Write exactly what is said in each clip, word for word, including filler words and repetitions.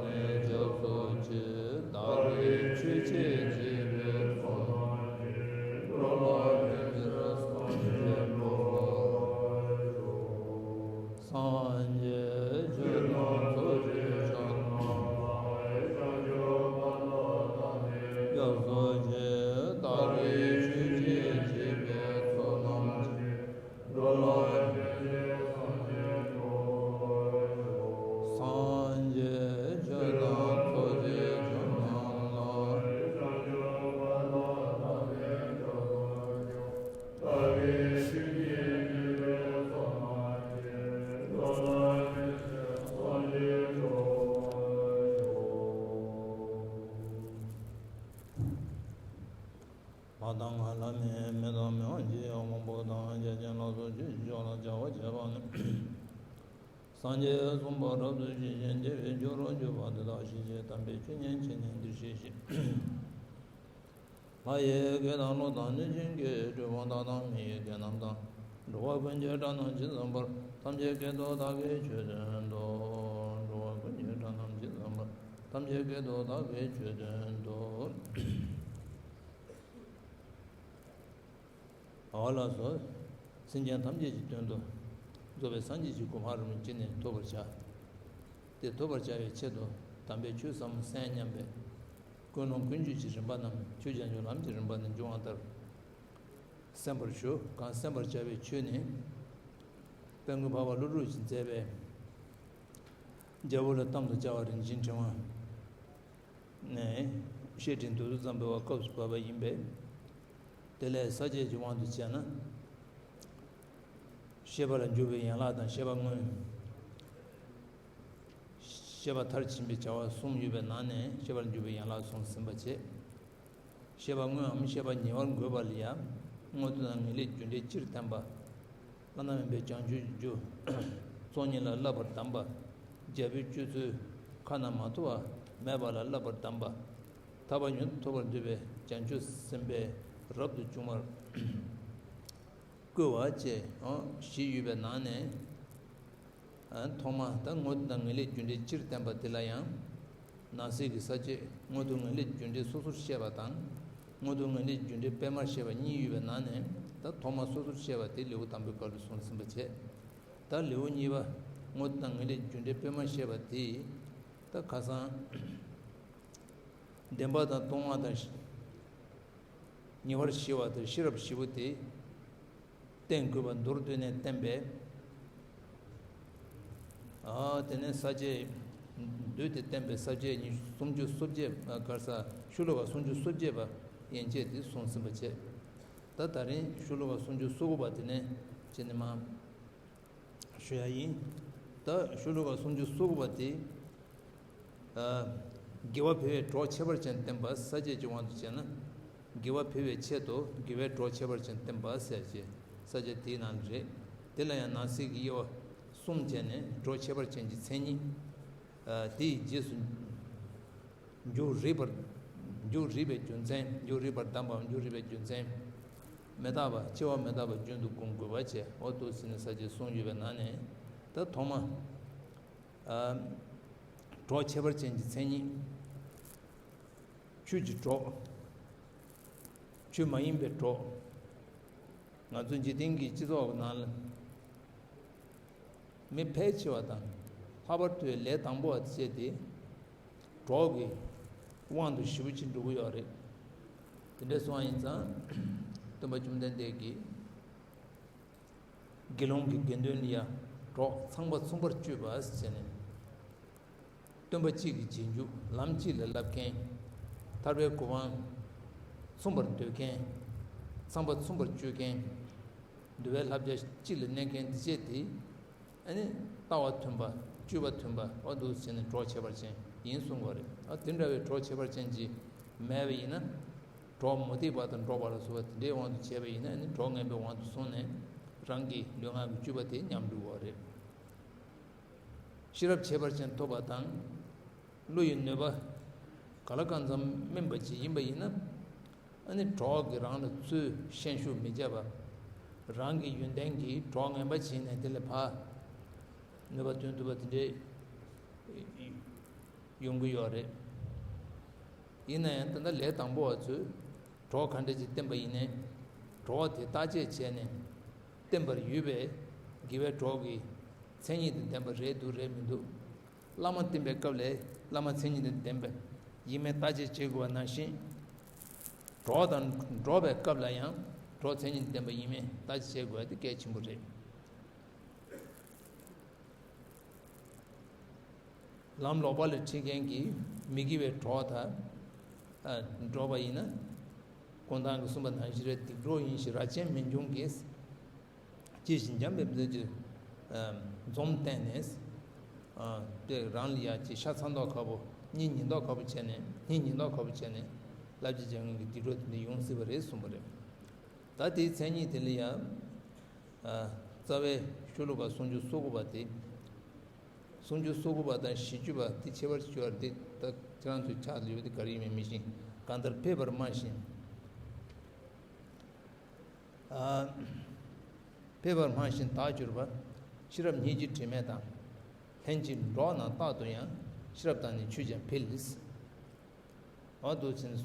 ནས་སྐྱབས་སུ་མཆི། བདག་གིས་ཆོས་ཀྱི་བྱིས་པའི་ཚོགས་རྣམས་ཀྱིས། འགྲོ་ལ་ཕན་ཕྱིར་སངས་རྒྱས་འགྲུབ་པར་ཤོག། སངས་རྒྱས་ཆོས་དང་ཚོགས་ཀྱི་མཆོག་རྣམས་ལ། བྱང་ཆུབ་བར་དུ་བདག་ནི་སྐྱབས་སུ་མཆི། བདག་གིས་ཆོས་ཀྱི་བྱིས་པའི་ཚོགས་རྣམས་ཀྱིས། འགྲོ་ལ་ཕན་ཕྱིར་སངས་རྒྱས་འགྲུབ་པར་ཤོག། སངས་རྒྱས་ཆོས་དང་ཚོགས་ཀྱི་མཆོག་རྣམས་ལ། བྱང་ཆུབ་བར་དུ་བདག་ནི་སྐྱབས་སུ་མཆི། བདག་གིས་ཆོས་ཀྱི་བྱིས་པའི་ཚོགས་རྣམས་ཀྱིས། འགྲོ་ལ་ཕན་ཕྱིར་སངས་རྒྱས་འགྲུབ་པར་ཤོག། ལྷ་དང་ལྷ་མིན་མི་དང་མི་དབང་ཆེ་ཡང་དབང་པོ་དང་བརྒྱ་བྱིན་ལ་སོགས་ཆོས་ཀྱི་མཆོག་ལ་བྱ་བ་བྱེད་པ་ནི། སངས་རྒྱས་གསུངས་པ་རབ་ཏུ་ཞི་ཞིང་བདེ་བའི་རྒྱུར་གྱུར་པ་དེ་དག་ཞི་ཞིང་དམ་པའི་ཆོས་ཉན་བྱས་ནས་འདིར་གཤེགས་ཤིག། ལྷ་ཡི་སྐད་དང་ཀླུ་དང་གནོད་སྦྱིན་སྐད། གྲུལ་བུམ་དག་དང་མི་ཡི་སྐད་རྣམས་དང་། འགྲོ་བ་ཀུན་གྱི་སྒྲ་རྣམས་ཇི་ཙམ་པར། ཐམས་ཅད་སྐད་དུ་བདག་གིས་ཆོས་བསྟན་ཏོ། འགྲོ་བ་ཀུན་གྱི་སྒྲ་རྣམས་ཇི་ཙམ་པར། ཐམས་ཅད་སྐད་དུ་བདག་གིས་ཆོས་བསྟན་ཏོ། འོ་ལགས་སོ། སེམས་ཅན་ཐམས་ཅད་ཀྱི་དོན་དུ་རྫོགས་པའི་སངས་རྒྱས་ཀྱི་གོ་འཕང་རིན་པོ་ཆེ་ནི་ཐོབ་པར་བྱ། དེ་ཐོབ་པར་བྱ་བའི་ཆེད་དུ་དམ་པའི་ཆོས་ཟབ་མོ་གསན་སྙམ་པའི་ཀུན་སློང་ཀུན་སྤྱོད་ཀྱི་རིམ་པ་རྣམས་ཆོས་བྱང་ཆུབ་ལམ་གྱི་རིམ་པ་ནས་འབྱུང་བ་ལྟར་གསན་པར་ཞུ། གང་གསན་པར་བྱ་བའི་ཆོས་ནི། དཔལ་མགོན་འཕགས་པ་ཀླུ་སྒྲུབ་ཀྱིས་མཛད་པའི་རྒྱལ་པོ་ལ་གཏམ་དུ་བྱ་བ་རིན་ཆེན་ཕྲེང་བ། ནས་བཤད་ཁྲིད་མདོར་བསྡུས་ཙམ་པའི་བར་སྐབས་སུ་བབས་པ་ཡིན་པས། དེ་ལས་ས་བཅད་ཀྱི་དབང་དུ་བྱས་ན། ཤེས་པ་ལ་འཇུག་པའི་ཡན་ལག་དང་ཤེས་པ་དངོས། ཤེས་པ་མཐར་ཕྱིན་པའི་བྱ་བ་གསུམ་ཡོད་པའི་ནང་ནས་ཤེས་པ་ལ་འཇུག་པའི་ཡན་ལག་གསུངས་ཟིན་པ་བྱས། ཤེས་པ་དངོས་འམ་ཤེས་པ་ཉེ་བར་འགོད་པ་ལ་ཡང་། དངོས་བསྟན་དང་ངེས་ལེགས་རྒྱུ་འབྲས་སྤྱིར་བསྟན་པ། བླ་ན་མེད་པའི་བྱང་ཆུབ་ཀྱི་རྒྱུ། ཚོགས་གཉིས་ལ་བསླབ་པར་གདམས་པ། རྒྱལ་པོའི་སྤྱོད་ཚུལ། ཁ་ན་མ་ཐོ་བ་མེད་པ་ལ་བསླབ་པར་གདམས་པ། ཐར་པ་མྱུར་དུ་ཐོབ་པར་འདོད་པའི་བྱང་ཆུབ་སེམས་དཔའི་རབ་ཏུ་བྱུང་བར་བསྐུལ་བ་བཅས་བཞི་ཡོད་པའི་ནང་ནས། ཐོག་མ་ད་དངོས་བསྟན་དང་ངེས་ལེགས་རྒྱུ་འབྲས་སྤྱིར་བསྟན་པ་དེ་ལ་ཡང་། ནང་གསེས་ཀྱི་ས་བཅད་དངོས་བསྟན་ངེས་ལེགས་རྒྱུ་འབྲས་སོ་སོར་བཤད་པ་དང་། དངོས་བསྟན་ངེས་ལེགས་རྒྱུ་འབྲས་སྤེལ་མར་བཤད་པ་གཉིས་ཡོད་པའི་ནང་ནས། ད་ཐོག་མ་སོ་སོར་བཤད་པ་དེ་ལེའུ་དང་པོའི་སྐབས་ལ་གསུངས་ཟིན་པ་བྱས། ད་ལེའུ་གཉིས་པ་དངོས་བསྟན་དང་ངེས་ལེགས་རྒྱུ་འབྲས་སྤེལ་མར་བཤད་པ་དེ། ད་ཁ་སང་བདེན་པ་དང་སྟོང་པ་དང་། ཉེ་བར་ཞི་བ་དང་ཤེས་རབ་བཞི་པོ་དེ་བསྟན་དགོས་པ་མདོར་བསྡུས་ནས་བསྟན་པས། ཨ་དེ་ནས་ས་བཅད་བསྡུས་ཏེ་བསྟན་པའི་ས་བཅད་ཉི་ཤུ་སུམ་ཅུ་སོ་བརྒྱད་པ་གར་ས་ཤོ་ལོ་ཀ་སུམ་ཅུ་སོ་བརྒྱད་པ་ཡན་ཆད་དེ་གསུངས་ཟིན་པ་བྱས། ད་ད་རིང་ཤོ་ལོ་ཀ་སུམ་ཅུ་སོ་དགུ་པ་དེ་ནས་བྱས་ནས་མ། ཞུ་ཡ་ཡིན། ད་ཤོ་ལོ་ཀ་སུམ་ཅུ་སོ་དགུ་པ་དེ། ཨ། དགེ་བ་འཕེལ་བའི་གྲོགས་ཁྱད་པར་ཅན་བསྟན་པ་ས་བཅད་ཀྱི་དབང་དུ་བྱས་ན། དགེ་བ་འཕེལ་བའི་ཆེད་དུ་དགེ་བའི་གྲོགས་ཁྱད་པར་ཅན་བསྟན་པ་ཟེར་གྱི་ས་བཅད་དེའི་ནང་རེད། དེ་ལ་ཡང་ནང་གསེས་ཀྱི་དབྱེ་བ་གསུམ་བྱས་ནས་གྲོགས་ཁྱད་པར་ཅན་གྱི་མཚན་ཉིད། ཨ། དེའི་རྗེས་སུ། འཇུག་རིགས་པར། འཇུག་རིགས་པའི་རྒྱུ་མཚན། འཇུག་རིགས་པར་གདམས་པའམ་འཇུག་རིགས་པའི་རྒྱུ་མཚན། མི་རྟག་པ། འཆི་བ་མི་རྟག་པ་རྒྱུན་དུ་སྒོམ་དགོས་པ་བཅས་འོ་འདུག་ཟེར་ནས་ས་བཅད་གསུངས་ཡོད་པའི་ནང་ནས། ད་ཐོག་མ། ཨ། གྲོགས་ཁྱད་པར་ཅན་གྱི་མཚན་ཉིད། ཆོས་ཀྱི་གྲོགས། ཆོས་མ་ཡིན་པའི་གྲོགས། ང་ཚོ་འཇིག་རྟེན་གྱི་སྤྱི་ཚོགས་ནང་ལ། མི་ཕལ་ཆེ་བ་དང་། ལྷག་པར་དུ་ལས་དང་པོ་བ་བཅས་ཏེ། གྲོགས་ཀྱི་དབང་དུ་ཞེ་པོ་ཅིག་འགྲོ་གི་ཡོད་རེད། དེ་འདྲ་སོང་བ་ཡིན་ཙང་། སྟོན་པ་བཅོམ་ལྡན་འདས་ཀྱིས། དགེ་སློང་གི་དགེ་འདུན་ལ་ཡང་གྲོགས་ཚངས་པ་མཚུངས་པར་སྤྱོད་པ་ཟེར་ནས། སྟོན་པ་གཅིག་གི་རྗེས་འཇུག་ལམ་གཅིག་ལ་བསླབ་མཁན། ཐར་པའི་གོ་འཕང་མཚུངས་པར་འདོད་མཁན། ཚངས་པ་མཚུངས་པར་སྤྱོད་མཁན། འདུལ་བའི་བསླབ་བྱ་གཅིག་ལ་གནས་མཁན་འདི་བྱས་ཏེ། ཨ་ནི། ལྟ་བ་མཐུན་པ། སྤྱོད་པ་མཐུན་པ་འོ་འདུག་བྱས་ནས་གྲོགས་ཁྱད་པར་ཅན་ཡིན་གསུང་གི་རེད། ཨ་དེ་འདྲ་བའི་གྲོགས་ཁྱད་པར་ཅན་ཅིག་མེད་པ་ཡིན་ན། གྲོགས་མུ་སྟེགས་པ་དང་འགྲོགས་པ་ལ་སོགས་པ་དེ་འདྲའི་དབང་དུ་བྱས་པ་ཡིན་ན་ནི་གྲོགས་ངན་པའི་དབང་དུ་སོང་ནས་རང་གི་ལུས་ངག་གི་སྤྱོད་པ་དེ་ཉམས་འགྲོ་གི་རེད། ཤེས་རབ་ཁྱད་པར་ཅན་ཐོབ་པ་དང་། བློ་ཡི་ནུས་པ་ག་ལ་གང་འཚམ་སྨིན་པ་ཅིག་ཡིན་པ་ཡིན་ན། ཨ་ནི་གྲོགས་ཀྱིས་རང་ལ་ཚུར་ཤན་ཤུགས་མི་བརྒྱབ་པ། རང་གི་ཡོན་ཏན་གྱིས་གྲོགས་ངན་པ་བྱས་ནས་དེ་ལ་ཕར་ནུས་པ་ཐོན་ཐུབ་པ་དེ་འདྲའི་ ཡོང་གི་ཡོད་རེད། ཡིན་ན་ཡང་ད་ལྟ་ལས་དང་པོ་བ་ཚོས་གྲོགས་ག་འདྲ་ཅིག་བསྟེན་པ་ཡིན་ནའི། གྲོགས་དེ་བརྟག་དཔྱད་བྱས་ནས་བསྟེན་པར་ཡོད་པའི་དགེ་བའི་གྲོགས་ཀྱི་མཚན་ཉིད་དང་ལྡན་པ་རེད་འདུག་རེད་མི་འདུག་བླ་མ་བསྟེན་པའི་སྐབས་ལ་བླ་མ་མཚན་ཉིད་དང་ལྡན་པ་ཡིན་མིན་བརྟག་དཔྱད་བྱེད་དགོས་པ་ནང་བཞིན། གྲོགས་དང་འགྲོགས་པའི་སྐབས་ལ་ཡང་གྲོགས་མཚན་ཉིད་ལྡན་པ་ཡིན་མིན་བརྟག་དཔྱད་བྱེད་དགོས་པ་དེ་གལ་ཆེན་པོ་རེད། ལམ་ལོག་པ་ལ་ཁྲིད་མཁན་གྱི་མི་དགེ་བའི་གྲོགས་དང་འགྲོགས་པ་ཡིན་ན། གུང་ཐང་གིས་གསུངས་པ་ནང་བཞིན་རེད། སྡིག་གྲོགས་ཡིན་ཞིང་རྭ་ཅན་མི་འབྱུང་གི། ཅི་ཞིག་འཇམ་པའི་མཛོད་ཀྱི་འཛུམ་བསྟན་ནས། དེ་རང་ལ་ཡ་ཅིག་ཤ་ཚ་མདོག་ཁ་པོ་སྙིང་ཉེ་མདོག་ཁ་པོ་བྱས་ནས་སྙིང་ཉེ་མདོག་ཁ་པོ་བྱས་ནས་བསླབ་བྱ་སྦྱང་མཁན་གྱི་སྡིག་གྲོགས་དེ་འདྲ་ཡོང་སྲིད་པ་རེད་གསུངས་པ་རེད། ད་དེའི་མཚན་ཉིད་དེ་ལ་ཡང་རྩ་བའི་ཤོ་ལོ་ཀ་སུམ་ཅུ་སོ་དགུ་པ་དེ། སུམ་ཅུ་སོ་དགུ་པ་དང་བཞི་བཅུ་པ་དེ་ཁྱད་པར་ཅིག་ཡོད་རེད། དེ་ད་ཁྱེད་རང་ཚོའི་ཕྱག་ལ་ཡོད་དེ་ག་རེ་ཡིན་མིན་མི་ཤེས། གང་ལྟར་ཕེབས་པར་སྨྲ་ཞིང་། ཕེབས་པར་སྨྲ་ཞིང་བདག་གྱུར་པ། ཤེས་རབ་སྙིང་རྗེ་དྲི་མེད་དང་། ལྷན་ཅིག་འགྲོགས་ན་རྟག་ཏུ་ཡང་། ཤེས་རབ་དང་ནི་ཆོས་ཀྱང་འཕེལ། འོ་འདུག་ཟེར་ནས།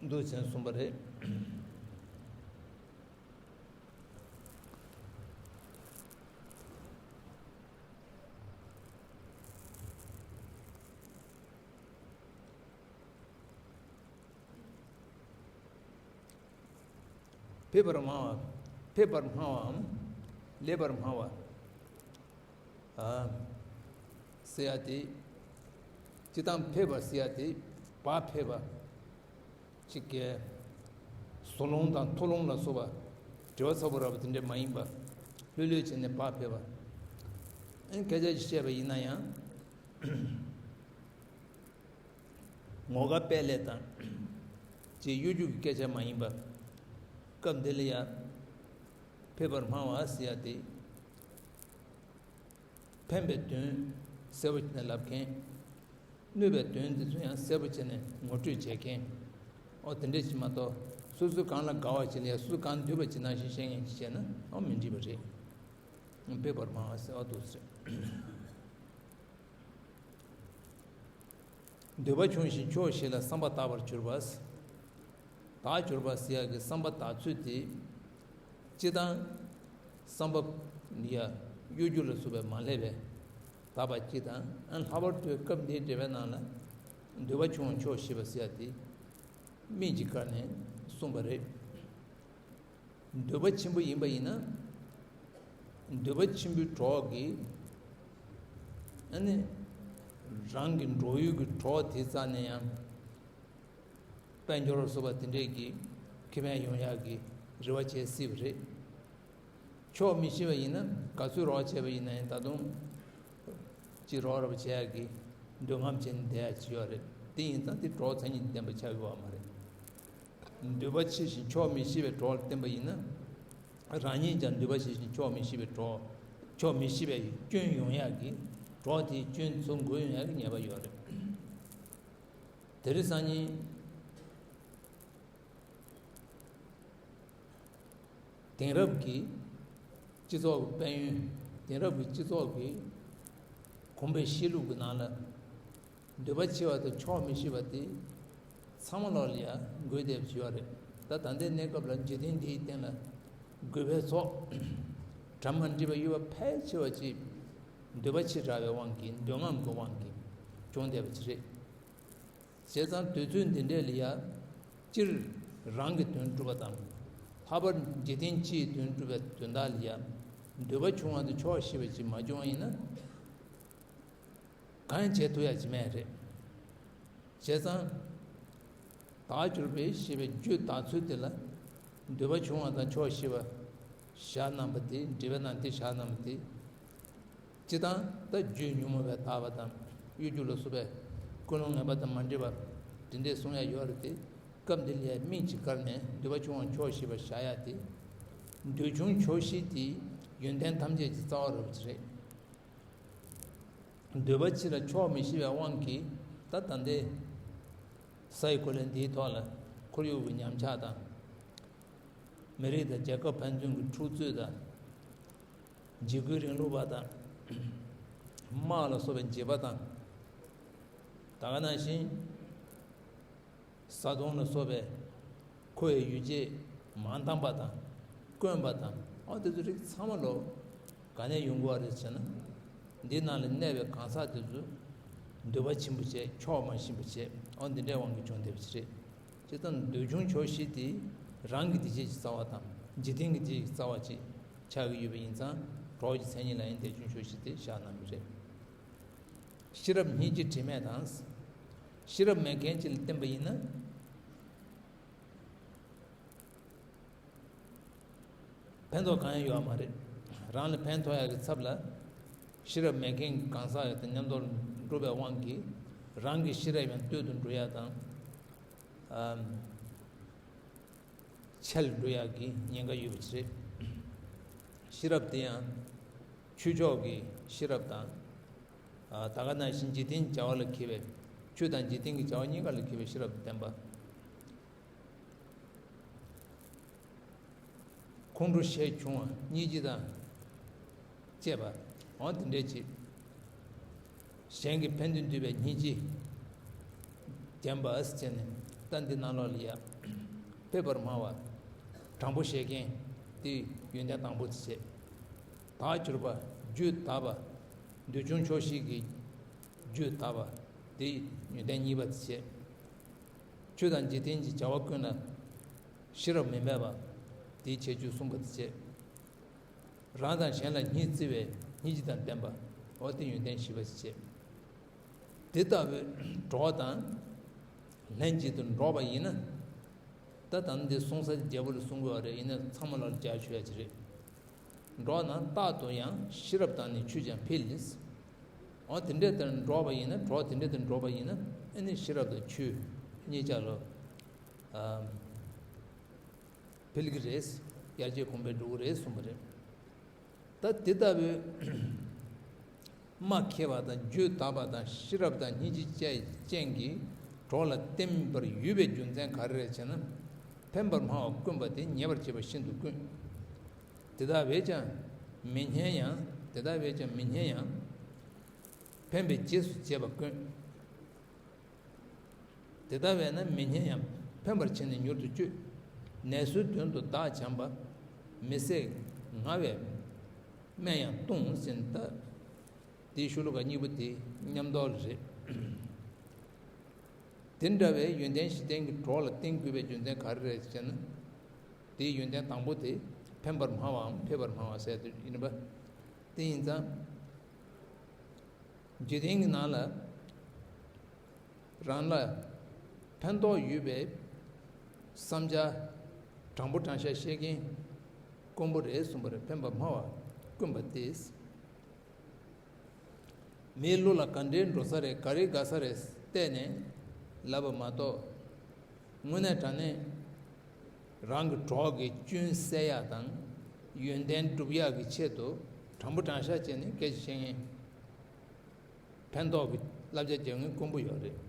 འདུག་ཟེར་ནས་གསུངས་པ་རེད། ཕེབས་པར་སྨྲ་བ། ཕེབས་པར་སྨྲ་བའམ། སླེབས་པར་སྨྲ་བ། ཟེར་ཡ་དེ། སྤྱིར་བཏང་ཕེབས་པ་ཟེར་ཡ་དེ་བག་ཕེབས་པ་ཅིག་གི་ཟོར་སློང་དང་འཐོར་སློང་ལ་སོགས་པ་དྲི་བ་ཚ་པོ་ར་བ་དེ་འདྲ་མ་ཡིན་པ། ལྷོད་ལྷོད་བྱས་ནས་བག་ཕེབས་པ། ཨ་ནི་སྐད་ཆ་ཞིག་བཤད་པ་ཡིན་ན་ཡང་། ངོ་དགའ་པད་ལས་དང་། ཅེས་གཡོ་སྒྱུ་གི་སྐད་ཆ་མ་ཡིན་པ། སྐབས་འདི་ལ་ཡང་ཕེབས་པར་སྨྲ་བ་ཟེར་ཡ་དེ། ཕན་པའི་དོན་གསལ་པོ་བྱས་ནས་ལབ་མཁན། གནོད་པའི་དོན་དེ་ཚོ་ཡང་གསལ་པོ་བྱས་ནས་ངོ་སྤྲོད་བྱེད་མཁན། ཨོ་དེ་འདྲ་ཞིག་མ་གཏོགས་སོ་སོ་གང་ལ་དགའ་བ་ཞིག་ལ་ཡང་སོ་སོ་གང་འདོད་པ་ཅིག་ནང་བཞིན་བཤད་མཁན་ཅིག་བྱས་ན་ཨོ་མི་འགྲིག་པ་རེད། ཕེབས་པར་སྨྲ་བ་ཟེར་བ་འདུག་ཟེར། འདོད་པ་ཆུང་ཞིང་ཆོག་ཤེས་ལ་བསམ་པ་དག་པར་གྱུར་པ། དག་གྱུར་པ་ཟེར་ཡག་གི་བསམ་པ་དག་ཚུལ་དེ། སྤྱིར་བཏང་བསམ་པ་ཡ་གཡོ་སྒྱུ་ལ་སོགས་པའི་མ་སླེབས་པའི་དག་པ་སྤྱི་དང་། ལྷག་པར་དུ་སྐབས་འདིའི་འགྲེལ་པའི་ནང་ལ་འདོད་པ་ཆུང་བ་ཆོག་ཤེས་པ་ཟེར་ཡག་དེ་དམིགས་ཀྱིས་བཀར་ནས་གསུངས་པ་རེད། འདོད་པ་ཆེན་པོ་ཡིན་པ་ཡིན་ན། འདོད་པ་ཆེན་པོའི་གྲོགས་ཀྱིས་ཨ་ནི་རང་གི་འགྲོགས་ཡུལ་གྱི་གྲོགས་དེའི་རྩ་ནས་ཡང་དཔལ་འབྱོར་སོགས་པ་དེ་འདྲས་ཀྱི་ཁེ་ཕན་ཡོང་ཡག་གི་རེ་བ་བྱེད་སྲིད་པ་རེད། ཆོག་མི་ཤེས་པ་ཡིན་ན་ག་ཚོད་རོགས་བྱས་པ་ཡིན་ན་ཡང་ད་དུང་ཅི་རོགས་རོགས་བྱེད་ཡག་གི་འདོད་རྔམ་བྱས་ནས་བསྡད་ཡག་ཅིག་ཡོད་རེད། དེ་ཡིན་ཙང་དེ་གྲོགས་མཚན་ཉིད་ལྡན་པ་ཆགས་ཀྱི་ཡོད་མ་རེད། འདོད་པ་ཆེ་ཞིང་ཆོག་མི་ཤེས་པའི་གྲོགས་ལ་བརྟེན་པ་ཡིན་ན། རང་ཉིད་ཀྱང་འདོད་པ་ཆེ་ཞིང་ཆོག་མི་ཤེས་པའི་གྲོགས། ཆོག་མི་ཤེས་པའི་སྐྱོན་ཡོང་ཡག་གི་གྲོགས་དེའི་སྐྱོན་ཚུར་འགོ་ཡོང་ཡག་གི་ཉེས་པ་ཡོད་རེད། དེ་རིང་སང་ཉིན། དེང་རབས་ཀྱི་སྤྱི་ཚོགས་ཀྱི་དཔལ་ཡོན། དེང་རབས་ཀྱི་སྤྱི་ཚོགས་ཀྱི་གོམས་པའི་གཤིས་ལུགས་ཀྱི་ནང་ལ། འདོད་པ་ཆེ་བ་དང་ཆོག་མི་ཤེས་པ་དེ་ཚང་མ་ལོག་ལ་ཡ་འགོས་བསྡད་པ་ཅིག་ཡོད་རེད། ད་ད་ལྟའི་གནས་སྐབས་ལ་འཇིག་རྟེན་འདིའི་སྟེང་ལ་རྒུད་པའི་ཚོགས་གྲ་མ་འགྲིག་པ་ཡོད་པ་ཕལ་ཆེ་བ་ཅིག་འདོད་པ་ཆེ་དྲགས་པའི་དབང་གིས། འདོད་རྔམ་གྱི་དབང་གིས་བྱུང་བསྡད་པ་ཅིག་རེད། བྱས་ཙང་དུས་ཚོད་འདི་འདྲས་ལ་ཡ། སྤྱིར་རང་གི་དོན་སྒྲུབ་པ་དང་། ལྷག་པར་འཇིག་རྟེན་སྤྱིའི་དོན་སྒྲུབ་པའི་དོན་དག་ལ་ཡ། འདོད་པ་ཆུང་བ་དང་ཆོག་ཤེས་པ་ཅིག་མ་བྱུང་བ་ཡིན་ན། གང་ཡང་བྱེད་ཐུབ་ཡ་ཅིག་མེད་རེད། བྱས་ཙང་། དག་གྱུར་པའི་ཞེས་པའི་རྒྱུ་དག་ཚུལ་དེ་ལ། འདོད་པ་ཆུང་བ་དང་ཆོག་ཤེས་པ་བཞག་གནང་བ་དེ། འགྲེལ་པའི་ནང་དེ་བཞག་གནང་བ་དེ། སྤྱིར་བཏང་ད་རྒྱུད་ཉོན་མོངས་པས་དག་པ་དང་གཡོ་སྒྱུ་ལ་སོགས་པའི་ཀུན་སློང་ངན་པ་དང་མ་འདྲེས་པ་དེ་འདྲས་གསུང་ཡ་ཡོད་རེད་དེ། སྐབས་འདི་ལ་ཡ་དམིགས་ཀྱིས་བཀར་ནས་འདོད་པ་ཆུང་བ་ཆོག་ཤེས་པ་བཞག་ཡ་དེ། འདོད་ཆུང་ཆོག་ཤེས་དེ་ཡོན་ཏན་ཐམས་ཅད་ཀྱི་རྩ་བ་རུ་ཅིག་རེད། འདོད་པ་ཆེ་ལ་ཆོག་མི་ཤེས་པའི་དབང་གིས་ད་ད་ལྟའི་ས་ཡི་གོ་ལའི་འདིའི་ཐོག་ལ་ཁོར་ཡུག་གི་ཉམས་ཆག་དང་། མི་རིགས་དང་རྒྱལ་ཁབ་ཕན་ཚུན་གྱི་འཁྲུག་རྩོད་དང་། འཇིགས་སྐུལ་རིང་ལུགས་པ་དང་། དམག་ལ་སོགས་པའི་འཇིགས་པ་དང་ ད་ག་ནང་བཞིན། བཟའ་བཏུང་ལ་སོགས་པའི་མཁོ་བའི་ཡོ་བྱད་མང་དམ་པ་དང་། དཀོན་པ་དང་། ཨ་དེ་ཚོ་རིགས་ཚང་མ་ལོ། ག་ནས་ཡོང་གི་བ་རེད་ཟེར་ན། འདི་ནང་ལ་གནས་པའི་གང་ཟག་དེ་ཚོ་འདོད་པ་ཆེན་པོ་བྱས། ཆོག་མ་ཤེས་པ་བྱས། ཨ་འདི་འདྲའི་དབང་གིས་བྱུང་བསྡད་པ་ཞིག་རེད། བྱས་ཙང་འདོད་ཆུང་ཆོག་ཤེས་དེ་རང་གི་བདེ་སྐྱིད་ཀྱི་རྩ་བ་དང་། འཇིག་རྟེན་གྱི་བདེ་སྐྱིད་ཀྱི་རྩ་བ་ཅིག་ཆགས་ཀྱི་ཡོད་པ་ཡིན་ཙང་། གྲོགས་ཀྱི་མཚན་ཉིད་ལ་ཡང་འདོད་ཆུང་ཆོག་ཤེས་དེ་བཞག་གནང་གི་རེད། ཤེས་རབ་སྙིང་རྗེ་དྲི་མེད་དང་། ཤེས་རབ་མེད་མཁན་ཅིག་ལ་བསྟེན་པ་ཡིན་ན། ཕན་ཐོགས་གང་ཡང་ཡོད་མ་རེད། རང་ལ་ཕན་ཐོགས་ཡག་གི་ཚབ་ལ། ཤེས་རབ་མེད་མཁན་གྱི་གང་ཟག་ཡོད་དེ་མཉམ་དུ་འགྲོ་བའི་དབང་གིས། རང་གི་ཤེས་རབ་ཡང་སྟོད་དུ་འགྲོ་ཡག་དང་། ཨམ། ཆད་འགྲོ་ཡག་གི་ཉེན་ཁ་ཡོད་པ་ཞིག་རེད། ཤེས་རབ་དེ་ཡང་ཆོས་ཕྱོགས་ཀྱི་ཤེས་རབ་དང་། ཨ། ད་ག་ནང་བཞིན་འཇིག་རྟེན་བྱ་བ་ལ་མཁས་པའི། ཆོས་དང་འཇིག་རྟེན་གྱི་བྱ་བ་གཉིས་ཀ་ལ་མཁས་པའི་ཤེས་རབ་ལྡན་པ། ཁོང་ཁྲོ་ཞེ་ཆུང་བ། སྙིང་རྗེ་དང་བཅས་པ། འོ་དེ་འདྲའི་ཅིག་གཞན་གྱི་ཕན་བདེ་འདོད་པའི་སྙིང་རྗེ་ལྡན་པ་ཟེར་ནས། ད་འདི་ནང་ལོགས་ལ་ཡ། ཕེབས་པར་སྨྲ་བ། དྲང་པོ་བཤད་མཁན་དེ་ཡོན་ཏན་དང་པོ་དེ་བྱས། དག་གྱུར་པ། རྒྱུད་དག་པ། འདོད་ཆུང་ཆོག་ཤེས་ཀྱི་རྒྱུད་དག་པ། དེ་ཡོན་ཏན་གཉིས་པ་དེ་བྱས། ཆོས་དང་འཇིག་རྟེན་གྱི་བྱ་བ་ཀུན་ལ་ཤེས་རབ་མི་འབད་པ། དེའི་ཁྱད་ཆོས་གསུམ་པ་དེ་བྱས། རང་དང་གཞན་ལ་སྙིང་བརྩེ་བའི་སྙིང་རྗེ་དང་ལྡན་པ། འོ་དེ་ཡོན་ཏན་བཞི་པ་ཞིག་བྱས། དེ་ལྟ་བུའི་གྲོགས་དང་ལྷན་ཅིག་ཏུ་འགྲོགས་པ་ཡིན་ན། ད་ད་ནི་འདི་གསུང་ས་རྒྱལ་པོ་ལ་གསུང་དགོས་པ་རེད། ཡིན་ན་ཚང་མ་ལ་རྒྱ་ཆོས་ཡ་ཅིག་རེད། འགྲོགས་ན་རྟག་ཏུ་ཡང་ཤེས་རབ་དང་ནི་ཆོས་ཀྱང་འཕེལ་ལེ། འོ་དེ་འདྲས་དེར་འགྲོགས་པ་ཡིན་ན། གྲོགས་དེ་འདྲས་དེར་འགྲོགས་པ་ཡིན་ན། ཨ་ནི་ཤེས་རབ་དང་ཆོས་གཉིས་ཆ་ལ། ཨ། འཕེལ་གྱི་རེད། ཡར་རྒྱས་གོང་འཕེལ་འགྲོ་གི་རེད་གསུངས་པ་རེད། ད་དེ་ལྟ་བུའི་སྨྲ་མཁས་པ་དང་རྒྱུད་དག་པ་དང་ཤེས་རབ་དང་སྙིང་རྗེ་ཅན་གྱི་གྲོགས་ལ་བསྟེན་པར་འོས་པའི་རྒྱུ་མཚན་ག་རེ་རེད་ཅེ་ན། ཕན་པར་སྨྲ་བ་དཀོན་པ་དེ་ཉེས་པར་བྱེད་པ་ཤིན་ཏུ་དཀོན། དེ་དག་བས་ཀྱང་མི་སྙན་ཡང་། དེ་དག་བས་ཀྱང་མི་སྙན་ཡང་། ཕན་པའི་རྗེས་སུ་བྱེད་པ་དཀོན། དེ་ལྟ་བས་ན་མི་སྙན་ཡང་། ཕན་པར་བྱས་ནས་མྱུར་དུ་སྤྱོད། ནད་གསོའི་དོན་དུ་བདག་བྱམས་པ། མི་བཟད་ང་བས་སྨན་ཡང་ལྟུང་ཟེར་ན། ད་དེའི་ཤོ་ལོ་ཀ་གཉིས་པོ་དེ་མཉམ་དོག་ལ་རེད། དེ་འདྲ་བའི་ཡོན་ཏན་བཞི་ལྡན་གྱི་གྲོགས་ལ་བསྟེན་དགོས་པའི་རྒྱུ་མཚན་ག་རེ་རེད་ཅེ་ན། དེའི་ཡོན་ཏན་དང་པོ་དེ་ཕན་པར་སྨྲ་བའམ་ཕེབས་པར་སྨྲ་བ་ཟེར་དུ་ཡིན་པ། དེ་ཡིན་ཙང་། འཇིག་རྟེན་གྱི་ནང་ལ་རང་ལ་ཕན་ཐོགས་ཡོད་པའི་བསམ་འཆར་དྲང་པོ་དྲང་བཞག་བཤད་མཁན་དཀོན་པོ་རེད་གསུངས་པ་རེད། ཕན་པར་སྨྲ་བ་དཀོན་པ་སྟེ། མིའི་བློ་ལ་ག་འདྲའི་འགྲོ་ས་རེད། ག་རེ་དགའ་ས་རེད་བལྟས་ནས་ལབ་པ་མ་གཏོགས། དངོས་གནས་དྲང་གནས་རང་གི་གྲོགས་ཀྱི་སྐྱོན་སེལ་ཡག་དང་ཡོན་ཏན་སྒྲུབ་ཡག་གི་ཆེད་དུ་དྲང་པོ་དྲང་བཞག་བྱས་ནས་སྐད་ཆ་བཤད་མཁན། ཕན་ཐོགས་ཀྱི་བསླབ་བྱ་རྒྱག་མཁན་དཀོན་པོ་ཡོད་རེད།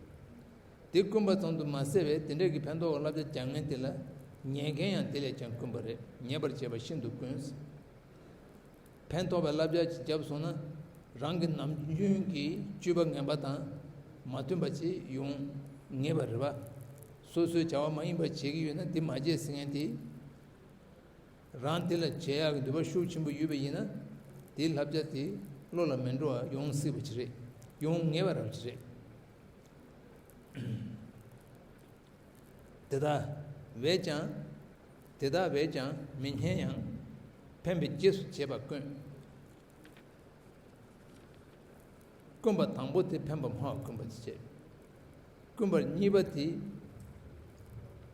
དེ་དཀོན་པ་ཙམ་དུ་མ་ཟད་པའི་དེ་འདྲ་གི་ཕན་ཐོགས་ཀྱི་བསླབ་བྱ་རྒྱག་མཁན་དེ་ལ་ཉེས་མཁན་ཡང་དེ་ལས་ཀྱང་དཀོན་པ་རེད། ཉེས་པར་བྱེད་པ་ཤིན་ཏུ་དཀོན། ཕན་ཐོགས་པའི་བསླབ་བྱ་ཅིག་བརྒྱབ་སོང་ན། རང་གི་ནམ་རྒྱུན་གྱི་སྤྱོད་པ་ངན་པ་དང་མ་མཐུན་པ་ཅིག་ཡོང་ངེས་པ་རེད་པ། སོ་སོའི་བྱ་བ་མ་ཡིན་པ་བྱེད་ཀྱི་ཡོད་ན་དེ་མ་བྱེད་ཟེར་མཁན་དེ། རང་དེ་ལ་བྱེད་ཡག་གི་འདོད་པ་ཤུགས་ཆེན་པོ་ཡོད་པ་ཡིན་ན། དེའི་བསླབ་བྱ་དེ་བློ་ལ་མི་འགྲོ་བ་ཡོང་སྲིད་པ་ཅིག་རེད། ཡོང་ངེས་པ་རང་ཅིག་རེད། དེ་དག་བས་ཀྱང་། དེ་དག་བས་ཀྱང་མི་སྙན་ཡང་། ཕན་པའི་རྗེས་སུ་བྱེད་པ་དཀོན། དཀོན་པ་དང་པོ་དེ་ཕན་པར་སྨྲ་བ་དཀོན་པ་དེ་བྱས། དཀོན་པ་གཉིས་པ་དེ་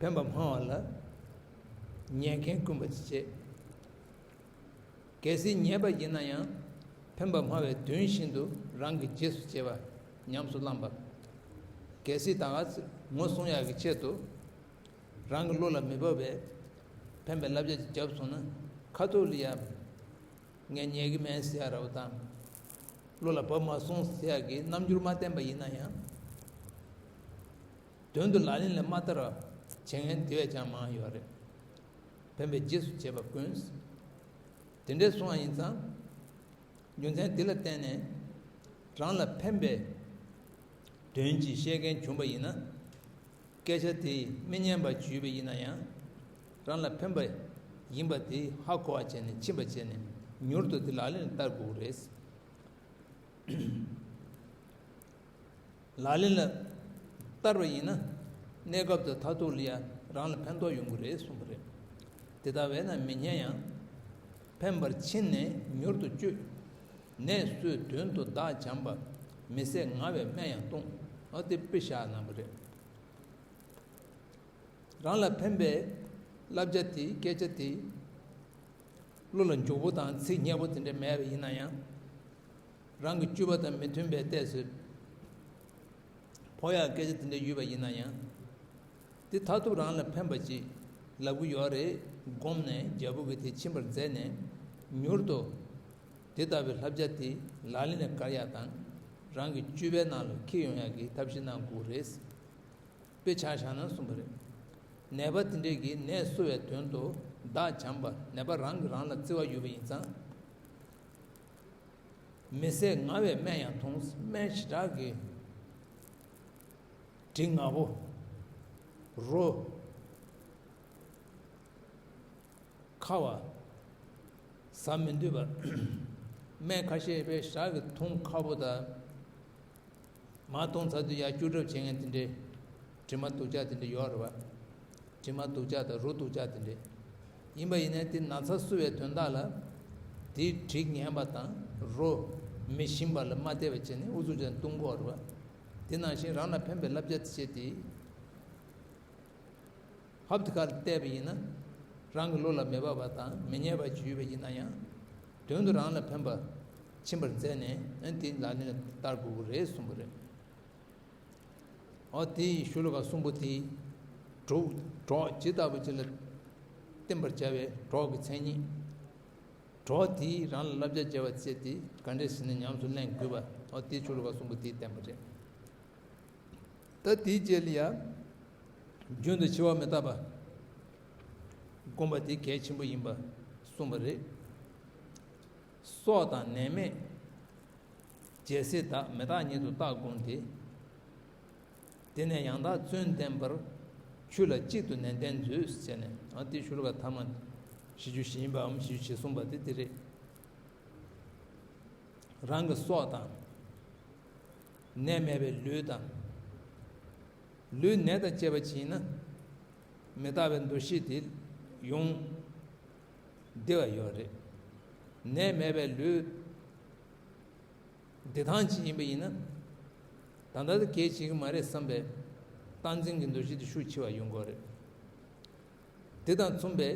ཕན་པར་སྨྲ་བ་ལ་ཉེས་མཁན་དཀོན་པ་དེ་བྱས། གལ་སྲིད་ཉེས་པ་ཡིན་ན་ཡང་ཕན་པར་སྨྲ་བའི་དོན་བཞིན་དུ་རང་གི་རྗེས་སུ་བྱེད་པ་ཉམས་སུ་བླངས་པ། གལ་སྲིད་ད་ག་ཚོད་ངོ་སྲུང་ཡག་གི་ཆེད་དུ་རང་གི་བློ་ལ་མི་འབབ་པའི་ཕན་པའི་བསླབ་བྱ་ཅིག་བརྒྱབ་སོང་ན། ཁ་ཐུག་ལ་ཡ། ངས་ཉལ་གི་མེད་ཟེར་ཡ་ར་བ་དང་། བློ་ལ་བབ་མ་སོང་ཟེར་ཡ་གི་རྣམ་འགྱུར་མ་བསྟན་པ་ཡིན་ན་ཡང་། དོན་དུ་ལག་ལེན་ལ་མ་བསྟར་བ་བྱེད་མཁན་དེ་བས་ཀྱང་མང་ཡོད་རེད། ཕན་པའི་རྗེས་སུ་བྱེད་པ་དཀོན། དེ་འདྲའི་གསུང་བ་ཡིན་ཙང་། རྒྱུ་མཚན་དེ་ལ་བརྟེན་ནས་རང་ལ་ཕན་པའི་ དོན་ཅིག་བཤད་མཁན་བྱུང་བ་ཡིན་ན། སྐད་ཆ་དེ་མི་སྙན་པ་ཞིག་ཡོད་པ་ཡིན་ན་ཡང་། རང་ལ་ཕན་པ་ཡིན་པ་དེ་ཧ་གོ་བ་བྱས་ནས་ཕྱིན་པ་བྱས་ནས་མྱུར་དུ་དེ་ལག་ལེན་ལ་བསྟར་དགོས་རེད། ལག་ལེན་ལ་བསྟར་བ་ཡིན་ན། གནས་སྐབས་དང་མཐར་ཐུག་ལ་ཡང་རང་ལ་ཕན་ཐོགས་ཡོང་གི་རེད་གསུངས་པ་རེད། དེ་ལྟ་བས་ན་མི་སྙན་ཡང་། ཕན་པར་ཕྱིན་ནས་མྱུར་དུ་སྤྱོད། ནད་གསོའི་དོན་དུ་བདག་བྱམས་པ། མི་བཟད་ང་བའི་སྨན་ཡང་གཏོང་། འོ་དེ་དཔེ་བཞག་གནང་བ་རེད། རང་ལ་ཕན་པའི་བསླབ་བྱ་དེ་སྐད་ཆ་དེ། བློ་ལ་འཇུག་པོ་དང་ཚིག་སྙན་པོ་དེ་འདྲ་མེད་པ་ཡིན་ན་ཡང་། རང་གི་སྤྱོད་པ་དང་མི་མཐུན་པའི་ལྟས་སུ་ཕོག་ཡག་སྐད་ཆ་དེ་འདྲ་ཡོད་པ་ཡིན་ན་ཡང་། དེ་མཐར་ཐུག་རང་ལ་ཕན་པ་ཅིག་ལབ་ཀྱི་ཡོད་རེད་བསྒོམས་ནས་རྒྱལ་པོ་གིས་དེ་ཕྱིན་པར་མཛད་ནས་མྱུར་དུ་དེ་ལྟ་བུའི་བསླབ་བྱ་དེ་ལག་ལེན་ལ་བཀར་ཡག་དང་རང་གི་སྤྱོད་པའི་ནང་ལ་འཁྱེར་ཡོང་ཡག་གི་ཐབས་ཤེས་གནང་དགོས་རེད། དཔེ་ཆ་བཞག་ན་གསུངས་པ་རེད། ནད་པ་དེ་འདྲས་ཀྱིས་ནད་གསོ་བའི་དོན་དུ་བདག་བྱམས་པ། ནད་པ་རང་གིས་རང་ལ་བརྩེ་བ་ཡོད་པ་ཡིན་ཙང་། མི་བཟད་ང་བའི་སྨན་ཡང་འཐུང་། སྨན་ཞེ་དྲག་གི་དྲི་ངན་པོ། རོ། ཁ་བ། ཟ་མི་འདོད་པ། སྨན་ཁ་ཤས་དཔེ་ཞེ་དྲག་གི་འཐུང་ཁག་པོ་དང་། མར་འཐུང་ཚར་དུས་ཡར་བཅུག་གྲབས་བྱེད་མཁན་དེ་འདྲའི་དྲི་མ་སྡུག་ཅག་དེ་འདྲ་ཡོད་རེད་བ། དྲི་མ་སྡུག་ཅག་དང་རོ་སྡུག་ཅག་དེ་འདྲ་ཡིན་པ་ཡིན་ནའི་དེ་ན་ཚ་གསོ་བའི་དོན་དག་ལ་དེའི་དྲི་ངན་པ་དང་རོ་མི་ཞིམ་པ་ལ་མ་བལྟས་པ་བྱས་ནས་ཨུ་ཚུགས་ཅན་བཏུང་དགོས་རེད་བ། དེ་ནང་བཞིན་རང་ལ་ཕན་པའི་བསླབ་བྱ་དེ་བྱས་ཏེ། ཧབ་ཏེ་ཁར་བལྟས་པ་ཡིན་ན། རང་གི་བློ་ལ་མི་འབབ་པ་དང་མི་སྙན་པ་ཅིག་ཡོད་པ་ཡིན་ན་ཡང་། དོན་དུ་རང་ལ་ཕན་པ་ཕྱིན་པར་མཛད་ནས་ཨ་ནི་དེ་ལག་ལེན་ལ་བསྟར་དགོས་ཀྱི་རེད་གསུངས་པ་རེད། འོ་དེའི་ཤུ་ལོ་ཀ་གསུམ་པོ་དེའི་གྲོགས་གྲོགས་ཇི་ལྟ་བུ་ཅིག་ལ་བསྟེན་པར་བྱ་བའི་གྲོགས་ཀྱི་མཚན་ཉིད། གྲོགས་དེས་རང་ལ་བསླབ་བྱ་བྱ་བ་བྱས་ཏེ་ག་འདྲས་ཟེར་ནས་ཉམས་སུ་ལེན་དགོས་པ། འོ་དེའི་ཤུ་ལོ་ཀ་གསུམ་པོ་དེས་བསྟན་པ་རེད། ད་དེའི་རྗེས་ལ་ཡང་། རྒྱུན་དུ་འཆི་བ་མི་རྟག་པ་སྒོམ་པ་དེ་གལ་ཆེན་པོ་ཡིན་པ་གསུངས་པ་རེད། སྲོག་དང་ནད་མེད་རྒྱལ་སྲས་དག་མི་རྟག་ཉིད་དུ་བརྟག་བསྒོམས་ཏེ། དེ་ནས་ཡང་དག་བརྩོན་བསྟེན་པར། ཆོས་ལ་གཅིག་ཏུ་ནན་ཏན་མཛོད་ཟེར་ནས་ཨ་དེའི་ཤུ་ལོ་ཀ་ཐ་མ་བཞི་བཅུ་ཞེ་གཉིས་པའམ་བཞི་བཅུ་ཞེ་གསུམ་པ་དེ་དེ་རེད། རང་གི་སྲོག་དང་། ནད་མེད་པའི་ལུས་དང་། ལུས་ནད་དང་བཅས་པ་ཅིག་ཡིན་ན། མི་རྟག་པའི་འདུ་ཤེས་དེ་ཡོང་བདེ་བ་ཡོད་རེད། ནད་མེད་པའི་ལུས་བདེ་ཐང་ཅིག་ཡིན་པ་ཡིན་ན། ད་ལྟ་དེ་གལ་ཆེ་གི་མ་རེད་བསམ་པའི་སྟངས་འཛིན་གྱི་འདུ་ཤེས་དེ་ཤུགས་ཆེ་བ་ཡོང་གི་རེད། དེ་དང་མཚུངས་པའི་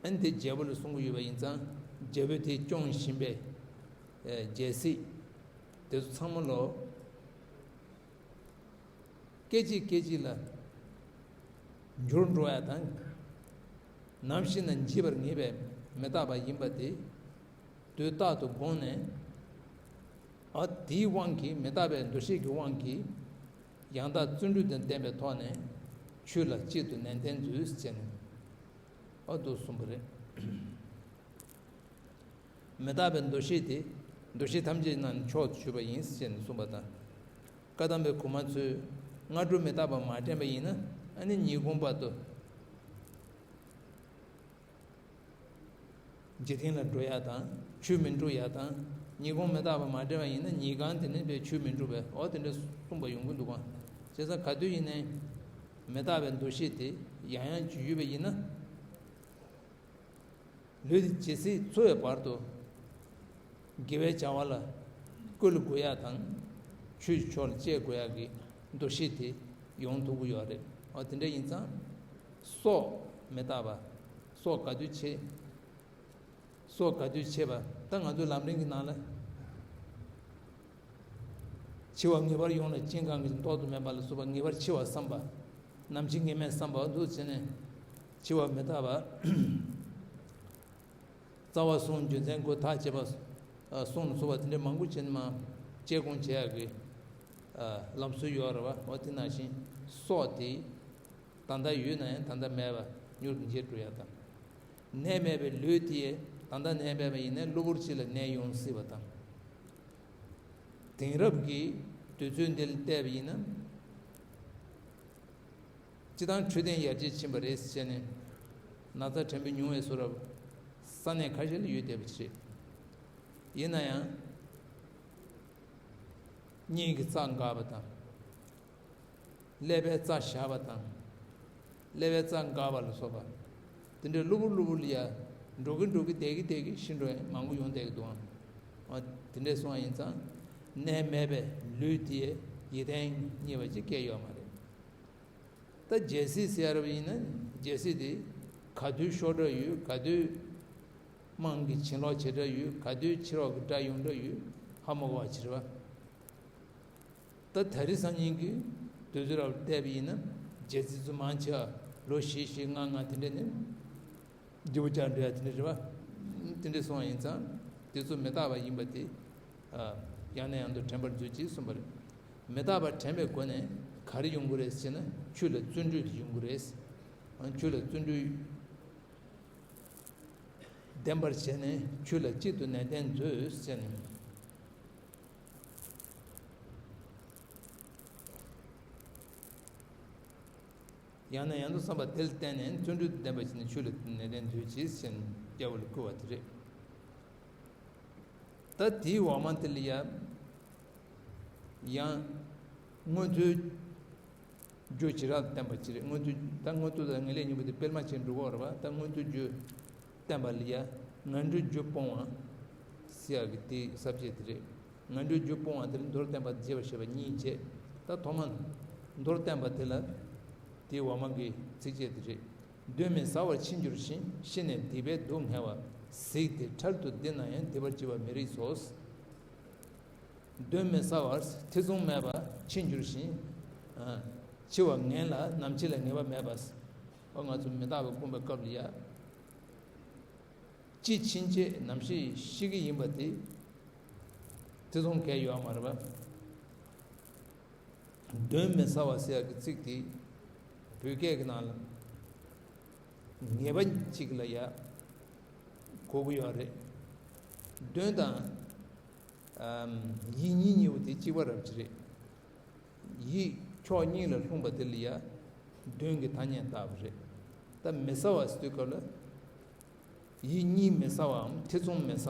ཨ་ནི་དེ་རྒྱལ་པོ་ལ་གསུང་གི་ཡོད་པ་ཡིན་ཙང་རྒྱལ་པོས་དེ་སྐྱོང་བཞིན་པའི་རྒྱལ་སྲིད་དེ་ཚོ་ཚང་མ་ལོ། སྐད་ཅིག་སྐད་ཅིག་ལ་འགྱུར་འགྲོ་ཡ་དང་། ནམ་ཞིག་ན་འཇིག་པར་ངེས་པའི་མི་རྟག་པ་ཡིན་པ་དེ་དུས་རྟག་ཏུ་དགོངས་ནས། ཨ་དེའི་དབང་གིས་མི་རྟག་པའི་འདུ་ཤེས་ཀྱི་དབང་གིས་ཡང་དག་བརྩོན་འགྲུས་དང་ལྡན་པའི་ཐོག་ནས་ཆོས་ལ་གཅིག་ཏུ་ནན་ཏན་མཛོད་ཅེས་ནས་ཨ་འདུག་གསུངས་པ་རེད། མི་རྟག་པའི་འདུ་ཤེས་དེ་འདུ་ཤེས་ཐམས་ཅད་རྣམས་མཆོག་ཏུ་གྱུར་པ་ཡིན་ཞེས་ནས་གསུངས་པ་དང་། བཀའ་གདམས་པའི་གོང་མ་ཚོས་སྔ་དྲོ་མི་རྟག་པ་མ་དྲན་པ་ཡིན་ན་ཨ་ནི་ཉིན་གུང་བར་དུ་འཇིག་རྟེན་ལ་འགྲོ་ཡག་དང་ཆོས་མི་འགྲུབ་ཡག་དང་། ཉིན་གུང་མི་རྟག་པ་མ་དྲན་པ་ཡིན་ན་ཉིན་གང་དེ་ནས་པའི་ཆོས་མི་འགྲུབ་པའི་འོ་དེ་འདྲ་གསུངས་པ་ཡོང་གི་འདུག་ག་བྱས་ཙང་ག་དུས་ཡིན་ནའི་མི་རྟག་པའི་འདུ་ཤེས་དེ་ཡང་ཡང་ཅིག་ཡོད་པ་ཡིན་ན། ལུས་འདི་ཇི་སྲིད་འཚོ་བའི་བར་དུ། དགེ་བའི་བྱ་བ་ལ་བཀོལ་དགོས་ཡ་དང་། ཆོས་ཀྱི་ཕྱོགས་ལ་སྤྱད་དགོས་ཡ་གི་འདུ་ཤེས་དེ་ཡོང་ཐུབ་ཀྱི་ཡོད་རེད། འོ་དེ་འདྲ་ཡིན་ཙང་། སྲོག་མི་རྟག་པ། སྲོག་ག་དུས་ཆད། སྲོག་ག་དུས་ཆད་པ་ད་ང་ཚོའི་ལམ་རིམ་གྱི་ནང་ལ། འཆི་བ་ངེས་པར་ཡོང་ལ་ཅིན་གང་གི་མདོག་ཏུ་མེད་པ་ལ་སོགས་པ་ངེས་པར་འཆི་བ་བསམ་པ། ནམ་འཆི་ངེས་མེད་བསམ་པ་འདུག་བྱས་ནས་འཆི་བ་མི་རྟག་པ། རྩ་བ་གསུམ་རྒྱུ་མཚན་དགུ་ཐག་བཅད་པ། གསུང་ལ་སོགས་པ་དེ་འདྲའི་མང་པོ་བྱས་ནས་མ་དཔྱད་སྒོམ་བྱེད་ཡག་གི་ལམ་སྲོལ་ཡོད་རེད་བ། འོ་དེ་ནང་བཞིན་སྲོག་དེ་ད་ལྟ་ཡོད་ན་ཡང་ད་ལྟ་མེད་པ་མྱུར་དུ་འགྱེལ་འགྲོ་ཡག་དང་། ནད་མེད་པའི་ལུས་དེ་ད་ལྟ་ནད་མེད་པ་ཡིན་ན་གློ་བུར་ཅིག་ལ་ནད་ཡོང་སྲིད་པ་དང་། དེང་རབས་ཀྱི་ དུས་ཚོད་འདི་ལ་བལྟས་པ་ཡིན་ན། སྤྱི་བཏང་འཕྲོད་བསྟེན་ཡར་རྒྱས་ཕྱིན་པ་རེད་ཟེར་ནས། ན་ཚ་ཕྲན་བུ་ཉུང་བའི་བཟོ་འདྲ་ས་གནས་ཁ་ཤས་ལ་ཡོད་བསྡད་པ་ཅིག་རེད། ཡིན་ན་ཡང་། གཉིད་ཀྱི་རྩ་འགག་པ་དང་། ཀླད་པའི་རྩ་ཞགས་པ་དང་། ཀླད་པའི་རྩ་འགག་པ་ལ་སོགས་པ། དེ་འདྲའི་གློ་བུར་གློ་བུར་ལ་ཡ། འགྲོ་གི་འགྲོ་གི་བསྡད་ཀྱི་བསྡད་ཀྱི་ཤི་འགྲོ་ཡ་མང་པོ་ཡོང་བསྡད་ཀྱི་འདུག་ཨང་། འོ། དེ་འདྲའི་སོང་བ་ཡིན་ཙང་། གནས་མེད་པའི་ལུས་དེ་ཡི་དྭགས་རྙེད་པ་ཅིག་སྐྱེ་ཡོད་མ་རེད། ད་རྒྱལ་སྲིད་ཟེར་ཡ་རབ་ཡིན་ན་རྒྱལ་སྲིད་དེ་ག་དུས་ཤོར་འདྲ་ཡོད། ག་དུས་དམངས་ཀྱི་བྱིན་རླབས་ཆེ་འདྲ་ཡོད། ག་དུས་ཕྱི་རོགས་ཀྱི་དགྲ་ཡོང་འདྲ་ཡོད། ཧ་མ་གོ་བ་ཅིག་རེད་བ། ད་ད་རེས་སང་ཉིན་གྱི་དུས་ཚོད་རབ་བལྟས་པ་ཡིན་ན་རྒྱལ་སྲིད་ཚོ་མང་ཆེ་བ་ལོ་བཞི་བཞི་ལྔ་ལྔ་དེ་འདྲས་ནས་རྒྱུ་བ་ཅག་འདྲ་དེ་འདྲས་རེད་བ། དེ་འདྲས་སོང་བ་ཡིན་ཙང་དེ་ཚོ་མི་རྟག་པ་ཡིན་པ་དེ། ཡང་ནས་ཡང་དུ་དྲན་པར་མཛོད་ཅེས་གསུངས་པ་རེད། མི་རྟག་པ་དྲན་པའི་སྒོ་ནས་ག་རེ་ཡོང་གི་རེད་ཟེར་ན་ཆོས་ལ་བརྩོན་འགྲུས་དེ་ཡོང་གི་རེད། ཆོས་ལ་བརྩོན་འགྲུས་ལྡན་པར་བྱས་ནས་ཆོས་ལ་གཅིག་ཏུ་ནན་ཏན་མཛོད་ཟེར་ནས། ཡང་ནས་ཡང་དུ་བསམ་པ་དེ་ལ་བརྟེན་ནས་བརྩོན་འགྲུས་ལྡན་པ་བྱས་ནས་ཆོས་ལ་ནན་ཏན་མཛོད་ཅིག་ཟེར་ནས་སྐྱབས་པ་ལ་བསྐུལ་བ་དེ་རེད། ད་དེའི་འོག་མ་དེ་ལ་ཡ། ཡང་། མངོན་མཐོའི་རྒྱུ་ཇི་ལྟར་བསྟན་པ་ཅི་རེད། མངོན་མཐོའི་ད་མངོན་མཐོ་དང་ངེས་ལེགས་གཉིས་པོ་དེ་སྤེལ་མ་བྱས་འགྲོ་གི་ཡོད་རེད་པ། ད་མངོན་མཐོའི་རྒྱུ་བསྟན་པ་ལ་ཡ། ངན་འགྲོའི་རྒྱུ་སྤོང་བ་ཟེར་ཡག་གི་དེའི་ས་བཅད་དེ་རེད། ངན་འགྲོའི་རྒྱུ་སྤོང་བ་དེ་ལ་མདོར་བསྟན་པ་རྒྱས་པར་བཤད་པ་གཉིས་བྱས། ད་ཐོག་མ་མདོར་བསྟན་པ་དེ་ལ་དེའི་འོག་མ་གི་ཚིགས་བཅད་དེ་རེད། གདོན་མི་ཟ་བར་འཆི་འགྱུར་ཞིང་། ཤི་ནས་སྡིག་པའི་སྡུག་བསྔལ་བ། གཟིགས་ཏེ་འཕྲལ་དུ་འདི་ན་ཡང་། སྡིག་པར་བགྱི་བ་མི་རིགས་སོ། གདོན་མི་ཟ་བར་ཐེ་ཚོམ་མེད་པར་འཆི་འགྱུར་ཞིང་། འཆི་བ་ངན་ལ་ནམ་འཆི་ལ་ངེས་པ་མེད་པ། ཨོ་ང་ཚོ་མི་རྟག་པའི་སྐུ་འབའ་སྐབས་ལ་ཡ། འཆི་ཕྱིན་ཆད་ནམ་ཞིག་ཤི་གི་ཡིན་པ་དེ་ཐེ་ཚོམ་གང་ཡང་ཡོད་མ་རེད་པ། གདོན་མི་ཟ་བ་ཟེར་ཡག་གི་ཚིག་དེ་བོད་སྐད་ཀྱི་ནང་ལ་ངེས་པ་གཅིག་ལ་ཡ་གོ་གི་ཡོད་རེད། གདོན་དང་ཡིད་གཉིས་གཉིས་པོ་དེ་གཅིག་པ་རབ་ཅིག་རེད། ཡིད་ཕྱོགས་གཉིས་ལ་ལྷུང་བ་དེ་ལ་ཡ་གདོན་གྱི་ཐ་སྙད་བཏགས་པ་རེད། ད་མི་ཟ་བ་ཟེར་དུས་སྐབས་ལ་ཡིད་གཉིས་མི་ཟ་བའམ་ཐེ་ཚོམ་མི་ཟ་བ།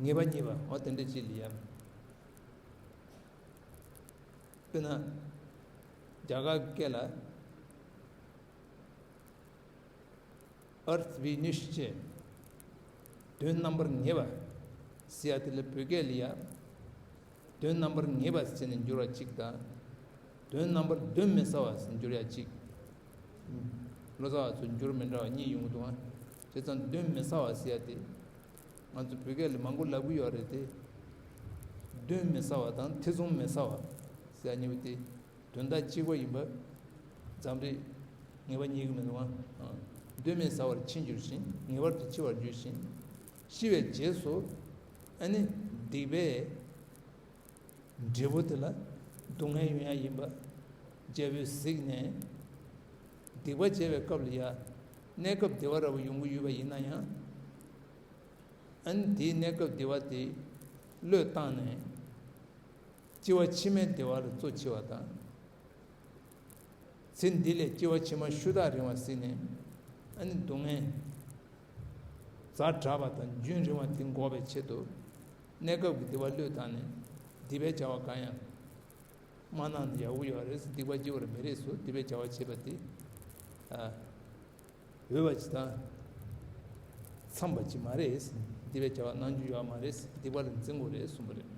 ངེས་པ་རྙེད་པ་འོ་དེ་འདྲ་ཅིག་ལ་ཡ། དཔེར་ན། རྒྱ་གར་སྐད་ལ་ཨར་ཐ་བི་ནི་ཤ་ཅེ། དོན་རྣམ་པར་ངེས་པ་ཟེར་ཡ་དེ་ལ་བོད་སྐད་ལ་ཡ། དོན་རྣམ་པར་ངེས་པ་ཟེར་ནས་འགྱུར་བ་གཅིག་དང་། དོན་རྣམ་པར་གདོན་མི་ཟ་བ་ཟེར་འགྱུར་ཡ་གཅིག་ལོ་ཙཱ་བ་ཚོ་འགྱུར་མི་འདྲ་བ་གཉིས་ཡོང་གི་འདུག་ཨ། བྱས་ཙང་གདོན་མི་ཟ་བ་ཟེར་ཡ་དེ། ང་ཚོ་བོད་སྐད་ལ་མང་པོ་ལབ་ཀྱི་ཡོད་རེད་དེ། གདོན་མི་ཟ་བ་དང་ཐེ་ཚོམ་མི་ཟ་བ་ཟེར་ཡ་གཉིས་པོ་དེ་དོན་དག་གཅིག་པ་ཡིན་པ་འཛམ་རེད། ངེས་པ་རྙེད་ཀྱི་མི་འདུག་ཨ། གདོན་མི་ཟ་བར་འཆི་འགྱུར་ཞིང་། ངེས་པར་དུ་འཆི་བར་འགྱུར་ཞིང་། ཤི་བའི་རྗེས་སུ་ཨ་ནི་སྡིག་པའི་འབྲས་བུ་དེ་ལ་སྡུག་བསྔལ་ཡོང་ཡ་ཡིན་པ་རྒྱལ་པོས་གཟིགས་ནས། སྡིག་པ་བྱས་པའི་སྐབས་ལ་ཡ་གནས་སྐབས་བདེ་བ་ར་བ་ཡོང་གི་ཡོད་པ་ཡིན་ན་ཡང་། ཨ་ནི་དེའི་གནས་སྐབས་བདེ་བ་དེ་བློས་བཏང་ནས། སྐྱེ་བ་ཕྱི་མའི་བདེ་བ་ལ་གཙོ་ཆེ་བ་དང་། ཚེ་འདི་ལས་སྐྱེ་བ་ཕྱི་མ་ཤུགས་ཐག་རིང་བ་ཟིན་ནས། ཨ་ནི་སྡུག་བསྔལ་ཛ་དྲག་པ་དང་རྒྱུན་རིང་བ་དེ་འགོག་པའི་ཆེད་དུ། གནས་སྐབས་ཀྱི་བདེ་བ་བློས་བཏང་ནས་སྡིག་པའི་བྱ་བ་གང་ཡང་མ་གནང་ན་ཡག་པོ་ཡོད་རེད། སྡིག་པ་བགྱི་བར་མི་རིགས་སོ། སྡིག་པའི་བྱ་བ་བྱེད་པ་དེ་ཨ་འོས་པ་ཅིག་དང་འཚམས་པ་ཅིག་མ་རེད། སྡིག་པའི་བྱ་བ་གནང་རྒྱུ་ཡོད་མ་རེད། སྡིག་པ་ལ་འཛིན་དགོས་རེད་གསུངས་པ་རེད།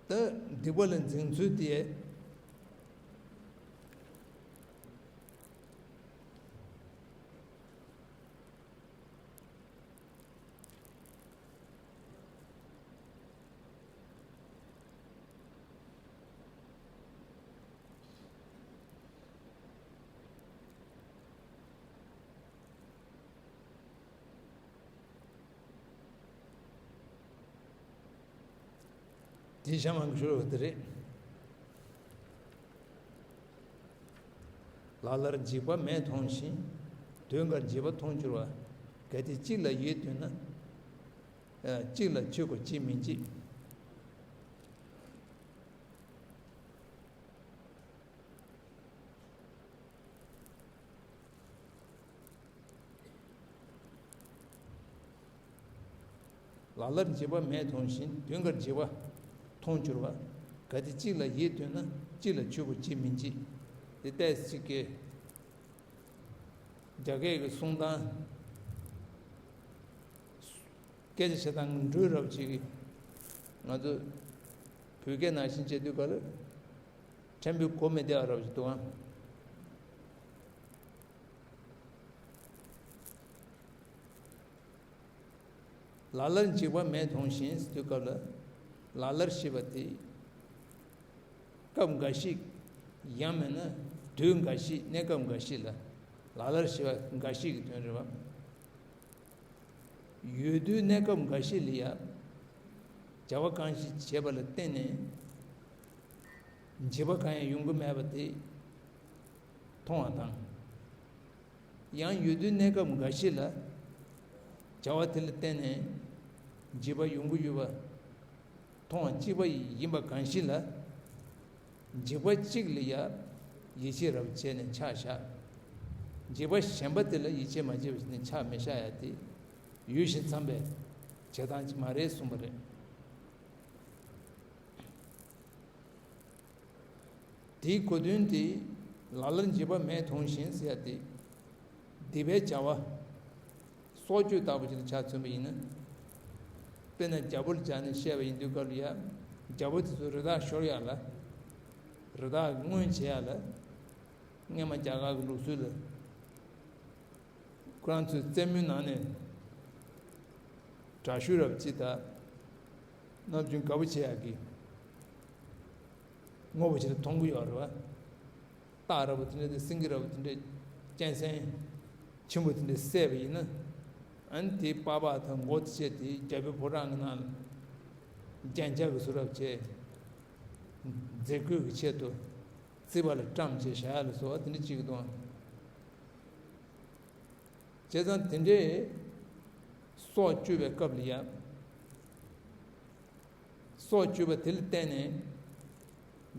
ད་སྡིག་པ་ལ་འཛིན་ཚུལ་དེ། དེ་གཤམ་མ་གི་ཤོ་ལོ་ཀ་དེ་རེད། ལ་ལར་འཇིགས་པ་མེད་མཐོང་ཞིང་། དུས་འགར་འཇིགས་པ་མཐོང་འགྱུར་བ། གལ་ཏེ་གཅིག་ལ་ཡིད་འདོད་ན། གཅིག་ལ་ཆོས་གོ་གཅིག་མིན་གཅིག། ལ་ལར་འཇིགས་པ་མེད་མཐོང་ཞིང་། དུས་འགར་འཇིགས་པ་མཐོང་འགྱུར་བ། གལ་ཏེ་གཅིག་ལ་ཡིད་འདོད་ན། གཅིག་ལ་ཆོས་གོ་གཅིག་མིན་གཅིག། དེ་ལྟས་གཅིག་གི་རྒྱ་སྐད་ཀྱི་གསུང་སྟངས། སྐད་ཆ་བཤད་སྟངས་འགྲོས་རབ་ཅིག་གིས་ང་ཚོ་བོད་སྐད་ནང་བཞིན་བྱེད་དུས་ག་ལ་ཕྲན་བུ་གོ་མི་བདེ་བ་རབ་ཅིག་འདུག་ཨང་། ལ་ལར་འཇིགས་པ་མེད་མཐོང་ཞིང་ཟེར་དུས་སྐབས་ལ། ལ་ལར་ཞེས་པ་དེ་སྐབས་འགའ་ཞིག། ཡང་མིན་ན་དུས་འགའ་ཞིག། གནས་སྐབས་འགའ་ཞིག་ལ། ལ་ལར་ཞེས་པ་འགའ་ཞིག་གི་དོན་རེད་བ། ཡོད་དུས་གནས་སྐབས་འགའ་ཞིག་ལ་ཡང་བྱ་བ་གང་ཞིག་བྱས་པ་ལ་བརྟེན་ནས་འཇིགས་པ་གང་ཡང་ཡོང་གི་མེད་པ་དེ་མཐོང་བ་དང་། ཡང་ཡོད་དུས་གནས་སྐབས་འགའ་ཞིག་ལ་བྱ་བ་དེ་ལ་བརྟེན་ནས་འཇིགས་པ་ཡོང་གི་ཡོད་པ་མཐོང་བ་གཅིག་པ་ཡིན་པ་གང་ཞིག་ལ། འཇིགས་པ་གཅིག་ལ་ཡང་ཡིད་ཆེས་རབ་བྱས་ནས་ཆ་བཞག། འཇིགས་པ་གཞན་པ་དེ་ལ་ཡིད་ཆེས་མ་བྱས་པ་ཞིག་ནས་ཆ་མི་བཞག་ཡ་དེ་ཡུལ་བཞིན་འཚམ་པའི་བྱེད་སྟངས་ཅིག་མ་རེད་གསུངས་པ་རེད། དེའི་གོ་དོན་དེ་ལ་ལར་འཇིགས་པ་མེད་མཐོང་ཞིང་ཟེར་ཡ་དེ། སྡིག་པའི་བྱ་བ་སྲོག་གཅོད་ལྟ་བུ་ཅིག་ལ་ཆ་མཚོན་པ་ཡིན་ན། དཔེར་ན་རྒྱལ་པོ་ལ་སྦྱར་ནས་བཤད་པ་ཡིན་དུས་སྐབས་ལ་ཡ། རྒྱལ་པོ་དེ་ཚོ་རི་དྭགས་ཤོར་ཡ་ལ། རི་དྭགས་རྔོན་བྱེད་ཡ་ལ། སྔོན་མ་རྒྱ་གར་གྱི་ལུགས་སྲོལ་ལ། ཁོ་རང་ཚོའི་རྩེད་མོའི་ནང་ནས་དྲག་ཤུལ་རབ་ཅིག་དང་། ནམ་རྒྱུན་དགའ་པོ་བྱེད་ཡག་གི་དངོས་པོ་ཅིག་ལ་མཐོང་གི་ཡོད་རེད་བ། སྟག་རབ་པོ་དེ་འདྲ་དང་སེང་གེ་རབ་པོ་དེ་འདྲ་གཅན་གཟན་ཆེན་པོ་དེ་འདྲ་བསད་པ་ཡིན་ན། ཨ་ནི་དེའི་པགས་པ་དང་མགོ་དེ་བཅད་དེ་རྒྱལ་པོའི་ཕོ་བྲང་གི་ནང་ལ་རྒྱན་ཆ་གི་བཟོ་འདྲ་བྱས། མཛེས་དགོས་ཀྱི་ཆེད་དུ། རྩིག་པ་ལ་བཀྲམ་བྱས་བཞག་ཡ་ལ་སོགས་པ་དེ་འདྲ་བྱེད་ཀྱི་འདུག་ཨང་། བྱས་ཙང་དེ་འདྲའི་སྲོག་གཅོད་པའི་སྐབས་ལ་ཡང་། སྲོག་གཅོད་པ་དེ་ལ་བརྟེན་ནས་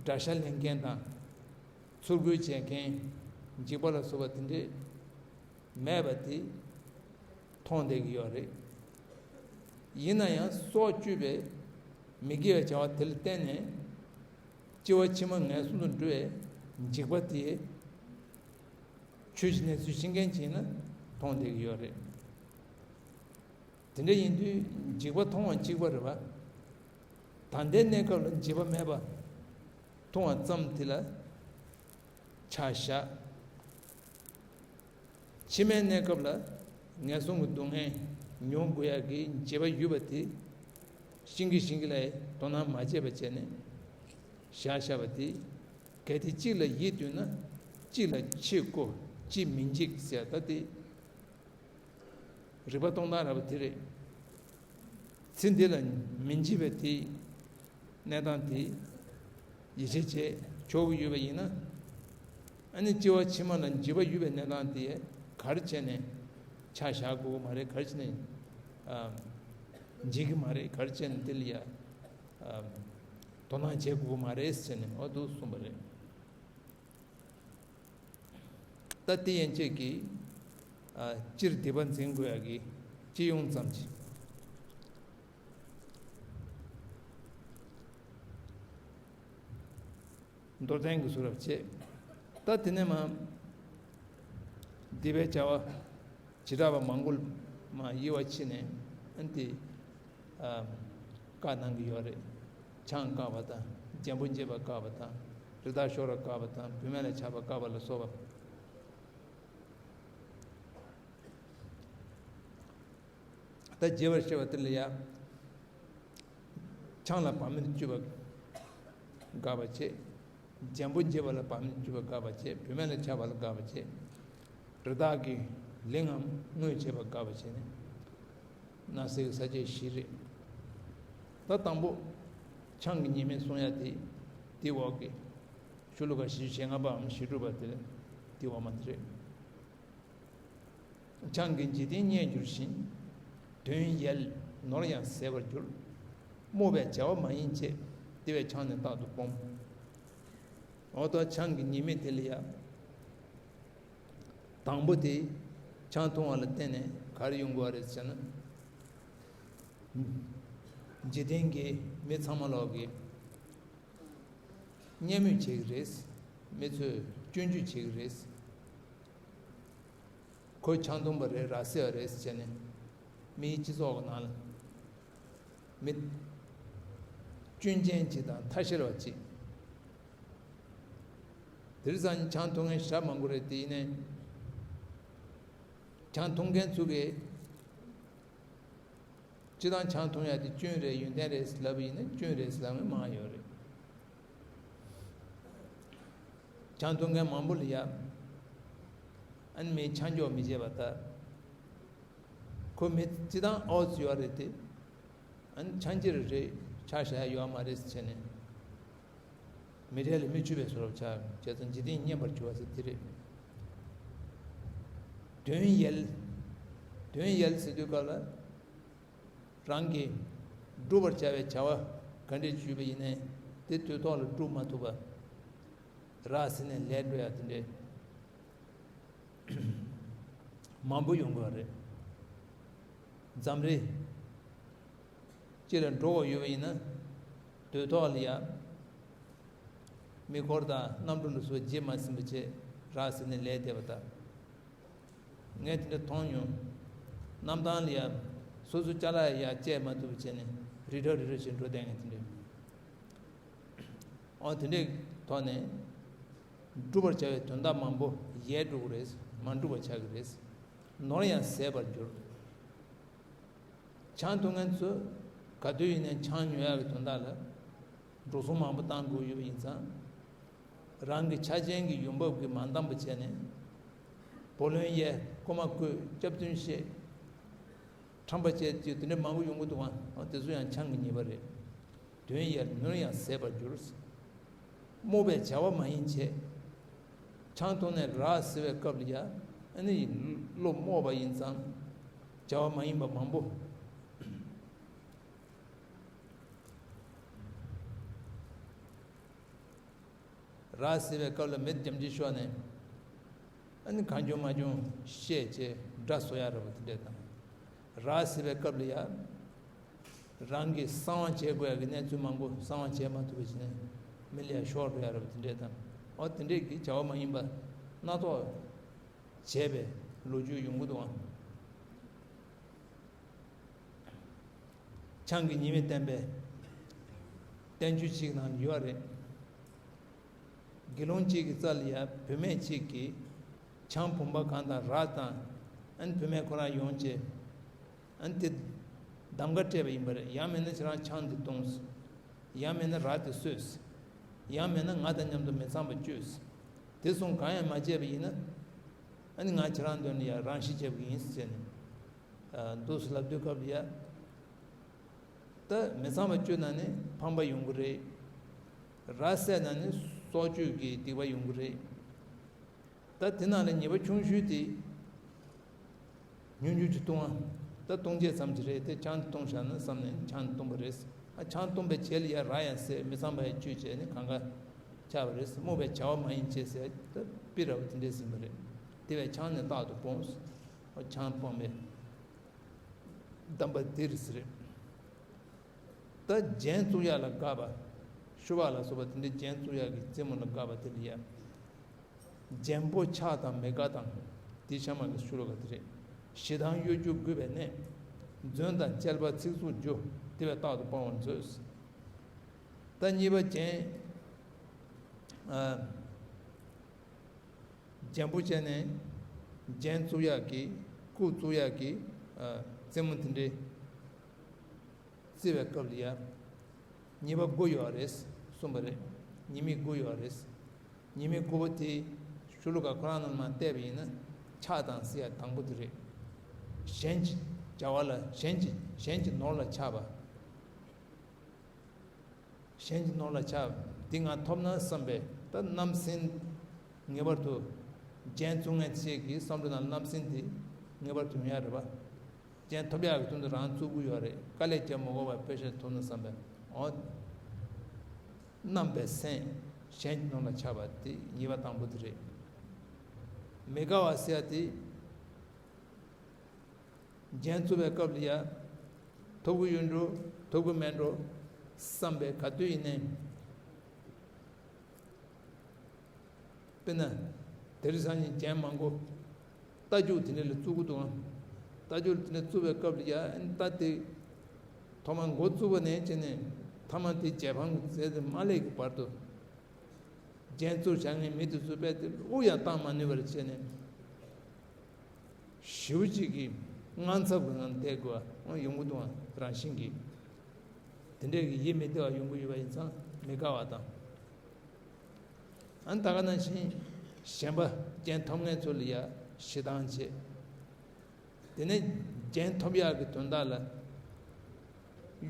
དགྲ་ཤ་ལེན་མཁན་དང་། ཚུར་རྒོལ་བྱེད་མཁན། འཇིགས་པ་ལ་སོགས་པ་དེ་འདྲའི་མེད་པ་དེ་མཐོང་བསྡད་ཀྱི་ཡོད་རེད། ཡིན་ན་ཡང་སྲོག་གཅོད་པའི་མི་དགེ་བའི་བྱ་བ་དེ་ལ་བརྟེན་ནས། སྐྱེ་བ་ཕྱི་མ་ངན་སོང་དུ་འགྲོ་བའི་འཇིགས་པ་དེ་ཆོས་ཀྱི་གནས་ཚུལ་ཤེས་མཁན་ཅིག་ཡིན་ན་མཐོང་བསྡད་ཀྱི་ཡོད་རེད། དེ་འདྲ་ཡིན་དུས་འཇིགས་པ་མཐོང་བ་གཅིག་པ་རེད་བ། ད་ལྟའི་གནས་སྐབས་ལ་འཇིགས་པ་མེད་པ་མཐོང་བ་ཙམ་དེ་ལ་ཆ་བཞག། ཕྱི་མའི་གནས་སྐབས་ལ་ངན་སོང་གི་སྡུག་བསྔལ་མྱོང་དགོས་ཡག་གི་བྱེད་པ་ཡོད་པ་དེ། ཤིང་གི་ཤིང་གི་ལ་དོ་སྣང་མ་བྱས་པ་བྱས་ནས་བཞག་བཞག་པ་དེ། གལ་ཏེ་གཅིག་ལ་ཡིད་འདོད་ན་གཅིག་ལ་ཆོས་གོ་གཅིག་མིན་གཅིག་ཟེར་ད་དེ། རིགས་པ་སྟོང་སྟངས་ར་བ་དེ་རེད། ཚེ་འདི་ལ་མི་འཇིགས་པའི་དེ་གནས་སྟངས་དེ་ཡིད་ཆེས་བྱས་ཆོག་གི་ཡོད་པ་ཡིན་ན། ཨ་ནི་སྐྱེ་བ་ཕྱི་མ་ལ་འཇིགས་པ་ཡོད་པའི་གནས་སྟངས་དེ་ག་རེ་བྱས་ནས་ཆ་བཞག་དགོས་ཀྱི་མ་རེད། ག་རེ་བྱས་ནས་ཨ་འཇིགས་ཀྱི་མ་རེད། ག་རེ་བྱས་ནས་དེ་ལ་ཡ་ཨ་དོ་སྣང་བྱེད་དགོས་ཀྱི་མ་རེད་ཟེར་ནས་འོ་འདུག་གསུངས་པ་རེད། ད་དེ་ཡན་ཆད་ཀྱིས་ཨ་སྤྱིར་སྡིག་པ་འཛིན་དགོས་ཡག་གི་སྤྱི་ཡོངས་ཙམ་གྱི་མདོར་བསྟན་གྱི་ཚུལ་རབ་བྱེད། ད་དེ་ནས་མ་སྡིག་པའི་བྱ་བ་བྱེ་བྲག་པ་མང་པོ་མ་དབྱེ་བ་ཕྱེ་ནས་ཨ་ནི་དེ་ཨ་བཀའ་གནང་གི་ཡོད་རེད། ཆང་བཀག་པ་དང་། རྒྱན་པོ་འབྱེད་པ་བཀག་པ་དང་། རི་དྭགས་ཤོར་བ་བཀག་པ་དང་། བུད་མེད་ལ་ཆགས་པ་བཀག་པ་ལ་སོགས་པ། ད་བརྗེད་པར་བྱ་བ་དེ་ལ་ཡང་། ཆང་ལ་བག་མེད་དུ་སྤྱོད་པ་དགག་པ་བྱེད། རྒྱན་པོ་འབྱེད་པ་ལ་བག་མེད་དུ་སྤྱོད་པ་དགག་པ་བྱེད། བུད་མེད་ལ་ཆགས་པ་ལ་དགག་པ་བྱེད། རི་དྭགས་ཀྱི་ལིང་ངམ་རྔོན་བྱེད་པ་དགག་པ་བྱས་ནས་ནང་གསེས་ཀྱི་ས་བཅད་བཞི་རེད། ད་དང་པོ་ཆང་གི་ཉེས་དམིགས་གསུང་ཡ་དེ་དེའི་འོག་གི་ཤོ་ལོ་ཀ་བཞི་བཅུ་ཞེ་ལྔ་པའམ་ཞེ་དྲུག་པ་དེ་ལ་ དེ་བ་མ་དེ་རེད། ཆང་གིས་འཇིག་རྟེན་མཉེས་འགྱུར་ཞིང་། དོན་ཡལ་ནོར་ཡང་ཟད་པར་འགྱུར། རྨོངས་པས་བྱ་བ་མ་ཡིན་བྱེད། དེ་བས་ཆང་ནི་རྟག་ཏུ་སྤོངས། འོ་ད་ཆང་གི་ཉེས་དམིགས་དེ་ལ་ཡ། དང་པོ་དེ། ཆང་འཐུང་བ་ལ་བརྟེན་ནས་ག་རེ་ཡོང་གི་ཡོད་རེད་ཟེར་ན། འཇིག་རྟེན་གྱི་མི་ཚང་མ་ལོག་གི་བརྙས་སྨོད་བྱེད་ཀྱི་རེད། མི་ཚོས་སྐྱོན་བརྗོད་བྱེད་ཀྱི་རེད། ཁོས་ཆང་འཐུང་པ་རེད། ར་བཟི་བ་རེད་ཟེར་ནས་མིའི་སྤྱི་ཚོགས་ཀྱི་ནང་ལ་མི་སྐྱོན་ཅན་ཅིག་དང་ཐ་ཤལ་བ་ཅིག་དེ་རིང་སང་ཉིན་ཆང་འཐུང་མཁན་ཞེ་དྲག་མང་པོ་རེད། དེ་ཡིན་ནའི་ཆང་འཐུང་མཁན་ཚོ་གིས་སྤྱིར་བཏང་ཆང་འཐུང་ཡ་དེ་སྐྱོན་རེད་ཡོན་ཏན་རེད་ལབ་པ་ཡིན་ན་སྐྱོན་རེད་ལབ་མཁན་མང་ཡོད་རེད། ཆང་འཐུང་མཁན་མང་པོ་ལ་ཡ། ཨ་ནི་མི་ཆང་འཇོག་མི་བྱེད་པ་ད། ཁོ་མི་སྤྱིར་བཏང་ཨོ་ཙི་ཡོད་རེད་དེ། ཨ་ནི་ཆང་ཅི་རེད་ཆ་བཞག་ཡ་ཡོད་མ་རེད་ཟེར་ནས། མི་གྲལ་ལ་མི་ཆུད་པའི་བཟོ་འདྲ་ཆགས། བྱས་ཙང་འཇིག་རྟེན་བརྙས་པར་འགྱུར་བ་ཟེར་དེ་རེད། དོན་ཡལ། དོན་ཡལ་ཟེར་དུས་སྐབས་ལ། རང་གིས་བསྒྲུབ་པར་བྱ་བའི་བྱ་བ་ག་འདྲས་བྱས་པ་ཡིན་ནའི་དེ་དུས་ཐོག་ལ་བསྒྲུབ་མ་ཐུབ་པ། ར་བཟི་ནས་ལས་འགྲོ་ཡ་དེ་འདྲས་མང་པོ་ཡོང་གི་ཡོད་རེད། འཛམ་རེ་གཅིག་ལ་འགྲོ་དགོས་ཡོད་པ་ཡིན་ན། དུས་ཐོག་ལ་ཡ། མེ་འཁོར་དང་གནམ་གྲུ་འདྲ་སོགས་རྗེས་མ་ཟིན་པ་བྱས་ར་བཟི་ནས་ལས་འདས་པ་དང་། ངས་དེ་འདྲ་མཐོང་མྱོང་། གནམ་ཐང་ལ་ཡ། སོ་སོ་ཅ་ལག་ཡ་བཅད་མ་ཐུབ་པ་བྱས་ནས་རི་ཁྲོད་རི་ཁྲོད་བྱས་འགྲོ་བསྡད་མཁན་དེ་འདྲ། འོ་དེ་འདྲའི་ཐོག་ནས། བསྒྲུབ་པར་བྱ་བའི་དོན་དག་མང་པོ་ཡལ་འགྲོ་གི་རེད། མ་འགྲུབ་པ་ཆགས་ཀྱི་རེད། ནོར་ཡང་ཟད་པར་འགྱུར། ཆང་འཐུང་མཁན་ཚོས་ག་དུས་ཡིན་ནའི་ཆང་ཉོ་ཡག་གི་དོན་དག་ལ། འགྲོ་སོང་མང་པོ་བཏང་དགོས་ཡོད་པ་ཡིན་ཙང་། རང་གི་ཆ་རྐྱེན་གྱི་ཡོང་འབབ་ཀྱིས་མ་འདང་པ་བྱས་ནས། བུ་ལོན་ཡས། རྐུ་མ་རྐུས། སྐྱབས་བསྟུན་བཤད། ཁྲམ་པ་བྱས་ཀྱི་དེ་འདྲ་མང་པོ་ཡོང་གི་འདུག་ག་འོ་དེ་ཚོ་ཡང་ཆང་གི་ཉེས་པ་རེད། དོན་ཡལ་ནོར་ཡང་ཟད་པར་འགྱུར། རྨོངས་པས་བྱ་བ་མ་ཡིན་བྱེད། ཆང་འཐུང་ནས་ར་བཟི་བའི་སྐབས་ལ་ཡ། ཨ་ནི་བློ་རྨོངས་པ་ཡིན་ཙང་། བྱ་བ་མ་ཡིན་པ་མང་པོ། ར་བཟི་བའི་སྐབས་ལ་མི་རྒྱབ་འཇིགས་ཤོར་ནས། ཨ་ནི་གང་བྱུང་མ་བྱུང་བཤད་བྱས་དགྲ་བཟོ་ཡ་ར་བ་དེ་འདྲས་དང་། ར་བཟི་བའི་སྐབས་ལ་ཡ། རང་གིས་གསང་བ་བྱེད་དགོས་ཡ་གི་གནས་ཚུལ་མང་པོ་གསང་བ་བྱེད་མ་ཐུབ་པ་བྱས་ནས་མི་ལ་ཡ་ཤོར་འགྲོ་ཡ་ར་བ་དེ་འདྲས་དང་། འོ་དེ་འདྲས་ཀྱི་བྱ་བ་མ་ཡིན་པ་སྣ་ཚོགས་བྱས་པའི་ལོ་རྒྱུས་ཡོང་གི་འདུག་ཨང་། ཆང་གི་ཉེས་དམིགས་བསྟན་པའི་བསྟན་བཅོས་གཅིག་ནང་ཡོད་རེད། དགེ་སློང་གཅིག་གི་རྩ་ལ་ཡ་བུད་མེད་གཅིག་གིས་ཆང་བུམ་པ་གང་དང་ར་དང་། ཨ་ནི་བུད་མེད་ཁོ་རང་ཡོང་བྱས། ཨ་ནི་དེ་གདམ་ག་སྤྲད་པ་ཡིན་པ་རེད། ཡང་མིན་ན་ཁྱེད་རང་ཆང་འདི་འཐུང་། ཡང་མིན་ན་ར་དེ་གསོས། ཡང་མིན་ན་ང་དང་མཉམ་དུ་མི་ཚངས་པ་སྤྱོད། དེ་གསུམ་གང་ཡང་མ་བྱས་པ་ཡིན་ན། ཨ་ནི་ང་ཁྱེད་རང་དོན་ལ་ཡ་རང་ཤི་བྱེད་པ་ཡིན་ཟེར་ནས། འདུག་སེ་ལབ་དུས་སྐབས་ལ་ཡ། ད་མི་ཚངས་པ་སྤྱོད་ན་ནི་ཕངས་པ་ཡོང་གི་རེད། ར་བསད་ན་ནི་སྲོག་གཅོད་ཀྱི་སྡིག་པ་ཡོང་གི་རེད། ད་དེ་ནང་ལ་ཉེས་པ་ཆུང་ཤོས་དེ། ཉུང་ཉུང་ཅིག་བཏུང་བ། ད་བཏུང་བྱེད་ཙམ་ཅིག་རེད་དེ་ཆང་བཏུང་བཞག་ན་བསམ་ནས་ཆང་བཏུང་བ་རེད། ཨ་ཆང་བཏུང་བའི་རྗེས་ལ་ཡ་ར་ཡང་བསད། མི་ཚངས་པ་ཡང་སྤྱོད་བྱས་ནས་གང་ག་ཆགས་པ་རེད། རྨོངས་པའི་བྱ་བ་མ་ཡིན་བྱེད་ཟེར་ད་པི་ར་བ་དེ་འདྲས་ཟིན་པ་རེད། དེ་བས་ཆང་ནི་རྟག་ཏུ་སྤོངས། ཨ་ཆང་སྤོང་བའི་གདམས་པ་འདི་རེད་ཟེར། ད་རྒྱན་བཙུགས་ཡག་ལ་དགའ་བ། ཤུ་བག་ལ་སོགས་པ་དེ་འདྲའི་རྒྱན་བཙུགས་ཡག་གི་རྩེད་མོ་ལ་དགའ་བ་དེ་ལ་ཡ། རྒྱན་པོ་ཕྱག་དང་མི་དགའ་དང་། དེ་ཤ་མ་གི་ཤུ་ལོ་ག་དེ་རེད། ཞེ་སྡང་གཡོ་སྒྱུ་རྒུད་པའི་གནས། རྫུན་དང་དཔྱལ་བ་ཚིག་རྩུབ་སྒྱུ། དེ་བས་རྟག་ཏུ་སྤང་བར་མཛོད། ད་གཉིས་པ་རྒྱན། ཨ། རྒྱན་པོ་བྱས་ནས་རྒྱན་བཙུགས་ཡག་གི་སྐུ་བཙུགས་ཡག་གི་ཨ་རྩེད་མོ་དེ་འདྲའི་རྩེ་བའི་སྐབས་ལ་ཡ། ཉེས་པ་དགུ་ཡོད་རེད་གསུངས་པ་རེད། ཉེས་དམིགས་དགུ་ཡོད་རེད། ཉེས་དམིགས་དགུ་པོ་དེ་ཤུ་ལུ་ཀ་ཁོ་རང་རྣམས་ལ་བལྟས་པ་ཡིན་ན་ཆགས་དང་ཟེར་ཡ་དང་པོ་དེ་རེད། གཞན་གྱི་བྱ་བ་ལ་གཞན་གྱི་གཞན་གྱི་ནོར་ལ་ཆགས་པ། གཞན་གྱི་ནོར་ལ་ཆགས། འདི་ང་ཐོབ་ན་བསམ་པས་ད་རྣམ་སྨིན་ངེས་པར་དུ་ རྒྱན་བཙུགས་མཁན་ཅིག་གི་བསམ་བློ་དང་བསམ་སེམས་དེ་ངེས་པར་དུ་ཡོང་ཡ་རེད་པ། རྒྱན་ཐོབ་ཡག་གི་དོན་དུ་རང་བཙུགས་ཀྱི་ཡོད་རེད། དཀའ་ལས་བརྒྱབ་མ་དགོས་པར་དཔེ་ཆ་ཐོབ་ན་བསམ་པའི་འོ། རྣམ་པའི་སེམས་གཞན་གྱི་དོན་ལ་ཆགས་པ་དེ་ཉེས་པ་དང་པོ་དེ་རེད། མི་དགའ་བ་ཟེར་ཡ་དེ། རྒྱན་བཙུགས་པའི་སྐབས་ལ་ཡ། ཐོབ་ཀྱི་ཡོད་འགྲོ། ཐོབ་ཀྱི་མེད་འགྲོ། བསམ་པའི་ག་དུས་ཡིན་ནའི། དཔེར་ན། དེ་རིང་སང་ཉིན་རྒྱན་མང་པོ། རྟ་རྒྱུག་དེ་འདྲ་ལ་བཙུགས་ཀྱི་འདུག་ཨང་། རྟ་རྒྱུག་དེ་འདྲ་བཙུགས་པའི་སྐབས་ལ་ཡ་ཨ་ནི་རྟ་དེ། ཐོག་མར་འགོ་བཙུགས་པ་ནས་བྱས་ནས་མཐའ་མ་དེ་རྒྱལ་འཕངས་ཀྱི་རྩལ་དེ་མ་སླེབས་ཀྱི་བར་དུ། རྒྱན་བཙུགས་བྱ་ངན་མི་དེ་ཚོ་དཔེ་དེ་དབུགས་ཡང་བཏང་མ་ནུས་པར་བྱས་ནས། ཞེ་པོ་ཅིག་གི་དངངས་འཚབ་ཀྱི་ངང་བསྡད་དགོས་པ་ཡོང་གི་འདུག་ཨང་། རང་བཞིན་གྱིས། དེ་འདྲའི་གི་ཡིད་མི་བདེ་བ་ཡོང་གི་ཡོད་པ་ཡིན་ཙང་མི་དགའ་བ་དང་། ཨ་ནི་ད་ག་ནང་བཞིན་གཞན་པ་རྒྱན་ཐོབ་མཁན་ཚོ་ལ་ཡ་ཞེ་སྡང་བྱེད། དེ་ནས་རྒྱན་ཐོབ་ཡག་གི་དོན་དག་ལ་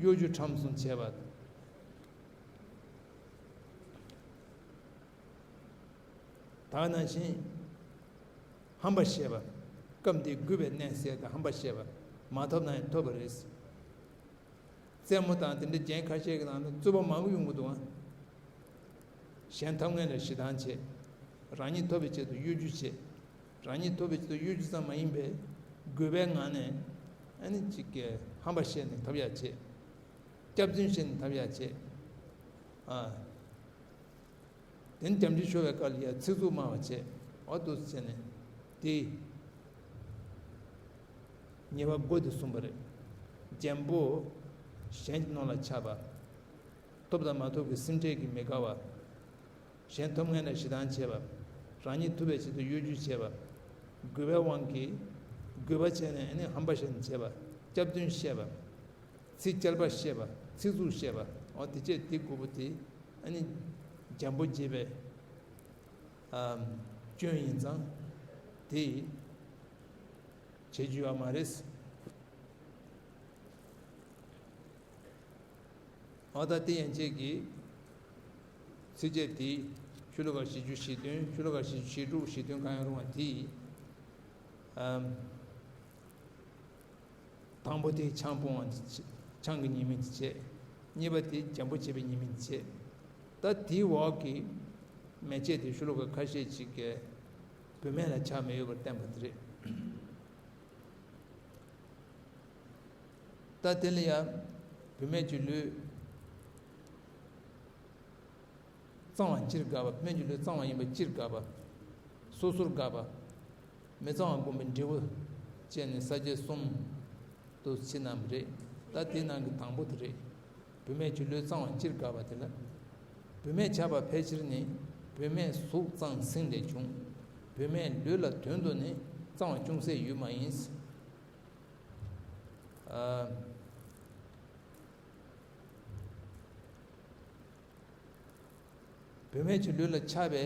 གཡོ་སྒྱུ་ཁྲམ་གསུམ་བྱས་པ། ད་ག་ནང་བཞིན་ཧམ་པ་བཤད་པ། སྐབས་འདིའི་རྒུད་པའི་གནས་ཟེར་ཏེ་ཧམ་པ་བཤད་པ། མ་ཐོབ་ན་ཡང་ཐོབ་པ་རེད། རྩེད་མོ་དང་དེ་འདྲའི་རྒྱན་ཁ་ཤས་ཀྱི་ནང་ལ་རྩོད་པ་མང་པོ་ཡོང་གི་འདུག་ཨང་། གཞན་ཐོབ་མཁན་ལ་ཞེ་སྡང་བྱེད། རང་ཉིད་ཐོབ་པའི་ཆེད་དུ་གཡོ་སྒྱུ་བྱེད། རང་ཉིད་ཐོབ་པའི་ཆེད་དུ་གཡོ་སྒྱུ་ཙམ་མ་ཡིན་པའི་རྒུད་པའི་ངང་ནས་ཨ་ནི་གཅིག་གི་ཧམ་པ་བཤད་ནས་ཐོབ་ཡག་བྱེད། སྐྱག་རྫུན་བཤད་ནས་ཐོབ་ཡག་བྱེད། ཨ། དེ་ནས་སྐྱབས་འགྲོའི་ཆོ་གའི་སྐབས་ལ་ཡ་ཚིག་རྩུབ་སྨྲ་བ་བྱེད། འོ་འདུག་སེ་བྱས་ནས་དེ། ཉེས་པ་དགུ་དེ་གསུངས་པ་རེད། རྒྱན་པོ། གཞན་གྱི་དོན་ལ་ཆགས་པ། ཐོབ་དང་མ་ཐོབ་ཀྱི་སེམས་ཁྲལ་གྱིས་མི་དགའ་བ། གཞན་ཐོབ་མཁན་ལ་ཞེ་སྡང་བྱེད་པ། རང་ཉིད་ཐོབ་པའི་ཆེད་དུ་གཡོ་སྒྱུ་བྱེད་པ། རྒུད་པའི་དབང་གིས། རྒུད་པ་བྱས་ནས་ཨ་ནི་ཧམ་པ་བཤད་ནས་བྱེད་པ། སྐྱག་རྫུན་བཤད་པ། ཚིག་སྐྱར་པ་བཤད་པ། ཚིག་རྩུབ་བཤད་པ། འོ་དེ་བཅས་དེ་དགུ་པོ་དེ་ཨ་ནི་འཇམ་པོ་བྱེད་པའི་ཨམ། སྐྱོན་ཡིན་ཙང་དེ་བྱེད་རྒྱུ་ཡོད་མ་རེད། འོ་ད་དེ་ཡན་ཆད་ཀྱི་ཚིགས་བཅད་དེ་ཤོ་ལོ་ཀ་བཞི་བཅུ་ཞེ་བདུན། ཤོ་ལོ་ཀ་བཞི་བཅུ་ཞེ་དྲུག་ཞེ་བདུན་གང་ཡང་རུང་བ་དེ། ཨམ། དང་པོ་དེ་ཆང་སྤོང་བ་དེ་བྱེད། ཆང་གི་ཉེས་དམིགས་དེ་བྱེད། གཉིས་པ་དེ་འཇམ་པོ་བྱེད་པའི་ཉེས་དམིགས་དེ་བྱེད། ད་དེའི་འོག་གི་མན་ཆད་དེ་ཤོ་ལོ་ཀ་ཁ་ཤས་ཅིག་གིས་བུད་མེད་ལ་ཆགས་མི་ཡོད་པར་བསྟན་པ་དེ་རེད། ད་དེ་ལ་ཡང་བུད་མེད་ཀྱི་ལུས། གཙང་བ་སྤྱིར་དགའ་བ། བུད་མེད་ཀྱི་ལུས་གཙང་བ་ཡིན་པ་སྤྱིར་དགའ་བ། སོ་སོར་དགའ་བ། མི་གཙང་བ་བསྒོམ་པའི་འབྲས་བུ་བཅས་ནི་ས་བཅད་གསུམ་དུ་ཕྱེ་གནང་བ་རེད། ད་དེའི་ནང་གི་དང་པོ་དེ་རེད། བུད་མེད་ཀྱི་ལུས་གཙང་བ་སྤྱིར་དགའ་བ་དེ་ལ། བུད་མེད་ཆགས་པ་ཕལ་ཆེར་ནི། བུད་མེད་གཟུགས་གཙང་སེང་ལས་བྱུང་། བུད་མེད་ལུས་ལ་དོན་དུ་ནི། གཙང་བ་ཅུང་ཟད་ཡོད་མ་ཡིན། ཨ། བུད་མེད་ཀྱི་ལུས་ལ་ཆགས་པའི་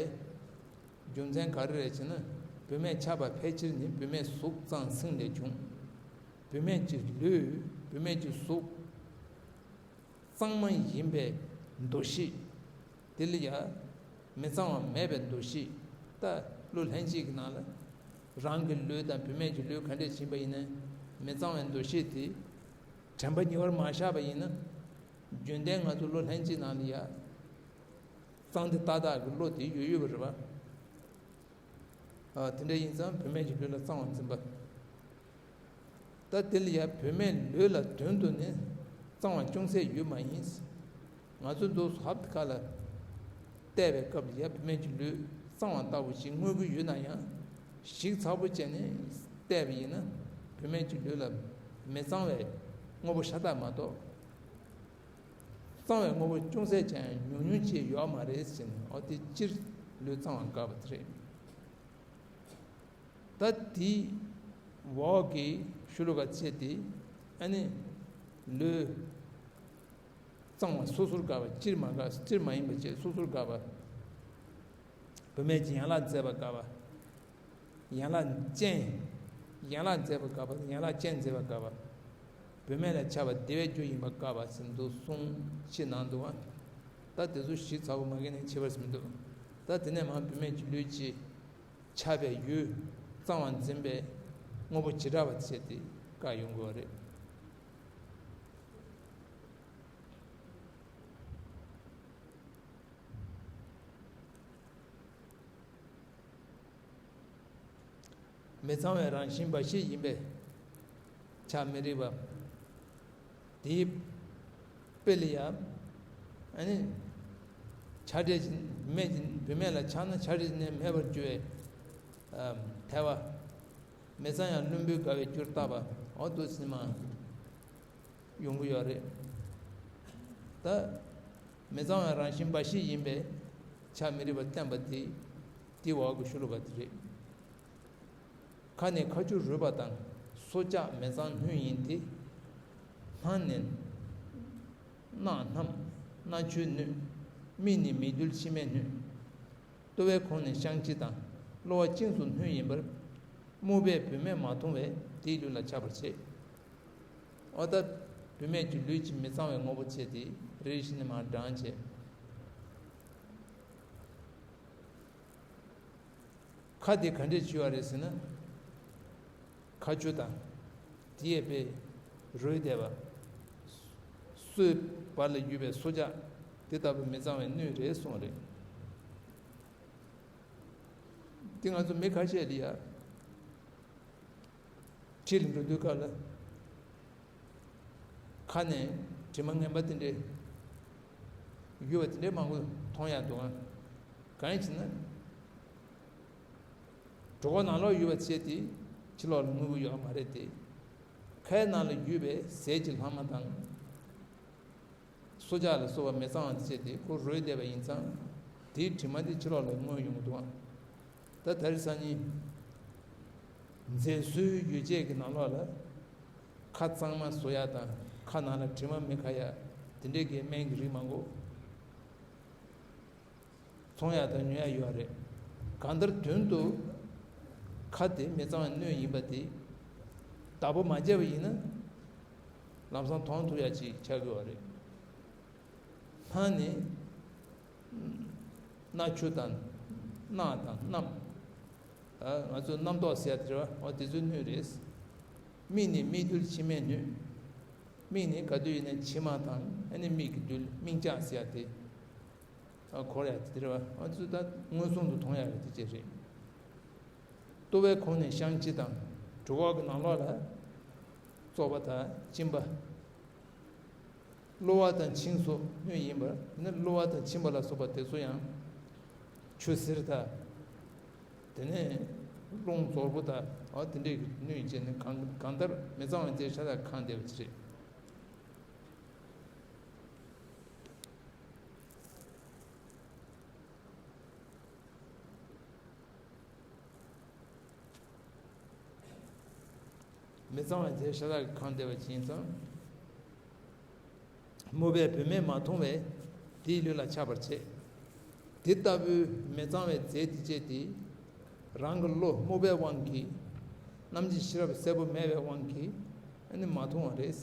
རྒྱུ་མཚན་ག་རེ་རེད་ཅེ་ན། བུད་མེད་ཆགས་པ་ཕལ་ཆེར་ནི་བུད་མེད་གཟུགས་གཙང་སེང་ལས་བྱུང་། བུད་མེད་ཀྱི་ལུས། བུད་མེད་ཀྱི་གཟུགས་གཙང་མ་ཡིན་པའི་འདུ་ཤེས། དེ་ལ་ཡང་མི་གཙང་བ་མེད་པའི་འདུ་ཤེས། ད་བློ་ལྷན་སྐྱེས་ཀྱི་ནང་ལ་རང་གི་ལུས་དང་བུད་མེད་ཀྱི་ལུས་ག་འདྲས་ཡིན་པ་ཡིན་ན་མི་གཙང་བའི་འདུ་ཤེས་དེ་དྲན་པ་ཉེ་བར་མ་བཞག་པ་ཡིན་ན། རྒྱུན་ལྡན་ང་ཚོ་བློ་ལྷན་སྐྱེས་ནང་ལ་ཡ། གཙང་དེ་ཏག་ཏག་གི་བློ་དེ་ཡོད་ཡོད་པ་རེད་པ། ཨ། དེ་འདྲ་ཡིན་ཙང་བུད་མེད་ཀྱི་ལུས་ལ་གཙང་བ་འཛིན་པ། ད་དེ་ལ་ཡ་བུད་མེད་ལུས་ལ་དོན་དུ་ནི་གཙང་བ་ཅུང་ཟད་ཡོད་མ་ཡིན། ང་ཚོ་འདུག་ཟེར་ཧབ་ཏེ་ཁ་ལ་བལྟས་པའི་སྐབས་ལ་ཡ་བུད་མེད་ཀྱི་ལུས་གཙང་བ་ལྟ་བུ་ཞིག་མངོན་གྱི་ཡོད་ན་ཡང་། ཞིབ་ཚགས་པོ་བྱས་ནས་བལྟས་པ་ཡིན་ན་བུད་མེད་ཀྱི་ལུས་ལ་མི་གཙང་བའི་དངོས་པོ་ཤ་སྟག་མ་གཏོགས། གཙང་བའི་དངོས་པོ་ཅུང་ཟད་ཀྱང་ཉུང་ཉུང་ཅིག་ཡོད་མ་རེད་ཟེར་ནས། འོ་དེ་སྤྱིར་ལུས་གཙང་བ་དགའ་བ་དེ་རེད། ད་དེའི་འོག་གི་ཤོ་ལོ་ཀ་ཚིགས་བཅད་དེ་ཨ་ནི་ལུས་གཙང་བ་སོ་སོར་དགའ་བ། སྤྱིར་མ་དགའ། སྤྱིར་མ་ཡིན་པ་བཅས་སོ་སོར་དགའ་བ། བུད་མེད་ཀྱི་ཡན་ལག་མཛེས་པ་དགའ་བ། ཡན་ལག་ཅན། ཡན་ལག་མཛེས་པ་དགའ་བ། ཡན་ལག་ཅན་མཛེས་པ་དགའ་བ། བུད་མེད་ལ་ཆགས་པ་བདེ་བའི་རྒྱུ་ཡིན་པ་དགའ་བ་ཟེར་འདུག་གསུངས་ཕྱི་ནང་འདུག་བ། ད་དེ་ཚོ་ཞིབ་ཚགས་པོ་མ་གི་ནས་ཁྱད་པར་མི་འདུག་ད་དེ་ནས་མར་བུད་མེད་ཀྱི་ལུས་ཀྱི་ ཆགས་པའི་ཡུལ་གཙང་བ་འཛིན་པའི་དངོས་པོ་བྱེ་བྲག་པ་བྱས་ཏེ་བཀག་ཡོང་དགོས་པ་རེད། མི་གཙང་བའི་རང་བཞིན་འབའ་ཞིག་ཡིན་པས་ཆགས་མི་རིགས་པ། དེའི་དཔེ་ལ་ཡང་ཨ་ནི་ཆགས་བྲལ་གྱི་མེད་ཀྱི་བུད་མེད་ལ་ཆགས་ན་ཆགས་བྲལ་གྱི་གནས་མེད་པར་འགྱུར་བའི་ཐལ་བ། མི་གཙང་ཡང་བླུན་པོའི་དགའ་བའི་རྒྱུར་བརྟག་པ། འོ་འདུག་སེ་མ་ཡོང་གི་ཡོད་རེད། ད་མི་གཙང་བའི་རང་བཞིན་འབའ་ཞིག་ཡིན་པས་ཆགས་མི་རིགས་པ་བསྟན་པ་དེ་དེའི་འོག་གི་ཤུ་ལུ་བ་དེ་རེད། ཁ་ནི་ཁ་ཆུ་རུལ་བ་དང་། སོ་བཅག་མི་གཙང་སྣོད་ཡིན་ཏེ། སྣ་ནི་རྣག་སྣམ། སྣ་ཆུའི་སྣོད། མིག་ནི་མིག་རྡུལ་མཆི་མའི་སྣོད། ལྟོ་བའི་ཁོང་ནི་བཤང་གཅི་དང་གློ་བ་གཅིན་སོགས་སྣོད་ཡིན་པར། རྨུགས་པས་བུད་མེད་མ་མཐོང་བས་དེའི་ལུས་ལ་ཆགས་པར་བྱེད། ཨོ་ད་བུད་མེད་ཀྱི་ལུས་ཀྱི་མི་གཙང་བའི་དངོས་པོ་བྱས་ཏེ་རེ་ཞིག་ནི་མར་འགྲངས་བྱེད། ཁ་དེ་ག་འདྲས་བྱུགས་པ་རེད་ཟེར་ན། ཁ་ཆུ་དང་། དེ་ཡས་པའི་རུལ་བསྡད་པ། སོའི་བར་ལ་ཡོད་པའི་སོ་བཅག་དེ་ལྟ་བུ་མི་གཙང་བའི་སྣོད་རེད་གསུངས་རེད། འདི་ང་ཚོ་མི་ཁ་ཤས་ལ་ཡ། ཁྲིད་ལ་འགྲོ་དུས་སྐབས་ལ། ཁ་ནས་དྲི་མ་ངན་པ་དེ་འདྲས་ཡོད་པ་དེ་འདྲས་མང་པོ་མཐོང་ཡག་འདུག་ཨ། གང་ཡིན་ཟེར་ན། གྲོད་ཁོག་ནང་ལོགས་ཡོད་པ་བྱས་ཏེ་ཕྱི་ལོགས་ལ་མངོན་གྱི་ཡོད་མ་རེད་དེ། ཁའི་ནང་ལ་ཡོད་པའི་ཟས་ཀྱི་ལྷག་མ་དང་། སོ་བཅག་ལ་སོགས་པ་མི་གཙང་བ་བྱས་ཏེ་ཁོ་རུལ་བསྡད་པ་ཡིན་ཙང་། དེའི་དྲི་མ་དེ་ཕྱི་ལོགས་ལ་མངོན་ཡོང་གི་འདུག་ཨ། ད་དེ་རིང་སང་ཉིན། མཛེས་བཟོའི་ཡོ་བྱད་ཀྱི་ནང་ལོགས་ལ། ཁ་གཙང་མ་བཟོ་ཡག་དང་ཁ་ནང་ལ་དྲི་མ་མི་ཁ་ཡག་དེ་འདྲའི་གི་སྨན་གྱི་རིགས་མང་པོ། འཚོང་ཡག་དང་ཉོ་ཡག་ཡོད་རེད། གང་ལྟར་དོན་དུ་ཁ་དེ་མི་གཙང་བའི་སྣོད་ཡིན་པ་དེ་བདག་པོ་མ་བྱས་པ་ཡིན་ན་ལམ་སང་མཐོང་ཐུབ་ཡག་ཅིག་ཆགས་ཀྱི་ཡོད་རེད། སྣ་ནི་སྣ་ཆུ་དང་རྣག་དང་རྣམ། ང་ཚོས་རྣམ་རྟོག་ཟེར་ཡག་དེ་རེད་བ། འོ་དེ་ཚོའི་སྣོད་རེད། མིག་ནི་མིག་རྡུལ་མཆི་མའི་སྣོད། མིག་ནི་ག་དུས་ཡིན་ན་མཆི་མ་དང་ཨ་ནི་མིག་གི་རྡུལ་མིག་ལྕགས་ཟེར་ཡག་དེ། འཁོར་ཡག་དེ་རེད་བ། ང་ཚོས་ད་མངོན་སུམ་དུ་མཐོང་ཡག་རེད། དེ་ཅི་རེད། ལྟོ་བའི་ཁོང་ནས་བཤང་གཅི་དང་གྲོད་ཁོག་གི་ནང་ལོགས་ལ་བཙོག་པ་དང་གཅིན་པ། གློ་བ་དང་མཆིན་སོགས་སྣོད་ཡིན་པར་ནི་གློ་བ་དང་མཆིན་པ་ལ་སོགས་པ་དེ་ཚོ་ཡང་ཆུ་སེར་དང་། དེ་ནས་རླུང་ཛོར་པོ་དང་འོ་དེ་འདྲའི་སྣོད་ཡིན་བྱས་ནས་གང་གང་ལྟར་མི་གཙང་བ་དེ་ཤ་སྟག་གང་བསྡད་པ་ཅི་རེད། མི་གཙང་བ་དེ་ཤ་སྟག་གིས་གང་བསྡད་པ་ཅི་ཡིན་ཙང་། རྨུགས་པས་བུད་མེད་མ་མཐོང་བས་དེའི་ལུས་ལ་ཆགས་པར་བྱེད། དེ་ལྟ་བུའི་མི་གཙང་བའི་རྫས་དེ་བཅས་དེ་རང་གི་བློ་རྨུགས་པའི་དབང་གིས་རྣམ་འབྱེད་ཤེས་རབ་གསལ་པོ་མེད་པའི་དབང་གིས་ཨ་ནི་མ་མཐོང་བ་རེད།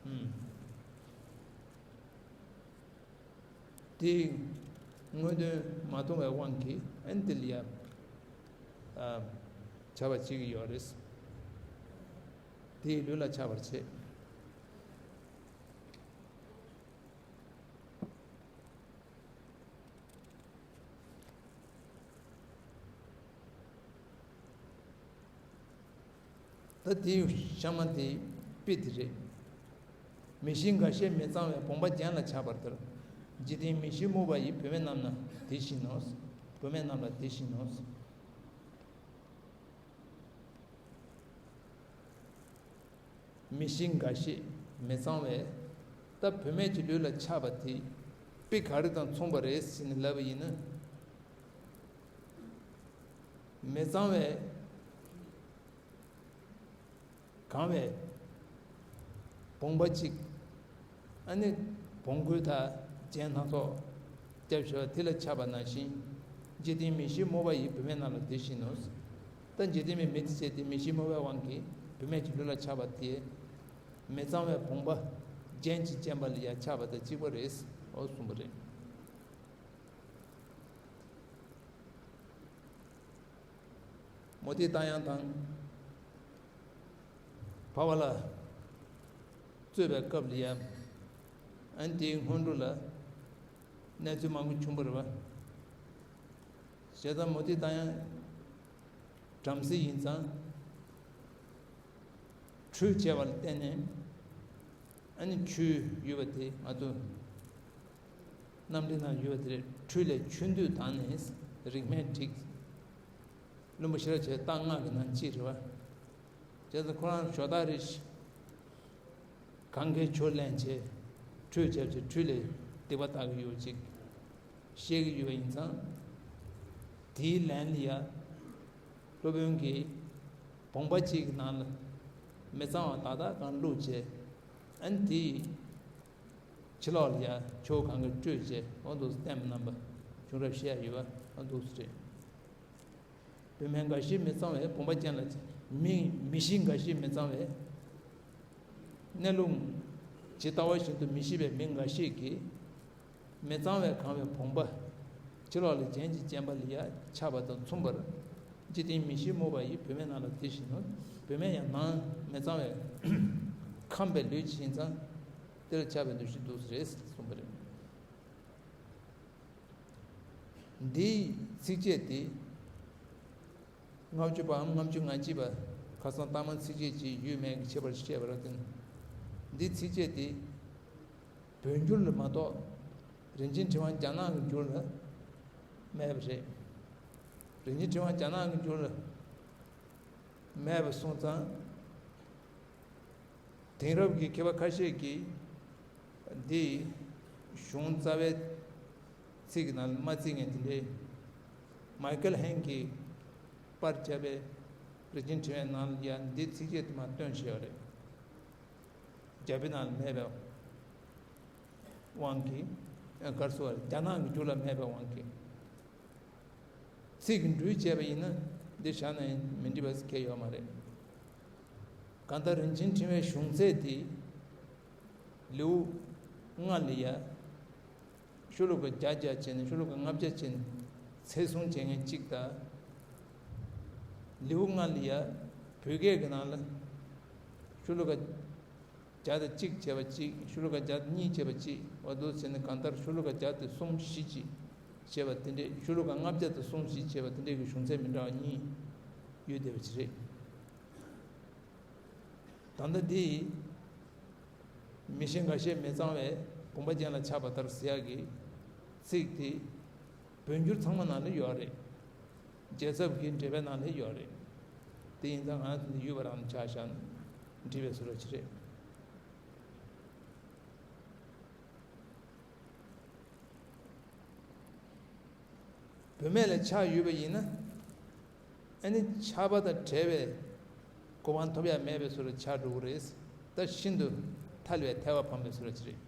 ཨུམ། དེའི་དངོས་དོན་མ་མཐོང་བའི་དབང་གིས་ཨན་ཏི་ལི་ཡ་བྱ་བ་བྱེད་ཀྱི་ཡོད་རེད། དེའི་ལུས་ལ་ཆགས་པར་བྱེད། ད་དེའི་གཤའ་མ་དེ་དཔེ་དེ་རེད། མི་ཤེས་འགའ་ཤས་མི་གཙང་བའི་བུམ་པ་རྒྱན་ལ་ཆགས་པ་ལྟར། འཇིག་རྟེན་མི་ཤེས་རྨུགས་པ་ཡི། བུད་མེད་རྣམས་ན་དེ་བཞིན་ནོ། བུད་མེད་རྣམས་ལ་དེ་བཞིན་ནོ། མི་ཤེས་འགའ་ཤས་མི་གཙང་བའི་ད་བུད་མེད་ཀྱི་ལུས་ལ་ཆགས་པ་དེ་དཔེ་ག་རེ་དང་མཚུངས་པ་རེད་ཟེར་ནས་ལབ་པ་ཡིན་ན། མི་གཙང་བའི་གང་བའི་བུམ་པ་གཅིག་ཨ་ནི་བོང་གུའི་ཐག་རྒྱན་སྣ་ཚོགས་རྒྱབ་བཞག་དེ་ལ་ཆགས་པ་ནང་བཞིན། འཇིག་རྟེན་མི་ཤེས་རྨུགས་པ་ཡི། བུད་མེད་རྣམས་ལ་དེ་བཞིན་ནོ། ད་འཇིག་རྟེན་མི་མི་ཚེ་ཆད་དེ་མི་ཤེས་རྨུགས་པའི་དབང་གིས་བུད་མེད་ཀྱི་ལུས་ལ་ཆགས་པ་དེ། མི་གཙང་བའི་བུམ་པ་རྒྱན་གྱིས་བརྒྱན་པ་ལ་ཡང་ཆགས་པ་དང་གཅིག་པ་རེད། འོ་གསུངས་པ་རེད། མུ་ཏིག་རྟ་དབྱངས་དང་འཕགས་པ་ལྷ་རྩོད་པའི་སྐབས་ལ་ཡ། ཨ་ནི་དེའི་སྔོན་འགྲོ་ལ་གནས་ཚུལ་མང་པོ་བྱུང་བ་རེད་བ། བྱས་ཙང་མུ་ཏིག་རྟ་དབྱངས་བྲམ་ཟེ་ཡིན་ཙང་། ཁྲུས་བྱས་པ་ལ་བརྟེན་ནས། ཨ་ནི་ཆུའི་ཡུལ་བ་དེ་ང་ཚོ་རྣམ་འགྲེལ་ནང་ཡོད་པ་དེ་རེད། ཁྲུས་ལས་ཆུ་འདོད་དང་ནི་རིགས་མེད་འགྲིག། བླུན་པོ་ཤེས་རབ་བྱེད་རྟགས་ལྔ་གི་ནང་གཅིག་རེད་བ། བྱས་ཙང་ཁོ་རང་ཞོ་སྟག་རི་གངྒཱའི་ཆུ་ལེན་བྱས་ཁྲུས་བྱས་བྱས་ཁྲུས་ལས་སྡིག་པ་དག་གི་ཡོད་ཅིག་བཤད་ཀྱི་ཡོད་པ་ཡིན་ཙང་། དེའི་ལན་ལ་ཡ། སློབ་དཔོན་གྱིས་བུམ་པ་གཅིག་གི་ནང་ལ་མི་གཙང་བ་དག་དག་གང་བླུགས་བྱས། ཨ་ནི་དེའི་ཕྱི་ལོགས་ལ་ཡ་ཆུ་གང་གིས་བཀྲུས་བྱས། འོ་འདུག་སེ་བསྟན་པ་རྣམ་པ་བྱུང་རབས་བཤད་ཡོད་པ་འོ་འདུག་སེ་རེད། བུད་མེད་འགའ་ཞིག་མི་གཙང་བས་བུམ་པ་ཅན་ལ། མི་མི་ཤི་འགའ་ཞིག་མི་གཙང་བས། གནས་ལུགས་ཇི་ལྟ་བ་བཞིན་དུ་མི་ཤི་བའི་མི་འགའ་ཞིག་གིས། མི་གཙང་བས་གང་བའི་བུམ་པ། ཕྱི་ལོགས་ལ་རྒྱན་གྱིས་བརྒྱན་པ་ལ་ཡ་ཆགས་པ་དང་མཚུངས་པར། འཇིག་རྟེན་མི་ཤི་རྨུགས་པ་ཡི། བུད་མེད་ནང་ལ་དེ་བཞིན་ནོ། བུད་མེད་ཡང་ནང་མི་གཙང་བས་ཁམས་པའི་ལུས་ཅིག་ཡིན་ཙང་། དེ་ལ་ཆགས་པའི་འདུ་ཤེས་འདུག་སེ་རེད་གསུངས་པ་རེད། འདིའི་ཚིགས་བཅད་དེ། ལྔ་བཅུ་པའམ་ལྔ་བཅུ་ང་གཅིག་པ། ཁ་སང་ལྟ་མ་ཚིགས་བཅད་ཀྱི་ཡུལ་མེད་ཀྱི་ཁྱད་པར་བཤད་པར་བརྟེན། འདི་ཚིགས་བཅད་དེ་བོད་འགྱུར་ལ་མ་གཏོགས། རིན་ཆེན་ཕྲེང་བ་རྒྱ་ནག་གི་འགྱུར་ལ་མེད་པ་རེད། རིན་ཆེན་ཕྲེང་བ་རྒྱ་ནག་གི་འགྱུར་ལ་མེད་པ་སོང་ཙང་། དེང་རབས་ཀྱི་མཁས་པ་ཁ་ཤས་ཀྱིས་འདི་གཞུང་རྩ་བའི་ཚིག་གི་ནང་ལ་མ་བརྩིས་མཁན་དེ་འདྲའི། མའི་ཀལ་ཧན་གྱིས་པར་བརྒྱབ་པའི་རིན་ཆེན་ཕྲེང་བའི་ནང་ལ་ཡང་འདི་ཚིགས་བཅད་དེ་མར་བཏོན་བཞག་པ་རེད། རྒྱ་བོད་ནང་ལ་མེད་པའི་དབང་གིས། ཨ། ག་རེ་ཟེར་བ་རེད། རྒྱ་ནག་གི་འགྱུར་ལ་མེད་པའི་དབང་གིས། ཚིག་གི་འགྲོས་བྱས་པ་ཡིན་ན་འདི་བཞག་ན་མི་འགྲིག་པ་གང་ཡང་ཡོད་མ་རེད། གང་ལྟར་རིན་ཆེན་ཕྲེང་བའི་གཞུང་ཚད་དེ་ལེའུ་ལྔ་ལ་ཡ། ཤོ་ལོ་ཀ་བརྒྱ་བརྒྱ་བྱས་ནས་ཤོ་ལོ་ཀ་ལྔ་བརྒྱ་བྱས་ནས་ཚད་བཟུང་བྱེད་མཁན་གཅིག་དང་། ལེའུ་ལྔ་ལ་ཡ་བོད་སྐད་ཀྱི་ནང་ལ་ཤོ་ལོ་ཀ་བརྒྱ་དང་གཅིག་བྱས་པ་གཅིག་ཤོ་ལོ་ཀ་བརྒྱ་དང་གཉིས་བྱས་པ་གཅིག་འོ་འདུག་བྱས་ནས་གང་ལྟར་ཤོ་ལོ་ཀ་བརྒྱ་དང་གསུམ་བཞི་གཅིག་བྱས་པ་དེ་འདྲས། ཤོ་ལོ་ཀ་ལྔ་བརྒྱ་དང་གསུམ་བཞི་བྱས་པ་དེ་འདྲས་ཀྱི་གཞུང་ཚད་མི་འདྲ་བ་གཉིས་ཡོད་བསྡད་པ་ཅིག་རེད། ད་ལྟ་འདི་མི་ཤི་འགའ་ཤས་མི་གཙང་བས་བུམ་པ་ཅན་ལ་ཆགས་པ་ལྟར་ཟེར་ཡག་གི་ཚིག་དེ་བོད་འགྱུར་ཚང་མ་ནང་ལ་ཡོད་རེད། རྒྱལ་ཚབ་ཀྱི་འགྲེལ་པའི་ནང་ལ་ཡོད་རེད། དེ་ཡིན་ཙང་ང་ཚོ་འདི་ཡུལ་བ་རང་ཆ་བཞག་ན་འགྲིག་པའི་བཟོ་འདྲ་ཅིག་རེད། བུད་མེད་ལ་ཆགས་ཡོད་པ་ཡིན་ན། ཨ་ནི་ཆགས་པ་དང་བྲལ་བའི་གོ་འཕང་ཐོབ་ཡ་མེད་པའི་བཟོ་འདྲ་ཆགས་འགྲོ་གི་རེད། ད་ཤིན་ཏུ་ཐལ་བའི་ཐལ་བ་འཕངས་པའི་བཟོ་འདྲ་ཅིག་རེད།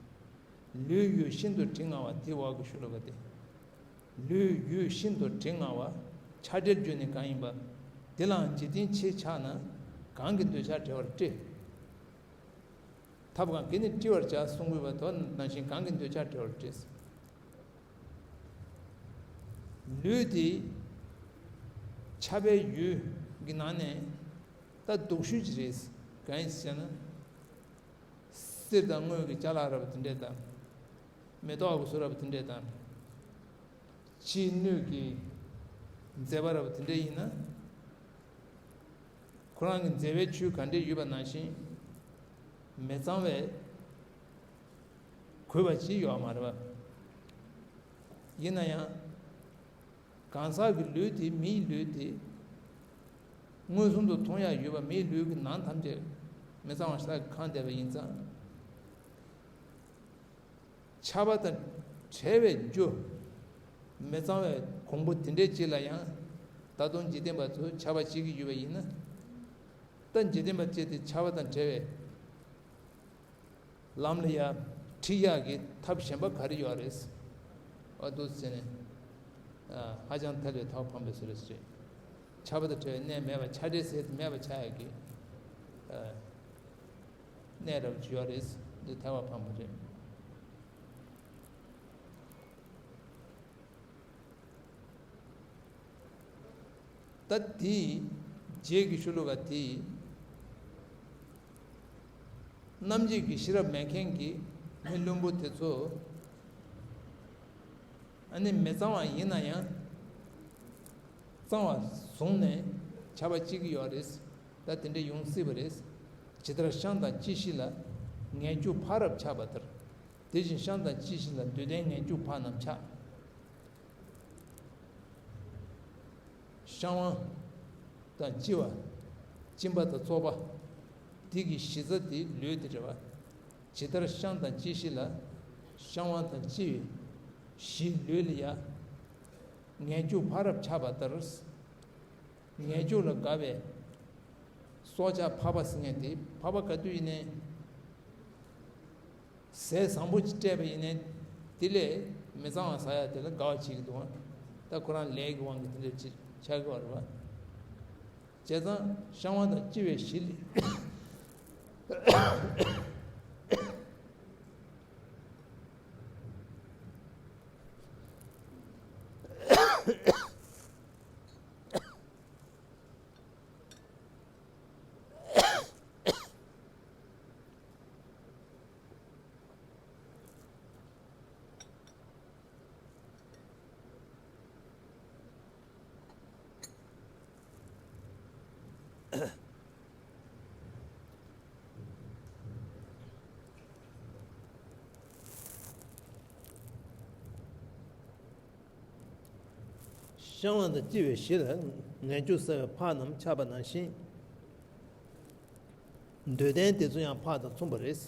ལུས་ཡུལ་ཤིན་ཏུ་དྲི་ང་བ། དེ་འོག་གི་ཤོ་ལོ་ཀ་དེ། ལུས་ཡུལ་ཤིན་ཏུ་དྲི་ང་བ། ཆགས་བྲལ་རྒྱུ་ནི་གང་ཡིན་པ། འདི་ལའང་འཇིག་རྟེན་ཕྱིར་ཆགས་ན། གང་གིས་འདོད་ཆགས་བྲལ་བར་བཀྲི། ཐབས་གང་གིས་ནི་བཀྲི་བར་བྱ་གསུངས་པ་དོ་ནང་བཞིན་གང་གིས་འདོད་ཆགས་བྲལ་བར་བཀྲི། ལུས་དེ་ཆགས་པའི་ཡུལ་གྱི་ནང་ནས་ད་སྡུག་ཤོས་ཅིག་རེད། གང་ཡིན་ཟེར་ན། གསེར་དང་དངུལ་གྱི་ཅ་ལག་འདྲ་པོ་དེ་འདྲས་དང་། མེ་ཏོག་གི་བཟོ་འདྲ་པོ་དེ་འདྲས་དང་། ཕྱིའི་སྣོད་ཀྱི་མཛེས་པ་འདྲ་པོ་དེ་འདྲས་ཡིན་ན། ཁོ་རང་གི་མཛེས་པའི་ཆོས་ག་འདྲས་ཡོད་པ་ནང་བཞིན། མི་གཙང་བས་གོས་པ་ཅིག་ཡོད་མ་རེད་པ། ཡིན་ན་ཡང་། གང་ཟག་གི་ལུས་དེ་མིའི་ལུས་དེ། མངོན་སུམ་དུ་མཐོང་ཡག་ཡོད་པ་མིའི་ལུས་ཀྱི་ནང་ཐམས་ཅད་མི་གཙང་བ་ཞིག་ལ་གང་བསྡད་པ་ཡིན་ཙང་། ཆགས་པ་དང་བྲལ་བའི་རྒྱུ། མི་གཙང་བའི་གོང་བུ་དེ་འདྲའི་ཅིག་ལ་ཡང་། ད་དུང་འཇིག་རྟེན་པ་ཚོས་ཆགས་པ་བྱེད་ཀྱི་ཡོད་པ་ཡིན་ན། ད་འཇིག་རྟེན་པ་ཅིག་དེ་ཆགས་པ་དང་བྲལ་བའི་ལམ་ལ་ཡ་ཁྲིད་ཡག་གི་ཐབས་གཞན་པ་ག་རེ་ཡོད་རེད། འོ་འདུག་ཟེར་ནས། ཨ། ཧ་ཅང་ཐལ་བའི་ཐབས་འཕངས་པའི་བཟོ་འདྲ་ཞིག་རེད། ཆགས་པ་དང་བྲལ་བའི་གནས་མེད་པ། ཆགས་བྲལ་ཟེར་དེ་མེད་པ་ཆགས་ཡག་གི། ཨ། གནས་འདྲ་པོ་ཅིག་ཡོད་རེད། འདི་ཐལ་བ་འཕངས་པ་རེད། ད་དེ་ རྗེས་ཀྱི་ཤོ་ལོ་ཀ་དེ། རྣམ་འབྱེད་ཀྱི་ཤེས་རབ་མེད་མཁན་གྱི་མི་བླུན་པོ་དེ་ཚོ། ཨ་ནི་མི་གཙང་བ་ཡིན་ན་ཡང་། གཙང་བ་བཟུང་ནས་ཆགས་པ་སྐྱེ་གི་ཡོད་རེད། ད་དེ་འདྲ་ཡོང་སྲིད་པ་རེད། ཇི་ལྟར་ཤིང་དང་ལྕི་བཞི་ལ། ངན་སྐྱུགས་ཕག་རབ་ཆགས་པ་ལྟར། དེ་བཞིན་ཤིང་དང་ལྕི་བཞི་ལ། འདོད་ལྡན་ངན་སྐྱུགས་ཕག་རྣམས་ཆགས། ཤིང་བ་དང་ལྕི་བ། གཅིན་པ་དང་བཙོག་པ། དེ་གི་གཞི་རྩ་དེ་ལུས་དེ་རེད་པ། ཇི་ལྟར་ཤིང་དང་ལྕི་བཞི་ལ། ཤིང་བ་དང་ལྕི་བའི་གཞི་ལུས་ལ་ཡ། ངན་སྐྱུགས་ཕག་རབ་ཆགས་པ་ལྟར། ངན་སྐྱུགས་ལ་དགའ་བའི་སྲོག་ཆགས་ཕག་པ་ཟེར་མཁན་དེ། ཕག་པ་ག་དུས་ཡིན་ནའི་ཟས་བཟང་པོ་ཅིག་སྤྲད་པ་ཡིན་ནའི། དེ་ལས་མི་གཙང་བ་ཟ་ཡ་དེ་ལ་དགའ་བ་བྱེད་ཀྱི་འདུག་ད་ཁོ་རང་ལས་ཀྱི་དབང་གིས་དེ་འདྲ་ཅིག་ཆགས་ཀྱི་ཡོད་རེད་པ། བྱས་ཙང་ཤིང་བ་དང་ལྕི་བའི་གཞི་ལས། ཤིང་བ་དང་ལྕི་བའི་གཞི་ལ་ངན་སྐྱུགས་ཟ་བའི་ཕག་རྣམས་ཆགས་པ་ནང་བཞིན། འདོད་ལྡན་དེ་ཚོ་ཡང་ཕག་དང་མཚུངས་པ་རེད།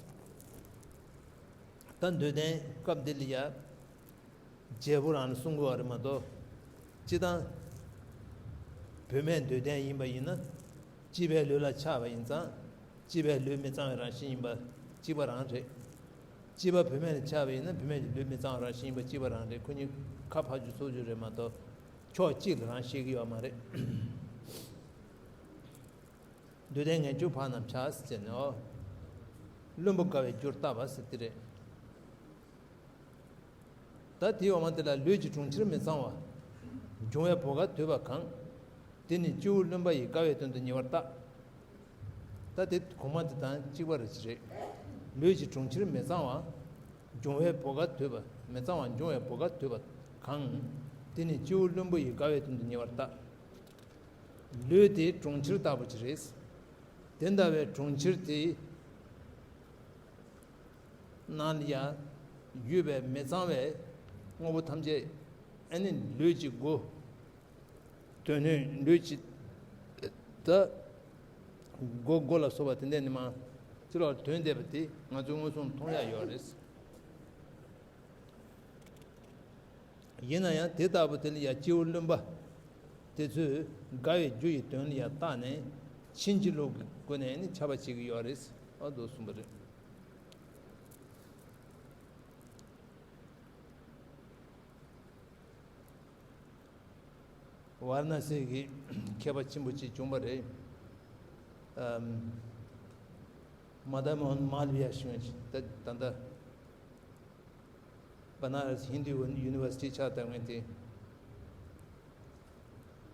ད་འདོད་ལྡན་སྐབས་འདི་ལ་ཡ། རྒྱལ་པོ་རང་ལ་གསུང་དགོས་པ་རེད་མ་གཏོགས། སྤྱིར་བཏང་། བུད་མེད་འདོད་ལྡན་ཡིན་པ་ཡིན་ན། སྐྱེས་པའི་ལུས་ལ་ཆགས་པ་ཡིན་ཙང་། སྐྱེས་པའི་ལུས་མི་གཙང་བའི་རང་བཞིན་ཡིན་པ་གཅིག་པ་རང་རེད། སྐྱེས་པ་བུད་མེད་ལ་ཆགས་པ་ཡིན་ན་བུད་མེད་ཀྱི་ལུས་མི་གཙང་བའི་རང་བཞིན་ཡིན་པ་གཅིག་པ་རང་རེད། ཁོ་གཉིས་ཁ་ཕར་རྒྱུག་ཚུར་རྒྱུག་རེད་མ་གཏོགས། ཕྱོགས་གཅིག་ལ་རང་བཤད་ཀྱི་ཡོད་མ་རེད། འདོད་ལྡན་ངན་སྐྱུགས་ཕག་རྣམས་ཆགས་ཟེར་ནས་འོ། བླུན་པོ་དགའ་བའི་རྒྱུར་བཏགས་པ་ཟེར་དེ་རེད། ད་དེའི་འོག་མ་དེ་ལ། ལུས་ཀྱི་གྲོང་ཁྱེར་མི་གཙང་བ། འབྱུང་བའི་བུ་ག་དུད་པ་གང་། དེ་ནི་སྐྱེ་བོ་བླུན་པ་ཡི་དགའ་བའི་དོན་དུ་ཉེ་བར་བརྟག་ད་དེ་གོང་མ་དེ་དང་གཅིག་པ་རེད་ཅི་རེད། ལུས་ཀྱི་གྲོང་ཁྱེར་མི་གཙང་བ། འབྱུང་བའི་བུ་ག་དུད་པ། མི་གཙང་བ་འབྱུང་བའི་བུ་ག་དུད་པ་གང་། དེ་ནི་སྐྱེ་བོ་བླུན་པོ་ཡི་དགའ་བའི་དོན་དུ་ཉེ་བར་བརྟག་ལུས་དེ་གྲོང་ཁྱེར་ལྟ་བུ་ཅིག་རེད། དེ་འདྲ་བའི་གྲོང་ཁྱེར་དེའི་ནང་ལ་ཡང་ཡོད་པའི་མི་གཙང་བའི་དངོས་པོ་ཐམས་ཅད། ཨ་ནི་ལུས་ཀྱི་སྒོ། དོན་སྣོད་ལུས་ཀྱི། ད། སྒོ་སྒོ་ལ་སོགས་པ་དེ་འདྲ་ནི་མ། ཕྱི་ལོགས་དོན་འདས་པ་དེ་ང་ཚོས་མངོན་སུམ་མཐོང་ཡ་ཡོད་རེད། ཡིན་ན་ཡང་དེ་ལྟ་བུ་དེ་ལ་ཡང་སྐྱེ་བོ་བླུན་པ་དེ་ཚོས་དགའ་བའི་རྒྱུ་ཡི་དོན་ལ་ཡང་བརྟགས་ནས་ཕྱིན་ཅི་ལོག་གི་སྒོ་ནས་ནི་ཆགས་པ་བྱེད་ཀྱི་ཡོད་རེད། ཨ་འདུག་གསུངས་པ་རེད། ཝཱ་ར་ཎ་སི་གི་མཁས་པ་ཆེན་པོ་ཅིག་བྱུང་བ་རེད། ཨམ། མ་དྷ་མོ་ཧན་མཱ་ལ་བི་ཡ་ཞུ་མཁན་ཅིག་ད་ད་ལྟ། བ་ན་ར་སི་ཧིན་དུ་ཡུ་ནི་ཝར་སི་ཊི་ཆགས་བསྡད་མཁན་དེ།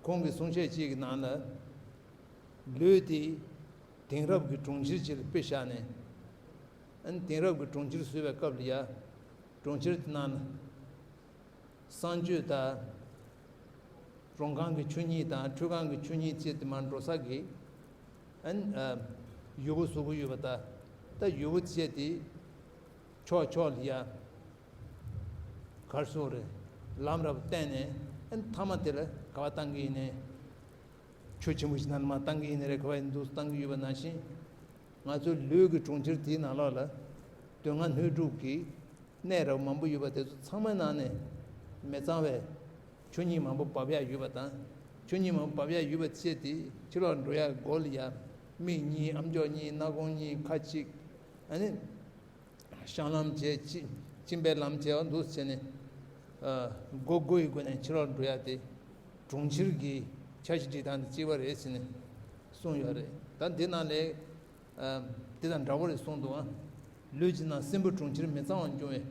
ཁོང་གིས་གསུང་བཤད་ཅིག་གི་ནང་ལ། ལུས་དེ་དེང་རབས་ཀྱི་གྲོང་ཁྱེར་ཅིག་ལ་དཔེ་བཞག་ནས། ཨ་ནི་དེང་རབས་ཀྱི་གྲོང་ཁྱེར་བཟོས་པའི་སྐབས་ལ་ཡ། གྲོང་ཁྱེར་དེ་ནང་ལ། གསང་སྤྱོད་དང་། རོང་ཁང་གི་ཆོས་ཉིད་དང་ཁྲུས་ཁང་གི་ཆོས་ཉིད་བཅས་དེ་མར་འགྲོ་ས་གི། ཨན། ཨ། ཡུ་བུ་བཟོ་གི་ཡོད་པ་དང་། ད་ཡུ་བུ་བཅས་དེ། ཕྱོགས་ཕྱོགས་ལ་ཡ། གར་སོགས་རེད། ལམ་རབ་བསྟན་ནས། ཨན་མཐའ་མ་དེ་ལ་ག་བ་བཏང་གི་ཡིན་ནའི། ཆུ་ཆེན་པོ་ཞིག་ནང་ལ་མར་བཏང་གི་ཡིན་ནའི་རེད། ག་བ་ཡིན་འདུག་བཏང་གི་ཡོད་པ་ནང་བཞིན། ང་ཚོའི་ལུས་ཀྱི་གྲོང་ཁྱེར་དེའི་ནང་ལོགས་ལ། དོན་ལྔ་སྣོད་དྲུག་གི་གནས་རབ་མང་པོ་ཡོད་པ་དེ་ཚོ་ཚང་མའི་ནང་ནས་མི་གཙང་བའི་ཆོས་ཉིད་མང་པོ་འབབ་ཡག་ཡོད་པ་དང་། ཆོས་ཉིད་མང་པོ་འབབ་ཡག་ཡོད་པ་བཅས་དེ་ཕྱི་ལོགས་འགྲོ་ཡག་སྒོ་ལ་ཡ། མིག་གཉིས། ཨམ་ཅོག་གཉིས། སྣ་ཁུང་གཉིས། ཁ་གཅིག་ཨ་ནི། བཤང་ལམ་བྱས། གཅིན་གཅིན་པའི་ལམ་བྱས་པ་འདུག་བྱས་ནས། ཨ། སྒོ་སྒོ་ཡི་སྒོ་ནས་ཕྱི་ལོགས་འགྲོ་ཡག་དེ། གྲོང་ཁྱེར་གྱི་འཆར་གཞི་སྒྲིག་སྟངས་དེ་གཅིག་པ་རེད་ཟེར་ནས་གསུངས་ཡོད་རེད། ད་འདི་ནང་ལས། ཨ། དེ་དང་འདྲ་བོ་རེད་གསུངས་འདུག་ཨ། ལུས་ཀྱི་ནང་སྲིན་བུ་གྲོང་ཁྱེར་མི་གཙང་བ་འབྱུང་བའི་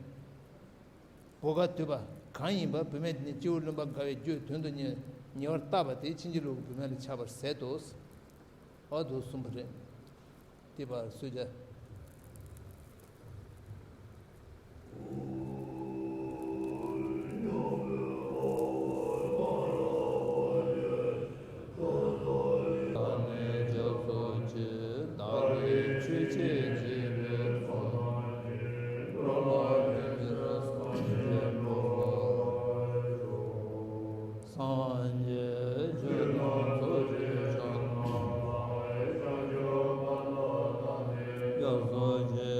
བུ་ག་དུད་པ་གང་ཡིན་པ། བུད་མེད་དེ་ནི་སྐྱེ་བོ་བླུན་པ་དགའ་བའི་རྒྱུའི་དོན་དུ་ཉེ་ཉེ་བར་བལྟ་བ་དེ་ཕྱིན་ཅི་ལོག་གི་བུད་མེད་ལ་ཆགས་པར་ཟད་དོ། ཨ་དུ་གསུངས་པ་རེད། དེ་བར་གསོལ་ཇ། སངས་རྒྱས་ཆོས་དང་ཚོགས་ཀྱི་མཆོག་རྣམས་ལ། སྐྱབས་སུ་མཆི།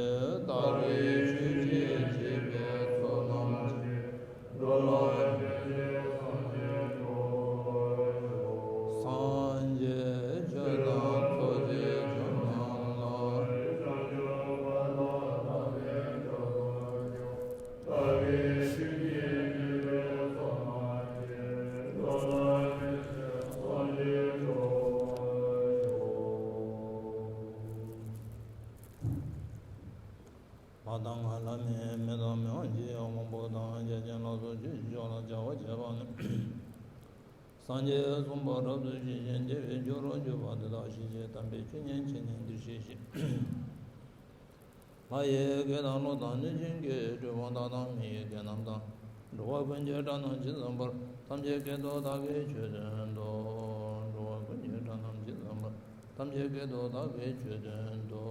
བདག་གིས་ཆོས་ཀྱི་བྱིས་པའི་ཚོགས་རྣམས་ཀྱིས། འགྲོ་ལ་ཞི་བདེའི་སངས་རྒྱས་འགྲུབ་པར་ཤོག། སངས་རྒྱས་ཆོས་དང་ཚོགས་ཀྱི་མཆོག་རྣམས་ལ། མ་དང་ང་ལ་མེད། མི་དང་མི་དབང་ཆེ་ཡང་དབང་པོ་དང་རྒྱལ་ཆེན་ལ་སོགས་ཆོས་ཀྱི་མཆོག་ལ་བྱ་བ་བྱེད་པ་ནི། སངས་རྒྱས་གསུངས་པ་རབ་ཏུ་ཞི་ཞིང་རྒྱས་པའི་ཆོས་སུ་གྱུར་པ་དེ་དག་ཞི་བྱེད་དམ་པའི་ཆོས་ཉན་བྱས་ནས་འདིར་གཤེགས་ཤིག། ལྷ་ཡི་སྐད་དང་ཀླུ་དང་གནོད་སྦྱིན་སྐད། གྲུལ་བུམ་དག་དང་མི་ཡི་སྐད་རྣམས་དང་། འགྲོ་བ་ཀུན་གྱི་སྒྲ་རྣམས་ཇི་ཙམ་པར། ཐམས་ཅད་སྐད་དུ་བདག་གིས་ཆོས་བསྟན་ཏོ། འགྲོ་བ་ཀུན་གྱི་སྒྲ་རྣམས་ཇི་ཙམ་པར། ཐམས་ཅད་སྐད་དུ་བདག་གིས་ཆོས་བསྟན་ཏོ།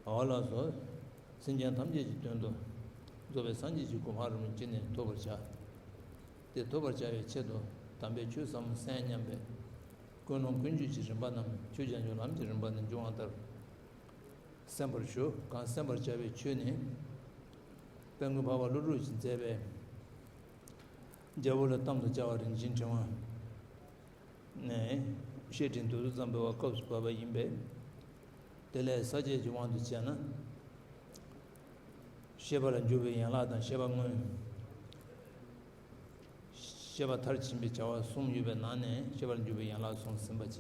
འོ་ལགས་སོ། སེམས་ཅན་ཐམས་ཅད་ཀྱི་དོན་དུ་རྫོགས་པའི་སངས་རྒྱས་ཀྱི་གོ་འཕང་རིན་པོ་ཆེ་ནི་ཐོབ་པར་བྱ། དེ་ཐོབ་པར་བྱ་བའི་ཆེད་དུ་དམ་པའི་ཆོས་ཟབ་མོ་གསན་སྙམ་པའི་ཀུན་སློང་ཀུན་སྤྱོད་ཀྱི་རིམ་པ་རྣམས་ཆོས་རྒྱལ་འཇུག་ལམ་གྱི་རིམ་པ་ནས་འབྱུང་བ་ལྟར་གསན་པར་ཞུ། གང་གསན་པར་བྱ་བའི་ཆོས་ནི། དཔལ་མགོན་འཕགས་པ་ཀླུ་སྒྲུབ་ཀྱིས་མཛད་པའི། རྒྱལ་པོ་ལ་གཏམ་དང་བཅའ་བ་རིན་ཆེན་ཕྲེང་བ་ནས་བཤད་ཕྲིན་བདུད་རྩི་ཙམ་པའི་བ་སྐབས་སུ་བབས་པ་ཡིན་པས། དེ་ལས་ས་བཅད་ཀྱི་དབང་དུ་བྱས་ན། ཤེས་པ་ལ་འཇུག་པའི་ཡན་ལག་དང་ཤེས་པ་དངོས། ཤེས་པ་མཐར་ཕྱིན་པའི་བྱ་བ་གསུམ་ཡོད་པའི་ནང་ནས་ཤེས་པ་ལ་འཇུག་པའི་ཡན་ལག་གསུངས་ཟིན་པ་བྱས།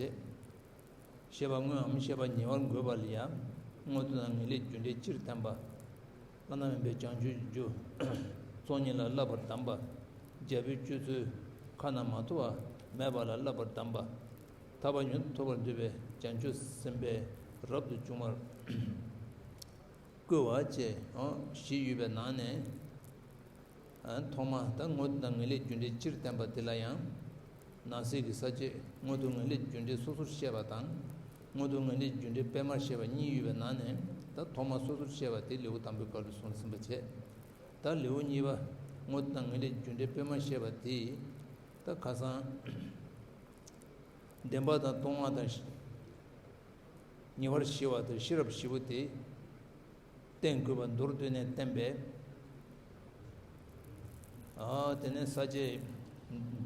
ཤེས་པ་དངོས་འམ་ཤེས་པ་ཉེ་བར་འགོད་པ་ལ་ཡང་། དངོས་བསྟན་དང་ངེས་ལེགས་རྒྱུ་འབྲས་སྤྱིར་བསྟན་པ། བླ་ན་མེད་པའི་བྱང་ཆུབ་རྒྱུ། ཚོགས་གཉིས་ལ་བསླབ་པར་གདམས་པ། རྒྱལ་པོའི་སྤྱོད་ཚུལ་ཁ་ན་མ་ཐོ་བ་མེད་པ་ལ་བསླབ་པར་གདམས་པ། ཐར་པ་མྱུར་དུ་ཐོབ་པར་འདོད་པའི་བྱང་ཆུབ་སེམས་དཔའི་རབ་ཏུ་བྱུང་བར་བསྐུལ་བ་བཅས་བཞི་ཡོད་པའི་ནང་ནས། ཐོག་མ་ད་དངོས་བསྟན་དང་ངེས་ལེགས་རྒྱུ་འབྲས་སྤྱིར་བསྟན་པ་དེ་ལ་ཡང་། ནང་གསེས་ཀྱི་ས་བཅད་དངོས་བསྟན་དངོས་ལེགས་རྒྱུ་འབྲས་སོ་སོར་བཤད་པ་དང་། དངོས་བསྟན་དངོས་ལེགས་རྒྱུ་འབྲས་སྤེལ་མར་བཤད་པ་གཉིས་ཡོད་པའི་ནང་ནས། ད་ཐོག་མ་སོ་སོར་བཤད་པ་དེ་ལེའུ་དང་པོའི་སྐབས་ལ་གསུངས་ཟིན་པ་བྱས། ད་ལེའུ་གཉིས་པ་དངོས་བསྟན་དངོས་ལེགས་རྒྱུ་འབྲས་སྤེལ་མར་བཤད་པ་དེ། ད་ཁ་སང་བདེན་པ་དང་སྟོང་པ་དང་། ཉེ་བར་ཞི་བ་དང་ཤེས་རབ་བཞི་པོ་དེ་བསྟན་དགོས་པ་མདོར་བསྡུས་ནས་བསྟན་པས། ཨ་དེ་ནས་ས་བཅད་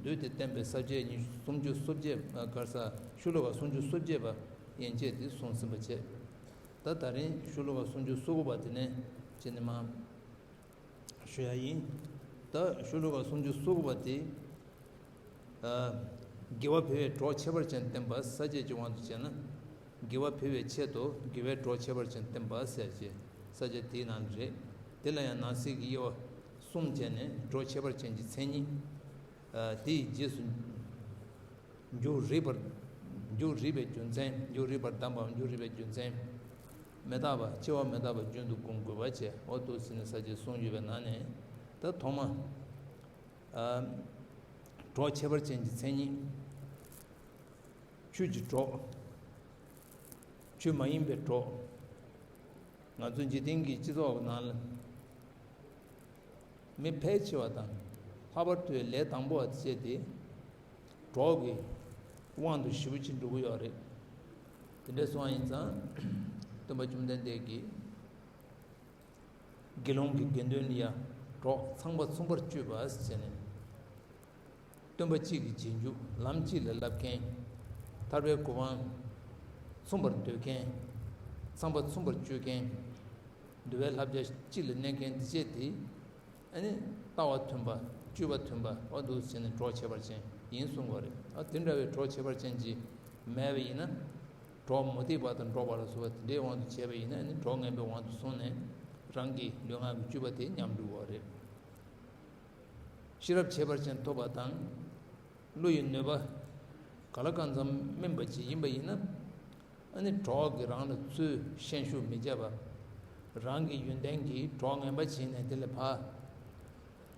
བསྡུས་ཏེ་བསྟན་པའི་ས་བཅད་ཉི་སུམ་ཅུ་སོ་བརྒྱད་གར་ས་ཤོ་ལོ་ཀ་སུམ་ཅུ་སོ་བརྒྱད་པ་ཡན་ཆད་དེ་གསུངས་ཟིན་པ་བྱས། ད་ད་རིང་ཤོ་ལོ་ཀ་སུམ་ཅུ་སོ་དགུ་པ་དེ་ནས་བྱས་ནས་མ། ཞུ་ཡ་ཡིན། ད་ཤོ་ལོ་ཀ་སུམ་ཅུ་སོ་དགུ་པ་དེ། ཨ། དགེ་བ་འཕེལ་བའི་གྲོགས་ཁྱད་པར་ཅན་བསྟན་པ་ས་བཅད་ཀྱི་དབང་དུ་བྱས་ན། དགེ་བ་འཕེལ་བའི་ཆེད་དུ་དགེ་བའི་གྲོགས་ཁྱད་པར་ཅན་བསྟན་པ་ཟེར་གྱི་ས་བཅད་དེའི་ནང་རེད། དེ་ལ་ཡང་ནང་གསེས་ཀྱི་དབྱེ་བ་གསུམ་བྱས་ནས་གྲོགས་ཁྱད་པར་ཅན་གྱི་མཚན་ཉིད། ཨ། དེའི་རྗེས་སུ། མཇུག་རིག་པར། མཇུག་རིག་པའི་རྒྱུ་མཚན། མཇུག་རིག་པར་གདམས་པའམ་མཇུག་རིག་པའི་རྒྱུ་མཚན། མི་རྟག་པ། འཆི་བ་མི་རྟག་པ་རྒྱུན་དུ་སྐོང་དགོས་པ་བཅས་འོ་འདུག་ཟེར་ནས་ས་བཅད་གསུམ་ཡོད་པའི་ནང་ནས། ད་ཐོག་མ། ཨ། གྲོགས་ཁྱད་པར་ཅན་གྱི་མཚན་ཉིད། ཆོས་ཀྱི་གྲོགས། ཆོས་མ་ཡིན་པའི་གྲོགས། ང་ཚོ་འཇིག་རྟེན་གྱི་སྤྱི་ཚོགས་ནང་ལ། མི་ཕལ་ཆེ་བ་དང་། ལྷག་པར་དུ་ལས་དང་པོ་བ་བཅས་ཏེ། གྲོགས་ཀྱི་དབང་དུ་ཞེ་པོ་ཅིག་འགྲོ་གི་ཡོད་རེད། དེ་འདྲ་སོང་བ་ཡིན་ཙང་། སྟོན་པ་བཅོམ་ལྡན་འདས་ཀྱིས། དགེ་སློང་གི་དགེ་འདུན་ལ་ཡང་གྲོགས་ཚངས་པ་མཚུངས་པར་སྤྱོད་པ་ཟེར་ནས། སྟོན་པ་གཅིག་གི་རྗེས་འཇུག་ལམ་གཅིག་ལ་བསླབ་མཁན། ཐར་པའི་གོ་འཕང་མཚུངས་པར་འདོད་མཁན། ཚངས་པ་མཚུངས་པར་སྤྱོད་མཁན། འདུལ་བའི་བསླབ་བྱ་གཅིག་ལ་གནས་མཁན་དེ་བཅས་དེ། ཨ་ནི་ལྟ་བ་མཐུན་པ། སྤྱོད་པ་མཐུན་པ་འོ་འདུག་བྱས་ནས་གྲོགས་ཁྱད་པར་ཅན་ཡིན་གསུང་དགོས་རེད། ཨ་དེ་འདྲ་བའི་གྲོགས་ཁྱད་པར་ཅན་ཅིག་མེད་པ་ཡིན་ན། གྲོགས་མུ་སྟེགས་པ་དང་འགྲོགས་པ་ལ་སོགས་པ་དེ་འདྲའི་དབང་དུ་བྱས་པ་ཡིན་ན། ཨ་ནི་གྲོགས་ངན་པའི་དབང་དུ་སོང་ནས་རང་གི་ལུས་ངག་གི་སྤྱོད་པ་དེ་ཉམས་འགྲོ་གི་རེད། ཤེས་རབ་ཁྱད་པར་ཅན་ཐོབ་པ་དང་ བློ་ཡི་ནུས་པ་ག་ལ་གང་འཚམ་དམན་པ་ཅིག་ཡིན་པ་ཡིན་ན། ཨ་ནི་གྲོགས་ཀྱིས་རང་ལ་ཚུར་ཤན་ཤུགས་མི་བརྒྱབ་པ། རང་གི་ཡོན་ཏན་གྱིས་གྲོགས་ངན་པ་བྱས་ནས་དེ་ལས་ཕར་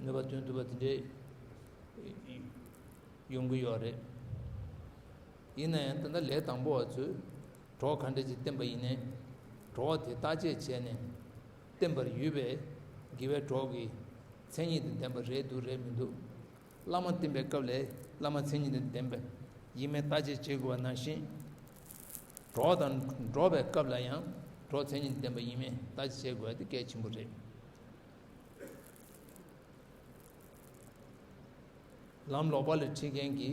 ནུས་པ་ཐོན་ཐུབ་པ་དེ་འདྲའི་ཡོང་གི་ཡོད་རེད། ཡིན་ན་ཡང་ད་ལྟ་ལས་དང་པོ་བ་ཚོས་གྲོགས་ག་འདྲ་ཅིག་བསྟེན་པ་ཡིན་ནའི། གྲོགས་དེ་བརྟག་དཔྱད་བྱས་ནས་བསྟེན་པར་ཡོད་པའི་དགེ་བའི་གྲོགས་ཀྱི་མཚན་ཉིད་དང་ལྡན་པ་རེད་འདུག་རེད་མི་འདུག་བླ་མ་བསྟེན་པའི་སྐབས་ལས་བླ་མ་མཚན་ཉིད་དང་ལྡན་པ་ཡིན་མིན་བརྟག་དཔྱད་བྱེད་དགོས་པ་ནང་བཞིན། གྲོགས་དང་འགྲོགས་པའི་སྐབས་ལ་ཡང་གྲོགས་མཚན་ཉིད་ལྡན་པ་ཡིན་མིན་བརྟག་དཔྱད་བྱེད་དགོས་པ་དེ་གལ་ཆེན་པོ་རེད། ལམ་ལོག་པ་ལ་ཁྲིད་མཁན་གྱི་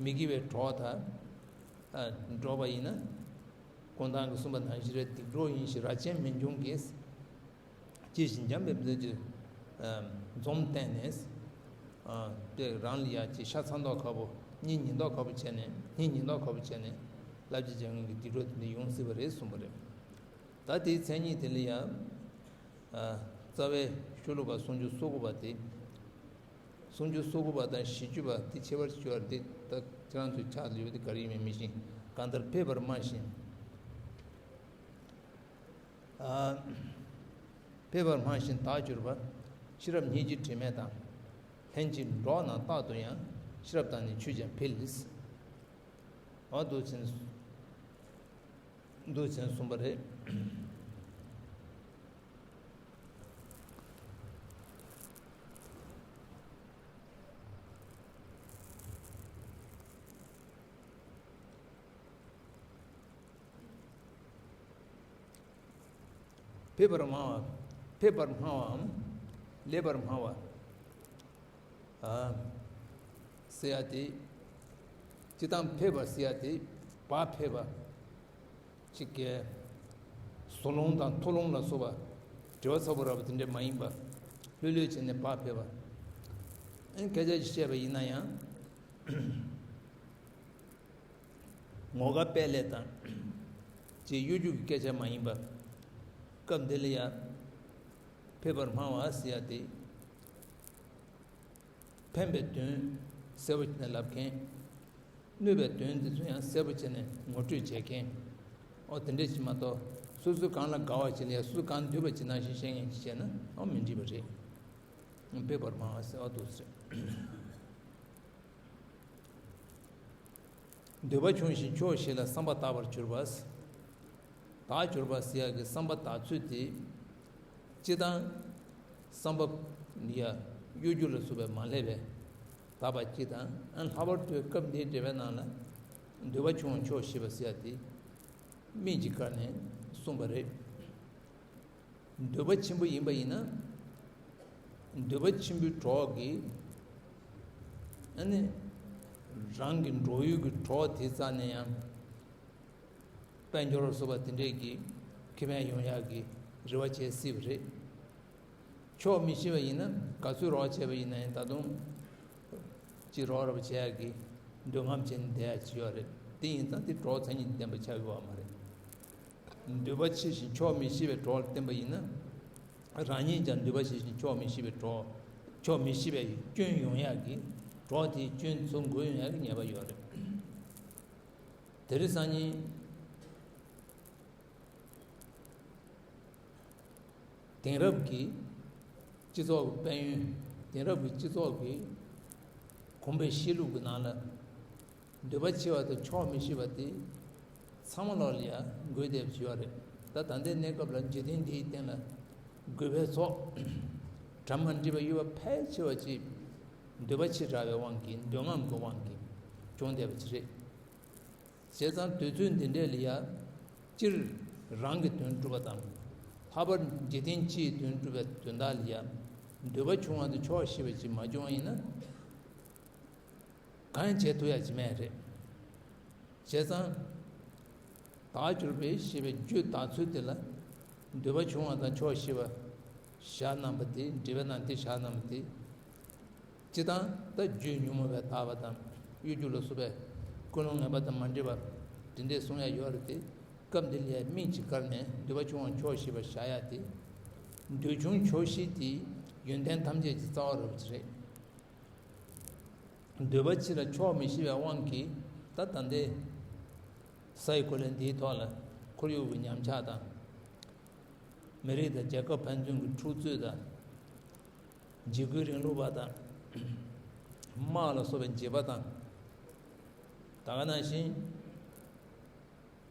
མི་དགེ་བའི་གྲོགས་དང་འགྲོགས་པ་ཡིན་ན། གུང་ཐང་གིས་གསུངས་པ་ནང་བཞིན་རེད། སྡིག་གྲོགས་ཡིན་ཞིང་རྭ་ཅན་མི་འབྱུང་གི། ཅི་ཞིག་འཇམ་པའི་མཛོད་ཀྱི་འཛུམ་བསྟན་ནས། དེ་རང་ལ་ཡ་ཅིག་ཤ་ཚ་མདོག་ཁ་པོ། གཉིད་ཉིན་མདོག་ཁ་པོ་བྱས་ནས། གཉིད་ཉིན་མདོག་ཁ་པོ་བྱས་ནས་བསླབ་བྱ་སྦྱང་མཁན་གྱི་སྡིག་གྲོགས་དེ་འདྲ་ཡོང་སྲིད་པ་རེད་གསུངས་པ་རེད། ད་དེའི་མཚན་ཉིད་དེ་ལ་ཡ། རྩ་བའི་ཤོ་ལོ་ཀ་སུམ་ཅུ་སོ་དགུ་པ་དེ། སུམ་ཅུ་སོ་དགུ་པ་དང་བཞི་བཅུ་པ་དེ་ཁྱད་པར་ཅིག་ཡོད་རེད། དེ་ད་ཁྱེད་རང་ཚོའི་ཕྱག་ལ་ཡོད་དེ་ག་རེ་ཡིན་མིན་མི་ཤེས། གང་ལྟར་ཕེབས་པར་སྨྲ་ཞིང་། ཕེབས་པར་སྨྲ་ཞིང་བདག་གྱུར་པ། ཤེས་རབ་སྙིང་རྗེ་དྲི་མེད་དང་། ལྷན་ཅིག་འགྲོགས་ན་རྟག་ཏུ་ཡང་། ཤེས་རབ་དང་ནི་ཆོས་ཀྱང་འཕེལ། འོ་འདུག་ཅིང་། འདུག་ཅིང་གསུངས་པ་རེད། ཕེབས་པར་སྨྲ་བ། ཕེབས་པར་སྨྲ་བའམ། སླེབས་པར་སྨྲ་བ། ཟེར་ཡ་དེ། སྤྱིར་བཏང་ཕེབས་པ་ཟེར་ཡ་དེ་བག་ཕེབས་པ། གཅིག་གིས་ཟོ་ལོང་དང་མཐོ་ལོང་ལ་སོགས་པ་དྲི་བ་ཚ་པོ་ར་བ་དེ་འདྲ་མ་ཡིན་པ། ལྷོད་ལྷོད་བྱས་ནས་བག་ཕེབས་པ། ཨ་ནི་སྐད་ཆ་ཞིག་བཤད་པ་ཡིན་ན་ཡང་། ངོ་དགའ་དཔལ་ལས་དང་། ཅེས་གཡོ་སྒྱུ་གི་སྐད་ཆ་མ་ཡིན་པ། སྐབས་འདི་ལ་ཡང་། ཕེབས་པར་སྨྲ་བ་ཟེར་ཡ་དེ། ཕན་པའི་དོན་གསལ་པོ་བྱས་ནས་ལབ་མཁན། གནོད་པའི་དོན་དེ་ཚོ་ཡང་གསལ་པོ་བྱས་ནས་ངོ་སྤྲོད་བྱེད་མཁན། ཨོ་དེ་འདྲས་ཅིག་མ་གཏོགས་སོ་སོ་གང་ལ་དགའ་བ་ཅིག་ལ་ཡང་སོ་སོ་གང་འདོད་པ་ཅིག་ནང་བཞིན་བཤད་མཁན་ཅིག་བྱས་ན་ཨོ་མི་འགྲིག་པ་རེད། དཔེ་བར་མང་བ་ཟེར་བ་འདུག་ཟེར། འདོད་པ་ཆུང་ཞིང་ཆོག་ཤེས་ལ་བསམ་པ་དག་པར་གྱུར་པ། དག་གྱུར་པ་ཟེར་ཡག་གི་བསམ་པ་དག་ཚུལ་དེ། སྤྱིར་བཏང་བསམ་པ་ཡ་གཡོ་སྒྱུ་ལ་སོགས་པའི་མ་སླེབས་པའི་དག་པ་སྤྱི་དང་ཨ་ལྷག་པར་དུ་སྐབས་འདིའི་འགྲེལ་པའི་ནང་ལ་འདོད་པ་ཆུང་བ་ཆོག་ཤེས་པ་ཟེར་ཡག་དེ་དམིགས་ཀྱིས་བཀར་ནས་གསུངས་པ་རེད། འདོད་པ་ཆེན་པོ་ཡིན་པ་ཡིན་ན། འདོད་པ་ཆེན་པོའི་གྲོགས་ཀྱིས་ཨ་ནི་རང་གི་འགྲོགས་ཡུལ་གྱི་གྲོགས་དེ་རྩ་ནས་ཡང་དཔལ་འབྱོར་སོགས་པ་དེ་འདྲས་ཀྱི་ཁེ་ཕན་ཡོང་ཡག་གི་རེ་བ་བྱེད་སྲིད་པ་རེད། ཆོག་མི་ཤེས་པ་ཡིན་ན་ག་ཚོད་རོགས་བྱས་པ་ཡིན་ན་ཡང་ད་དུང་ཅི་རོགས་རོགས་བྱེད་ཡག་གི་འདོད་རྔམ་བྱས་ནས་བསྡད་ཡག་ཅིག་ཡོད་རེད། དེ་ཡིན་ཙང་དེ་གྲོགས་མཚན་ཉིད་ལྡན་པ་ཆགས་ཡོད་པ་མ་རེད། འདོད་པ་ཆེ་ཞིང་ཆོག་མི་ཤེས་པའི་གྲོགས་ལ་བརྟེན་པ་ཡིན་ན། རང་ཉིད་ཀྱང་འདོད་པ་ཆེ་ཞིང་ཆོག་མི་ཤེས་པའི་གྲོགས། ཆོག་མི་ཤེས་པའི་སྐྱོན་ཡོང་ཡག་གི་གྲོགས་དེའི་སྐྱོན་ཚུར་འགོས་ཡོང་ཡག་གི་ཉེས་པ་ཡོད་རེད། དེ་རིང་སང་ཉིན། དེང་རབས་ཀྱི་སྤྱི་ཚོགས་ཀྱི་དཔལ་ཡོན། དེང་རབས་ཀྱི་སྤྱི་ཚོགས་ཀྱི་གོམས་པའི་གཤིས་ལུགས་ཀྱི་ནང་ལ། འདོད་པ་ཆེ་བ་དང་ཆོག་མི་ཤེས་པ་དེ་ཚང་མ་ལོག་ལ་ཡ་འགོས་བསྡད་པ་ཅིག་ཡོད་རེད། ད་ད་ལྟའི་གནས་སྐབས་ལ་འཇིག་རྟེན་འདིའི་སྟེང་ལ་རྒུད་པའི་ཚོགས་གྲ་མ་འགྲིག་པ་ཡོད་པ་ཕལ་ཆེ་བ་ཅིག་འདོད་པ་ཆེ་དྲགས་པའི་དབང་གིས་འདོད་རྔམ་གྱི་དབང་གིས་བྱུང་བསྡད་པ་ཅིག་རེད། བྱས་ཙང་དུས་ཚོད་འདི་འདྲས་ལ་ཡ། སྤྱིར་རང་གི་དོན་སྒྲུབ་པ་དང་། ལྷག་པར་འཇིག་རྟེན་སྤྱིའི་དོན་སྒྲུབ་པའི་དོན་དག་ལ་ཡ། འདོད་པ་ཆུང་བ་དང་ཆོག་ཤེས་པ་ཅིག་མ་བྱུང་བ་ཡིན་ན། གང་ཡང་བྱེད་ཐུབ་ཡ་ཅིག་མེད་རེད། བྱས་ཙང་། དག་གྱུར་པའི་ཞེས་པའི་རྒྱུ་དག་ཚུལ་དེ་ལ། འདོད་པ་ཆུང་བ་དང་ཆོག་ཤེས་པ། ཞག་རྣམ་པ་དེ་འགྲེལ་པའི་ནང་དེ་ཞག་རྣམ་པ་དེ། སྤྱིར་བཏང་ད་རྒྱུད་ཉོན་མོངས་པའི་དག་པ་དང་གཡོ་སྒྱུ་ལ་སོགས་པའི་ཀུན་སློང་ངན་པ་དང་མ་འདྲེས་པ་དེ་འདྲས་གསུང་ཡ་ཡོད་རེད་དེ། སྐབས་འདི་ལ་ཡ་དམིགས་ཀྱིས་བཀར་ནས་འདོད་པ་ཆུང་བ་ཆོག་ཤེས་པ་བཞག་ཡ་དེ། འདོད་ཆུང་ཆོག་ཤེས་དེ་ཡོན་ཏན་ཐམས་ཅད་ཀྱི་རྩ་བ་རུ་རེད། འདོད་པ་ཕྱི་ལ་ཆོག་མི་ཤེས་པའི་དབང་གིས། ད་ད་ལྟའི་སའི་གོ་ལའི་འདིའི་ཐོག་ལ་ཁོར་ཡུག་གི་ཉམས་ཆག་དང་། མི་རིགས་དང་རྒྱལ་ཁབ་ཕན་ཚུན་གྱི་འཁྲུག་རྩོད་དང་། འཇིགས་སྐུལ་རིང་ལུགས་པ་དང་། དམག་ལ་སོགས་པའི་འཇིགས་པ་དང་། ད་ག་ནང་བཞིན།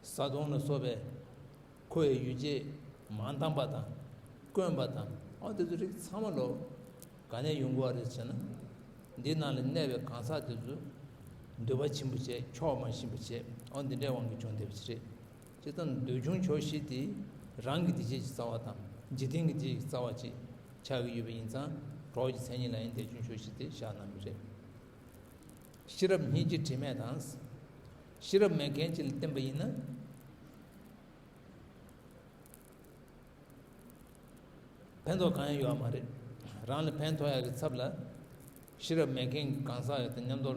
བཟའ་བཏུང་ལ་སོགས་པའི་ཁོ་ཡི་ཡོ་བྱད་མ་འདང་པ་དང་། དཀོན་པ་དང་། ཨ་དེ་ཚོ་རིགས་ཚང་མ་ལོ་ག་ནས་ཡོང་གི་བ་རེད་ཟེར་ན། འདི་ནང་ལ་གནས་པའི་གང་ཟག་དེ་ཚོ་འདོད་པ་ཆེན་པོ་བྱས། ཆོག་མ་ཤེས་པ་བྱས། ཨ་འདི་འདྲའི་དབང་གིས་བྱུང་བསྡད་པ་ཞིག་རེད། སྤྱིར་བཏང་འདོད་ཆུང་ཆོག་ཤེས་དེ་རང་གི་བདེ་སྐྱིད་ཀྱི་རྩ་བ་དང་། འཇིག་རྟེན་གྱི་བདེ་སྐྱིད་ཀྱི་རྩ་བ་ཅིག་ཆགས་ཀྱི་ཡོད་པ་ཡིན་ཙང་། གྲོགས་ཀྱི་མཚན་ཉིད་ལ་ཡང་འདོད་ཆུང་ཆོག་ཤེས་དེ་བཞག་གནང་གི་རེད། ཤེས་རབ་སྙིང་རྗེ་དྲི་མེད་དང་། ཤེས་རབ་མེད་མཁན་ཅིག་ལ་བསྟེན་པ་ཡིན་ན། ཕན་ཐོགས་གང་ཡང་ཡོད་མ་རེད། རང་ལ་ཕན་ཐོགས་ཡག་གི་ཚབ་ལ། ཤེས་རབ་མེད་མཁན་གྱི་གང་ཟག་ཡོད་དེ་མཉམ་དུ་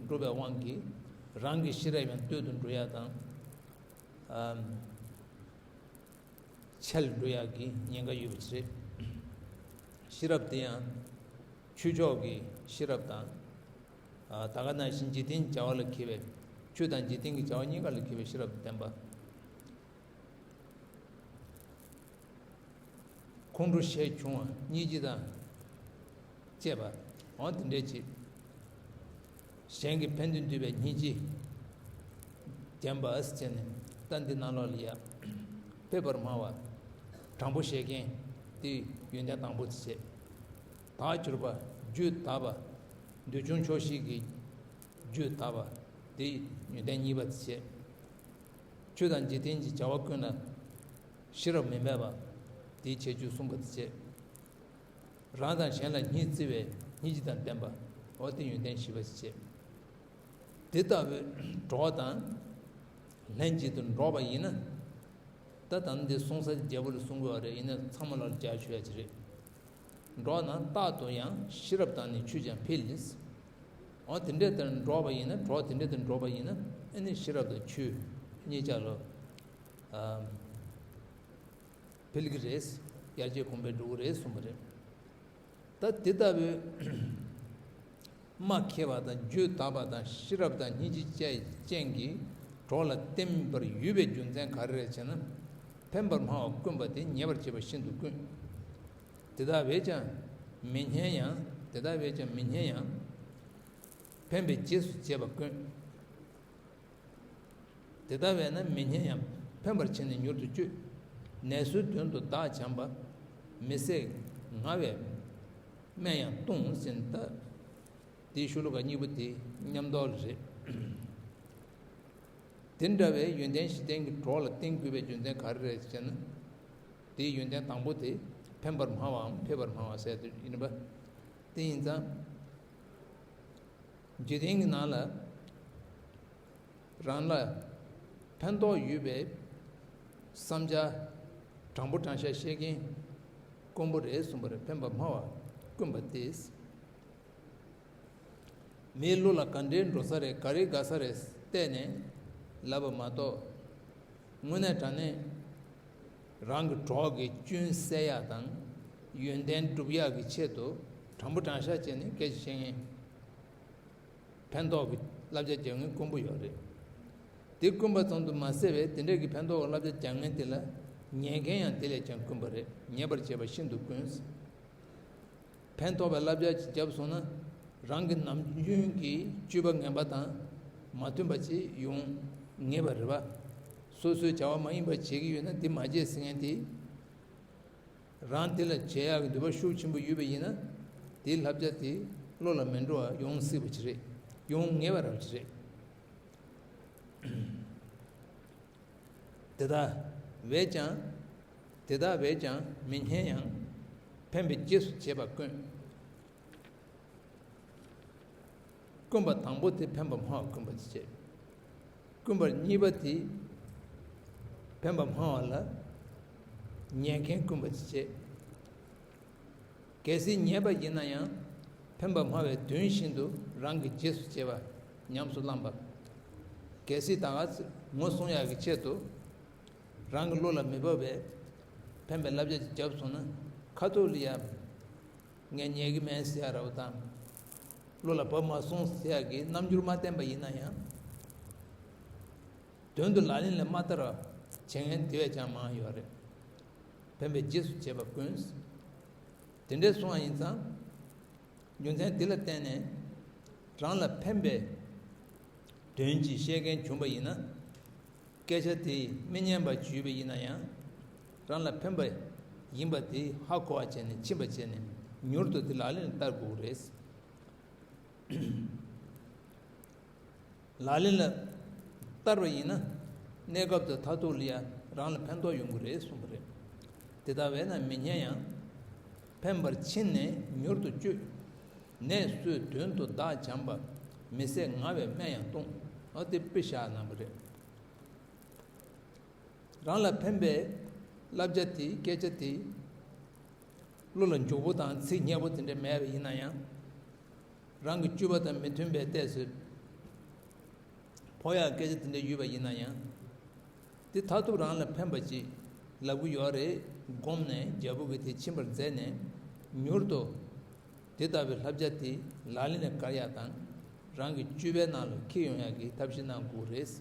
འགྲོ་བའི་དབང་གིས། རང་གི་ཤེས་རབ་ཡང་སྟོད་དུ་འགྲོ་ཡག་དང་། ཨམ། ཆད་འགྲོ་ཡག་གི་ཉེན་ཁ་ཡོད་པ་ཞིག་རེད། ཤེས་རབ་དེ་ཡང་ཆོས་ཕྱོགས་ཀྱི་ཤེས་རབ་དང་། ཨ། ད་ག་ནང་བཞིན་འཇིག་རྟེན་བྱ་བ་ལ་མཁས་པའི། ཆོས་དང་འཇིག་རྟེན་གྱི་བྱ་བ་གཉིས་ཀ་ལ་མཁས་པའི་ཤེས་རབ་ལྡན་པ། ཁོང་ཁྲོ་ཞེ་ཆུང་བ། སྙིང་རྗེ་དང་བཅས་པ། འོ་དེ་འདྲས་ཅིག་གཞན་གྱི་ཕན་བདེ་འདོད་པའི་སྙིང་རྗེ་ལྡན་པ་ཟེར་ནས། ད་འདི་ནང་ལོགས་ལ་ཡ། ཕེབས་པར་སྨྲ་བ། དྲང་པོ་བཤད་མཁན་དེ་ཡོན་ཏན་དང་པོ་དེ་བྱས། དག་གྱུར་པ། རྒྱུད་དག་པ། འདོད་ཆུང་ཆོག་ཤེས་ཀྱི་རྒྱུད་དག་པ། དེ་ཡོན་ཏན་གཉིས་པ་དེ་བྱས། ཆོས་དང་འཇིག་རྟེན་གྱི་བྱ་བ་ཀུན་ལ་ཤེས་རབ་མི་འབད་པ། དེའི་ཁྱད་ཆོས་གསུམ་པ་དེ་བྱས། རང་དང་གཞན་ལ་སྙིང་བརྩེ་བའི་སྙིང་རྗེ་དང་ལྡན་པ། འོ་དེ་ཡོན་ཏན་བཞི་པ་དེ་བྱས། དེ་ལྟ་བུའི་གྲོགས་དང་ལྷན་ཅིག་ཏུ་འགྲོགས་པ་ཡིན་ན། ད་ད་ནི་འདི་གསུང་ས་རྒྱལ་པོ་ལ་གསུང་དགོས་པ་རེད། ཡིན་ན་ཚང་མ་ལ་རྒྱ་ཆོས་ཡ་ཅིག་རེད། འགྲོགས་ན་རྟག་ཏུ་ཡང་། ཤེས་རབ་དང་ནི་ཆོས་ཀྱང་འཕེལ། འོ་དེ་འདྲས་དེར་འགྲོགས་པ་ཡིན་ན། གྲོགས་དེ་འདྲས་དེར་འགྲོགས་པ་ཡིན་ན། ཨ་ནི་ཤེས་རབ་དང་ཆོས་གཉིས་ཆ་ལོ། ཨ། འཕེལ་གྱི་རེད། ཡར་རྒྱས་གོང་འཕེལ་འགྲོ་གི་རེད་གསུངས་པ་རེད། ད་དེ་ལྟ་བུའི་སྨྲ་མཁས་པ་དང་། རྒྱུད་དག་པ་དང་། ཤེས་རབ་དང་སྙིང་རྗེ་ཅན་གྱི་གྲོགས་ལ་བསྟེན་པར་འོས་པའི་རྒྱུ་མཚན་ག་རེ་རེད་ཅེ་ན། ཕན་པར་སྨྲ་བ་དཀོན་པ་དེ་ཉེ་བར་བྱེད་པ་ཤིན་ཏུ་དཀོན། དེ་ལྟ་བས་ཀྱང་མི་སྙན་ཡང་། དེ་ལྟ་བས་ཀྱང་མི་སྙན་ཡང་། ཕན་པའི་རྗེས་སུ་བྱེད་པ་དཀོན། དེ་ལྟ་བས་ན་མི་སྙན་ཡང་། ཕན་པར་བྱས་ནས་མྱུར་དུ་སྤྱོད། ནད་གསོའི་དོན་དུ་བདག་བྱམས་པ། མི་བཟད་ང་བས་སྨན་ཡང་བཏུང་ཟིན་ལྟ། དེའི་ཤོ་ལོ་ཀ་གཉིས་པོ་དེ་མཉམ་དུ་རེད། དེ་འདྲ་བའི་ཡོན་ཏན་བཞི་ལྡན་གྱི་གྲོགས་ལ་བསྟེན་དགོས་པའི་རྒྱུ་མཚན་ག་རེ་རེད་ཅེ་ན། དེའི་ཡོན་ཏན་དང་པོ་དེ་ཕན་པར་སྨྲ་བའམ་ཕན་པར་སྨྲ་བ་ཟེར་དུས་ཡིན་པ། དེ་ཡིན་ཙང་། འཇིག་རྟེན་གྱི་ནང་ལ་རང་ལ་ཕན་ཐོགས་ཡོད་པའི་བསམ་འཆར་དྲང་པོ་དྲང་བཞག་བཤད་མཁན་དཀོན་པོ་རེད་གསུངས་པ་རེད། ཕན་པར་སྨྲ་བ་དཀོན་པ་སྟེ། མིའི་བློ་ལ་ག་འདྲའི་འགྲོ་ས་རེད། ག་རེ་དགའ་ས་རེད་བལྟས་ནས་ལབ་པ་མ་གཏོགས། དངོས་གནས་དྲང་གནས་རང་གི་གྲོགས་ཀྱི་སྐྱོན་སེལ་ཡག་དང་། ཡོན་ཏན་སྒྲུབ་ཡག་གི་ཆེད་དུ་དྲང་པོ་དྲང་བཞག་བྱས་ནས་སྐད་ཆ་བཤད་མཁན། ཕན་ཐོགས་ཀྱི་བསླབ་བྱ་རྒྱག་མཁན་དཀོན་པོ་ཡོད་རེད། དེ་དཀོན་པ་ཙམ་དུ་མ་ཟད་པའི་དེ་འདྲ་གི་ཕན་ཐོགས་ཀྱི་བསླབ་བྱ་རྒྱག་མཁན་དེ་ལ་ཉན་མཁན་ཡང་དེ་ལས་ཀྱང་དཀོན་པ་རེད། ཉན་པར་བྱེད་པ་ཤིན་ཏུ་དཀོན། ཕན་ཐོགས་པའི་བསླབ་བྱ་ཅིག་བརྒྱབ་སོང་ན། རང་གི་ནམ་རྒྱུན་གྱི་སྤྱོད་པ་ངན་པ་དང་མ་མཐུན་པ་ཅིག་ཡོང་ངེས་པ་རེད་པ། སོ་སོའི་བྱ་བ་མ་ཡིན་པ་བྱེད་ཀྱི་ཡོད་ན་དེ་མ་བྱེད་ཟེར་མཁན་དེ། རང་དེ་ལ་བྱེད་ཡག་གི་འདོད་པ་ཤུགས་ཆེན་པོ་ཡོད་པ་ཡིན་ན། དེའི་བསླབ་བྱ་དེ་བློ་ལ་མི་འགྲོ་བ་ཡོང་སྲིད་པ་ཅིག་རེད། ཡོང་ངེས་པ་རང་ཅིག་རེད། དེ་ལྟ་བས་ཀྱང་། དེ་ལྟ་བས་ཀྱང་མི་སྙན་ཡང་། ཕན་པའི་རྗེས་སུ་བྱེད་པ་དཀོན། དཀོན་པ་དང་པོ་དེ་ཕན་པར་སྨྲ་བ་དཀོན་པ་དེ་བྱས། དཀོན་པ་གཉིས་པ་དེ་ཕན་པར་སྨྲ་བ་ལ་ཉན་མཁན་དཀོན་པ་དེ་བྱས། གལ་སྲིད་ཉན་པ་ཡིན་ན་ཡང་། ཕན་པར་སྨྲ་བའི་དོན་བཞིན་དུ་རང་གི་རྗེས་སུ་བྱེད་པ། ཉམས་སུ་བླངས་པ། གལ་སྲིད་ད་ག་ཚོད་ངོ་སྲུང་ཡག་གི་ཆེད་དུ། རང་གི་བློ་ལ་མི་འབབ་པའི་ཕན་པའི་བསླབ་བྱ་ཅིག་བརྒྱབ་སོང་ན། ཁ་ཐུག་ལ་ཡ། ངས་ཉན་གྱི་མེད་ཟེར་ཡ་འདྲ་བོ་དང་། བློ་ལ་བབས་མ་སོང་ཟེར་ཡག་གི་རྣམ་འགྱུར་མ་བསྟན་པ་ཡིན་ན་ཡང་། དོན་དུ་ལག་ལེན་ལ་མ་བསྟར་བ་བྱེད་མཁན་དེ་བས་ཀྱང་མང་ཡོད་རེད། ཕན་པའི་རྗེས་སུ་བྱེད་པ་ཀུན། དེ་འདྲའི་གསུང་བ་ཡིན་ཙང་། རྒྱུ་མཚན་དེ་ལ་བརྟེན་ནས་རང་ལ་ཕན་པའི་དོན་ཅིག་བཤད་མཁན་བྱུང་བ་ཡིན་ན། སྐད་ཆ་དེ་མི་སྙན་པ་ཞིག་ཡོད་པ་ཡིན་ན་ཡང་། རང་ལ་ཕན་པ་ཡིན་པ་དེ་ཧ་གོ་བ་བྱས་ནས་ཕྱིན་པ་བྱས་ནས་མྱུར་དུ་དེ་ལག་ལེན་ལ་བསྟར་དགོས་རེད། ལག་ལེན་ལ་བསྟར་བ་ཡིན་ན། གནས་སྐབས་དང་མཐར་ཐུག་ལ་ཡང་རང་ལ་ཕན་ཐོགས་ཡོང་གི་རེད་གསུངས་པ་རེད། དེ་ལྟ་བས་ན་མི་སྙན་ཡང་། ཕན་པར་ཕྱིན་ནས་མྱུར་དུ་སྤྱོད། ནད་གསོའི་དོན་དུ་བདག་བྱམས་པ། མི་བཟད་ངལ་བའི་སྨན་ཡང་གཏོང་། ཨ་དེ་དཔེ་བཞག་གནང་བ་རེད། རང་ལ་ཕན་པའི་བསླབ་བྱ་དེ་སྐད་ཆ་དེ། བློ་ལ་འཇུག་པོ་དང་ཚིག་སྙན་པོ་དེ་འདྲ་མེད་པ་ཡིན་ན་ཡང་། རང་གི་སྤྱོད་པ་དང་མི་མཐུན་པའི་ལྟས་སུ་ཕོག་ཡག་སྐད་ཆ་དེ་འདྲ་ཡོད་པ་ཡིན་ན་ཡང་། དེ་མཐར་ཐུག་རང་ལ་ཕན་པ་ཅིག་ལབ་ཀྱི་ཡོད་རེད་སྒོམ་ནས་རྒྱལ་པོ་གིས་དེ་ཕྱིན་པར་མཛད་ནས་མྱུར་དུ་དེ་ལྟ་བུའི་བསླབ་བྱ་དེ་ལག་ལེན་ལ་བཀར་ཡག་དང་རང་གི་སྤྱོད་པའི་ནང་ལ་འཁྱེར་ཡོང་ཡག་གི་ཐབས་ཤེས་གནང་དགོས་རེད།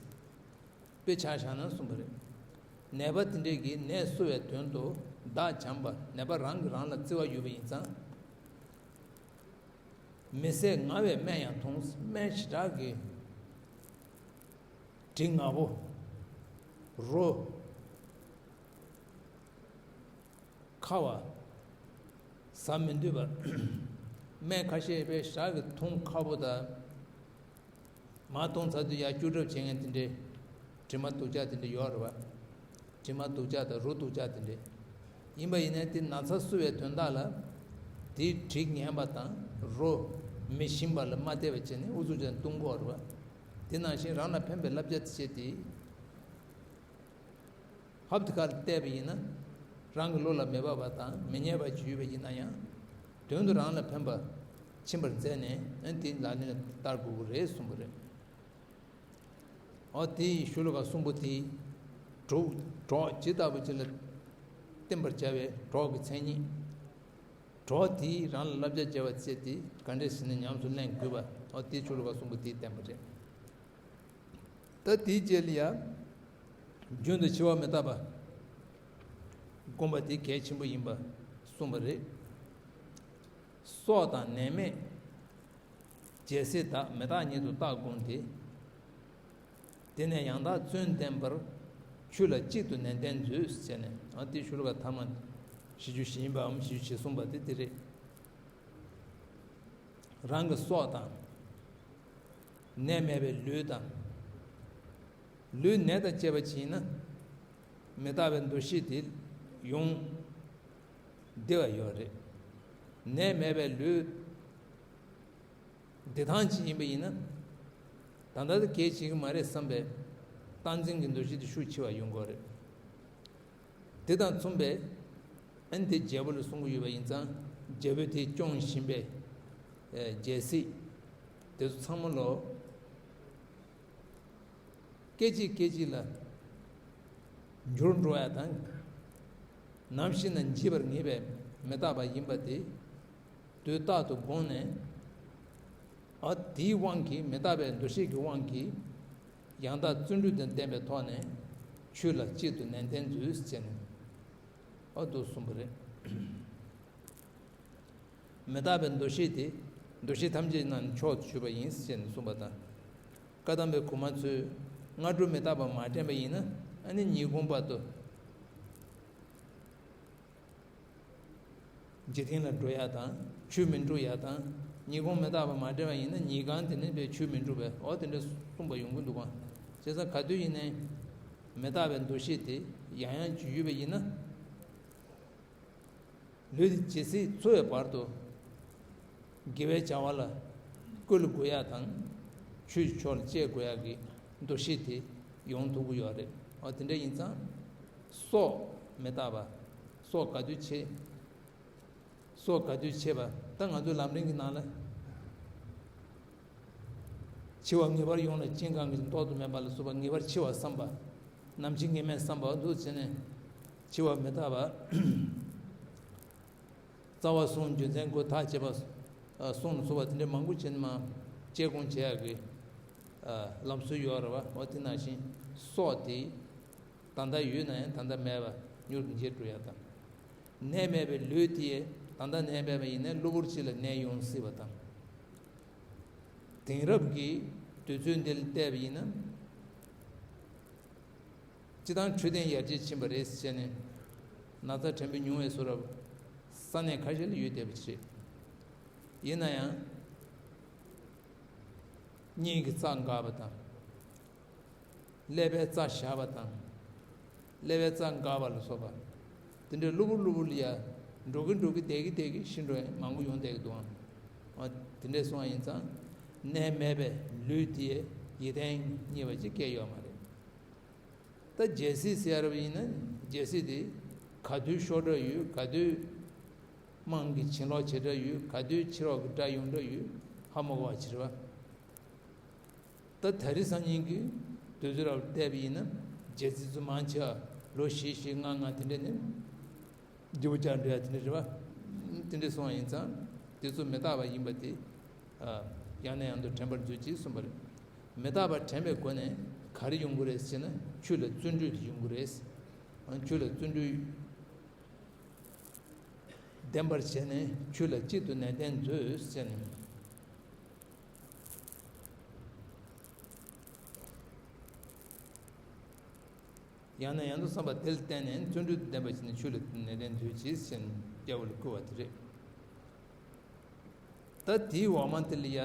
དཔེ་ཆ་བཞག་ན་གསུངས་པ་རེད། ནད་པ་དེ་འདྲས་ཀྱིས་ནད་གསོ་བའི་དོན་དུ་བདག་བྱམས་པ། ནད་པ་རང་གིས་རང་ལ་བརྩེ་བ་ཡོད་པ་ཡིན་ཙང་། མི་བཟད་ངལ་བའི་སྨན་ཡང་འཐུང་། སྨན་ཞེ་དྲག་གི་དྲི་ངན་པོ། རོ། ཁ་བ། ཟ་མི་འདོད་པ། སྨན་ཁ་ཤས་དཔེ་ཞེ་དྲག་གི་འཐུང་ཁག་པོ་དང་། མར་གཏོང་ཚར་དུས་ཡར་བཅུག་གྲབས་བྱེད་མཁན་དེ་འདྲའི་དྲི་མ་སྡུག་ཅག་དེ་འདྲ་ཡོད་རེད་བ། དྲི་མ་སྡུག་ཅག་དང་རོ་སྡུག་ཅག་དེ་འདྲ། ཡིན་པ་ཡིན་ནའི་དེ་ན་ཚ་གསོ་བའི་དོན་དག་ལ། དེའི་དྲི་ངན་པ་དང་རོ་མི་ཞིམ་པ་ལ་མ་བལྟས་པ་བྱས་ནས་ཨུ་ཚུགས་ཅན་བཏུང་གི་ཡོད་རེད་བ། དེ་ནང་བཞིན་རང་ལ་ཕན་པའི་བསླབ་བྱ་དེ་བྱས་ཏེ། ཧབ་དེ་གར་བལྟས་པ་ཡིན་ན། རང་གི་བློ་ལ་མི་འབབ་པ་དང་མི་སྙན་པ་ཅིག་ཡོད་པ་ཡིན་ན་ཡང་། དོན་དུ་རང་ལ་ཕན་པ་ཕྱིན་པར་མཛད་ནས་ཨ་ནི་དེ་ལག་ལེན་ལ་བསྟར་དགོས་ཀྱི་རེད་གསུངས་པ་རེད། ཨོ་དེ་ཡི་ཤུ་ལོ་ཀ་གསུམ་པོ་དེ། གྲོགས་གྲོགས་ཇི་ལྟ་བུ་ཅིག་ལ་བསྟེན་པར་བྱ་བའི་གྲོགས་ཀྱི་མཚན་ཉིད། གྲོགས་དེས་རང་ལ་བསླབ་བྱ་བྱ་བ་བྱས་ཏེ་ག་འདྲས་ཟེར་ནས་ཉམས་སུ་ལེན་དགོས་པ། ཨོ་དེ་ཤུ་ལོ་ཀ་གསུམ་པོ་དེས་བསྟན་པ་རེད། ད་དེའི་རྗེས་ལ་ཡང་རྒྱུན་དུ་འཆི་བ་མི་རྟག་པ་སྒོམ་པ་དེ་གལ་ཆེན་པོ་ཡིན་པ་གསུངས་པ་རེད། སྲོག་དང་ནད་མེད་རྒྱལ་སྲིད་དག་མི་རྟག་ཉིད་དུ་བརྟག་བསྒོམས་ཏེ། དེ་ནས་ཡང་དག་བརྩོན་ལྡན་པར། ཆོས་ལ་གཅིག་ཏུ་ནན་ཏན་མཛོད་ཟེར་ནས་ཨ་དེ་ཤུ་ལོ་ཀ་ཐ་མ་བཞི་བཅུ་ཞེ་བཞི་པའམ་བཞི་བཅུ་ཞེ་གསུམ་པ་དེ་དེ་རེད། རང་གི་སྲོག་དང་། ནད་མེད་པའི་ལུས་དང་། ལུས་ནད་དང་བཅས་པ་ཅིག་ཡིན་ན། མི་རྟག་པའི་འདུ་ཤེས་དེ་ཡོང་བདེ་བ་ཡོད་རེད། ནད་མེད་པའི་ལུས་བདེ་ཐང་ཅིག་ཡིན་པ་ཡིན་ན། ད་ལྟ་དེ་གལ་ཆེ་གི་མ་རེད་བསམ་པའི་སྟངས་འཛིན་གྱི་འདུ་ཤེས་དེ་ཤུགས་ཆེ་བ་ཡོང་གི་རེད། དེ་དང་མཚུངས་པའི་ཨ་ནི་དེ་རྒྱལ་པོ་ལ་གསུང་གི་ཡོད་པ་ཡིན་ཙང་རྒྱལ་པོས་དེ་སྐྱོང་བཞིན་པའི་ཨེ་རྒྱལ་སྲིད་དེ་ཚོ་ཚང་མ་ལོ་སྐད་ཅིག་སྐད་ཅིག་ལ་འགྱུར་འགྲོ་ཡ་དང་། ནམ་ཤི་ན་འཇིག་པར་ངེས་པའི་མི་རྟག་པ་ཡིན་པ་དེ། དུས་རྟག་ཏུ་དགོངས་ནས། ཨ་དེའི་དབང་གིས་མི་རྟག་པའི་འདུ་ཤེས་ཀྱི་དབང་གིས་ཡང་དག་བརྩོན་འགྲུས་དང་ལྡན་པའི་ཐོག་ནས་ཆོས་ལ་གཅིག་ཏུ་ནན་ཏན་མཛོད་ཟེར་ནས་ཨ་འདུག་གསུངས་པ་རེད། མི་རྟག་པའི་འདུ་ཤེས་དེ། འདུ་ཤེས་ཐམས་ཅད་རྣམས་མཆོག་ཏུ་གྱུར་པ་ཡིན་ཟེར་ནས་གསུངས་པ་དང་། བཀའ་གདམས་པའི་གོང་མ་ཚོས་སྔ་དྲོ་མི་རྟག་པ་མ་དྲན་པ་ཡིན་ན་ཨ་ནི་ཉིན་གུང་བར་དུ། འཇིག་རྟེན་ལ་འགྲོ་ཡག་དང་ཆོས་མི་འགྲུབ་ཡག་དང་། ཉིན་གུང་མི་རྟག་པ་མ་དྲན་པ་ཡིན་ན་ཉིན་གང་དེ་ནས་དཔེ་ཆོས་མི་འགྲུབ་པས། འོ་དེ་འདྲ་གསུངས་པ་ཡོང་གི་འདུག་ག་བྱས་ཙང་ག་དུས་ཡིན་ནའི་མི་རྟག་པའི་འདུ་ཤེས་དེ་ཡང་ཡང་ཅིག་ཡོད་པ་ཡིན་ན། ལུས་དེ་ཇི་སྲིད་འཚོ་བའི་བར་དུ་དགེ་བའི་བྱ་བ་ལ་བཀོལ་དགོས་ཡག་དང་ཆོས་ཀྱི་ཕྱོགས་ལ་སྤྱད་དགོས་ཡག་གི་འདུ་ཤེས་དེ་ཡོང་ཐུབ་ཀྱི་ཡོད་རེད། འོ་དེ་འདྲ་ཡིན་ཙང་སྲོག་མི་རྟག་པ། སྲོག་ག་དུས་ཆད། སྲོག་ག་དུས་ཆད་པ། ད་ང་ཚོའི་ལམ་རིམ་གྱི་ནང་ལ། འཆི་བ་ངེས་པར་ཡོང་ལ་ཅིང་ཁང་གི་ལྡོག་ཏུ་མེད་པ་ལ་སོགས་པ་ངེས་པར་འཆི་བ་བསམ་པ། ནམ་འཆི་ངེས་མེད་བསམ་པ་འདུག་བྱས་ནས་འཆི་བ་མི་རྟག་པ། རྩ་བ་གསུམ་རྒྱུ་མཚན་དགུ་ཐག་བཅད་པ། གསུང་ལ་སོགས་པ་དེ་འདྲའི་མང་པོ་བྱས་ནས་མར་དཔྱད་སྒོམ་བྱེད་ཡག་གི་ལམ་སྲོལ་ཡོད་རེད་བ། འོ་དེ་ནང་བཞིན་སྲོག་དེ་ད་ལྟ་ཡོད་ན་ཡང་ད་ལྟ་མེད་པ་མྱུར་དུ་འཇིག་འགྲོ་ཡག་དང་། ནད་མེད་པའི་ལུས་དེ་ད་ལྟ་ནད་མེད་པ་ཡིན་ན་གློ་བུར་ཅིག་ལ་ནད་ཡོང་སྲིད་པ་དང་། དེང་རབས་ཀྱི་དུས་ཚོད་འདི་ལ་བལྟས་པ་ཡིན་ན། སྤྱི་བཏང་འཕྲོད་བསྟེན་ཡར་རྒྱས་ཕྱིན་པ་རེད་ཟེར་ནས་ན་ཚ་དྲན་པའི་མྱོང་བའི་བཟོ་འདྲ་ས་གནས་ཁ་ཤས་ལ་ཡོད་བསྡད་པ་ཞིག་རེད། ཡིན་ན་ཡང་། གཉིད་ཀྱི་རྩ་འགག་པ་དང་། ཀླད་པའི་རྩ་ཞག་པ་དང་། ཀླད་པའི་རྩ་འགག་པ་ལ་སོགས་པ། དེ་འདྲའི་གློ་བུར་གློ་བུར་ལ་ཡ། འགྲོ་གི་འགྲོ་གི་བསྡད་ཀྱི་བསྡད་ཀྱི་ཤི་འགྲོ་ཡ་མང་པོ་ཡོང་བསྡད་ཀྱི་འདུག་ཨང་། འོ་དེ་འདྲའི་སོང་བ་ཡིན་ཙང་། ནད་མེད་པའི་ལུས་དེ་ཡིད་བརྟན་རྙེད་པ་ཅིག་སྐྱེ་ཡོད་མ་རེད། ད་རྒྱལ་སྲིད་ཟེར་ཡ་རབ་ཡིན་ན་རྒྱལ་སྲིད་དེ་ག་དུས་ཤོར་འདྲ་ཡོད། ག་དུས་དམངས་ཀྱི་བྱིན་རླབས་ཆེ་འདྲ་ཡོད། ག་དུས་ཕྱི་རོགས་ཀྱི་དགྲ་ཡོང་འདྲ་ཡོད། ཧ་མ་གོ་བ་ཅིག་རེད་བ། ད་དེ་རིང་སང་ཉིན་གྱི་དུས་ཚོད་རབ་བལྟས་པ་ཡིན་ན་རྒྱལ་སྲིད་ཚོ་མང་ཆེ་བ་ལོ་བཞི་བཞི་ལྔ་ལྔ་དེ་འདྲ་ནས་རྒྱལ་པོ་བཅག་འགྲོ་ཡ་དེ་འདྲ་རེད་བ། དེ་འདྲ་སོང་བ་ཡིན་ཙང་དེ་ཚོ་མི་རྟག་པ་ཡིན་པ་དེ་ཡང་ནས་ཡང་དུ་དྲན་པར་མཛོད་ཅིག་གསུངས་པ་རེད། མི་རྟག་པ་དྲན་པའི་སྒོ་ནས་ག་རེ་ཡོང་གི་རེད་ཟེར་ན་ཆོས་ལ་བརྩོན་འགྲུས་དེ་ཡོང་གི་རེད། ཆོས་ལ་བརྩོན་འགྲུས་ལྡན་པར་བྱས་ནས་ཆོས་ལ་གཅིག་ཏུ་ནན་ཏན་མཛོད་ཟེར་ནས། ཡང་ནས་ཡང་དུ་བསམ་པ་དེ་ལ་བརྟེན་ནས་བརྩོན་འགྲུས་ལྡན་པར་བྱས་ནས་ཆོས་ལ་ནན་ཏན་མཛོད་ཅིག་ཟེར་ནས་སྐྱེ་བོ་ལ་བསྐུལ་བ་དེ་རེད། ད་དེའི་འོག་མ་དེ་ལ་ཡ།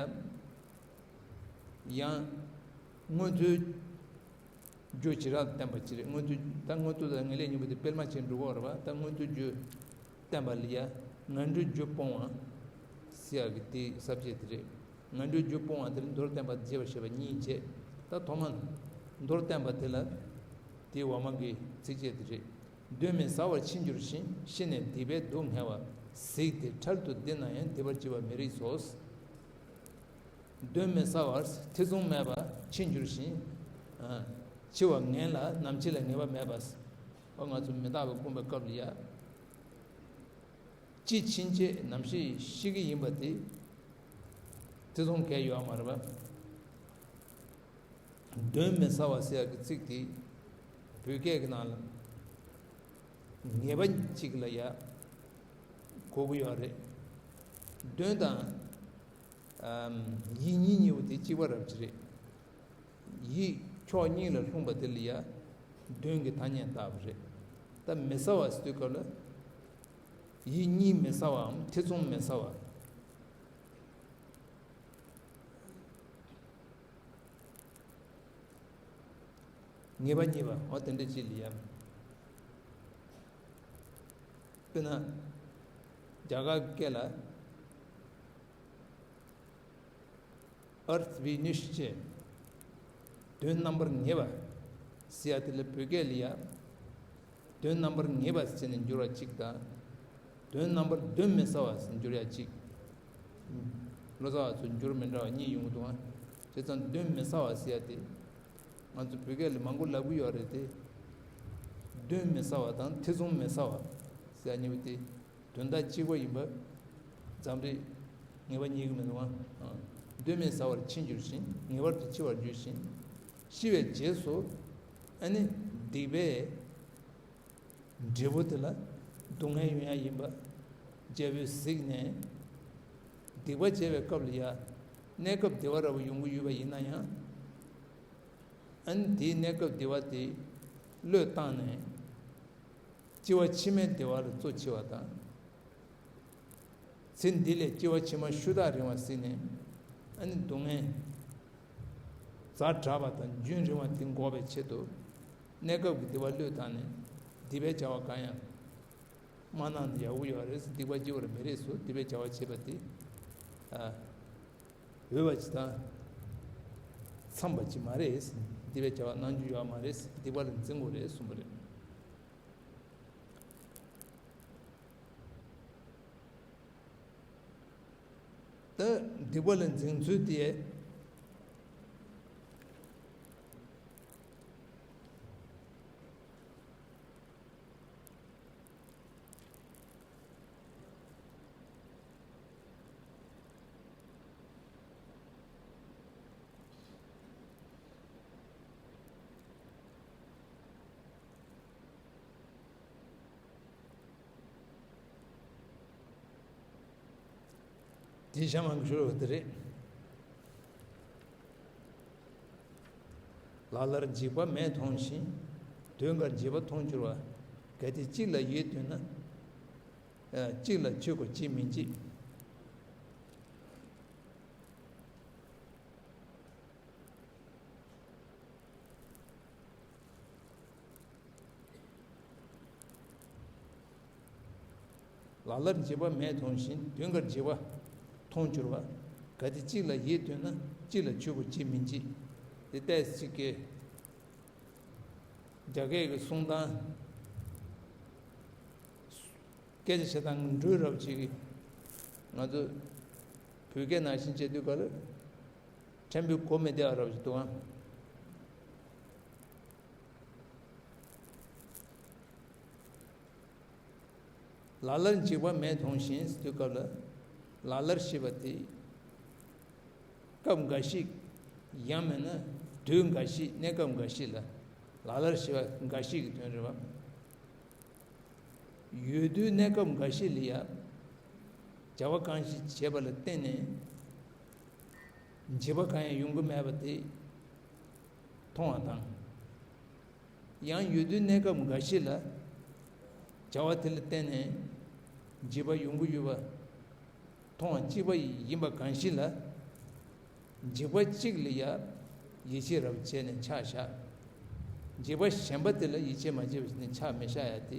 ཡང་། མངོན་མཐོའི་རྒྱུ་ཇི་ལྟར་བསྟན་པ་ཅི་རེད། མངོན་མཐོའི་ད་མངོན་མཐོ་དང་ངེས་ལེགས་གཉིས་པོ་དེ་སྤེལ་མ་བྱས་འགྲོ་གི་རེད་བ། ད་མངོན་མཐོའི་རྒྱུ་བསྟན་པ་ལ་ཡ། ངན་འགྲོའི་རྒྱུ་སྤོང་བ་ཟེར་ཡག་གི་དེའི་ས་བཅད་དེ་རེད། ངན་འགྲོའི་རྒྱུ་སྤོང་བ་དེ་ལ་མདོར་བསྟན་པ་རྒྱས་པར་བཤད་པ་གཉིས་བྱས། ད་ཐོག་མ་མདོར་བསྟན་པ་དེ་ལ་དེའི་འོག་མ་གི་ཚིགས་བཅད་དེ་རེད། གདོན་མི་ཟ་བར་འཆི་འགྱུར་ཞིང་། ཤི་ནས་སྡིག་པའི་སྡུག་བསྔལ་བ། གཟིགས་ཏེ་འཕྲལ་དུ་འདི་ན་ཡང་། སྡིག་པར་བགྱི་བ་མི་རིགས་སོ། གདོན་མི་ཟ་བར་ཐེ་ཚོམ་མེད་པར་འཆི་འགྱུར་ཞིང་། ཨ། འཆི་བ་ངེས་ལ་ནམ་འཆི་ལ་ངེས་པ་མེད་པ། ཨོ་ང་ཚོ་མི་རྟག་པའི་སྒོམ་པའི་སྐབས་ལ་ཡ། ཅི་ཕྱིན་ཆད་ནམ་ཞིག་ཤི་གི་ཡིན་པ་དེ་ཐེ་ཚོམ་གང་ཡང་ཡོད་མ་རེད་པ། གདོན་མི་ཟ་བ་ཟེར་ཡག་གི་ཚིག་དེ་བོད་སྐད་ཀྱི་ནང་ལ་ངེས་པ་གཅིག་ལ་ཡ་གོ་གི་ཡོད་རེད། གདོན་དང་། ཨམ། ཡིད་གཉིས་གཉིས་པོ་དེ་གཅིག་པ་རབ་ཅིག་རེད། ཡིད་ཕྱོགས་གཉིས་ལ་ལྷུང་བ་དེ་ལ་ཡ་གདོན་གྱི་ཐ་སྙད་བཏགས་པ་རེད། ད་མི་ཟ་བ་ཟེར་དུས་སྐབས་ལ་ཡིད་གཉིས་མི་ཟ་བའམ་ཐེ་ཚོམ་མི་ཟ་བ། ངེས་པ་གཉིས་པ་འོ་དེ་འདྲ་ཅིག་ལ་ཡ། དཔེར་ན། རྒྱ་གར་སྐད་ལ་ཨར་ཐ་བི་ནི་ཤི་ཅེ། དོན་རྣམ་པར་ངེས་པ་ཟེར་ཡ་དེ་ལ་བོད་སྐད་ལ་ཡ། དོན་རྣམ་པར་ངེས་པ་ཟེར་ནས་འགྱུར་བ་གཅིག་དང་། དོན་རྣམ་པར་གདོན་མི་ཟ་བ་ཟེར་འགྱུར་ཡ་གཅིག་ལོ་ཙཱ་བ་ཚོ་འགྱུར་མི་འདྲ་བ་གཉིས་ཡོང་གི་འདུག་ཨ། བྱས་ཙང་གདོན་མི་ཟ་བ་ཟེར་ཡ་དེ། ང་ཚོ་བོད་སྐད་ལ་མང་པོ་ལབ་གི་ཡོད་རེད་དེ། གདོན་མི་ཟ་བ་དང་ཐེ་ཚོམ་མི་ཟ་བ་ཟེར་ཡ་གཉིས་པོ་དེ། དོན་དག་གཅིག་པ་ཡིན་པ། འཛམ་རིག་ངེས་པ་རྙེད་ཀྱི་མི་འདུག་ཨ། གདོན་མི་ཟ་བར་འཆི་འགྱུར་ཞིང་། ངེས་པར་དུ་འཆི་བར་འགྱུར་ཞིང་། ཤི་བའི་རྗེས་སུ་ཨ་ནི་སྡིག་པའི་འབྲས་བུ་དེ་ལ་སྡུག་བསྔལ་ཡོང་ཡ་ཡིན་པ་རྒྱལ་པོས་གཟིགས་ནས། སྡིག་པ་བྱས་པའི་སྐབས་ལ་ཡ་གནས་སྐབས་བདེ་བ་འདྲ་བོ་ཡོང་གི་ཡོད་པ་ཡིན་ན་ཡང་། ཨ་ནི་དེའི་གནས་སྐབས་བདེ་བ་དེ་བློས་བཏང་ནས། སྐྱེ་བ་ཕྱི་མའི་བདེ་བ་ལ་གཙོ་ཆེ་བ་དང་། ཚེ་འདི་ལས་སྐྱེ་བ་ཕྱི་མ་ཤུགས་དྲག་རིང་བ་ཟིན་ནས་ཨ་ནི་སྡུག་བསྔལ་ཛ་དྲག་པ་དང་རྒྱུན་རིང་བ་དེ་འགོག་པའི་ཆེད་དུ་གནས་སྐབས་ཀྱི་སྡིག་པ་བློས་བཏང་ནས་སྡིག་པའི་བྱ་བ་གང་ཡང་མ་གནང་ན་ཡག་པོ་ཡོད་རེད། སྡིག་པ་བགྱི་བར་མི་རིགས་སོ། སྡིག་པའི་བྱ་བ་བྱེད་པ་དེ་ཨ་འོས་པ་ཅིག་དང་འཚམས་པ་ཅིག་མ་རེད། སྡིག་པའི་བྱ་བ་གནང་རྒྱུ་ཡོད་མ་རེད། སྡིག་པ་ལ་འཛིན་དགོས་རེད་གསུངས་པ་རེད། ད་སྡིག་པ་ལ་འཛིན་ཚུལ་དེ། དེ་གཤམ་མ་གི་ཤོ་ལོ་ཀ་དེ་རེད། ལ་ལར་འཇིགས་པ་མེད་མཐོང་ཞིང་། དུས་འགར་འཇིགས་པ་མཐོང་འགྱུར་བ། གལ་ཏེ་གཅིག་ལ་ཡིད་འདོད་ན། ཨ། གཅིག་ལ་ཆོས་སྐུ་གཅིག་མིན་གཅིག། ལ་ལར་འཇིགས་པ་མེད་མཐོང་ཞིང་། དུས་འགར་འཇིགས་པ་མཐོང་འགྱུར་བ། གལ་ཏེ་གཅིག་ལ་ཡིད་འདོད་ན། གཅིག་ལ་ཆོས་སྐུ་གཅིག་མིན་གཅིག། དེ་ཏོག་ཙམ་ཅིག་གི་རྒྱ་སྐད་ཀྱི་གསུང་སྟངས། སྐད་ཆ་བཤད་སྟངས་འགྲོས་རབ་ཅིག་གིས། ང་ཚོ་བོད་སྐད་ནང་བཞིན་བྱེད་དུས་ག་ལ་ཕྲན་བུ་གོ་མི་བདེ་བ་རབ་ཅིག་འདུག་ཨང་། ལ་ལར་འཇིགས་པ་མེད་མཐོང་ཞིང་ཟེར་དུས་སྐབས་ལ། ལ་ལར་ཞེས་པ་དེ་སྐབས་འགའ་ཞིག། ཡང་མིན་ན་དུས་འགའ་ཞིག། གནས་སྐབས་འགའ་ཞིག་ལ་ལ་ལར་ཞེས་པ་འགའ་ཞིག་གི་དོན་རེད་བ། ཡོད་དུས་གནས་སྐབས་འགའ་ཞིག་ལ་ཡ། བྱ་བ་གང་ཞིག་བྱས་པ་ལ་བརྟེན་ནས་འཇིགས་པ་གང་ཡང་ཡོང་གི་མེད་པ་དེ་མཐོང་བ་དང་། ཡང་ཡོད་དུས་གནས་སྐབས་འགའ་ཞིག་ལ་བྱ་བ་དེ་ལ་བརྟེན་ནས་འཇིགས་པ་ཡོང་གི་ཡོད་པ་མཐོང་བ་གཅིག་པ་ཡིན་པ་གང་ཞིག་ལ། འཇིགས་པ་གཅིག་ལ་ཡ་ཡིད་ཆེས་རབ་བྱས་ནས་ཆ་བཞག། འཇིགས་པ་གཞན་པ་དེ་ལ་ཡིད་ཆེས་མ་བྱས་པ་ཞིག་ནས་ཆ་མི་བཞག་ཡ་དེ་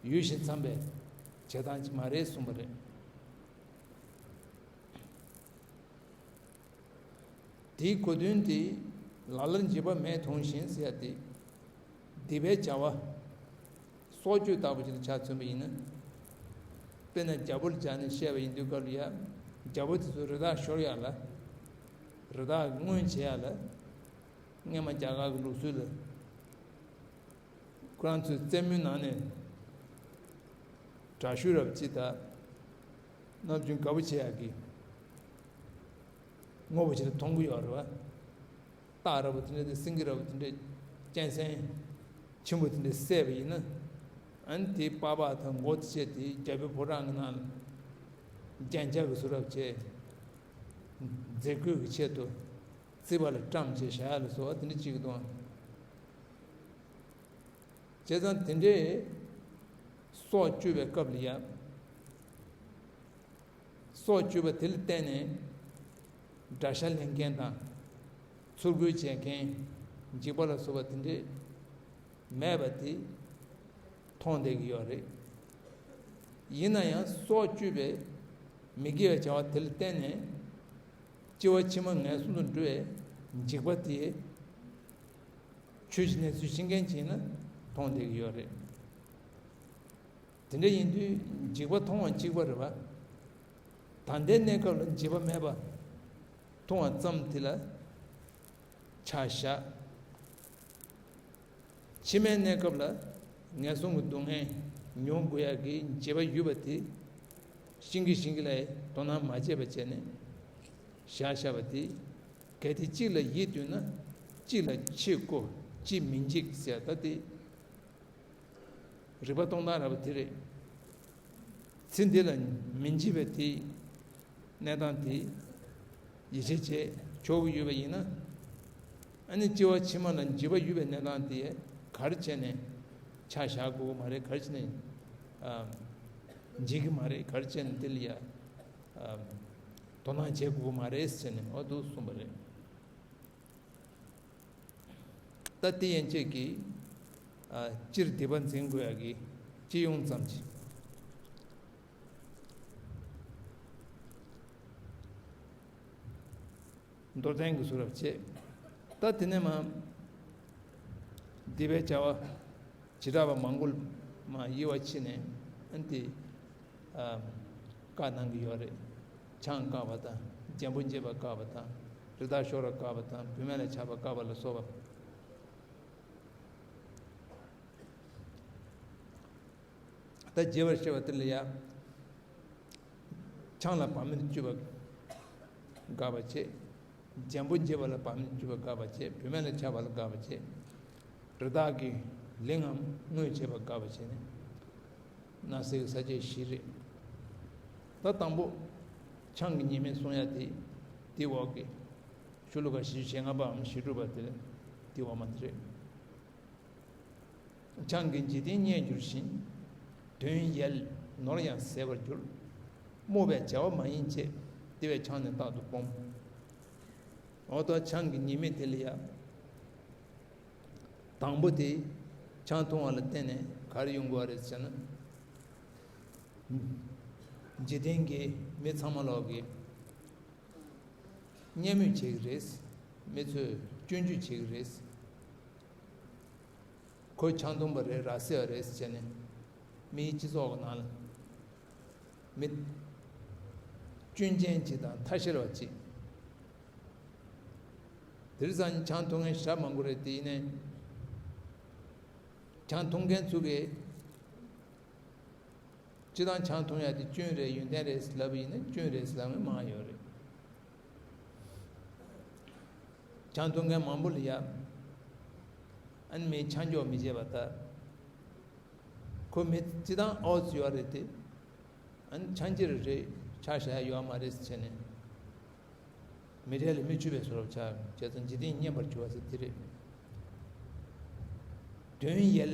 ཡོད་བཞིན་མཚམས་པའི་བྱེད་སྟངས་ཅིག་མ་རེད་གསུངས་པ་རེད། དེའི་གོ་དོན་དེ། ལ་ལར་འཇིགས་པ་མེད་མཐོང་ཞིང་ཟེར་ཡ་དེ། སྡིག་པའི་བྱ་བ་སྲོག་གཅོད་ལྟ་བུ་ཅིག་ལ་ཆ་མཚོན་པ་ཡིན་ན། དཔེར་ན་རྒྱལ་པོ་ལ་སྦྱར་ནས་བཤད་པ་ཡིན་དུས་སྐབས་ལ་ཡ། རྒྱལ་པོ་དེ་ཚོ་རི་དྭགས་ཤོར་ཡ་ལ། རི་དྭགས་རྔོན་བྱེད་ཡ་ལ། སྔོན་མ་རྒྱ་གར་གྱི་ལུགས་སྲོལ་ལ། ཁོ་རང་ཚོའི་རྩེད་མོའི་ནང་ནས་དྲག་ཤུལ་རབ་ཅིག་དང་། ནམ་རྒྱུན་དགའ་པོ་བྱེད་ཡག་གི་དངོས་པོ་ཅིག་ལ་མཐོང་གི་ཡོད་རེད་བ། སྟག་རབ་པོ་དེ་འདྲ་དང་སེང་གེ་རབ་པོ་དེ་འདྲ། གཅན་གཟན་ཆེན་པོ་དེ་འདྲ་བསད་པ་ཡིན་ན། ཨ་ནི་དེའི་པགས་པ་དང་མགོ་དེ་བཅད་དེ་རྒྱལ་པོའི་ཕོ་བྲང་གི་ནང་ལ་རྒྱན་ཆ་གི་བཟོ་འདྲ་བྱས། མཛེས་བཀོད་ཀྱི་ཆེད་དུ་རྩིག་པ་ལ་བཀྲམ་བྱས་བཞག་ཡ་ལ་སོགས་པ་དེ་འདྲ་བྱེད་ཀྱི་འདུག་ཨང་། བྱས་ཙང་དེ་འདྲའི་སྲོག་གཅོད་པའི་སྐབས་ལ་ཡ། སྲོག་གཅོད་པ་དེ་ལ་བརྟེན་ནས་དགྲ་ཤ་ལེན་མཁན་དང་། ཚུར་རྒོལ་བྱེད་མཁན། འཇིགས་པ་ལ་སོགས་པ་དེ་འདྲའི་མེད་པ་དེ་མཐོང་བསྡད་ཀྱི་ཡོད་རེད། ཡིན་ན་ཡང་སྲོག་གཅོད་པའི་མི་དགེ་བའི་བྱ་བ་དེ་ལ་བརྟེན་ནས་སྐྱེ་བ་ཕྱི་མ་ངན་སོང་དུ་འགྲོ་བའི་འཇིགས་པ་དེ། ཆོས་ཀྱི་གནས་ཚུལ་ཤེས་མཁན་ཅིག་ཡིན་ན་མཐོང་བསྡད་ཀྱི་ཡོད་རེད། དེ་འདྲ་ཡིན་དུས་འཇིགས་པ་མཐོང་བ་གཅིག་པ་རེད་བ། ད་ལྟའི་གནས་སྐབས་ལ་འཇིགས་པ་མེད་པ་མཐོང་བ་ཙམ་དེ་ལ་ཆ་བཞག། ཕྱི་མའི་གནས་སྐབས་ལ་ངན་སོང་གི་སྡུག་བསྔལ་མྱོང་དགོས་ཡག་གི་བྱེད་པ་ཡོད་པ་དེ། ཤིང་གི་ཤིང་གི་ལ་དོ་སྣང་མ་བྱས་པ་བྱས་ནས་བཞག་བཞག་པ་དེ། གལ་ཏེ་གཅིག་ལ་ཡིད་འདོད་ན། གཅིག་ལ་ཆོས་སྐུ་གཅིག་མིན་གཅིག་ཟེར་ད་དེ། རིགས་པ་སྟོང་སྟངས་ར་བ་དེ་རེད། ཚེ་འདི་ལ་མི་འཇིགས་པའི་དེའི་གནས་སྟངས་དེ་ཡིད་ཆེས་བྱས་ཆོག་གི་ཡོད་པ་ཡིན་ན། ཨ་ནི་སྐྱེ་བ་ཕྱི་མ་ལ་འཇིགས་པ་ཡོད་པའི་གནས་སྟངས་དེ་ག་རེ་བྱས་ནས་ཆ་བཞག་དགོས་ཀྱི་མ་རེད། ག་རེ་བྱས་ནས་ཨ་འཇིགས་ཀྱི་མ་རེད། ག་རེ་བྱས་ནས་དེ་ལ་ཡ་ཨ་དོ་སྣང་བྱེད་དགོས་ཀྱི་མ་རེད་ཟེར་ནས་འོ་འདུག་གསུངས་པ་རེད། ད་དེ་ཡན་ཆད་ཀྱིས་ཨ་སྤྱིར་སྡིག་པ་འཛིན་དགོས་ཡག་གི་སྤྱི་ཡོངས་ཙམ་ཅིག་མདོར་བསྟན་གྱི་བཟོ་འདྲ་བྱས། ད་དེ་ནས་མ་སྡིག་པའི་བྱ་བ་བྱེ་བྲག་པ་མང་པོ་མ་དབྱེ་བ་ཕྱེ་ནས་ཨ་ནི་དེ་ཨ་བཀའ་གནང་གི་ཡོད་རེད། ཆང་བཀག་པ་དང་། རྒྱལ་པོ་བརྗེད་པ་བཀག་པ་དང་། རི་དྭགས་ཤོར་བ་བཀག་པ་དང་། བུད་མེད་ལ་ཆགས་པ་བཀག་པ་ལ་སོགས་པ། ད་བརྗེད་པར་བྱ་བ་དེ་ལ་ཡ། ཆང་ལ་བག་མེད་དུ་སྤྱོད་པ་དགག་པ་བྱེད། རྒྱལ་པོ་བརྗེད་པ་ལ་བག་མེད་དུ་སྤྱོད་པ་དགག་པ་བྱེད། བུད་མེད་ལ་ཆགས་པ་ལ་དགག་པ་བྱེད། རི་དྭགས་ཀྱི་ལིང་ངམ་རྔོན་བྱེད་པ་དགག་པ་བྱས་ནས། ནགས་གསེབ་ཀྱི་ས་བཅད་བཞི་རེད། ད་དང་པོ། ཆང་གི་ཉེས་དམིགས་གསུང་ཡ་དེ། དེའི་འོག་གི་ཤོ་ལོ་ཀ་བཞི་བཅུ་ཞེ་ལྔ་པའམ་ཞེ་དྲུག་པ་དེ་དེའི་འོག་མ་དེ་རེད། ཆང་གིས་འཇིག་རྟེན་བརྙས་འགྱུར་ཞིང་། དོན་ཡལ་ནོར་ཡང་ཟད་པར་འགྱུར། རྨོངས་པས་བྱ་བ་མ་ཡིན་བྱེད། དེ་བས་ཆང་ནི་རྟག་ཏུ་སྤོངས། འོ་ད་ཆང་གི་ཉེས་དམིགས་དེ་ལ་ཡ། དང་པོ་དེ། ཆང་འཐུང་བ་ལ་བརྟེན་ནས་ག་རེ་ཡོང་གི་ཡོད་རེད་ཟེར་ན། འཇིག་རྟེན་གྱི་མི་ཚང་མ་ལོག་གི་བརྙས་སྨོད་བྱེད་ཀྱི་རེད། མི་ཚོས་སྐྱོན་བརྗོད་བྱེད་ཀྱི་རེད། ཁོ་ཆང་འཐུང་པ་རེད། ར་བཟི་བ་རེད་ཟེར་ནས་མིའི་སྤྱི་ཚོགས་ཀྱི་ནང་ལ་མི་སྐྱོན་ཅན་གཅིག་དང་ཐ་ཤལ་བ་གཅིག་དེ་རིང་སང་ཉིན་ཆང་འཐུང་མཁན་ཞེ་དྲག་མང་པོ་རེད། དེ་ཡིན་ནའི་ཆང་འཐུང་མཁན་ཚོ་གིས་སྤྱིར་བཏང་ཆང་འཐུང་ཡ་དེ་སྐྱོན་རེད། ཡོན་ཏན་རེད་ལབ་པ་ཡིན་ན་སྐྱོན་རེད་ལབ་མཁན་མང་ཡོད་རེད། ཆང་འཐུང་མཁན་མང་པོ་ལ་ཡ། ཨ་ནི་མིས་ཆང་འཇོག་མི་བྱེད་པ་ད། ཁོ་མི་སྤྱིར་བཏང་ཨོ་ཙི་ཡོད་རེད་དེ། ཨ་ནི་ཆང་ཅི་རེད་རེད། ཆ་བཞག་ཡ་ཡོད་མ་རེད་ཟེར་བྱས་ནས། མི་གྲལ་ལ་མི་ཆུད་པའི་བཟོ་འདྲ་ཆགས། བྱས་ཙང་འཇིག་རྟེན་བརྙས་པར་འགྱུར་བ་ཟེར་དེ་རེད། དོན་ཡལ།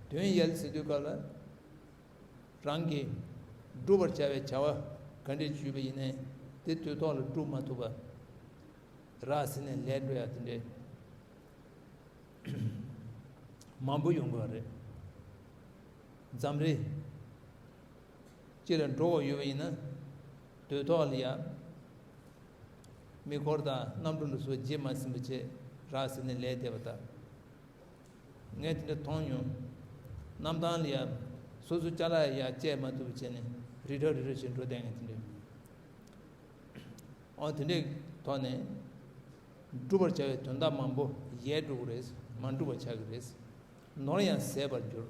དོན་ཡལ་ཟེར་དུས་སྐབས་ལ། རང་གིས་བསྒྲུབ་པར་བྱ་བའི་བྱ་བ་ག་འདྲས་བྱས་པ་ཡིན་ནའི་དེ་དུས་ཐོག་ལ་བསྒྲུབ་མ་ཐུབ་པ། ར་བཟི་ནས་ལས་འགྲོ་ཡ་དེ་འདྲས་མང་པོ་ཡོང་གི་ཡོད་རེད། འཛམ་རི་སྤྱི་ལ་འགྲོ་དགོས་ཡོད་པ་ཡིན་ན། དུས་ཐོག་ལ་ཡ། མེ་འཁོར་དང་གནམ་གྲུ་ལ་སོགས་བརྗེ་མ་ཟིན་པ་བྱས་ར་བཟི་ནས་ལས་འདས་པ་དང་། ངས་དེ་འདྲ་མཐོང་མྱོང་། གནམ་ཐང་ལ་ཡ། སོ་སོ་ཅ་ལག་ཡ་བཅད་མ་ཐུབ་པ་བྱས་ནས་རི་ཁྲོད་རི་ཁྲོད་བྱས་འགྲོ་བསྡད་མཁན་དེ་འདྲ། ཨོ་དེ་འདྲའི་ཐོག་ནས་བསྒྲུབ་པར་བྱ་བའི་དོན་དག་མང་པོ་ཡལ་འགྲོ་གི་རེད། མ་འགྲུབ་པ་ཆགས་ཀྱི་རེད། ནོར་ཡང་ཟད་པར་འགྱུར།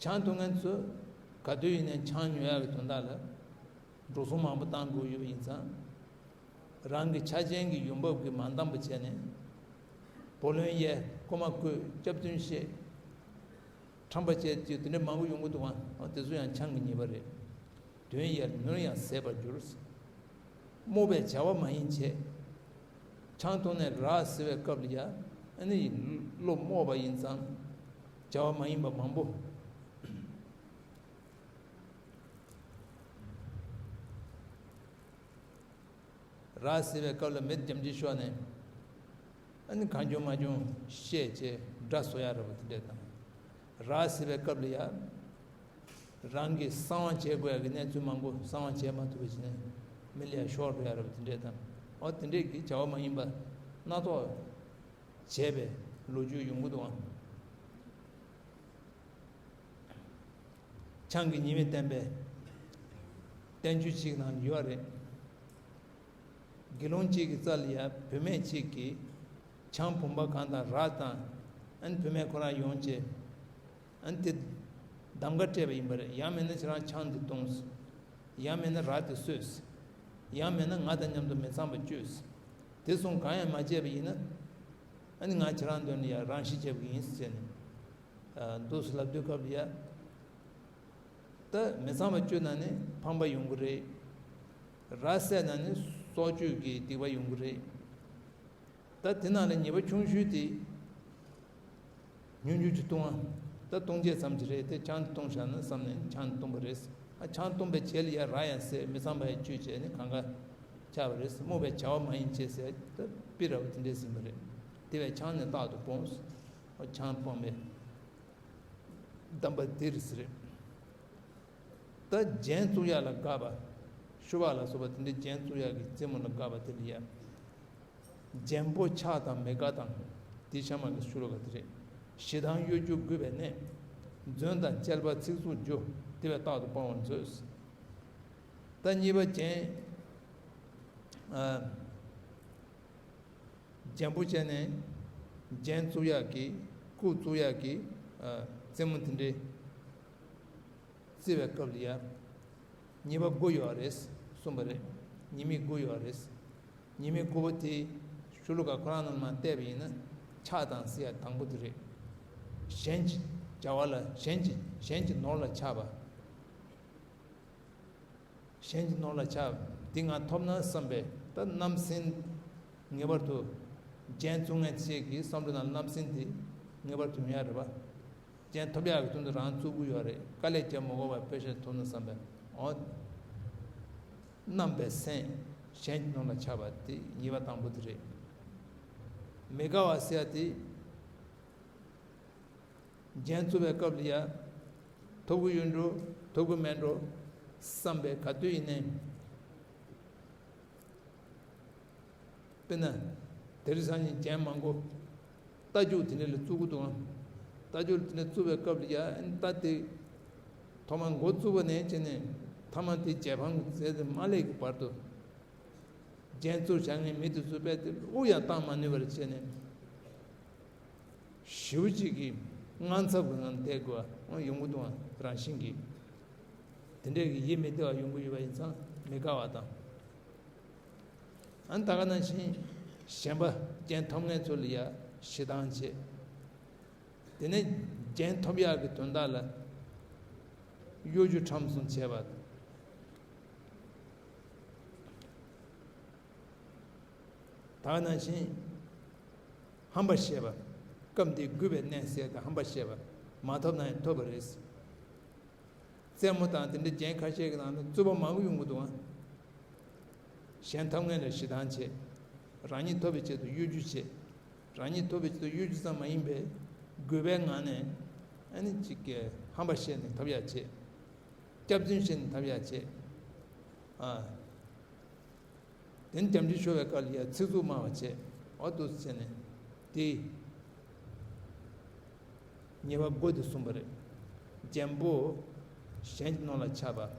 ཆང་འཐུང་མཁན་ཚོས་ག་དུས་ཡིན་ནའི་ཆང་ཉོ་ཡག་གི་དོན་དག་ལ་འགྲོ་སོང་མང་པོ་བཏང་དགོས་ཡོད་པ་ཡིན་ཙང་། རང་གི་ཆ་རྐྱེན་གྱི་ཡོང་འབབ་ཀྱིས་མ་འདང་པ་བྱས་ནས། བུ་ལོན་ཡལ། རྐུ་མ་རྐུས། སྐྱབས་བསྟུན་བཤད། ཁྲམ་པ་བྱས་ཀྱི་དེ་འདྲ་མང་པོ་ཡོང་གི་འདུག་ཨ། དེ་ཚོ་ཡང་ཆང་གི་ཉེས་པ་རེད། དོན་ཡལ་ནོར་ཡང་ཟད་པར་འགྱུར། རྨོངས་པས་བྱ་བ་མ་ཡིན་བྱེད། ཆང་འཐུང་ནས་ར་བཟི་བའི་སྐབས་ལ་ཡ། ཨ་ནི་བློ་རྨོངས་པ་ཡིན་ཙང་བྱ་བ་མ་ཡིན་པ་མང་པོ། ར་བཟི་བའི་སྐབས་ལ་མི་རྒྱབ་འཇིགས་ཤོར་ནས། ཨ་ནི་གང་བྱུང་མ་བྱུང་བཤད་བྱས་དགྲ་བཟོ་ཡ་ར་བ་དེ་འདྲས་དང་། ར་བཟི་བའི་སྐབས་ལ་ཡ། རང་གིས་གསང་བ་བྱེད་དགོས་ཡ་གི་གནས་ཚུལ་མང་པོ་གསང་བ་བྱེད་མ་ཐུབ་པ་བྱས་ནས་མི་ལ་ཡ་ཤོར་འགྲོ་ཡ་ར་བ་དེ་འདྲས་དང་། ཨོ་དེ་འདྲས་ཀྱི་བྱ་བ་མ་ཡིན་པ་སྣ་ཚོགས་བྱས་པའི་ལོ་རྒྱུས་ཡོང་གི་འདུག་ཨང་། ཆང་གི་ཉེས་དམིགས་བསྟན་པའི་བསྟན་བཅོས་གཅིག་ནང་ཡོད་རེད། དགེ་སློང་གཅིག་གི་རྩ་ལ་ཡ་བུད་མེད་གཅིག་གིས་ཆང་བུམ་པ་གང་དང་ར་དང་། ཨ་ནི་བུད་མེད་ཁོ་རང་ཡོང་བྱས། ཨ་ནི་དེ་གདམ་ག་སྤྲད་པ་ཡིན་པ་རེད། ཡང་མིན་ན་ཁྱེད་རང་ཆང་འདི་བཏུངས། ཡང་མིན་ན་ར་དེ་གསོས། ཡང་མིན་ན་ང་དང་མཉམ་དུ་མི་ཚངས་པ་སྤྱོད། དེ་གསུམ་གང་ཡང་མ་བྱས་པ་ཡིན་ན། ཨ་ནི་ང་ཁྱེད་རང་མདུན་ལ་ཡ་རང་ཤི་བྱེད་པ་ཡིན་ཟེར་ནས། ཨ། འདུག་སེ་ལབ་དུས་སྐབས་ལ་ཡ། ད་མི་ཚངས་པ་སྤྱོད་ན་ནི་ཕམ་པ་ཡོང་གི་རེད། ར་བསད་ན་ནི་སྲོག་གཅོད་ཀྱི་སྡིག་པ་ཡོང་གི་རེད། ད་དེ་ནང་ལ་ཉེས་པ་ཆུང་ཤོས་དེ་ཉུང་ཉུང་ཅིག་བཏུང་ཨ། ད་བཏུང་བྱས་ཙམ་ཅིག་རེད་དེ། ཆང་བཏུང་བཞག་ན་བསམ་ནས་ཆང་བཏུང་པ་རེད། ཨ། ཆང་བཏུང་པའི་རྗེས་ལ་ཡ་ར་ཡང་བསད། མི་ཚངས་པ་ཡང་སྤྱོད་བྱས་ནས་གང་ག་ཆགས་པ་རེད། རྨོངས་པའི་བྱ་བ་མ་ཡིན་བྱེད་ཟེར། ད་པི་ར་བ་དེ་འདྲས་ཟིན་པ་རེད། དེ་བས་ཆང་ནི་རྟག་ཏུ་སྤོངས། ཨོ་ཆང་སྤོང་བའི་གདམས་པ་དེ་རེད་ཟེར། ད་རྒྱན་བཙུགས་ཡག་ལ་དགའ་བ། ཤུ་བག་ལ་སོགས་པ་དེ་འདྲའི་རྒྱན་བཙུགས་ཡག་གི་རྩེད་མོ་ལ་དགའ་བ་དེ་ལ་ཡ། རྒྱན་པོ་ཆགས་དང་མི་དགའ་དང་། དེ་ཤ་མ་གི་ཤུ་ལོ་ག་དེ་རེད། ཞེ་སྡང་གཡོ་སྒྱུ་རྒུད་པའི་གནས། རྫུན་དང་དཔྱལ་བ་ཚིག་རྩུབ་རྒྱུ། དེ་བས་རྟག་ཏུ་སྤང་བར་མཛོད། ད་གཉིས་པ་རྒྱན། ཨ། རྒྱན་པོ་བྱས་ནས་རྒྱན་བཙུགས་ཡག་གི། སྐུ་བཙུགས་ཡག་གི། ཨ། རྩེད་མོ་དེ་འདྲའི་རྩེ་བའི་སྐབས་ལ་ཡ། ཉེས་པ་དགུ་ཡོད་རེད་གསུངས་པ་རེད། ཉེས་དམིགས་དགུ་ཡོད་རེད། ཉེས་དམིགས་དགུ་པོ་དེ་ཤུ་ལུ་ཀ་ཁོ་རང་ནང་མར་བལྟས་པ་ཡིན་ན་ཆགས་དང་ཟེར་ཡ་དང་པོ་དེ་རེད། གཞན་གྱི་བྱ་བ་ལ། གཞན་གྱི། གཞན་གྱི་ནོར་ལ་ཆགས་པ། གཞན་གྱི་ནོར་ལ་ཆགས་པ་འདི་ང་ཐོབ་ན་བསམ་པའི་ད་རྣམ་སྨིན་ངེས་པར་དུ་རྒྱན་བཙུགས་མཁན་ཞིག་གི་བསམ་བློ་ནང་རྣམ་སྨིན་དེ་ངེས་པར་དུ་ཡོང་ཡ་རེད་པ། རྒྱན་ཐོབ་ཡག་གི་དོན་དུ་རང་བཙུགས་ཀྱི་ཡོད་རེད། དཀའ་ལས་རྒྱག་མ་དགོས་པར་པེ་ཤ་ཐོབ་ན་བསམ་པའི་འོ། རྣམ་པའི་སེམས་གཞན་གྱི་ནོར་ལ་ཆགས་པ་དེ་ཉེས་པ་དང་པོ་དེ་རེད། མི་དགའ་བ་ཟེར་ཡ་དེ། རྒྱན་བཙུགས་པའི་སྐབས་ལ་ཡ། ཐོབ་ཀྱི་ཡོད་འགྲོ། ཐོབ་ཀྱི་མེད་འགྲོ། བསམ་པའི་ག་དུས་ཡིན་ནའི། དཔེར་ན། དེ་རིང་སང་ཉིན་རྒྱན་མང་པོ། རྟ་རྒྱུག་དེ་འདྲ་ལ་བཙུགས་ཀྱི་འདུག་ཨང་། རྟ་རྒྱུག་དེ་འདྲ་བཙུགས་པའི་སྐབས་ལ་ཡ་རྟ་དེ། ཐོག་མར་འགོ་བཙུགས་པ་ནས་བྱས་ནས། མཐའ་མ་དེ་རྒྱལ་ཕམ་གྱི་རྩལ་དུ་མ་སླེབས་ཀྱི་བར་དུ། རྒྱན་བཙུགས་བྱ་ངན་མི་དེ་ཚོ་དཔེ་དེ་དབུགས་ཡང་བཏང་མ་ནུས་པར་བྱས་ནས། ཞེ་པོ་ཅིག་གི་དངངས་འཚབ་ཀྱི་ངང་བསྡད་དགོས་པ་ཡོང་གི་འདུག་ཨང་། རང་བཞིན་གྱིས། དེ་འདྲའི་གི་ཡིད་མི་བདེ་བ་ཡོང་གི་ཡོད་པ་ཡིན་ཙང་མི་དགའ་བ་དང་། ཨ་ནི་ད་ག་ནང་བཞིན་གཞན་པ་རྒྱན་ཐོབ་མཁན་ཚོ་ལ་ཡ་ཞེ་སྡང་བྱེད། དེ་ནས་རྒྱན་ཐོབ་ཡག་གི་དོན་དག་ལ་གཡོ་སྒྱུ་ཁྲམ་གསུམ་བྱས་པ། ད་ག་ནང་བཞིན་ཧམ་པ་བཤད་པ། སྐབས་འདིའི་རྒུད་པའི་གནས་ཟེར་ཏེ་ཧམ་པ་བཤད་པ། མ་ཐོབ་ན་ཡང་ཐོབ་པ་རེད། རྩེད་མོ་དང་དེ་འདྲའི་རྒྱན་ཁ་ཤས་ཀྱི་ནང་ལ་རྩུབ་པ་མང་པོ་ཡོང་གི་འདུག་ཨང་། གཞན་ཐོབ་མཁན་ལ་ཞེ་སྡང་བྱེད། རང་ཉིད་ཐོབ་པའི་ཆེད་དུ་གཡོ་སྒྱུ་བྱེད། རང་ཉིད་ཐོབ་པའི་ཆེད་དུ་གཡོ་སྒྱུ་ཙམ་མ་ཡིན་པའི་རྒུད་པའི་ངང་ནས་ཨ་ནི་གཅིག་གིས་ཧམ་པ་བཤད་ནས་ཐོབ་ཡག་བྱེད། སྐྱག་རྫུན་བཤད་ནས་ཐོབ་ཡག་བྱེད། ཨ། དེ་ནས་སྐྱབས་འཇུག་ཤོར་བའི་སྐབས་ལ་ཡ་ཚིག་རྩུབ་སྨྲ་བ་བྱེད། འོ་འདུག་སེ་བྱས་ནས་དེ་ཉེས་པ་དགུ་དེ་གསུངས་པ་རེད། རྒྱན་པོ་གཞན་གྱི་ནོར་ལ་ཆགས་པ།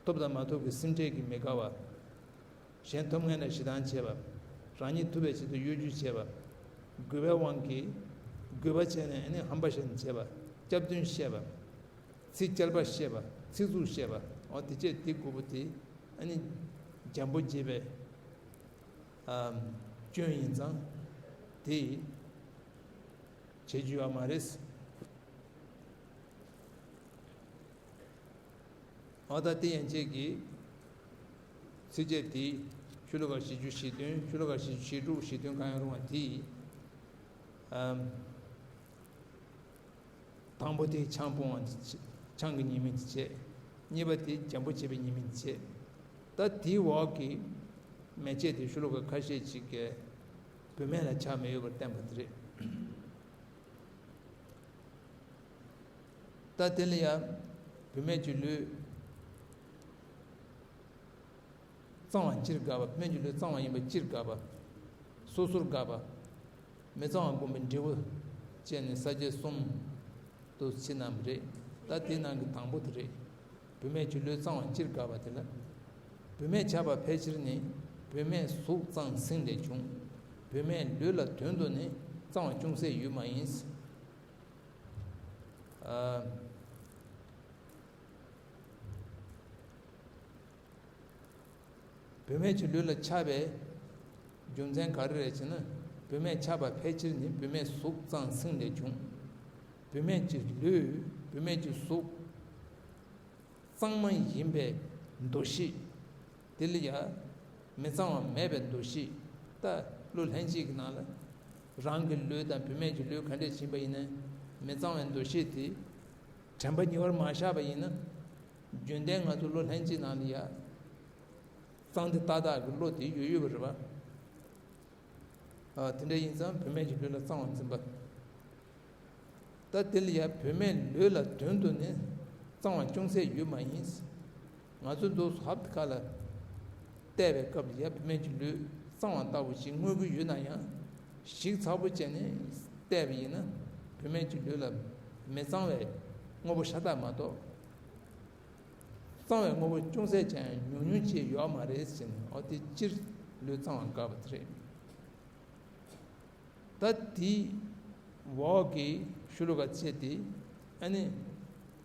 ཐོབ་དང་མ་ཐོབ་ཀྱི་སེམས་ཁྲལ་གྱིས་མི་དགའ་བ། གཞན་ཐོབ་མཁན་ལ་ཞེ་སྡང་བྱེད་པ། རང་ཉིད་ཐོབ་པའི་ཆེད་དུ་གཡོ་སྒྱུ་བྱེད་པ། རྒུད་པའི་དབང་གིས་རྒུད་པ་བྱས་ནས་ཨ་ནི་ཧམ་པ་བཤད་ནས་བྱེད་པ། སྐྱག་རྫུན་བཤད་པ། ཚིག་འཁྱལ་པ་བཤད་པ། ཚིག་རྩུབ་བཤད་པ། འོ་དེ་བྱས་དེ་དགུ་པོ་དེ་ཨ་ནི་འཇམ་པོ་བྱེད་པའི་ཨམ། སྐྱོན་ཡིན་ཙང་དེ་བྱེད་རྒྱུ་ཡོད་མ་རེད། འོ་ད་དེ་ཡན་ཆད་ཀྱི་ཚིགས་བཅད་དེ་ཤོ་ལོ་ཀ་བཞི་བཅུ་ཞེ་བདུན། ཤོ་ལོ་ཀ་བཞི་བཅུ་ཞེ་དྲུག་ཞེ་བདུན་གང་ཡང་རུང་བ་དེ་ཨམ། དང་པོ་དེ་ཆང་སྤོང་བ་དེ་བྱེད། ཆང་གི་ཉེས་དམིགས་དེ་བྱེད། གཉིས་པ་དེ་འཇམ་པོ་བྱེད་པའི་ཉེས་དམིགས་དེ་བྱེད། ད་དེའི་འོག་གི་མན་ཆད་དེ་ཤོ་ལོ་ཀ་ཁ་ཤས་ཅིག་གིས་བུད་མེད་ལ་ཆགས་མི་འོས་པར་བསྟན་པ་དེ་རེད། ད་དེ་ལ་ཡང་བུད་མེད་ཀྱི་ལུས། གཙང་བ་སྤྱིར་དགའ་བ། བུད་མེད་ཀྱི་ལུས་གཙང་བ་ཡིན་པ་སྤྱིར་དགའ་བ། སོ་སོར་དགའ་བ། མི་གཙང་བ་བསྒོམ་པའི་འབྲས་བུ་བཅས་ནི་ས་བཅད་གསུམ་དུ་ཕྱེ་གནང་བ་རེད། ད་དེའི་ནང་གི་དང་པོ་དེ་རེད། བུད་མེད་ཀྱི་ལུས་གཙང་བ་སྤྱིར་དགའ་བ་དེ་ལ། བུད་མེད་ཆགས་པ་ཕལ་ཆེར་ནི་བུད་མེད་གཟུགས་གཙང་སེང་ལས་བྱུང་། བུད་མེད་ལུས་ལ་དོན་དུ་ནི་གཙང་བ་ཅུང་ཟད་ཡོད་མ་ཡིན། ཨ། བུད་མེད་ཀྱི་ལུས་ལ་ཆགས་པའི་རྒྱུ་མཚན་ག་རེ་རེད་ཅེ་ན། བུད་མེད་ཆགས་པ་ཕལ་ཆེར་ནི་བུད་མེད་གཟུགས་གཙང་སེང་ལས་བྱུང་། བུད་མེད་ཀྱི་ལུས། བུད་མེད་ཀྱི་གཟུགས་གཙང་མ་ཡིན་པའི་འདུ་ཤེས། དེ་ལ་ཡང་མི་གཙང་བ་མེད་པའི་འདུ་ཤེས། ད་བློ་ལྷན་ཅིག་གི་ནང་ལ་རང་གི་ལུས་དང་བུད་མེད་ཀྱི་ལུས་ག་འདྲས་ཕྱིན་པ་ཡིན་ན། མི་གཙང་བའི་འདུ་ཤེས་དེ་དྲན་པ་ཉེ་བར་མ་བཞག་པ་ཡིན་ན། རྒྱུན་ལྡན་ང་ཚོ་བློ་ལྷན་ཅིག་ནང་ལ་ཡ། གཙང་བདེ་ཏག་ཏག་གི་བློ་དེ་ཡོད་ཡོད་པ་རེད་པ། ཨ། དེ་འདྲ་ཡིན་ཙང་བུད་མེད་ཀྱི་ལུས་ལ་གཙང་བ་འཛིན་པ། ད་དེ་ལ་ཡ་བུད་མེད་ལུས་ལ་དོན་དུ་ནི་གཙང་བ་ཅུང་ཟད་ཡོད་མ་ཡིན། ང་ཚོ་འདུག་ཧབ་ཏེ་ཁ་ལ་བལྟས་པའི་སྐབས་ལ་ཡ་བུད་མེད་ཀྱི་ལུས་གཙང་བ་ལྟ་བུ་ཞིག་མངོན་གྱི་ཡོད་ན་ཡང་། ཞིབ་ཚགས་པོ་བྱས་ནས་བལྟས་པ་ཡིན་ན་བུད་མེད་ཀྱི་ལུས་ལ་མི་གཙང་བའི་དངོས་པོ་ཤ་སྟག་མ་གཏོགས། གཙང་བའི་དངོས་པོ་ཅུང་ཟད་ཀྱང་ཉུང་ཉུང་ཅིག་ཡོད་མ་རེད་ཟེར་ནས། འོ་དེ་སྤྱིར་ལུས་གཙང་བ་དགའ་བ་དེ་རེད། ད་དེའི་འོག་གི་ཤོ་ལོ་ཀ་ཚིགས་དེ་ཨ་ནི་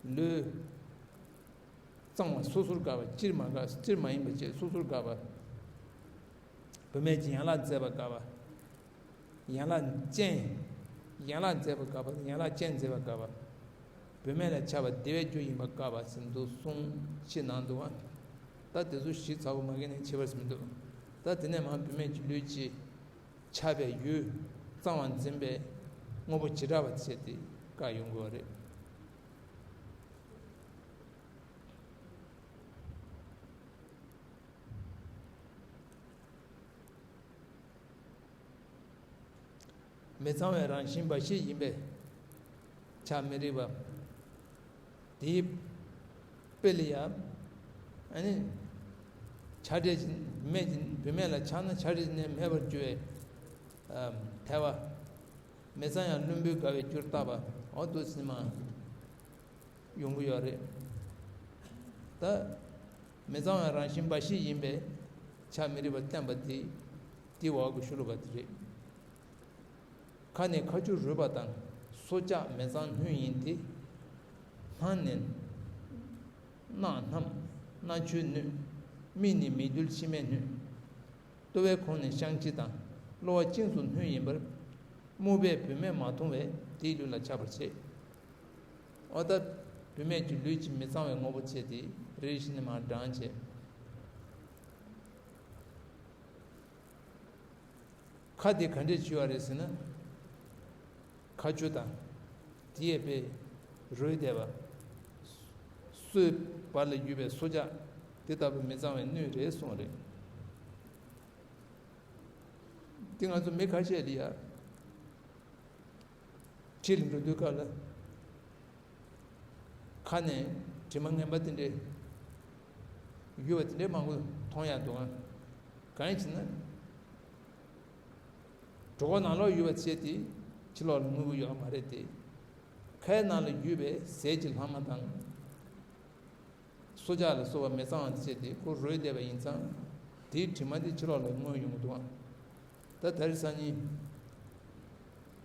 ལུས་གཙང་བ་སོ་སོར་དགའ་བ། སྤྱིར་མ་དགའ། སྤྱིར་མ་ཡིན་པ་བཅས་སོ་སོར་དགའ་བ། བུད་མེད་ཀྱི་ཡན་ལག་མཛེས་པ་དགའ་བ། ཡན་ལག་ཅན། ཡན་ལག་མཛེས་པ་དགའ་བ། ཡན་ལག་ཅན་མཛེས་པ་དགའ་བ། བུད་མེད་ལ་ཆགས་པ་བདེ་བའི་རྒྱུ་ཡིན་པ་དགའ་བ་ཟེར་འདུག་གསུངས་ཕྱི་ནང་འདུག་བ། ད་དེ་ཚོ་ཞིག་ཚ་བོ་མ་གི་ནས་ཆེ་བར་མི་འདུག་ད་དེ་ནས་མ་བུད་མེད་ཀྱི་ལུས་ཀྱི་ཆགས་པའི་ཡུལ་གཙང་བ་འཛིན་པའི་དངོས་པོ་བྱེ་བྲག་པ་བྱས་ཏེ་བཀག་ཡོང་དགོས་པ་རེད། མི་གཙང་བའི་རང་བཞིན་འབའ་ཞིག་ཡིན་པས་ཆགས་མི་རིགས་པ། དེའི་དཔེ་ལ་ཡང་ཨ་ནི་ཆགས་བྲལ་གྱི་མེད་ཀྱི་བུད་མེད་ལ་ཆགས་ན་ཆགས་བྲལ་གྱི་གནས་མེད་པར་འགྱུར་བའི་ཐལ་བ། མི་གཙང་ཡང་བླུན་པོའི་དགའ་བའི་རྒྱུར་བཏགས་པ། འོ་འདུག་སེ་མ་ཡོང་གི་ཡོད་རེད། ད་མི་གཙང་བའི་རང་བཞིན་འབའ་ཞིག་ཡིན་པས་ཆགས་མི་རིགས་པ་བསྟན་པ་དེ་དེའི་འོག་གི་ཤུ་ལུ་བ་དེ་རེད། ཁ་ནི་ཁ་ཆུ་རུལ་བ་དང་། སོ་བཅག་མི་གཙང་སྣོད་ཡིན་ཏེ། སྣ་ནི་རྣག་སྣམ་སྣ་ཆུའི་སྣོད། མིག་ནི་མིག་རྡུལ་མཆི་མའི་སྣོད། ལྟོ་བའི་ཁོང་ནི་བཤང་གཅི་དང་། གློ་བ་ཅིང་སོགས་སྣོད་ཡིན་པར། རྨུགས་པས་བུད་མེད་མ་མཐོང་བས་དེའི་ལུས་ལ་ཆགས་པར་བྱེད། འོ་ད་བུད་མེད་ཀྱི་ལུས་ཀྱི་མི་གཙང་བའི་དངོས་པོ་བྱས་ཏེ་རེ་རེ་བཞིན་ནས་མར་བགྲངས་བྱས། ཁ་དེ་ག་འདྲས་བྱུགས་པ་རེད་ཟེར་ན། ཁ་ཆུ་དང་། དེ་ཡས་པའི་རུལ་བསྡད་པ། སོའི་བར་ལ་ཡོད་པའི་སོ་ཆ། དེ་ལྟ་བུ་མི་གཙང་བའི་སྣོད་རེད་གསུངས་རེད། དེ་ང་ཚོ་མི་ཁ་ཤས་ལ་ཡ། ཁྲིད་ལ་འགྲོ་དུས་སྐབས་ལ། ཁ་ནས་དྲི་མ་ངན་པ་དེ་འདྲས་ཡོད་པ་དེ་འདྲས་མང་པོ་མཐོང་ཡག་འདུག་ཨང་། གང་ཡིན་ཟེར་ན། གྲོད་ཁོག་ནང་ལོགས་ཡོད་པ་བྱས་ཏེ་ཕྱི་ལོགས་ལ་མངོན་གྱི་ཡོད་མ་རེད་དེ། ཁའི་ནང་ལ་ཡོད་པའི་ཟས་ཀྱི་ལྷག་མ་དང་། སོ་ཆ་ལ་སོགས་པ་མི་གཙང་བ་དེ་བྱས་ཏེ་ཁོ་རུལ་བསྡད་པ་ཡིན་ཙང་། དེའི་དྲི་མ་དེ་ཕྱི་ལོགས་ལ་མངོན་ཡོང་གི་འདུག་ཨང་། ད་དེ་རིང་སང་ཉིན་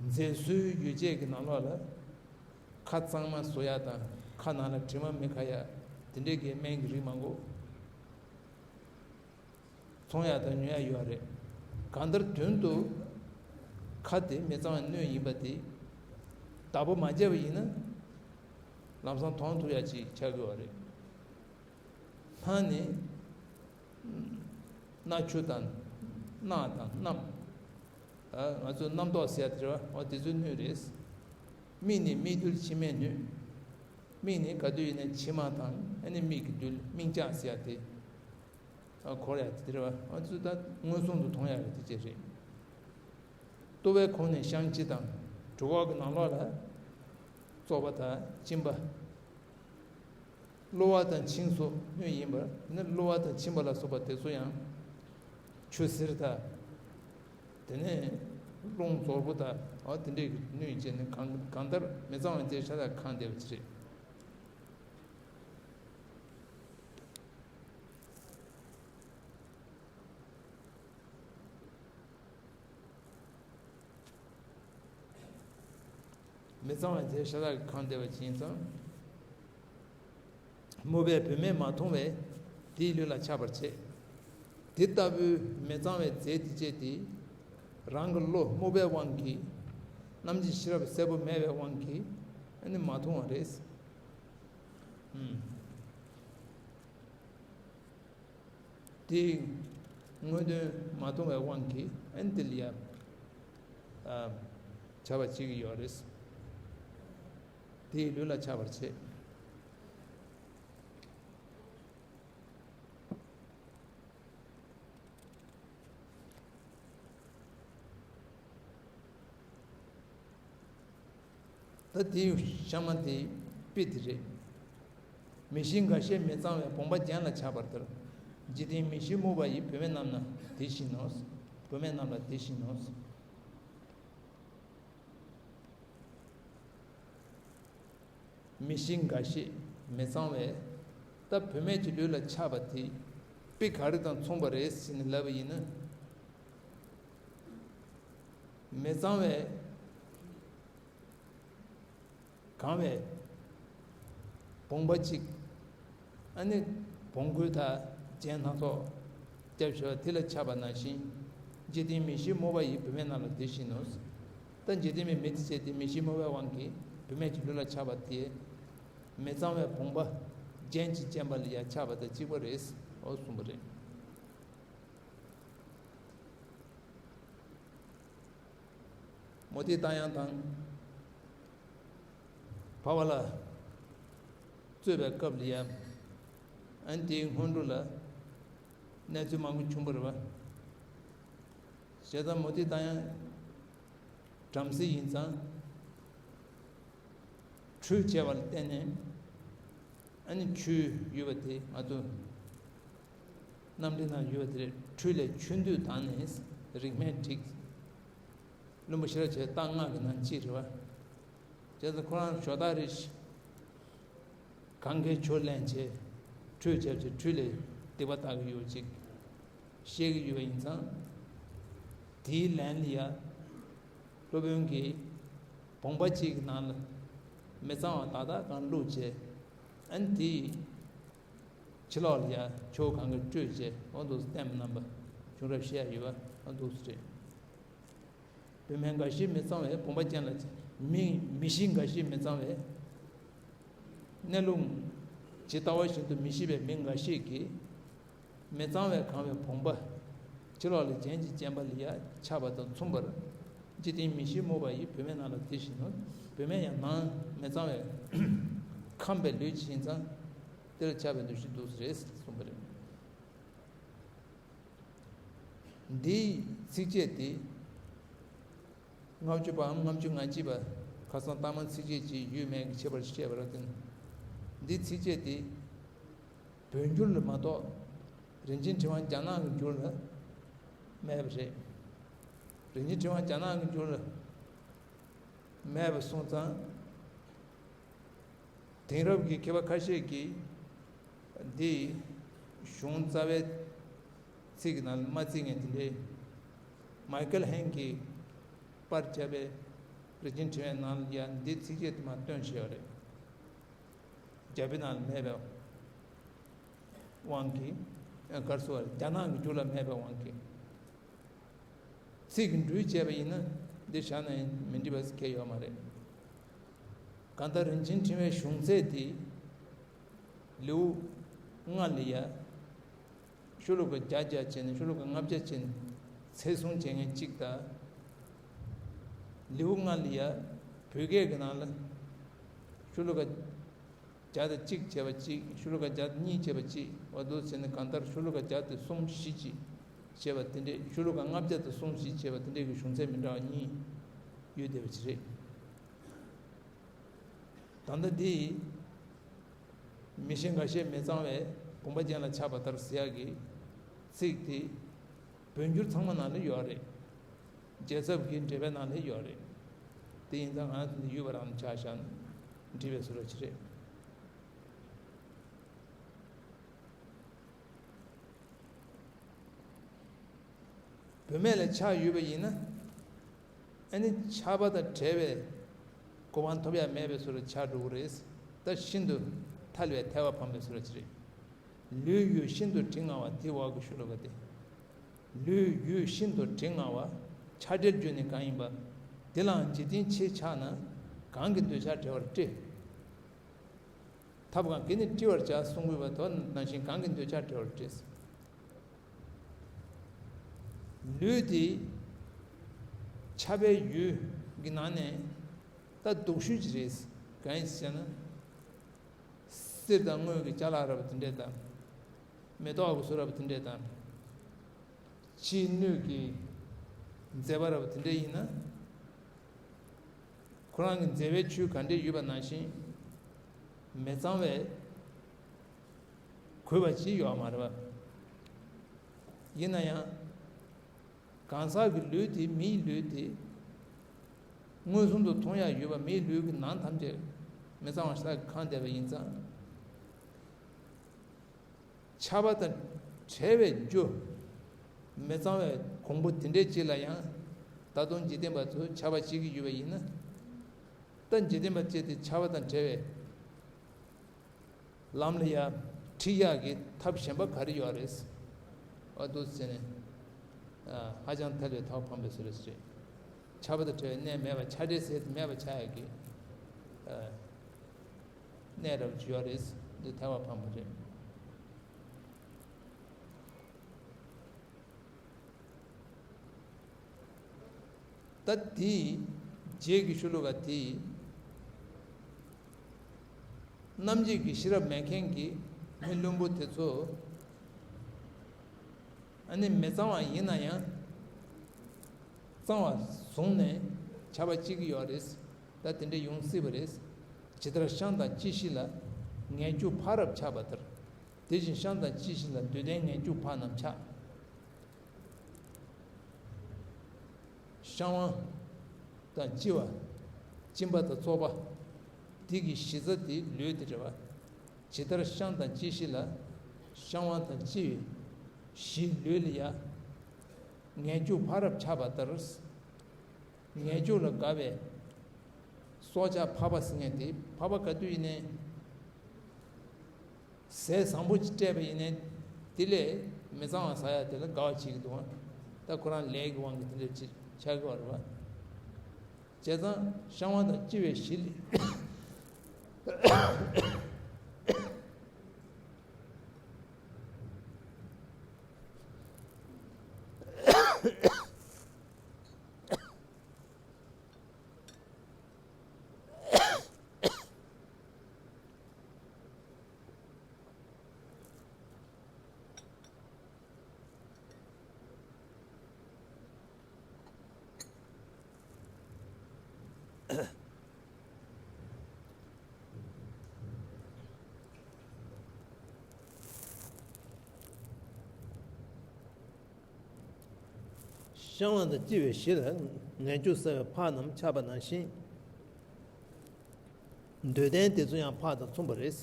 མཛེས་བཟོའི་ཡོ་བྱད་ཀྱི་ནང་ལོགས་ལ་ཁ་གཙང་མ་བཟོ་ཡག་དང་ཁ་ནང་ལ་དྲི་མ་མི་ཁ་ཡག་དེ་འདྲའི་གི་སྨན་གྱི་རིགས་མང་པོ་འཚོང་ཡག་དང་ཉོ་ཡག་ཡོད་རེད། གང་ལྟར་དོན་དུ་ཁ་དེ་མི་གཙང་བའི་སྣོད་ཡིན་པ་དེ་བདག་པོ་མ་བྱས་པ་ཡིན་ན་ལམ་སང་མཐོང་ཐུབ་ཡག་ཅིག་ཆགས་ཀྱི་ཡོད་རེད། སྣ་ནི། སྣ་ཆུ་དང་། རྣག་དང་རྣམ། ང་ཚོས་རྣམ་རྟོག་ཟེར་ཡ་དེ་རེད་བ། འོ་དེ་ཚོའི་སྣོད་རེད། མིག་ནི་མིག་རྡུལ་མཆི་མའི་སྣོད། མིག་ནི་ག་དུས་ཡིན་ན་མཆི་མ་དང་ཨ་ནི་མིག་གི་རྡུལ་སྨིན་ལྕགས་ཟེར་ཡ་དེ། འཁོར་ཡ་དེ་རེད་བ། ང་ཚོས་ད་མངོན་སུམ་དུ་མཐོང་ཡ་རེད་དེ་ཅེས་རེད། ལྟོ་བའི་ཁོང་ནས་བཤང་གཅི་དང་གྲུ་ཁོག་གི་ནང་ལོགས་ལ་བཙོག་པ་དང་གཅིན་པ། གློ་བ་དང་མཆིན་སོགས་སྣོད་ཡིན་པར་ནི་གློ་བ་དང་མཆིན་པ་ལ་སོགས་པ་དེ་ཚོ་ཡང་ཆུ་སེར་དང་། དེ་ནས་རླུང་ཟོར་པོ་དང་འོ་དེ་འདྲའི་སྣོད་ཡིན་ཅེས་ནི་གང་གང་ལྟར་མི་གཙང་བའི་རྫས་ཤ་སྟག་གང་བསྡད་པ་ཅི་རེད། མི་གཙང་བའི་རྫས་ཤ་སྟག་གིས་གང་བསྡད་པ་ཅི་ཡིན་ཙང་། རྨུགས་པས་བུད་མེད་མ་མཐོང་བས་དེའི་ལུས་ལ་ཆགས་པར་བྱེད། དེ་ལྟ་བུའི་མི་གཙང་བའི་རྫས་དེ་བཅས་དེ་རང་གི་བློ་རྨུགས་པའི་དབང་གིས་རྣམ་འབྱེད་ཤེས་རབ་གསལ་པོ་མེད་པའི་དབང་གིས་ཨ་ནི་མ་མཐོང་བ་རེད། ཨུམ། དེའི་དངོས་དོན་མ་མཐོང་བའི་དབང་གིས་ཨན་ཏི་ལི་ཡ། ཨ། བྱ་བ་བྱེད་ཀྱི་ཡོད་རེད། དེའི་ལུས་ལ་ཆགས་པར་བྱེད། ད་དེའི་གཤའ་མ་དེ་དཔེ་དེ་རེད། མི་ཤེས་འགའ་ཤས་མི་གཙང་བའི་བུམ་པ་རྒྱན་ལ་ཆགས་པར་ཐལ། འཇིག་རྟེན་མི་ཤེས་རྨུགས་པ་ཡི། བུད་མེད་རྣམས་ན་དེ་བཞིན་ནོ། བུད་མེད་རྣམས་ལ་དེ་བཞིན་ནོ། མི་ཤེས་འགའ་ཤས་མི་གཙང་བས་ད་བུད་མེད་ཀྱི་ལུས་ལ་ཆགས་པ་དེ་དཔེ་ག་རེ་དང་མཚུངས་པ་རེད་ཟེར་ནས་ལབ་པ་ཡིན་ན། མི་གཙང་བས་གང་བའི་བུམ་པ་གཅིག་ཨ་ནི་བོང་གུ་དང་རྒྱན་སྣ་ཚོགས་སྐྱབས་ཞུ་བ་དེ་ལ་ཆགས་པ་ནང་བཞིན། འཇིག་རྟེན་མི་ཤེས་རྨུགས་པ་ཡི། བུད་མེད་རྣམས་ལ་དེ་བཞིན་ནོ། ད་འཇིག་རྟེན་མི་མི་དེ་བྱས་ཏེ་མི་ཤེས་རྨུགས་པའི་དབང་གིས་བུད་མེད་ཀྱི་ལུས་ལ་ཆགས་པ་དེ། མི་གཙང་བའི་བུམ་པ་རྒྱན་གྱིས་བརྒྱན་པ་ལ་ཡང་ཆགས་པ་དང་གཅིག་པ་རེད། འོ་གསུངས་པ་རེད། མུ་ཏིག་བཏང་ཡང་དང་འཕར་བ་ལ་རྩོད་པའི་སྐབས་ལ་ཡང་ཨ་ནི་དེའི་སྔོན་འགྲོ་ལ་གནས་ཚུལ་མང་པོ་བྱུང་བ་རེད་བ། བྱས་ཙང་མུ་ཏིག་བཏང་ཡང་བྲམ་ཟེ་ཡིན་ཙང་ཁྲུས་བྱས་པ་ལ་བརྟེན་ནས་ཨ་ནི་ཆུའི་ཡུལ་བ་དེ་ང་ཚོ་རྣམ་འགྲེལ་ནང་ཡོད་པ་དེ་རེད། ཁྲུས་ལས་ཆུ་འདུས་དང་ནི་རིགས་སྨད་བསྒྲིགས། བླུན་པོ་ཤེས་རབ་བྱེད་སྟངས་སྔགས་ཀྱི་ནང་གཅིག་རེད་བ། བྱས་ཙང་ཁོ་རང་ཞོ་སྟག་རེད། གང་གིས་ཆུ་ལེན་བྱས་ཁྲུས་བྱས་བྱས་ཁྲུས་ལས་སྡིག་པ་དག་གི་ཡོད་ཅིག་བཤད་ཀྱི་ཡོད་པ་ཡིན་ཙང་། དེའི་ལན་ལ་ཡ་སློབ་དཔོན་གྱིས་བུམ་པ་གཅིག་གི་ནང་ལ་མི་གཙང་བ་དག་དག་གང་བླུགས་བྱས་ཨ་ནི་དེའི་ཕྱི་ལོགས་ལ་ཡ་ཆུ་གང་གིས་བཀྲུས་བྱས་འོ་འདུག་སེ་བསྟན་པ་རྣམ་པ་བྱུང་རབས་བཤད་ཡ་ཡོད་པ་འོ་འདུག་སེ་རེད། བུད་མེད་འགའ་ཞིག་མི་གཙང་བའི་བུམ་པ་ཅན་ལ་མི་མི་ཤི་འགའ་ཞིག་མི་གཙང་བའི་གནས་ལུགས་ཇི་ལྟ་བ་བཞིན་དུ་མི་ཤེས་པའི་མི་འགའ་ཞིག་གིས་མི་གཙང་བས་གང་བའི་བུམ་པ་ཕྱི་ལོགས་ལ་རྒྱན་གྱིས་བརྒྱན་པ་ལ་ཡ་ཆགས་པ་དང་མཚུངས་པར་འཇིག་རྟེན་མི་ཤེས་མོས་པ་ཡི་བུད་མེད་རྣམས་ལ་དེ་བཞིན་ནོ། བུད་མེད་ཡང་ནང་མི་གཙང་བའི་ཁམས་པའི་ལུས་ཅིག་ཡིན་ཙང་། དེ་ལ་ཆགས་པའི་འདུ་ཤེས་འདུག་སེ་རེད་གསུངས་པ་རེད། འདིའི་ཚིགས་བཅད་དེ་ལྔ་བཅུ་པའམ་ལྔ་བཅུ་ང་གཅིག་པ་ཁ་སང་ལྟག་མ་ཚིགས་བཅད་ཀྱི་ཡུལ་མེད་ཀྱི་ཁྱད་པར་བཤད་པ་རེད་དེ། འདིའི་ཚིགས་བཅད་དེ་བོད་འགྱུར་ལ་མ་གཏོགས་རིན་ཆེན་ཕྲེང་བ་རྒྱ་ནག་གི་འགྱུར་ལ་མེད་པ་རེད། རིན་ཆེན་ཕྲེང་བ་རྒྱ་ནག་གི་འགྱུར་ལ་མེད་པ་སོང་ཙང་། དེང་རབས་ཀྱི་མཁས་པ་ཁ་ཤས་ཀྱིས་འདི་གཞུང་རྩ་བའི་ཚིག་གི་ནང་ལ་མ་བརྩིས་མཁན་དེ་འདྲའི་མའི་ཀལ་ཧན་གྱིས་པར་བརྒྱབ་པའི་རིན་ཆེན་ཕྲེང་བའི་ནང་ལ་ཡང་འདི་ཚིགས་བཅད་དུ་མ་བཏོན་བཞག་པ་རེད། རྒྱ་བོད་ནང་ལ་མེད་པའི་དབང་གིས། ཨ། ག་རེ་ཟེར་བ་རེད། རྒྱ་ནག་གི་འགྱུར་ལ་མེད་པའི་དབང་གིས། ཚིག་གི་འགྲོས་བྱས་པ་ཡིན་ན་འདི་བཞག་ན་ཡང་མི་འགྲིག་པ་ཁེལ་ཡོད་མ་རེད། གང་ལྟར་རིན་ཆེན་ཕྲེང་བའི་གཞུང་ཚད་དེ་ལེའུ་ལྔ་ལ་ཡ་ཤོ་ལོ་ཀ་བརྒྱ་བརྒྱ་བྱས་ནས་ཤོ་ལོ་ཀ་ལྔ་བརྒྱ་བྱས་ནས་ཚད་བཟུང་བྱེད་མཁན་གཅིག་དང་། ལེའུ་ལྔ་ལ་ཡ་བོད་སྐད་ཀྱི་ནང་ལ་ཤོ་ལོ་ཀ་བརྒྱ་དང་གཅིག་བྱས་པ་གཅིག་ཤོ་ལོ་ཀ་བརྒྱ་དང་གཉིས་བྱས་པ་གཅིག་འོ་འདུག་ཟེར་ནས་གང་ལྟར་ཤོ་ལོ་ཀ་བརྒྱ་དང་གསུམ་བཞི་གཅིག་བྱས་པ་དེ་འདྲས། ཤོ་ལོ་ཀ་ལྔ་བརྒྱ་དང་གསུམ་བཞི་བྱས་པ་དེ་འདྲས་ཀྱི་གཞུང་ཚད་མི་འདྲ་བ་གཉིས་ཡོད་བསྡད་པ་ཅིག་རེད། ད་ལྟ་འདི་མི་ཤེས་འགའ་ཤས་མི་གཙང་བའི་བུམ་པ་ཅན་ལ་ཆགས་པ་ལྟར་ཟེར་ཡག་གི་ཚིག་དེ་བོད་འགྱུར་ཚང་མ་ནང་ལ་ཡོད་རེད། རྒྱལ་ཚབ་ཀྱི་འགྲེལ་པའི་ནང་ལ་ཡོད་རེད། དེ་ཡིན་ཙང་ང་ཚོ་འདི་ཡུལ་བ་རང་ཆ་བཞག་ན་འགྲིག་པའི་བཟོ་འདྲ་ཅིག་རེད། བུད་མེད་ལ་ཆགས་ཡོད་པ་ཡིན་ན། ཨ་ནི་ཆགས་པ་དང་བྲལ་བའི་གོ་འཕང་ཐོབ་ཡ་མེད་པའི་བཟོ་འདྲ་ཆགས་འགྲོ་གི་རེད། ད་ཤིན་ཏུ་ཐལ་བའི་ཐལ་བ་འཕངས་པའི་བཟོ་འདྲ་ཅིག་རེད། ལུས་ཡུལ་ཤིན་ཏུ་དྲི་ང་བ་དེ་འོག་གི་ཤོ་ལོ་ཀ་དེ། ལུས་ཡུལ་ཤིན་ཏུ་དྲི་ང་བ། ཆགས་བྲལ་རྒྱུ་ནི་གང་ཡིན་པ། དེ་ལའང་འཇིག་རྟེན་ཕྱིར་ཆགས་ན། གང་གིས་འདོད་ཆགས་བྲལ་བར་བཀྲི། ཐབས་གང་གིས་ནི་བཀྲི་བར་བྱ་གསུང་གི་ཡོད་པ་དོ་ནང་བཞིན་གང་གིས་འདོད་ཆགས་བྲལ་བར་བཀྲི། ལུས་དེ་ཆགས་པའི་ཡུལ་གྱི་ནང་ནས་ད་སྡུག་ཤོས་ཅིག་རེད། གང་ཡིན་ཟེར་ན། གསེར་དང་དངུལ་གྱི་ཅ་ལག་འདྲ་པོ་དེ་འདྲས་དང་། མེ་ཏོག་གི་བཟོ་འདྲ་པོ་དེ་འདྲས་དང་། ཕྱིའི་སྣོད་ཀྱི་མཛེས་པ་འདྲ་པོ་དེ་འདྲས་ཡིན་ན། ཁོ་རང་གི་མཛེས་པའི་ཆོས་ག་འདྲས་ཡོད་པ་ནང་བཞིན་མི་གཙང་བས་གོས་པ་ཅིག་ཡོད་མ་རེད་པ། ཡིན་ན་ཡང་། གང་ཟག་གི་ལུས་དེ་མིའི་ལུས་དེ་མངོན་སུམ་དུ་མཐོང་ཡག་ཡོད་པ། མིའི་ལུས་ཀྱི་ནང་ཐམས་ཅད་མི་གཙང་བ་ཞིག་ལ་གང་བསྡད་པ་ཡིན་ཙང་། ཆགས་པ་དང་བྲལ་བའི་རྒྱུ། མི་གཙང་བའི་གོང་བུ་དེ་འདྲའི་ཅིག་ལ་ཡང་ད་དུང་འཇིག་རྟེན་པ་ཚོས་ཆགས་པ་བྱེད་ཀྱི་ཡོད་པ་ཡིན་ན། ད་འཇིག་རྟེན་པ་ཅིག་དེ་ཆགས་པ་དང་བྲལ་བའི་ལམ་ལ་ཡ་ཁྲིད་ཡག་གི་ཐབས་གཞན་པ་ག་རེ་ཡོད་རེད། ཨ་འདུག་ཟེར་ནས། ཨ། ཧ་ཅང་ཐལ་བའི་ཐལ་བ་འཕངས་པའི་བཟོ་འདྲ་ཞིག་རེད། ཆགས་པ་དང་བྲལ་བའི་གནས་མེད་པ། ཆགས་བྲལ་ཟེར་དེ་མེད་པ་ཆགས་ཡག་གི། ཨ། གནས་འདྲ་པོ་ཅིག་ཡོད་རེད། འདི་ཐལ་བ་འཕངས་པ་རེད། ད་དེའི་རྗེས་ཀྱི་ཤོ་ལོ་ཀ་དེ། རྣམ་འབྱེད་ཀྱི་ཤེས་རབ་མེད་མཁན་གྱི་མི་བླུན་པོ་དེ་ཚོ། ཨ་ནི་མི་གཙང་བ་ཡིན་ན་ཡང་། གཙང་བ་བཟུང་ནས་ཆགས་པ་སྐྱེ་གི་ཡོད་རེད། ད་དེ་འདྲ་ཡོང་སྲིད་པ་རེད། ཇི་ལྟར་ཤིང་དང་ལྕི་ཞིང་ལ་ངན་སྐྱུགས་ཕག་རབ་ཆགས་པ་ལྟར། དེ་བཞིན་ཤིང་དང་ལྕི་ཞིང་ལ་འདོད་ལྡན་ངན་སྐྱུགས་ཕག་རྣམས་ཆགས། བཤང་བ་དང་གཅི་བ། གཅིན་པ་དང་བཙོག་པ། དེ་གི་གཞི་རྩ་དེ་ལུས་དེ་རེད་བ། ཇི་ལྟར་ཤིང་དང་ལྕི་ཞིང་ལ། བཤང་བ་དང་གཅི་བའི་གཞི་ལུས་ལ་ཡ། ངན་སྐྱུགས་ཕག་རབ་ཆགས་པ་ལྟར། ངན་སྐྱུགས་ལ་དགའ་བའི་སྲོག་ཆགས་ཕག་པ་ཟེར་མཁན་དེ། ཕག་པ་ག་དུས་ཡིན་ནའི། ཟས་བཟང་པོ་ཅིག་སྤྲད་པ་ཡིན་ནའི། དེ་ལས་མི་གཙང་བ་ཟ་ཡ་དེ་ལ་དགའ་བ་བྱེད་ཀྱི་འདུག་ཨ། ད་ཁོ་རང་ལས་ཀྱི་དབང་གིས་དེ་འདྲ་ཅིག་ཆགས་ཀྱི་ཡོད་རེད་བ། བྱས་ཙང་བཤང་བ་དང་གཅི་བའི་གཞི་ལས། བཤང་བ་དང་གཅི་བའི་གཞི་ལ་ངན་སྐྱུགས་ཟ་བའི་ཕག་རྣམས་ཆགས་པ་ནང་བཞིན། འདོད་ལྡན་དེ་ཚོ་ཡང་ཕག་དང་མཚུངས་པ་རེད།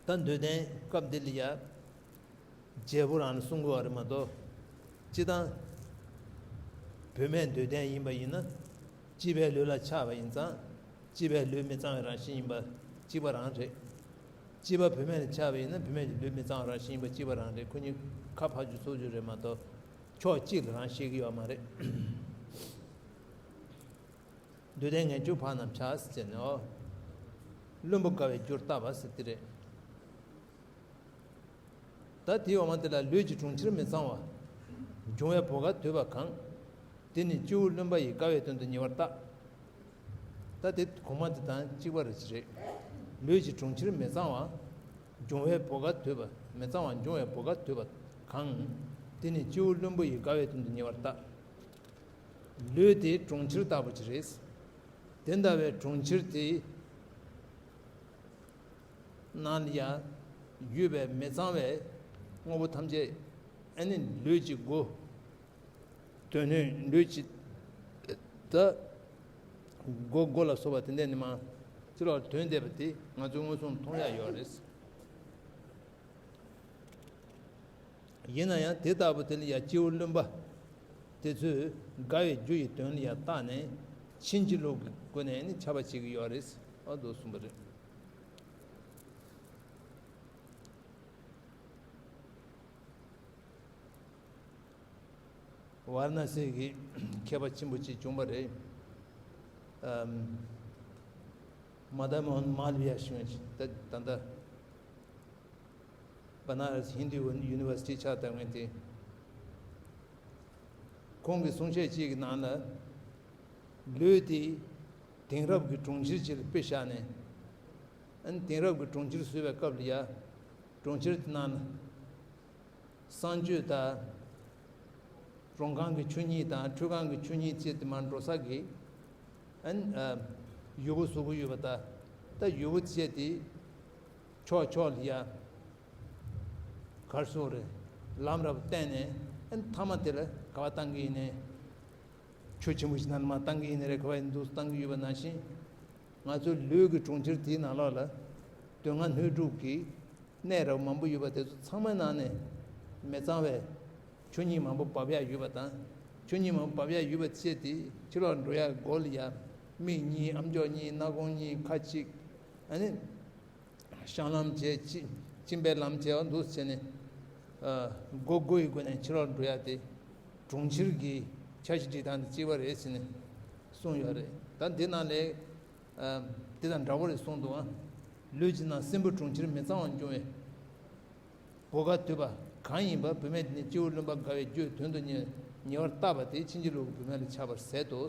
ད་འདོད་ལྡན་སྐབས་འདི་ལ་ཡ། བརྗེ་པོ་རང་ལ་གསུང་དགོས་པ་རེད་མ་གཏོགས། སྤྱིར་བཏང་། བུད་མེད་འདོད་ལྡན་ཡིན་པ་ཡིན་ན། སྐྱེས་པའི་ལུས་ལ་ཆགས་པ་ཡིན་ཙང་། སྐྱེས་པའི་ལུས་མི་གཙང་བའི་རང་བཞིན་ཡིན་པ་གཅིག་པ་རང་རེད། སྐྱེས་པ་བུད་མེད་ལ་ཆགས་པ་ཡིན་ན་བུད་མེད་ཀྱི་ལུས་མི་གཙང་བའི་རང་བཞིན་ཡིན་པ་གཅིག་པ་རང་རེད། ཁོ་གཉིས་ཁ་ཕར་རྒྱུག་ཚུར་རྒྱུག་རེད་མ་གཏོགས། ཕྱོགས་གཅིག་ལ་རང་བཤད་ཀྱི་ཡོད་མ་རེད། འདོད་ལྡན་ངན་སྐྱུགས་ཕག་རྣམས་ཆགས་ཟེར་ནས་ཨོ། བླུན་པོ་དགའ་བའི་རྒྱུར་བཏགས་པ་ཟེར་དེ་རེད། ད་དེའི་འོག་མ་དེ་ལ་ལུས་ཀྱི་གྲོང་ཁྱེར་མི་གཙང་བ། འབྱུང་བའི་བུ་ག་དུད་པ་གང་། དེ་ནི་སྤྱི་བོ་བླུན་པ་ཡི་དགའ་བའི་དོན་དུ་ཉེ་བར་བལྟ། ད་དེ་གོང་མ་དེ་དང་གཅིག་པ་རེད་ཅི་རེད། ལུས་ཀྱི་གྲོང་ཁྱེར་མི་གཙང་བ། འབྱུང་བའི་བུ་ག་དུད་པ། མི་གཙང་བ་འབྱུང་བའི་བུ་ག་དུད་པ་གང་། དེ་ནི་སྤྱི་བོ་བླུན་པོ་ཡི་དགའ་བའི་དོན་དུ་ཉེ་བར་བལྟ། ལུས་དེ་གྲོང་ཁྱེར་ལྟ་བུ་ཅིག་རེད། དེ་འདྲ་བའི་གྲོང་ཁྱེར་དེའི་ནང་ལ་ཡང་ཡོད་པའི་མི་གཙང་བའི་དངོས་པོ་ཐམས་ཅད། ཨ་ནི་ལུས་ཀྱི་སྒོ། དོན་སྣོད་ལུས་ཀྱི་ད་སྒོ། སྒོ་ལ་སོགས་པ་དེ་འདྲ་ནི་མ་ཕྱི་ལོགས་དོན་འདས་པ་དེ་ང་ཚོའི་མངོན་སུམ་མཐོང་ཡ་ཡོད་རེད། ཡིན་ན་ཡང་དེ་ལྟ་བུ་དེ་ལ་ཡང་སྐྱེ་བོ་བླུན་པ་དེ་ཚོས་དགའ་བའི་རྒྱུ་ཡི་དོན་ལ་ཡང་བརྟགས་ནས་ཕྱིན་ཅི་ལོག་གི་སྒོ་ནས་ནི་ཆགས་པ་བྱེད་ཀྱི་ཡོད་རེད། ཨ་འདུག་གསུངས་པ་རེད། ཝཱ་ར་ཎ་སི་གི་མཁས་པ་ཆེན་པོ་ཅིག་བྱུང་བ་རེད། ཨམ། མ་དཱ་མོ་ཧན་མཱ་ལ་བི་ཡ་ཞུ་མཁན་ཅིག་ད་ད་ལྟ་བ་ན་ར་སི་ཧིན་དུ་ཡུ་ནི་ཝར་སི་ཊི་ཆགས་བསྡད་མཁན་དེ། ཁོང་གི་གསུང་བཤད་ཅིག་གི་ནང་ལ། ལུས་དེ་དེང་རབས་ཀྱི་གྲོང་ཁྱེར་ཅིག་ལ་དཔེ་བཞག་ནས། ཨ་ནི་དེང་རབས་ཀྱི་གྲོང་ཁྱེར་བཟོས་པའི་སྐབས་ལ་ཡ། གྲོང་ཁྱེར་དེ་ནང་ལ། གསང་སྤྱོད་དང་། རོང་ཁང་གི་ཆོས་ཉིད་དང་ཁྲུས་ཁང་གི་ཆོས་ཉིད་བཅས་དེ་མར་འགྲོ་ས་གི། ཨན། ཨ། ཡུར་བུ་བཟོ་གི་ཡོད་པ་དང་། ད་ཡུར་བུ་བཅས་དེ་ཕྱོགས་ཕྱོགས་ལ་ཡ། གར་སོགས་རེད། ལམ་ར་བ་བསྟན་ནས། ཨན། མཐའ་མ་དེ་ལ་ག་བ་བཏང་གི་ཡིན་ནའི། ཆུ་ཆེན་པོ་ཞིག་ནང་ལ་མར་བཏང་གི་ཡིན་ནའི་རེད། ག་བ་ཡིན་འདུག་བཏང་གི་ཡོད་པ་ནང་བཞིན། ང་ཚོའི་ལུས་ཀྱི་གྲོང་ཁྱེར་དེའི་ནང་ལོགས་ལ། དོན་ལྔ་སྣོད་དྲུག་གི་གནས་རབ་མང་པོ་ཡོད་པ་དེ་ཚོ་ཚང་མའི་ནང་ནས་མི་གཙང་བའི་ཆོས་ཉིད་མང་པོ་འབབ་ཡག་ཡོད་པ་དང་། ཆོས་ཉིད་མང་པོ་འབབ་ཡག་ཡོད་པ་བཅས་དེ་ཕྱི་ལོགས་འགྲོ་ཡག་སྒོ་ལ་ཡ། མིག་གཉིས། ཨམ་ཅོག་གཉིས། སྣ་ཁུང་གཉིས། ཁ་གཅིག་ཨ་ནི། བཤང་ལམ་བྱས། གཅིན་པའི་ལམ་བྱས། འོ་འདུག་བྱས་ནས། ཨ། སྒོ་སྒོ་ཡི་སྒོ་ནས་ཕྱི་ལོགས་འགྲོ་ཡག་དེ། གྲོང་ཁྱེར་གྱི་འཆར་གཞི་སྒྲིག་སྟངས་དེ་གཅིག་པ་རེད་ཟེར་ནས་གསུངས་ཡོད་རེད། ད་འདི་ནང་ལས། ཨ། དེ་དང་འདྲ་བོ་རེད་གསུངས་འདུག་ཨ། ལུས་ཀྱི་ནང་སྲིན་བུ་གྲོང་ཁྱེར་མི་གཙང་བ་འབྱུང་བའི་བུ་ག་དུད་པ་གང་ཡིན་པ། བུད་མེད་དེ་ནི་སྤྱི་བོ་བླུན་པ་དགའ་བའི་རྒྱུའི་དོན་དུ་ཉེ། ཉེ་བར་བཏགས་པ་དེ་ཕྱིན་ཅི་ལོག་གི་བུད་མེད་ལ་ཁྱབ་པར་ཟད་དོ།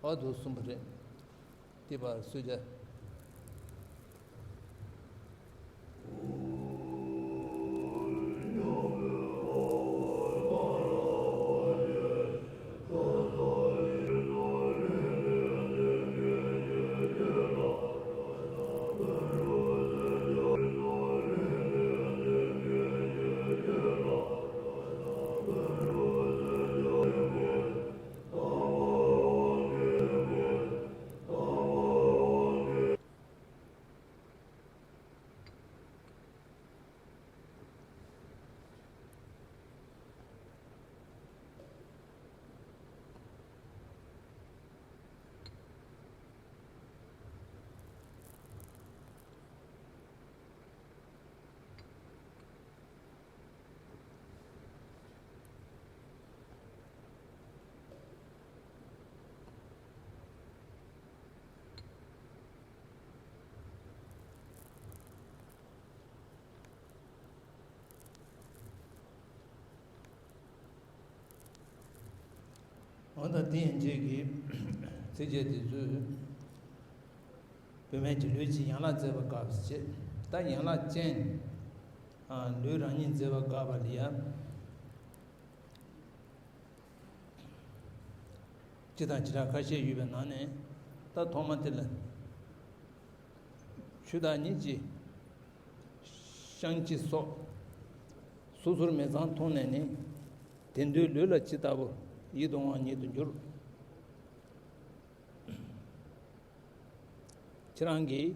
འོ་དུ་གསུངས་པ་རེད། དེ་བར་སུས་བྱ། འོ་ད་དེ་ཡན་ཆད་ཀྱི་ཚིགས་བཅད་དེ་ཚོས། བུད་མེད་ཀྱི་ལུས་ཀྱི་ཡན་ལག་མཛེས་པ་དགག་པ་བྱེད། ད་ཡན་ལག་ཅན། ལུས་རང་ཉིད་མཛེས་པ་དགག་པ་ལ་ཡ། སྤྱི་དང་བྱེ་བྲག་ཁ་ཤས་ཡོད་པའི་ནང་ནས། ད་ཐོག་མ་དེ་ལ། ཆོས་བདག་ཉིད་ཀྱིས། བཤང་གཅི་སོགས། སོ་སོར་མི་གཙང་མཐོང་ནས་ནི། དེ་འདོད་ལུས་ལ་ཇི་ལྟ་བུ། ཡིད་དུ་འོང་བ་ཉིད་དུ་འགྱུར། ཁྱེད་རང་གིས།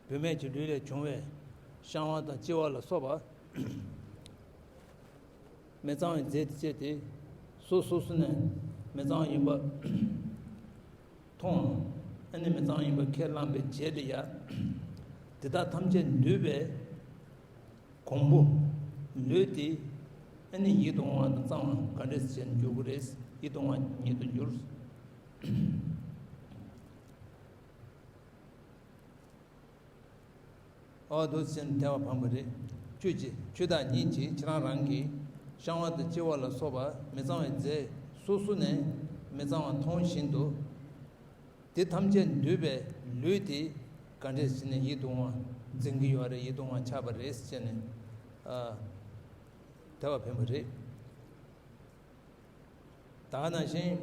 བུད་མེད་ཀྱི་ལུས་ལས་བྱུང་བའི་བཤང་བ་དང་གཅི་བ་ལ་སོགས་པ། མི་གཙང་བའི་རྫས་དེ་བཅད་དེ། སོ་སོ་སོ་ནས་མི་གཙང་བ་ཡིན་པ་མཐོང་། ཨ་ནི་མི་གཙང་བ་ཡིན་པ་ཁས་བླངས་པའི་རྗེས་ལ་ཡ། དེ་དག་ཐམས་ཅད་འདུས་པའི་གོང་བུ། ལུས་དེ། ཨ་ནི་ཡིད་དུ་འོང་བ་དང་གཙང་བ་ག་འདྲས་བྱས་ནས་འགྱུར་གྱི་རེད། ཡིད་དུ་འོང་བ་ཉིད་དུ་འགྱུར། འོ་དུ་ཟེར་ནས་དེ་བ་ཕམ་པ་རེད། ཁྱོད་ཀྱིས། ཁྱོད་བདག་ཉིད་ཀྱིས་ཁྱེད་རང་རང་གི་བཤང་བ་དང་གཅི་བ་ལ་སོགས་པ་མི་གཙང་བའི་རྫས་སོ་སོ་ནས་མི་གཙང་བ་མཐོང་བཞིན་དུ། དེ་ཐམས་ཅད་འདུས་པའི་ལུས་དེ་ག་འདྲས་བྱས་ནས་ཡིད་དུ་འོང་བ་འཛིན་གྱི་ཡོད་རེད། ཡིད་དུ་འོང་བ་ཆགས་པ་རེད་ཟེར་ནས། ཨ། དེ་བ་ཕན་པ་རེད། ད་ག་ནང་བཞིན།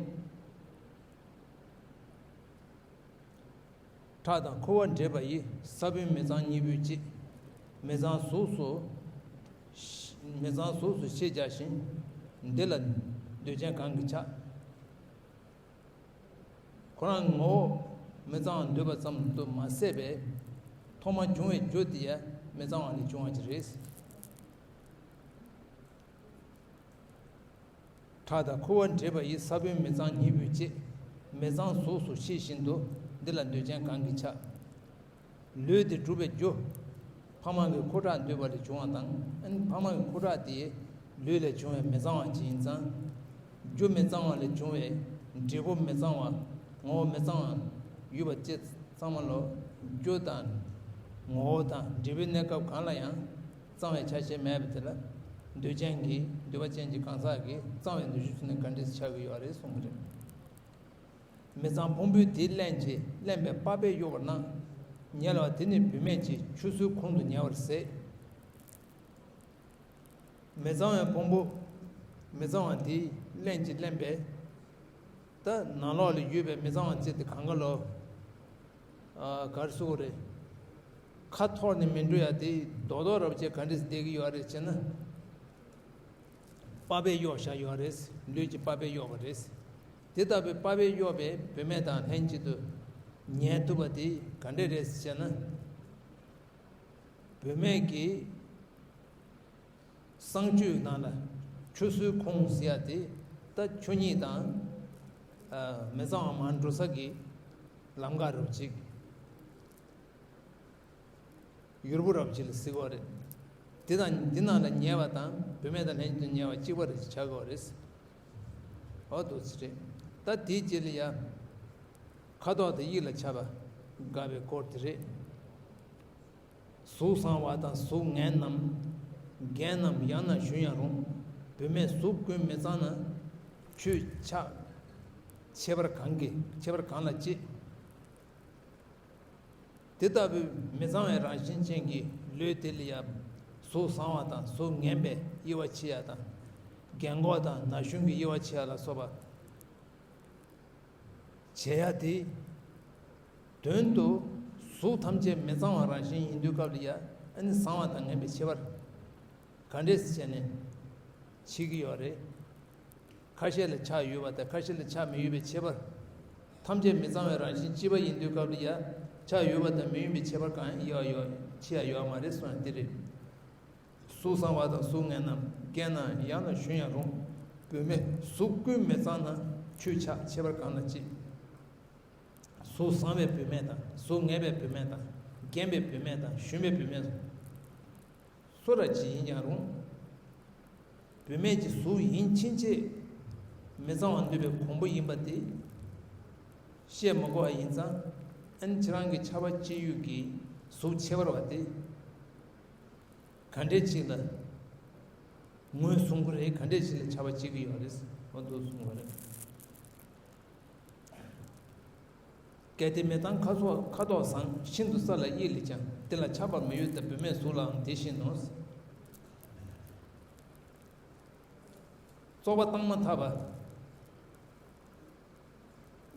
ཁྲག་དང་ཁུ་བ་འདྲེས་པ་ཡི། ས་བོན་མི་གཙང་གཉིས་པོའི་གཅིག། མི་གཙང་གཟུགས་སུ། མི་གཙང་གཟུགས་སུ་ཤེས་བྱ་ཞིང་། འདི་ལ་འདོད་ཆེན་གང་གིས་ཆགས། ཁོ་རང་ངོ་བོ་མི་གཙང་བ་འདོད་པ་ཙམ་དུ་མ་ཟད་པའི། ཐོག་མར་འབྱུང་བའི་རྒྱུ་དེ་ཡང་མི་གཙང་བ་ལས་བྱུང་བ་ཅིག་རེད། ཁྲག་དང་ཁུ་བ་འདྲེས་པ་ཡི། ས་བོན་མི་གཙང་གཉིས་པོའི་གཅིག། མི་གཙང་གཟུགས་སུ་ཤེས་བཞིན་དུ། འདི་ལ་འདོད་ཆེན་གང་གིས་ཆགས། ལུས་དེ་སྒྲུབ་པའི་རྒྱུ། ཕ་མ་གི་ཁུ་ཁྲག་འདོད་པ་ལས་བྱུང་བ་དང་། ཨ་ནི་ཕ་མ་གི་ཁུ་ཁྲག་དེ་ལུས་ལས་བྱུང་བའི་མི་གཙང་བ་ཅིག་ཡིན་ཙང་། རྒྱུ་མི་གཙང་བ་ལས་བྱུང་བའི་འབྲས་བུ་མི་གཙང་བ། ངོ་བོ་མི་གཙང་བ་ཡོད་པ་བཅས་ཚང་མ་ལོ། རྒྱུ་དང་ངོ་བོ་དང་འབྲས་བུའི་གནས་སྐབས་གང་ལ་ཡང་གཙང་བའི་ཆ་ཤས་མེད་པ་དེ་ལ། འདོད་ཆེན་གྱི། འདོད་པ་ཅན་གྱི་གང་ཟག་གིས་གཙང་བའི་འདུ་ཤེས་བྱུང་ནས་ག་འདྲས་ཆགས་ཀྱི་ཡོད་རེད་གསུང་གི་རེད། མི་གཙང་ཕུང་པོའི་དེ་རླན་གྱིས་རླན་པའི་པགས་པས་གཡོགས་པ་ན། ཉལ་བ་དེ་ནི་བུད་མེད་ཀྱི་ཆུ་སོའི་ཁོང་དུ་ཉལ་བར་ཟད། མི་གཙང་བའི་ཕུང་པོ། མི་གཙང་བ་དེ་རླན་གྱིས་རླན་པས། ད་ནང་ལོགས་ལ་ཡོད་པའི་མི་གཙང་བ་ཅིག་དེ་གང་ག་ལོ། ཨ། ག་རེ་ཟེར་དགོས་རེད། ཁ་འཐོར་ནས་མི་འགྲོ་ཡ་དེ་རྡོག་རྡོག་རབ་ཅིག་ག་འདྲས་བསྡད་ཀྱི་ཡོད་རེད་ཅེ་ན། པགས་པས་གཡོགས་བཞག་ཡོད་རེད། ལུས་ཀྱི་པགས་པས་གཡོགས་པ་རེད། དེ་ལྟ་བུའི་པགས་པས་གཡོགས་པའི་བུད་མེད་དང་ལྷན་ཅིག་ཏུ་ཉལ་ཐུབ་པ་དེ་ག་འདྲས་རེད་ཟེར་ན། བུད་མེད་ཀྱི་གསང་སྤྱོད་ནང་ལ་ཆུ་སོའི་ཁོང་ཟེར་ཡ་དེ། ད་ཆོས་ཉིད་དང་། ཨ། མི་གཙང་བ་མར་འགྲོ་ས་གི་ལམ་ཁ་རུ་ཅིག། ཡུར་བུ་རབ་ཅིག་ལ་ཟེར་གྱི་ཡོད་རེད། དེ་དང་། དེ་ནང་ལ་ཉལ་བ་དང་བུད་མེད་དང་ལྷན་དུ་ཉལ་བ་གཅིག་པ་རེད་ཆགས་ཀྱི་ཡོད་རེད། འོ་འདུག་སེ་རེད། ད་དེའི་རྗེས་ལ་ཡ། ཁ་དོག་དང་དབྱིབས་ལ་ཆགས་པ་དགག་པའི་སྐོར་དེ་རེད། གཟུགས་བཟང་བ་དང་གཟུགས་ངན་རྣམས། རྒན་རྣམས་ཡང་ན་གཞོན་ཡང་རུང་། བུད་མེད་གཟུགས་ཀུན་མི་གཙང་ན། ཆོས་ཆགས་ཁྱད་པར་གང་གིས་ཁྱད་པར་གང་ལ་སྐྱེ། དེ་ལྟ་བུའི་མི་གཙང་བའི་རང་བཞིན་ཅན་གྱི་ལུས་དེ་ལ་ཡང་གཟུགས་བཟང་བ་དང་གཟུགས་ངན་པའི་དབྱེ་བ་ཕྱེ་ཡ་དང་། རྒན་གོག་དང་ན་གཞོན་གྱི་དབྱེ་བ་ཕྱེ་ཡ་ལ་སོགས་པ་བྱེད་ཡ་དེ། དོན་དུ་གཟུགས་ཐམས་ཅད་མི་གཙང་བ་རང་བཞིན་ཡིན་དུས་སྐབས་ལ་ཡང་ཨ་ནི་བཟང་བ་དང་ངན་པའི་ཁྱད་པར་ག་འདྲས་བྱས་ནས་ཕྱེ་གི་ཡོད་རེད། ཁ་ཤས་ལ་ཆགས་ཡོད་པ་དང་ཁ་ཤས་ལ་ཆགས་མི་ཡོད་པའི་ཁྱད་པར། ཐམས་ཅད་མི་གཙང་བའི་རང་བཞིན་གཅིག་པ་ཡིན་དུས་སྐབས་ལ་ཡང་ཆགས་ཡོད་པ་དང་མི་ཡོད་པའི་ཁྱད་པར་གང་ཡང་ཡོད་ཡོད་ཕྱེ་ཡ་ཡོད་མ་རེད་གསུངས་ཡ་འདི་རེད། གཟུགས་བཟང་བ་དང་གཟུགས་ངན་ནམ་རྒན་ན་ཡང་ན་གཞོན་ཡང་རུང་། བུད་མེད་གཟུགས་ཀུན་མི་གཙང་ན་ཆོས་ཆགས་ཁྱད་པར་གང་ལ་སྐྱེ། གཟུགས་བཟང་བའི་བུད་མེད་དང་གཟུགས་ངན་པའི་བུད་མེད་དང་རྒན་པའི་བུད་མེད་དང་གཞོན་པའི་བུད་མེད་སུ་ར་ཅི་ཡིན་ཀྱང་རུང་། བུད་མེད་ཀྱི་གཟུགས་ཡིན་ཕྱིན་ཆད་མི་གཙང་བ་ནུས་པའི་གོང་བུ་ཡིན་པ་དེ་བཤད་མི་དགོས་པ་ཡིན་ཙང་། ཨ་ནི་ཁྱེད་རང་གི་ཆགས་པ་སྐྱེ་ཡུལ་གྱི་གཟུགས་ཁྱད་པར་བ་དེ། ག་འདྲས་ཅིག་ལ་ངོས་བཟུང་གི་རེད། ག་འདྲས་ཅིག་ལ་ཆགས་པ་སྐྱེ་གི་ཡོད་རེད། འོ་འདུག་གསུངས་པ་རེད། གལ་ཏེ་མི་གཙང་ཁ་སོགས་ཁ་དོག་བཟང་། ཤིན་ཏུ་གསལ་ལ་དབྱེ་ལེགས་ཀྱང་། དེ་ལ་ཆགས་པ་མི་ཡོད་དེ། བུད་མེད་གཟུགས་ལའང་དེ་བཞིན་ནོ། བཙོག་པ་བཏང་མ་ཐག་པ།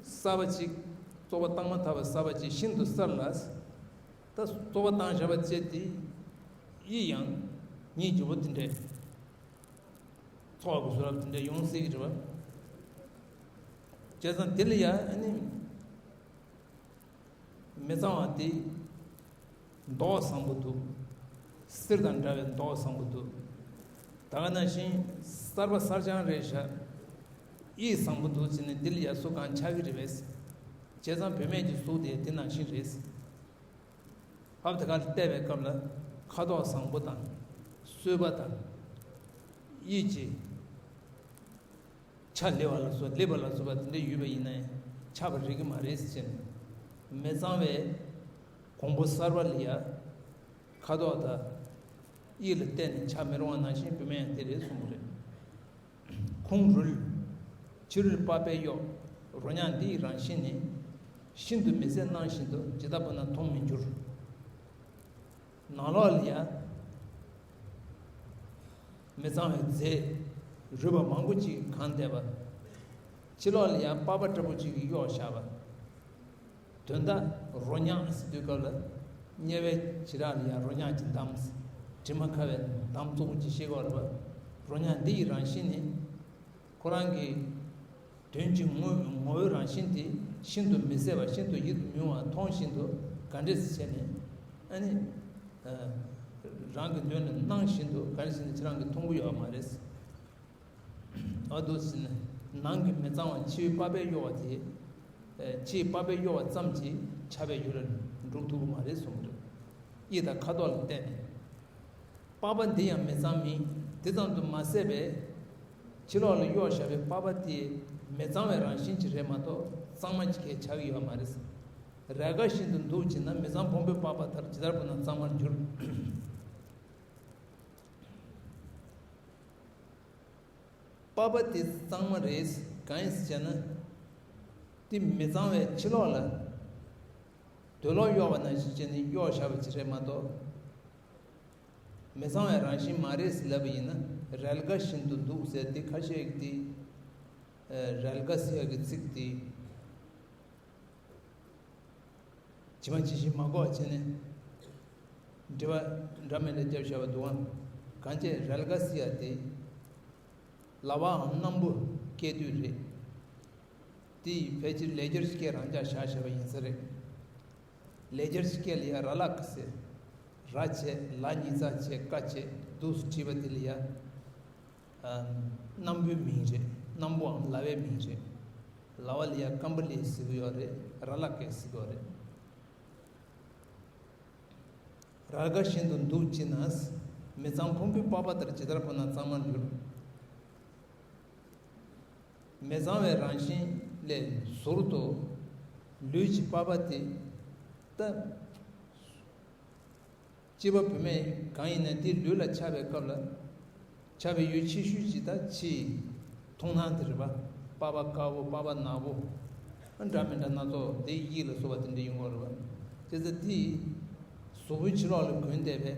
གསར་པ་གཅིག་བཙོག་པ་བཏང་མ་ཐག་པ་གསར་པ་གཅིག་ཤིན་ཏུ་གསལ་ལ། ད་བཙོག་པ་བཏང་བཞག་པ་བཅས་དེ། དབྱེ་ཡང་ཉིད་འཇུག་པོ་དེ་འདྲས། ཚོགས་ཀྱི་བཟོ་རབ་དེ་འདྲས་ཡོང་སྲིད་ཀྱི་རེད་བ། བྱས་ཙང་དེ་ལ་ཡ་ཨ་ནི། མི་གཙང་བ་དེ་མདོག་བཟང་པོ་འདུག་གསེར་དང་འདྲ་བའི་མདོག་བཟང་པོ་འདུག་ད་ག་ནང་བཞིན་གསར་པ་གསར་རྐྱང་རེད་ཤག་དབྱིབས་བཟང་པོ་འདུག་ཟེར་ནས་འདི་ལ་ཡ་སུ་གང་ཆགས་ཀྱི་རེད་པས། བྱས་ཙང་བུད་མེད་ཀྱི་གཟུགས་དེ་དེ་ནང་བཞིན་རེད། ཧབ་དེ་ག་ལ་བལྟས་པའི་སྐབས་ལ་ཁ་དོག་བཟང་པོ་དང་། གསོལ་བ་དང་། དབྱིབས་ཀྱི། ཆ་ལེ་བ་ལ་སོགས་ལེ་བ་ལ་སོགས་པ་དེ་འདྲ་ཡོད་པ་ཡིན་ན་ཡང་ཆགས་པ་རིགས་ཀྱི་མ་རེད་ཟེར་ནས། མི་གཙང་བའི་གོང་བུ་གསར་པ་ལ་ཡ་ཁ་དོག་དང་དབྱིབས་ལ་བལྟས་ནས་ཆགས་མི་རུང་བ་ནང་བཞིན་བུད་མེད་ཡང་དེ་རེད་གསུངས་པ་རེད། ཁུང་རུལ། ཕྱི་རོལ་པགས་པས་གཡོགས། རོ་མྱགས་འདི་ཡི་རང་བཞིན་ནི། ཤིན་ཏུ་མི་བཟད་སྣང་བཞིན་དུ། ཇི་ལྟ་བུ་ན་མཐོང་མི་འགྱུར། ནང་ལོགས་ལ་ཡ། མི་གཙང་བའི་རྫས། རུལ་བ་མང་པོ་ཅིག་གང་བསྡད་པ། ཕྱི་ལོགས་ལ་ཡ་པགས་པ་འདྲ་པོ་ཅིག་གིས་གཡོགས་བཞག་པ། དོན་དག་རོ་མྱགས་ཟེར་དུས་སྐབས་ལ། དམྱལ་བའི་བྱེ་བྲག་ལ་ཡ་རོ་མྱགས་ཀྱི་འདམ། དྲི་མ་ཁ་བའི་འདམ་བཙོག་པོ་ཅིག་ཤེས་དགོས་རེད་པ། རོ་མྱགས་འདི་ཡི་རང་བཞིན་ནི། ཁོ་རང་གི་དོན་གྱི་ངོ་ངོ་བོའི་རང་བཞིན་དེ་ཤིན་ཏུ་མི་བཟད་པ་ཤིན་ཏུ་ཡིད་དུ་མི་འོང་བ་མཐོང་བཞིན་དུ་ག་འདྲས་སེ་བྱས་ནས་ཨ་ནི། རང་གི་མདུན་ལ་སྣང་བཞིན་དུ་ག་འདྲས་ཟེར་ནས་ཁྱེད་རང་གིས་མཐོང་གི་ཡོད་མ་རེད། ཨ་འདུག་ཟེར་ནས་ནང་གི་མི་གཙང་བ་ཕྱི་པའི་པགས་པས་གཡོགས་པ་དེ། ཕྱིའི་པགས་པས་གཡོགས་པ་ཙམ་གྱིས་ཆགས་པའི་ཡུལ་ལ་འགྲོ་ཐུབ་ཀྱི་མ་རེད་གསུངས་པ་རེད། དབྱིབས་དང་ཁ་དོག་ལ་བརྟེན་ནས། པགས་པ་འདི་ཡང་མི་གཙང་མིན། དེ་ཙམ་དུ་མ་ཟད་པའི་ཕྱི་ལོགས་ལ་གཡོགས་བཞག་པའི་པགས་པ་དེ་མི་གཙང་བའི་རང་བཞིན་ཅིག་རེད་མ་གཏོགས་གཙང་མ་ཅིག་གས་ཆགས་ཀྱི་ཡོད་མ་རེད། རལ་ག་བཞིན་དུ་འདུག་ཅེ་ན། མི་གཙང་ཕུང་པོའི་པགས་པ་ལྟར་ཇི་ལྟར་བུད་ན་གཙང་མར་འགྱུར། པགས་པ་དེ་གཙང་མ་རེད། གང་ཡིན་ཟེར་བྱས་ན། དེ་མི་གཙང་བའི་ཕྱི་ལོགས་ལ། དུག་ལོག་གཡོགས་པ་ནང་བཞིན་བྱས་ནས་གཡོགས་བཞག་པ་ཅིག་རེད་མ་གཏོགས། མི་གཙང་བའི་རང་བཞིན་མ་རེད་ཟེར་ལབ་པ་ཡིན་ན། རལ་ག་བཞིན་དུ་འདུག་ཟེར་དེ་ཁ་ཤས་ཀྱིས་དེ། རལ་ག་ཟེར་ཡག་གི་ཚིག་དེ། ཇི་མ་ཇི་བཞིན་མ་གོ་བ་བྱས་ནས། འབྲི་བ་འདྲ་མི་འདྲ་བརྒྱབ་བཞག་པ་འདུག་ཨང་། གང་བྱས་རལ་ག་ཟེར་ཡག་དེ། ལ་བའམ་སྣམ་བུ་སྐྱེ་དུས་རེད། དེ་ཡི་ཕལ་ཆེར་ལེགས་སྦྱར་སྐད་རང་འཇགས་བཞག་བཞག་པ་ཡིན་ས་རེད། ལེགས་སྦྱར་སྐད་ལ་ཡ་ར་ལ་ཀ་ཟེར། ར་བྱས་ལ་གཉིས་ཚེག་བྱས་ཀ་བྱས་འདུག་སེ་བྲིས་པ་དེ་ལ་ཡ། ཨ། སྣམ་བུའི་མིང་རེད། སྣམ་བུའམ་ལ་བའི་མིང་རེད། ལ་བ་ལ་ཡ་ཀམ་པ་ལི་ཟེར་གྱི་ཡོད་རེད། ར་ལ་ཀ་ཟེར་གྱི་ཡོད་རེད། རལ་ག་བཞིན་དུ་འདུག་ཅེ་ན། མི་གཙང་ཕུང་པོའི་པགས་པ་ལྟར་ཇི་ལྟར་བུད་ན་གཙང་མར་འགྱུར། མི་གཙང་བའི་རང་བཞིན་ལས་ཟུར་དུ་ལུས་ཀྱི་པགས་པ་དེ་ལྟ། སྐྱེས་པ་བུད་མེད་གང་ཡིན་ན་དེའི་ལུས་ལ་ཆགས་པའི་སྐབས་ལ། ཆགས་པའི་ཡུལ་ཆེ་ཤོས་ཅིག་ད་ཕྱིའི་མཐོང་སྣང་དེ་རེད་པ། པགས་པ་དཀར་པོ། པགས་པ་ནག་པོ། འདྲ་མི་འདྲ་སྣ་ཚོགས་དེ་ཡིད་ལ་བཟོ་བ་དེ་འདྲ་ཡིན་དགོས་རེད་པ། བྱས་ཙང་དེ་གཟུགས་པོའི་ཕྱི་ལོགས་ལ་གོན་བསྡད་པའི་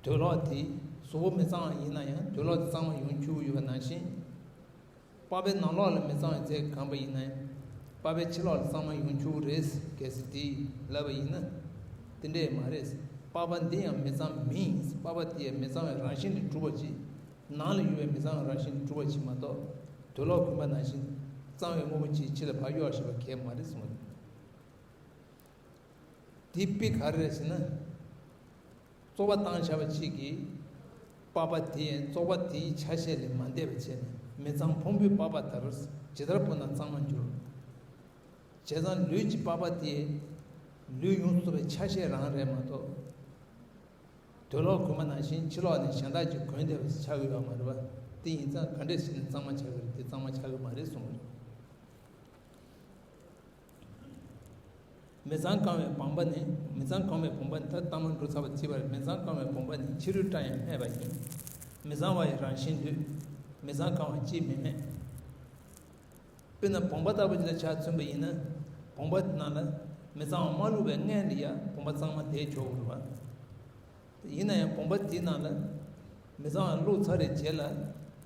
དུག་ལོག་དེ། གཟུགས་པོ་མི་གཙང་བ་ཡིན་ན་ཡང་དུག་ལོག་དེ་གཙང་མ་ཡོང་བཅུག་གི་ཡོད་པ་ནང་བཞིན། པགས་པའི་ནང་ལོགས་ལ་མི་གཙང་བའི་རྫས་གང་པ་ཡིན་ན་ཡང་། པགས་པའི་ཕྱི་ལོགས་ལ་གཙང་མ་ཡོང་བཅུག་རེད། གལ་སྲིད་དེ་ལབ་པ་ཡིན་ན། དེ་འདྲས་མ་རེད། པགས་པ་འདི་ཡང་མི་གཙང་མིན། པགས་པ་དེ་ཡང་མི་གཙང་བའི་རང་བཞིན་གྱིས་གྲུབ་པ་ཅིག་ནང་ལ་ཡོད་པའི་མི་གཙང་བའི་རང་བཞིན་གྱིས་གྲུབ་པ་ཅིག་མ་གཏོགས། དུག་ལོག་གོན་པ་ནང་བཞིན་གཙང་བའི་དངོས་པོ་ཅིག་ཕྱི་ལ་ཕར་གཡོགས་བཞག་པ་གལ་མ་རེད་གསུངས་པ་རེད། དེའི་དཔེ་ག་རེ་རེད་ཟེར་ན། བཙོག་པ་བཏང་བཞག་པ་གཅིག་གིས། པགས་པ་དེ་ཡང་བཙོག་པ་དེའི་ཆ་ཤས་ལས་མ་འདས་པ་བྱས་ནས། མི་གཙང་ཕུང་པོའི་པགས་པ་ལྟར། ཇི་ལྟར་ཕུང་ན་གཙང་མར་འགྱུར། བྱས་ཙང་ལུས་ཀྱི་པགས་པ་དེ། ལུས་ཡོངས་སུ་རྫོགས་པའི་ཆ་ཤས་རང་རེད་མ་གཏོགས། དུག་ལོག་གོན་པ་ནང་བཞིན་ཕྱི་ལོགས་ནས་གཞན་དག་ཅིག་གོན་བསྡད་པ་ཞིག་ཆགས་ཀྱི་ཡོད་མ་རེད་པ། དེ་ཡིན་ཙང་ག་འདྲས་བྱས་ནས་གཙང་མ་ཆགས་ཀྱི་རེད། དེ་གཙང་མ་ཆགས་ཀྱི་མ་རེད་གསུངས་པ་རེད། མི་གཙང་གང་བའི་བུམ་པ་ནི། མི་གཙང་གང་བའི་བུམ་པ་ནི། ད་ལྟ་མ་འགྲོ་ཚར་བ་བརྩིས་པ་རེད། མི་གཙང་གང་བའི་བུམ་པ་ནི་ཕྱི་རོལ་བཀྲ་ཡང་སྨྲས་པ་ཡིན། མི་གཙང་བ་ཡི་རང་བཞིན་ལུས། མི་གཙང་གང་བ་ཅིས་མི་སྨྲས། དཔེར་ན་བུམ་པ་ལྟ་བུ་ཅིག་ལ་ཆ་མཚོན་པ་ཡིན་ན། བུམ་པ་དེ་ནང་ལ་མི་གཙང་བ་མ་བླུགས་པའི་སྔོན་ལ་ཡང་བུམ་པ་གཙང་མ་དེ་འཇོག་དགོས་རེད་པ། ཡིན་ན་ཡང་བུམ་པ་དེའི་ནང་ལ་མི་གཙང་བ་བླུགས་ཚར་བའི་རྗེས་ལ།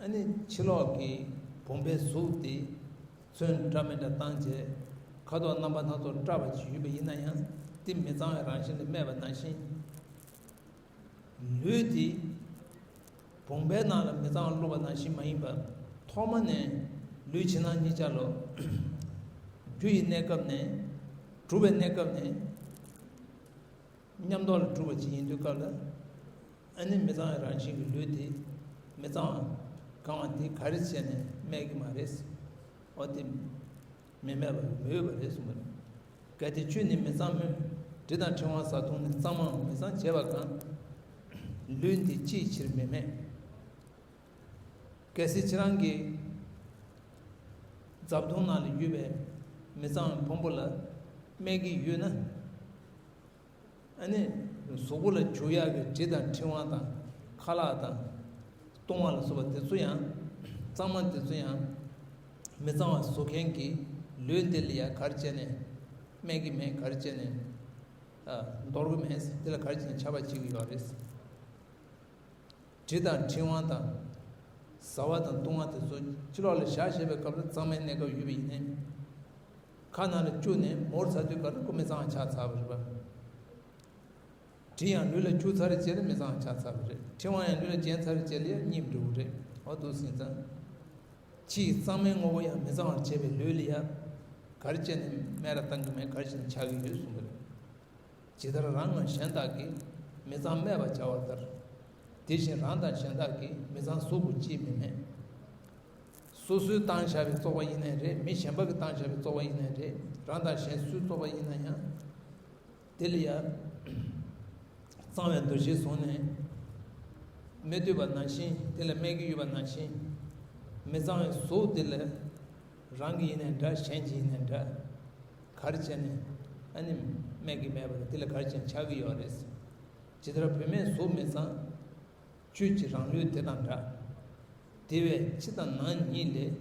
ཨ་ནི་ཕྱི་ལོགས་ཀྱི་བུམ་པའི་གཟུགས་དེ་ཚོན་འདྲ་མི་འདྲ་བཏང་བྱས། ཁ་དོག་རྣམ་པ་སྣ་ཚོགས་བཀྲ་བ་ཅིག་ཡོད་པ་ཡིན་ན་ཡང་། དེ་མི་གཙང་བའི་རང་བཞིན་ལ་སྨྲས་པ་ནང་བཞིན། ལུས་དེ་བུམ་པའི་ནང་ལ་མི་གཙང་བ་བླུགས་པ་ནང་བཞིན་མ་ཡིན་པར། ཐོག་མ་ནས་ལུས་ཕྱི་ནང་གཉིས་ཆ་ལ། རྒྱུ་ཡི་གནས་སྐབས་ནས། གྲུབ་པའི་གནས་སྐབས་ནས། མཉམ་དུ་ལ་གྲུབ་པ་ཅིག་ཡིན་དུས་སྐབས་ལ། ཨ་ནི་མི་གཙང་བའི་རང་བཞིན་གྱི་ལུས་དེ། མི་གཙང་བ་གང་བ་དེ་ག་རེ་བྱས་ནས་སྨྲས་ཀྱི་མ་རེད། འོ་དེ་མི་སྨྲས་པ་མི་འོས་པ་རེད་གསུངས་པ་རེད། གལ་ཏེ་ཆོས་ནི་མི་གཙང་མོད། དྲི་དང་ཕྲེང་བ་བཟའ་བཏུང་ནི། གཙང་མའང་མི་གཙང་བྱས་པ་གང་། ལུས་འདི་ཅིའི་ཕྱིར་མི་སྨྲས། གལ་སྲིད་ཁྱེད་རང་གིས་བཟའ་བཏུང་ནང་ལ་ཡོད་པའི་མི་གཙང་བའི་ཕུང་པོ་ལ་སྨྲས་ཀྱི་ཡོད་ན། ཨ་ནི་གཟུགས་པོ་ལ་བྱུག་ཡག་གི་དྲི་དང་ཕྲེང་བ་དང་། ཁ་ལག་དང་། བཏུང་བ་ལ་སོགས་པ་དེ་ཚོ་ཡང་། གཙང་མ་དེ་ཚོ་ཡང་། མི་གཙང་བ་བཟོ་མཁན་གྱི་ལུས་འདི་ལ་ཡ་ག་རེ་བྱས་ནས་སྨྲས་ཀྱི་མེད། ག་རེ་བྱས་ནས། ཨ། འདོར་གྱི་མེད། དེ་ལ་ག་རེ་བྱས་ནས་ཆགས་པ་བྱེད་ཀྱི་ཡོད་རེད། དྲི་དང་ཕྲེང་བ་དང་། བཟའ་བ་དང་བཏུང་བ་དེ་ཚོ་ཕྱི་ལོགས་ལ་བཞག་བཞག་པའི་སྐབས་ལ་གཙང་མའི་གནས་སྐབས་ཡོད་པ་ཡིན་ནའི། ཁ་ནང་ལ་བཅུག་ནས་མུར་ཚར་དུས་སྐབས་ལ་ཁོ་མི་གཙང་བ་ཆགས་ཚར་བ་རེད་པ། དྲི་ཡང་ལུས་ལ་བཅུག་ཚར་རྗེས་ལ་མི་གཙང་བ་ཆགས་ཚར་བ་རེད། ཕྲེང་བ་ཡང་ལུས་ལ་བརྒྱན་ཚར་རྗེས་ལ་ཡང་གཉིད་འགྲོ་གི་རེད། འོ་འདུག་ཟིན་ཙང་། ཕྱིའི་གཙང་མའི་དངོས་པོ་ཡང་མི་གཙང་བར་བྱས་པའི་ལུས་ལ་ཡང་། ག་རེ་བྱས་ནས་སྨད་ར་བཏང་གི་མེད། ག་རེ་བྱས་ནས་ཆགས་ཀྱི་ཡོད་གསུངས་པ་རེད། ཇི་ལྟར་རང་ངམ་གཞན་དག་གིས། མི་གཙང་སྨད་པར་བྱ་བ་ལྟར། དེ་བཞིན་རང་དང་གཞན་དག་གིས། མི་གཙང་གཟུགས་ཀྱིས་ཅིས་མི་སྨད། སོ་སོས་བཏང་བཞག་པའི་བཙོག་པ་ཡིན་ནའི་རེད། མི་གཞན་པ་གིས་བཏང་བཞག་པའི་བཙོག་པ་ཡིན་ནའི་རེད། རང་དང་གཞན་སུའི་བཙོག་པ་ཡིན་ན་ཡང་། དེ་ལ་ཡང་། གཙང་བའི་འདུ་ཤེས་བཟུང་ནས། སྨད་འདོད་པ་ནང་བཞིན། དེ་ལ་སྨད་ཀྱི་ཡོད་པ་ནང་བཞིན། མི་གཙང་བའི་གཟུགས་དེ་ལ། རང་གི་ཡིན་ནའི་འདྲ། གཞན་གྱི་ཡིན་ནའི་འདྲ། ག་རེ་བྱས་ནས། ཨ་ནི། སྨད་ཀྱི་མེད་པ་རེད། དེ་ལ་ག་རེ་བྱས་ནས་ཆགས་ཀྱི་ཡོད་རེད། ཇི་ལྟར་བུད་མེད་གཟུགས་མི་གཙང་། ཁྱོད་ཀྱི་རང་ལུས་དེ་དང་འདྲ། དེ་བས་ཕྱི་དང་ནང་གཉིས་ལས།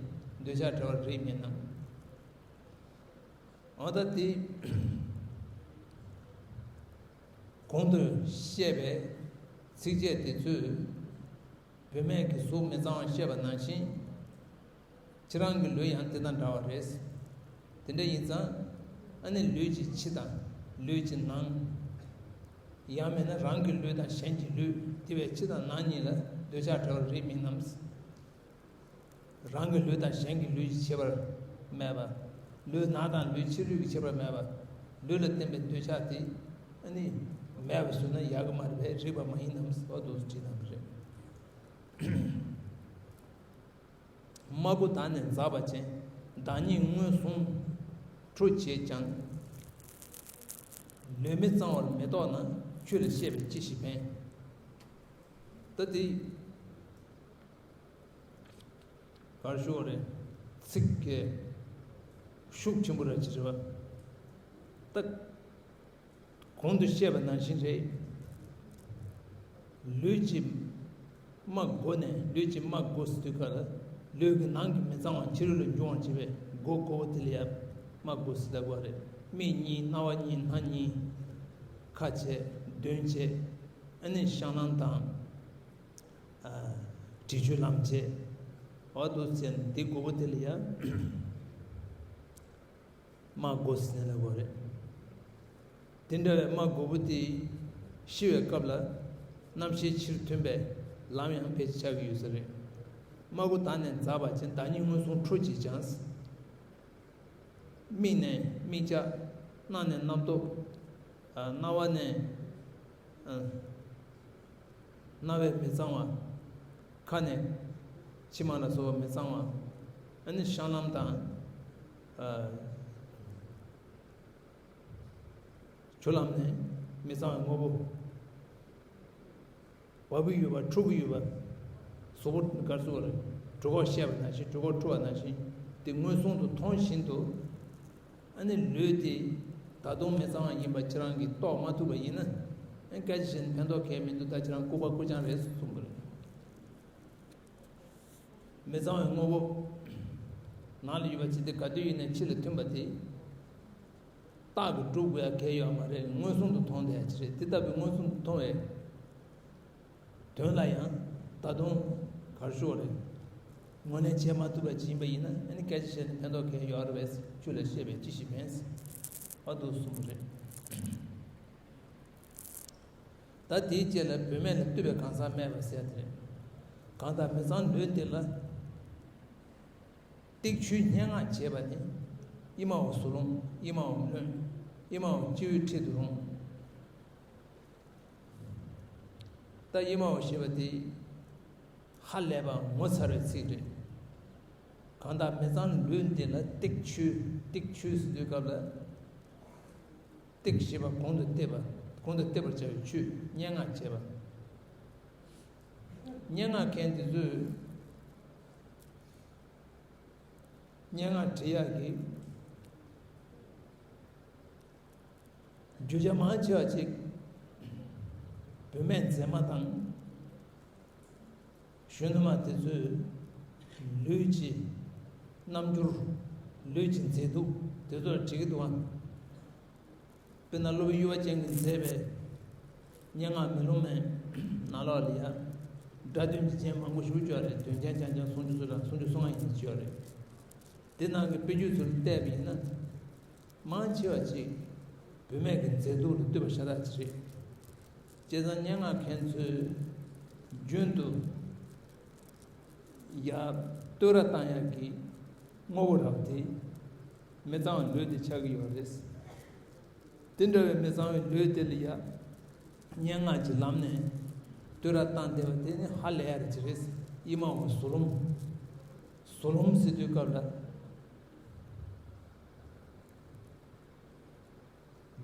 འདོད་ཆགས་བྲལ་བར་རིགས་མིན་ནམ། འོ་ད་དེ། གོང་དུ་བཤད་པའི་ཚིགས་བཅད་དེ་ཚོས། བུད་མེད་ཀྱི་གཟུགས་མི་གཙང་བ་བཤད་པ་ནང་བཞིན། ཁྱེད་རང་གི་ལུས་ཡང་དེ་དང་འདྲ་བ་རེད། དེ་འདྲ་ཡིན་ཙང་། ཨ་ནི་ལུས་ཀྱི་ཕྱི་དང་། ལུས་ཀྱི་ནང་། ཡང་མིན་ན་རང་གི་ལུས་དང་གཞན་གྱི་ལུས། དེ་བས་ཕྱི་དང་ནང་གཉིས་ལ་འདོད་ཆགས་བྲལ་བར་རིགས་མིན་ནམ། རང་གི་ལུས་དང་གཞན་གྱི་ལུས་ཀྱི་ཁྱད་པར་མེད་པ། ལུས་ནང་དང་ལུས་ཕྱི་ལུས་ཀྱི་ཁྱད་པར་མེད་པ། ལུས་ལ་བརྟེན་པའི་འདོད་ཆགས་དེ། ཨ་ནི། མེད་པ་བཟོས་ན་ཡག་གི་མ་རེད་པས། རིགས་པ་མ་ཡིན་ནམ་ཟེར་བ་འདུག་སེ་བྲིས་གནང་གི་རེད། སྨྲ་སྒོ་དག་ནི་འཛག་པ་ཅན། བདག་ཉིད་ངོས་བཟུང་ཁྲོ་བྱེད་ཀྱང་། ལུས་མི་གཙང་བར་མི་རྟོག་ན། ཆོས་ལ་བཤད་པས་ཅི་ཞིག་ཕན། ད་དེ། གར་ཞུ་བ་རེད། ཚིག་གི་ཤུགས་ཆེན་པོ་ར་ཅི་རེད་བ། ད། གོང་དུ་བཤད་པ་ནང་བཞིན་རེད། ལུས་ཀྱི་ རྨ་སྒོ་ནས་ལུས་ཀྱི་རྨ་སྒོ་ཟེར་དུས་སྐབས་ལ་ལུས་ཀྱི་ནང་གི་མི་གཙང་བ་ཕྱི་རོལ་ལ་འབྱུང་བར་བྱེད་པའི་སྒོ་སྒོར་པོ་དེ་ལ་ཡང་རྨ་སྒོ་ཟེར་ལབ་དགོས་རེད། མིག་གཉིས། རྣ་བ་གཉིས། སྣ་གཉིས། ཁ་བྱས། གདོན་བྱས། ཨ་ནི་བཤང་ལམ་དང་། ཨ། དྲི་ཆུ་ལམ་བྱས། འོ་འདུག་ཟེར་ནས་འདི་སྒོར་པོ་དེ་ལ་ཡང་རྨ་སྒོ་ཟེར་ནས་ལབ་དགོས་རེད། དེ་འདྲ་བའི་རྨ་སྒོར་པོ་དེ་ཤི་བའི་སྐབས་ལ་རྣམ་ཤེས་ཕྱིར་ཐོན་པའི་ལམ་ཡང་ཕལ་ཆེར་ཆགས་ཀྱི་ཡོད་ས་རེད། རྨ་སྒོ་དག་ནས་འཛག་པ་ཅན། བདག་ཉིད་མངོན་སུམ་ཁྲོ་བྱེད་ཀྱང་། མིག་ནས་མིག་ཆག། རྣ་ནས་རྣ་སྟོབས། ཨ། རྣ་བ་ནས། ཨ། རྣ་བའི་མི་གཙང་བ། ཁ་ནས་མཆི་མ་ལ་སོགས་པ་མི་གཙང་བ། ཨ་ནི་བཤང་ལམ་དང་། ཨ། ཆུ་ལམ་ནས་མི་གཙང་བའི་དངོས་པོ། བབས་ཀྱི་ཡོད་པ། འཁྲུ་གི་ཡོད་པ། གཟུགས་པོ་ག་རེ་ཟེར་དགོས་རེད། གྲོད་ཁོག་བཤལ་བ་ནང་བཞིན། གྲོད་ཁོག་འཁྲུ་བ་ནང་བཞིན། དེ་མངོན་སུམ་དུ་མཐོང་བཞིན་དུ། ཨ་ནི་ལུས་དེ་ད་དུང་མི་གཙང་བ་ཡིན་པ་ཁྱེད་རང་གིས་རྟོགས་མ་ཐུབ་པ་ཡིན་ན། ཨ། སྐད་ཆ་བཤད་ནས་ཕན་ཐོགས་གང་ཡང་མི་འདུག་ད་ཁྱེད་རང་ལྐུགས་པ་ལྐུགས་རྐྱང་རེད་གསུངས་པ་རེད། མི་གཙང་བའི་དངོས་པོ་ནང་ལ་ཡོད་པ་ཅིག་དེ་ག་དུས་ཡིན་ནའི་ཕྱི་ལ་ཐོན་པ་དེ། རྟག་གིས་སྒྲུབ་དགོས་ཡ་གང་ཡང་ཡོད་མ་རེད། མངོན་སུམ་དུ་མཐོང་བསྡད་ཡ་ཅིག་རེད། དེ་ལྟ་བུའི་མངོན་སུམ་དུ་མཐོང་བའི་དོན་ལ་ཡང་ད་དུང་ག་རེ་ཞུ་དགོས་རེད། ངོས་ལེན་བྱེད་མ་ཐུབ་པ་ཅིག་ཡིན་པ་ཡིན་ན། ཨ་ནི་སྐད་ཆ་བཤད་ནས་ཕན་ཐོགས་གང་ཡང་ཡོད་རེད་པས། ཆོས་ལ་བཤད་པས་ཅི་ཞིག་ཕན། འོ་འདུག་གསུངས་པ་རེད། ད་དེའི་རྗེས་ལ་བུད་མེད་ལ་བཏུད་པའི་གང་ཟག་སྨྲས་པ་ཟེར་དེ་རེད། གང་དག་མི་གཙང་ལུས་འདི་ལ། སྟེགས་ཆུའི་སྙན་ངག་བྱེད་པ་ནི། ཨི་མའོ་གཟུ་ལུམ། ཨི་མའོ་ལྷུན། ཨི་མའོ་སྤྱི་བོའི་འཁྲིས་སུ་རུང་། ད་ཨི་མའོ་ཞེས་པ་དེ་ཧ་ལས་པ་ངོ་མཚར་བའི་ཚིག་རེད། གང་དག་མི་གཙང་ལུས་འདི་ལ། སྟེགས་ཆུ། སྟེགས་ཆུ་ཟེར་དུས་སྐབས་ལ། སྟེགས་ཞེས་པ་གོང་དུ་བསྟན་པ། གོང་དུ་བསྟན་པར་བྱ་བའི་ཆོས། སྙན་ངག་བྱེད་པ། སྙན་ངག་མཁན་དེ་ཚོས་སྙན་ངག་འབྲི་ཡག་གི་རྒྱུ་ཆ་མང་ཆེ་བ་ཅིག་བུད་མེད་མཛེས་མ་དང་། གཞོན་ནུ་མ་དེ་ཚོའི་ལུས་ཀྱི་རྣམ་འགྱུར། ལུས་ཀྱི་མཛེས་སྡུག་དེ་ཚོ་ལ་བྲིས་ཀྱི་འདུག་ཨ། དཔེར་ན་སློབ་དཔོན་གཡུ་བ་ཅན་གྱིས་མཛད་པའི་སྙན་ངག་མེ་ལོང་མའི་ནང་ལོགས་ལ་ཡ། སྒྲ་དོན་གྱི་རྒྱན་མང་པོ་ཞིག་བརྗོད་རེད། དོན་རྒྱན་རྐྱང་རྐྱང་སུམ་ཅུ་སོ་གྲངས། སུམ་ཅུ་སོ་ལྔ་ཡིན་ཞུ་བ་རེད། དེ་ནང་གི་དཔེ་བརྗོད་ཚུལ་བལྟས་པ་ཡིན་ན། མང་ཆེ་བ་ཅིག་བུད་མེད་ཀྱི་མཛེས་སྡུག་ལ་བསྟོད་པ་ཤ་སྟག་ཅིག་རེད། བྱས་ཙང་སྙན་ངག་མཁན་ཚོས་རྒྱུན་དུ་ཡ་བསྟོད་ར་བཏང་ཡག་གི་དངོས་པོ་རང་དེ་མི་གཙང་བའི་ལུས་དེ་ཆགས་ཀྱི་ཡོད་རེད། དེ་འདྲ་བའི་མི་གཙང་བའི་ལུས་དེ་ལ་ཡ་སྙན་ངག་གི་ལམ་ནས་བསྟོད་ར་བཏང་བསྡད་པ་དེ་ནི་ཧ་ལས་ཡ་རེ་ཅིག་རེད། ཨི་མའོ་གཟུ་ལུམ། གཟུ་ལུམ་ཟེར་དུས་སྐབས་ལ།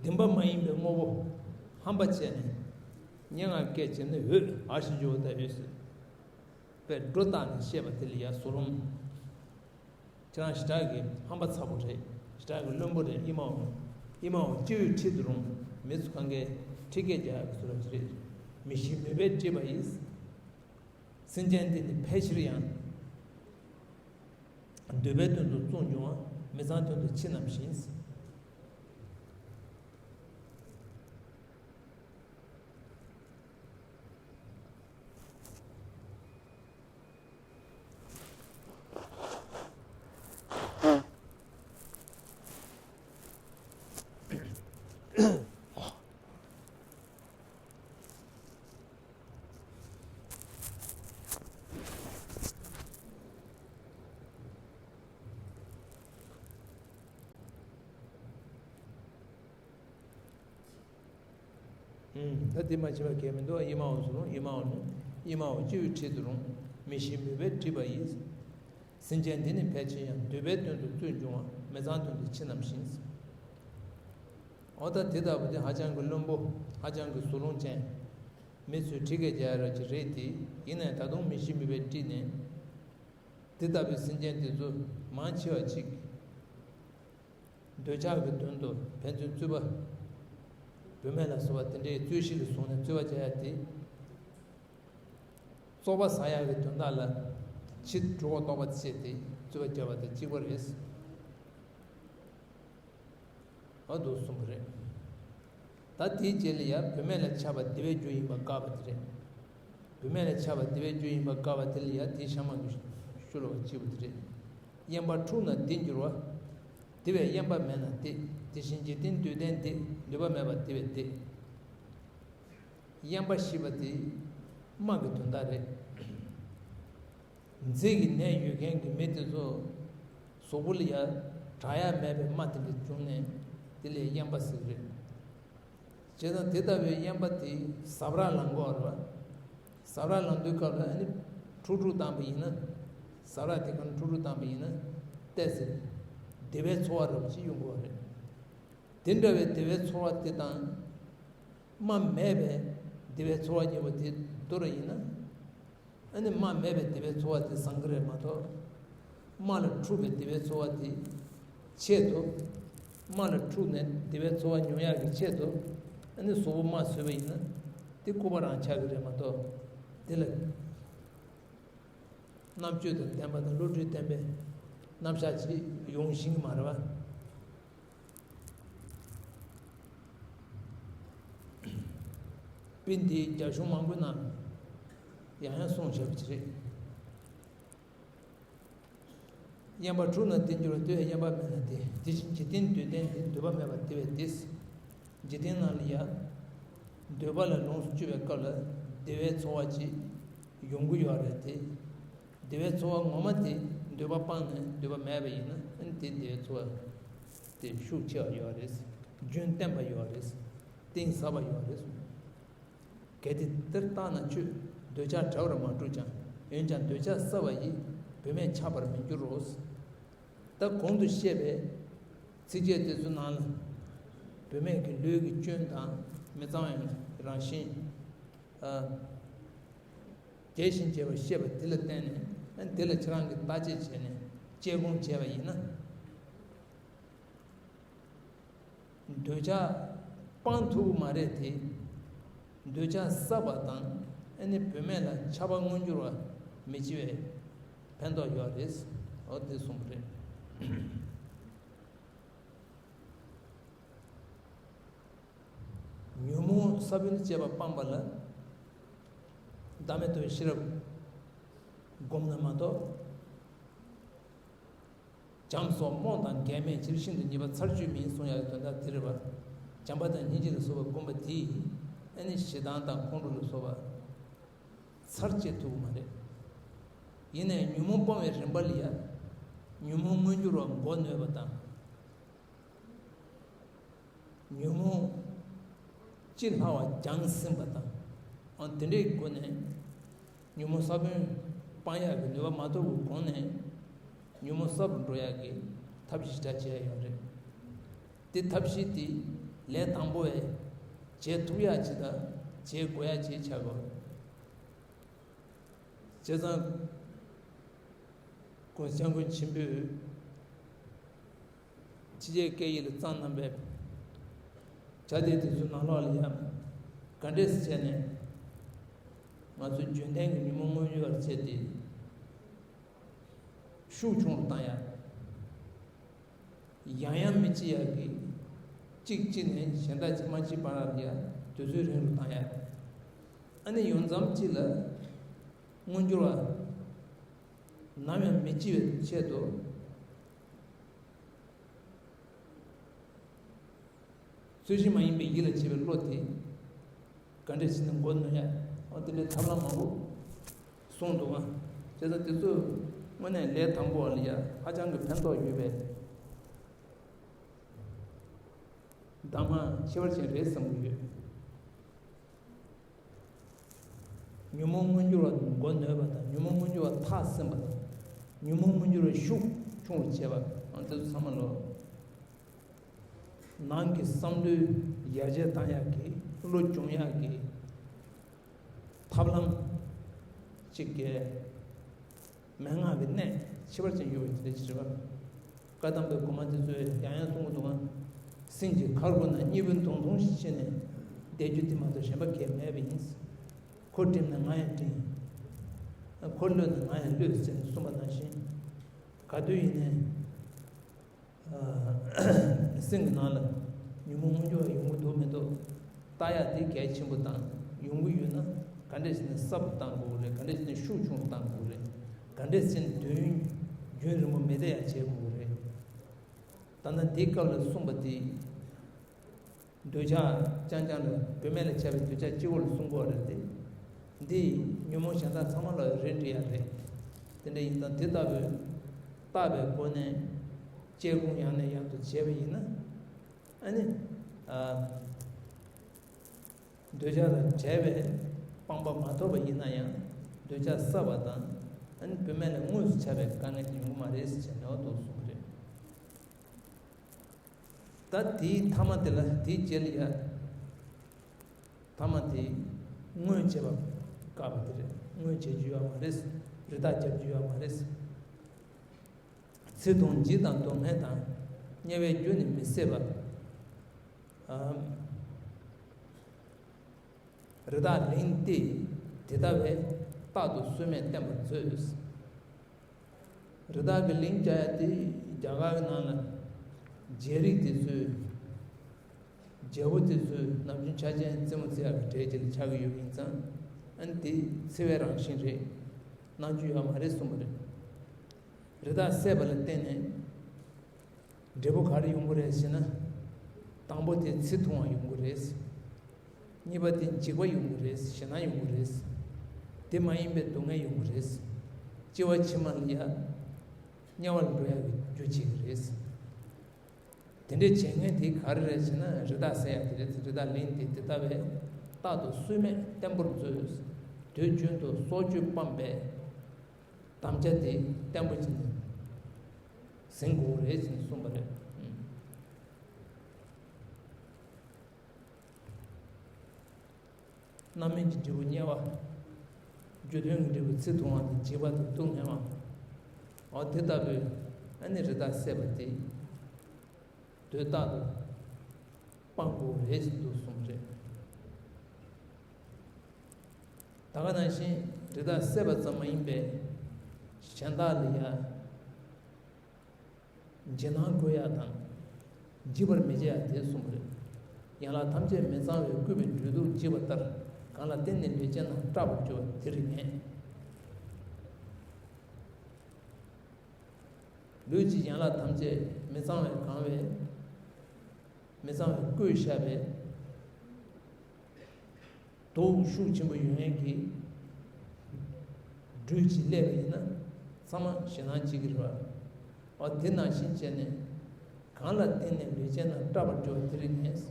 བདེན་པ་མ་ཡིན་པའི་དངོས་པོ་ཧམ་པ་བྱས་ནས་སྙན་ངག་སྐད་བྱས་ནས་འོད་ཨ་ཞེས་འཇོག་པ་དང་། འོད་ཟེར་བའི་སྒྲོ་བཏགས་ནས་བཤད་པ་དེ་ལ་ཡ་གཟུ་ལུམ། ཁྱེད་རང་ཞེ་དྲག་གི་ཧམ་པ་ཚ་པོ་རེད། ཞེ་དྲག་གི་བླུན་པོ་རེད། ཨི་མའོ། ཨི་མའོ་སྤྱི་བོའི་འཁྲིས་སུ་རུང་། མི་ཚོ་གང་གའི་ཁྲི་སྐད་རྒྱག་གི་བཟོ་འདྲ་ཞིག་རེད། མི་ཤེས་མུན་པས་དཀྲིས་པ་ཡིས། སེམས་ཅན་འདི་ནི་ཕལ་ཆེར་ཡང་། འདོད་པའི་དོན་དུ་བཙོང་འབྱུང་བ། མི་གཙང་དོན་དུ་ཕྱི་རྣམས་བཞིན། ད་དེ་མ་བྱས་པ་གལ་མི་འདུག་ཨི་མའོ་གཟུ་ལུམ། ཨི་མའོ་ནི། ཨི་མའོ་སྤྱི་བོའི་འཁྲིས་སུ་རུང་། མི་ཤེས་མུན་པས་དཀྲིས་པ་ཡིས། སེམས་ཅན་འདི་ནི་ཕལ་ཆེར་ཡང་། འདོད་པའི་དོན་དུ་བཙོང་འབྱུང་བ། མི་གཙང་དོན་དུ་ཕྱི་རྣམས་བཞིན། འོ་ད་དེ་ལྟ་བུ་དེ་ཧ་ཅང་གི་བླུན་པོ། ཧ་ཅང་གི་གཟུ་ལུམ་ཅན། མི་ཚོས་ཁྲི་སྐད་རྒྱག་ཡ་ར་ཅིག་རེད་དེ། ཡིན་ནའི་ད་དུང་མི་ཤེས་མུན་པས་དཀྲིས་ནས། དེ་ལྟ་བུའི་སེམས་ཅན་དེ་ཚོ་མང་ཆེ་བ་ཅིག་འདོད་ཆགས་ཀྱི་དོན་དུ་ཕན་ཚུན་རྩོད་པ། བུད་མེད་ལ་སོགས་པ་དེ་འདྲའི་རྩོད་གཞི་ལ་བཟུང་ནས་རྩོད་པ་བྱ་ཡ་དེ། རྟོག་པ་ཟ་ཡག་གི་དོན་དག་ལ་ཕྱི་དྲི་བ་རྟོག་པ་བྱས་ཏེ་རྩོད་པ་བརྒྱབ་པ་དང་གཅིག་པ་རེད། འོ་འདུག་གསུངས་པ་རེད། ད་དེའི་རྗེས་ལ་ཡང་བུད་མེད་ལ་ཆགས་པ་བདེ་བའི་རྒྱུ་ཡིན་པ་བཀག་པ་དེ་རེད། བུད་མེད་ལ་ཆགས་པ་བདེ་བའི་རྒྱུ་ཡིན་པ་བཀག་པ་དེ་ལ་ཡང་དེའི་ཤ་མང་གི་ཤུ་ལ་བ་གཅིག་པ་དེ་རེད། གཡན་པ་འཁྲུགས་ན་བདེ་འགྱུར་བ། དེ་བས་གཡན་པ་མེད་ན་བདེ། དེ་བཞིན་འཇིག་རྟེན་འདོད་ལྡན་བདེ། འདོད་པ་མེད་པ་བདེ་བས་བདེ། གཡན་པ་ཞེས་པ་དེ་དམག་གི་དོན་དག་རེད། མཛེ་གི་ནད་ཡོད་མཁན་གྱི་མི་དེ་ཚོ་གཟུགས་པོ་ལ་ཡ་དྲག་ཡ་མེད་པའི་རྨ་དེ་འདྲ་བྱུང་ནས་དེ་ལས་གཡན་པ་ཟེར་གི་རེད། བྱས་ཙང་དེ་ལྟ་བུའི་གཡན་པ་དེ་ཟ་འཕྲུག་ལངས་གི་ཡོད་རེད་པ། ཟ་འཕྲུག་ལངས་དུས་སྐབས་ལ་ཨ་ནི་འཁྲུག་འཁྲུག་བཏང་པ་ཡིན་ན། ཟ་འཕྲུག་དེ་ག་འཁྲུག་འཁྲུག་བཏང་པ་ཡིན་ན་ཏོག་ཙམ་བདེ་བའི་ཚོར་བ་འདྲ་པོ་ཅིག་ཡོང་གི་ཡོད་རེད། དེ་འདྲ་བའི་བདེ་བའི་ཚོར་བ་དེ་དང་། རྨ་མེད་པའི་བདེ་བའི་ཚོར་བ་གཉིས་པོ་དེ་བསྡུར་བ་ཡིན་ན། ཨ་ནི་རྨ་མེད་པའི་བདེ་བའི་ཚོར་བ་དེ་བཟང་གི་རེད་མ་གཏོགས། རྨ་ལ་འཁྲུགས་པའི་བདེ་བའི་ཚོར་བ་དེ་ཆེད་དུ། རྨ་ལ་འཁྲུགས་ནས་བདེ་བའི་ཚོར་བ་མྱོང་ཡག་གི་ཆེད་དུ། ཨ་ནི་གཟུགས་པོ་རྨ་བཟོས་པ་ཡིན་ན། དེ་སྐུར་པ་རང་ཆགས་ཀྱི་རེད་མ་གཏོགས། དེ་ལ་རྣམ་དཔྱོད་དང་ལྡན་པ་དང་བློ་གྲོས་ལྡན་པའི་རྣམ་གཞག་ཅིག་ཡོང་བཞིན་གྱི་མ་རེད་པ། དཔེ་འདི་རྒྱ་གཞུང་མང་པོའི་ནང་ཡང་ཡང་གསུངས་བཞག་པ་ཅིག་རེད། གཡན་པ་འཁྲུགས་ན་བདེ་འགྱུར་བ། ལྟོས་གཡན་པ་མེད་ན་བདེ། དེ་བཞིན་འཇིག་རྟེན་འདོད་ལྡན་བདེ། འདོད་པ་མེད་པ་བདེ་བས་བདེ། འཇིག་རྟེན་ནང་ལ་ཡང་འདོད་པ་ལ་ལོངས་སུ་སྤྱོད་པའི་སྐབས་ལ་བདེ་བའི་ཚོར་བ་ཅིག་ཡོང་གི་ཡོད་རེད་དེ། བདེ་བའི་ཚོར་བ་ངོ་མ་དེ་འདོད་པ་སྤངས་ནས་འདོད་པ་མེད་པ་ཡིན་ན་ཨ་ནི་དེ་བདེ་བའི་ཚོར་བ་དེ་ཤུགས་ཆེ་བ་ཡོད་རེད། རྒྱུན་བརྟན་པ་ཡོད་རེད། གཏིང་ཟབ་པ་ཡོད་རེད། གལ་ཏེ་དེར་བརྟགས་ན་ཁྱོད་འདོད་ཆགས་བྲལ་བར་མ་གྲུབ་ཀྱང་། འོན་ཀྱང་འདོད་ཆགས་བསགས་པ་ཡིས་བུད་མེད་ཆགས་པར་མི་འགྱུར་རོ། ད་གོང་དུ་བཤད་པའི་ཚིགས་བཅད་དེ་ཚོའི་ནང་ལ་བུད་མེད་ཀྱི་ལུས་ཀྱི་སྐྱོན་དང་མི་གཙང་བའི་རང་བཞིན། ཨ། རྒྱས་ཤིང་རྒྱས་པར་བཤད་པ་དེ་ལ་བརྟེན་ནས་དེ་ལ་ཁྱེད་རང་གིས་བརྟག་དཔྱད་བྱས་ནས་དཔྱད་སྒོམ་བྱས་པ་ཡིན་ན། འདོད་ཆགས་སྤང་ཐུབ་ཀྱི་མ་རེད་དེ། འདོད་ཆགས་བསགས་པ་དང་ཨ་ནི་བུད་མེད་ལ་ཆགས་པ་མངོན་འགྱུར་བ་མི་བྱེད་པའི་ཕན་ཐོགས་ཡོད་རེད། འོ་དེ་གསུངས་པ་རེད། ཉོན་མོངས་ས་བོན་བཅས་པ་སྤངས་པ་ལ་བདག་མེད་རྟོགས་པའི་ཤེས་རབ་བསྒོམས་ན་མ་གཏོགས། བྱམས་སོགས་རྨོངས་དང་འགལ་མེད་ཕྱིར། ཤིན་ཏུ་ཉེས་པ་ཚར་གཅོད་མིན་གསུང་ཡག་གི་དོན་དག་དེ་རེད་པ། བྱམས་པ་དང་སྙིང་རྗེ་ལ་སོགས་པ་བསྒོམས་པ་དེས་ཨ་ནི་ཞེ་སྡང་དང་ཁོང་ཁྲོ་ལ་སོགས་པ་ཚར་བཅད་ཐུབ་ཀྱི་མ་རེད། ཡིན་ནའི་ཉོན་མོངས་སྤང་བའི་རིམ་པ་ལ་ཡ། ཉོན་མོངས་མངོན་གྱུར་བ་མགོ་ནོན་པ་དང་། ཉོན་མོངས་ཅི་སླ་བ་སྦྱངས་ཟིན་པ་དང་། ཨང་དེ་འདྲའི་སྒོ་ནས་ཉོན་མོངས་ས་བོན་སྤང་ཡག་གི་ནུས་པ་མ་ཐོབ་པའི་གོང་ནས་ཉོན་མོངས་ཟབ་རུ་འགྲོ་ཡག་གི་ཐབས་ཤེས་ཞེ་དྲག་བྱས་ཡོད་རེད། དེ་ཐབས་ཤེས་དེ་ལས་དང་པོ་བས་བྱེད་ཐུབ་ཡག་ཅིག་དང་བྱེད་དགོས་ཡག་ཅིག་ཆགས་དགོས། བྱས་ཙང་༸གོང་ས་༸སྐྱབས་མགོན་ཆེན་པོས་ཕྱི་རྒྱལ་སྐད་ཡིག་ལ་བརྩམས་གནང་བའི་ཕྱག་དེབ་དེ་ཚོའི་ནང་ལོགས་ལ་ཡང་ག་འདྲས་སེ་བྱས་ནས་ང་ཚོ་རྒྱུན་ལྡན་གྱི་ཉོན་མོངས་མངོན་གྱུར་བར་བྱས་ཏེ་ཤུགས་ཆུང་རུ་བཏང་ཡག་ཡང་ཡང་མི་བྱེད་ཡག་གི་གཅིག་བྱས་ནས་གཞན་དག་ཅིག་མ་བྱེད་བར་ལ་ཡ་དུས་ཚོད་རིང་རུ་བཏང་ཡག་ཨ་ནི་ཡོང་མཚམས་གཅིག་ལ་མངོན་གྱུར་བ་ནམ་ཡང་མི་བྱེད་པའི་ཆེད་དུ། ཚུལ་བཞིན་མ་ཡིན་པའི་ཡིད་ལ་བྱེད་པའི་བློ་དེ་ག་འདྲས་བྱས་ནས་མགོ་ནོན་ཡ། འོ་དེ་འདྲའི་ཐབས་ལམ་མང་པོ་གསུངས་འདུག་ཨ། བྱས་ཙང་དེ་ཚོ་དངོས་གནས་ལས་དང་པོ་བ་ལ་ཡ་ཧ་ཅང་གི་ཕན་ཐོགས་ཡོད་པའི་གདམས་ངག་ཁྱད་པར་ཅན་རེད་བསམ་གྱི་ཡོད། ཉོན་མོངས་མངོན་གྱུར་བ་མགོ་ནོན་པ་དང་ཉོན་མོངས་མངོན་གྱུར་བ་ཐག་བསྲིངས་པ་དང་ཉོན་མོངས་མངོན་གྱུར་བའི་ཤུགས་ཆུང་རུ་བྱེད་པ་དང་དེ་ཚོ་ཚང་མ་ལོ། ནང་གི་བསམ་བློའི་ཡར་རྒྱས་བཏང་ཡག་གི་བློ་སྦྱོང་ཡག་གི་ཐབས་ལམ་གཅིག་གི་མན་ངག་གི་གནད་ཁྱད་པར་ཅན་ཡོད་པའི་དེ་འདྲ་ཅིག་རེད་པ། བཀའ་གདམས་པའི་གོང་མ་དེ་ཚོས་ཡང་ཡང་གསུང་གི་འདུག་ག་སེམས་ཀྱི་ཁར་སྒོ་ན་གཉིས་པོ་འདོང་འདོང་ཞིག་བྱས་ནས་བསྡད་རྒྱུ་དེ་མ་གཏོགས་གཞན་པ་གལ་མེད་པ་ཡིན། ཁོ་བསྒྲིམས་ན་ང་ཡང་བསྒྲིམས། ཁོ་བློས་ན་ང་ཡང་བློས་ཟེར་ནས་གསུངས་པ་ནང་བཞིན། ག་དུས་ཡིན་ནའི་སེམས་ཀྱི་ནང་ལ་ཉོན་མོངས་མངོན་གྱུར་བ་ཡོང་གི་འདུག་མི་འདུག་ལྟ་ཡག་དེ་གལ་ཆེན་པོ་དང་། ཡོང་གི་ཡོད་ན་ག་འདྲས་བྱས་ནས་ཟབ་ཏུ་བཏང་དགོས་རེད། ག་འདྲས་བྱས་ནས་ཤུགས་ཆུང་དུ་བཏང་དགོས་རེད། ག་འདྲས་བྱས་ནས་དུས་རྒྱུན་རིང་པོ་མི་བསྡད་ཡག་བྱེད་དགོས་རེད། ད་ལྟ་འདིའི་སྐབས་ལ་གསུངས་པ་དེ། འདོད་ཆགས་རྐྱང་རྐྱང་ལ་བུད་མེད་ལ་ཆགས་པའི་འདོད་ཆགས་གཅིག་པོ་ལ་གསུང་གི་ཡོད་རེད་དེ། འདི་ཉོན་མོངས་གཞན་དག་ཚང་མ་ལ་རེད་འགྲིག་ཡག་རེད། དེ་འདྲ་ཡིན་ཙང་དེ་ལྟ་བུའི་བརྟག་པའི་སྒོ་ནས་དཔྱད་སྒོམ་ཡང་ནས་ཡང་དུ་བྱས་པ་ཡིན་ན། ཨ་ནི། ཨ། འདོད་ཆགས་དང་བྲལ་བའི་སྤངས་པ་མ་ཐོབ་པ་ཡིན་ན་ཡང་། འདོད་ཆགས་ཟབ་པ་དང་། ཨ་ནི་བུད་མེད་ལ་དངོས་སུ་ཆགས་པའི་དཀའ་ངལ་དེ་ཡོང་གི་མ་རེད་ཟེར་ནས་འོ་དོ་གསུངས་པ་རེད། ད་དེའི་ཐ་མ་དེ་ལ་དེའི་རྗེས་ལ་ཡ། ཐ་མ་དེ་སྔོན་བྱས་པ་དཀའ་བ་དེ་རེད། སྔོན་བྱེད་རྒྱུ་ཡོད་མ་རེད། རི་དྭགས་རྒྱབ་རྒྱུ་ཡོད་མ་རེད། ཚེ་ཐུང་འཇིགས་དང་སྡུག་བསྔལ་དང་། དམྱལ་བའི་རྒྱུ་ནི་མི་བཟད་པ། ཨམ། རི་དྭགས་ལིང་སྟེ། དེ་ལྟ་བས་རྟག་ཏུ་སོས་མེད་བརྟན་པར་མཛོད། རི་དྭགས་ཀྱི་ལིང་རྒྱག་ཡ་དེ་རྒྱ་གར་གྱི་ནང་ལ་རྗེ་རིགས་དེ་ཚོའི། རྒྱལ་པོ་དེ་ཚོའི་ནམ་རྒྱུན་ཆ་ཅན་རྩེད་མོ་རྩེ་ཡག་གི་གྲས་ཅིག་ལ་ཆགས་ཀྱི་ཡོད་པ་ཡིན་ཙང་། ཨ་ནི་དེ་འཚེ་བའི་རང་བཞིན་རེད། གནང་རྒྱུ་ཡོད་མ་རེད་གསུངས་པ་རེད། རི་དྭགས་བསད་པ་ལ་བརྟེན་ནས་འབྲས་བུ་ག་རེ་ཡོང་གི་རེད་ཟེར་ན། དང་པོ་དེ་ཚེ་ཐུང་བ་ཡོང་གི་རེད། གཉིས་པ་དེ་འཇིགས་པ་ཡོང་གི་རེད། ཞེད་སྣང་ཡོང་གི་རེད། དེ་མ་ཡིན་པའི་སྡུག་བསྔལ་ཡོང་གི་རེད། སྐྱེ་བ་ཕྱི་མ་ལ་ཡ། དམྱལ་བར་འགྲོ་ཡག་གི་རྒྱུ་བྱེད་ཀྱི་རེད། དེ་འདྲའི་བྱེད་མཁན་དེ་ག་རེ་རེད་ཟེར་ན། རི་དྭགས་བསད་ཡག་དེ་རེད། རི་དྭགས་ལིང་དེ་དེ་ལྟ་བས་རྟག་ཏུ་སོས་མེད་བརྟན་པོར་མཛོད། དུས་རྒྱུན་དུ་སྲོག་གཅོད་སྤངས་པའི་དམ་བཅའ་དེ་བརྟན་པོ་བྱས་ནས་ཟིན་དགོས་རེད་ཅེས་གསུངས་པ་རེད། རྣམ་སྨིན་གྱི་འབྲས་བུ་དམྱལ་བ། རྒྱུ་མཐུན་གྱི་འབྲས་བུ་ཚེ་ཐུང་བ་དང་། འཇིགས་པ་དང་སྡུག་བསྔལ་བ། འོ་དེ་ལྟ་བུའི་ཨ་ནི་རི་དྭགས་བསད་པ་དེ་དུས་རྟག་ཏུ་སྤང་དགོས་རེད་ཅེས་འདུག་གསུངས་རེད། ད་ག་ནང་བཞིན་རི་དྭགས་བསད་པ་ཙམ་མ་ཡིན་པའི་གཞན་དག་ལ་ཡང་འཇིགས་སྣང་འཁོལ་ཡག་དང་། འཇིགས་པར་མི་བྱེད་ཡག་དེ་གསུངས་པ་རེད། ཡན་ལག་ཐམས་ཅད་མི་གཙང་བས་བསྐུས་པའི་སྦྲུལ་གདུག་འཇིགས་པ་ལྟར། གང་ལ་བརྟེན་ནས་ལུས་ཅན་རྣམས་སྐྲག་པར་འགྱུར་བ་དེ་རིགས་ངེས། ལུས་ཀྱི་ཡན་ལག་ཐམས་ཅད་མི་གཙང་བས་གང་བས། མི་གཙང་བས་བསྐུས་བཞག་པའི་དུག་ཤུགས་ཆེན་པོ་ཡོད་མཁན་གྱི་སྦྲུལ་ཅིག་སླེབས་པ་ཡིན་ན་ཚང་མ་ཞེད་སྣང་སྐྱེ་གི་རེད་པ། འོ་དེ་ནང་བཞིན་བྱས་ནས་གང་ལ་བརྟེན་ནས་ལུས་ཅན་རྣམས་སྐྲག་པར་འགྱུར་བ་དེ་རིགས་ངེས།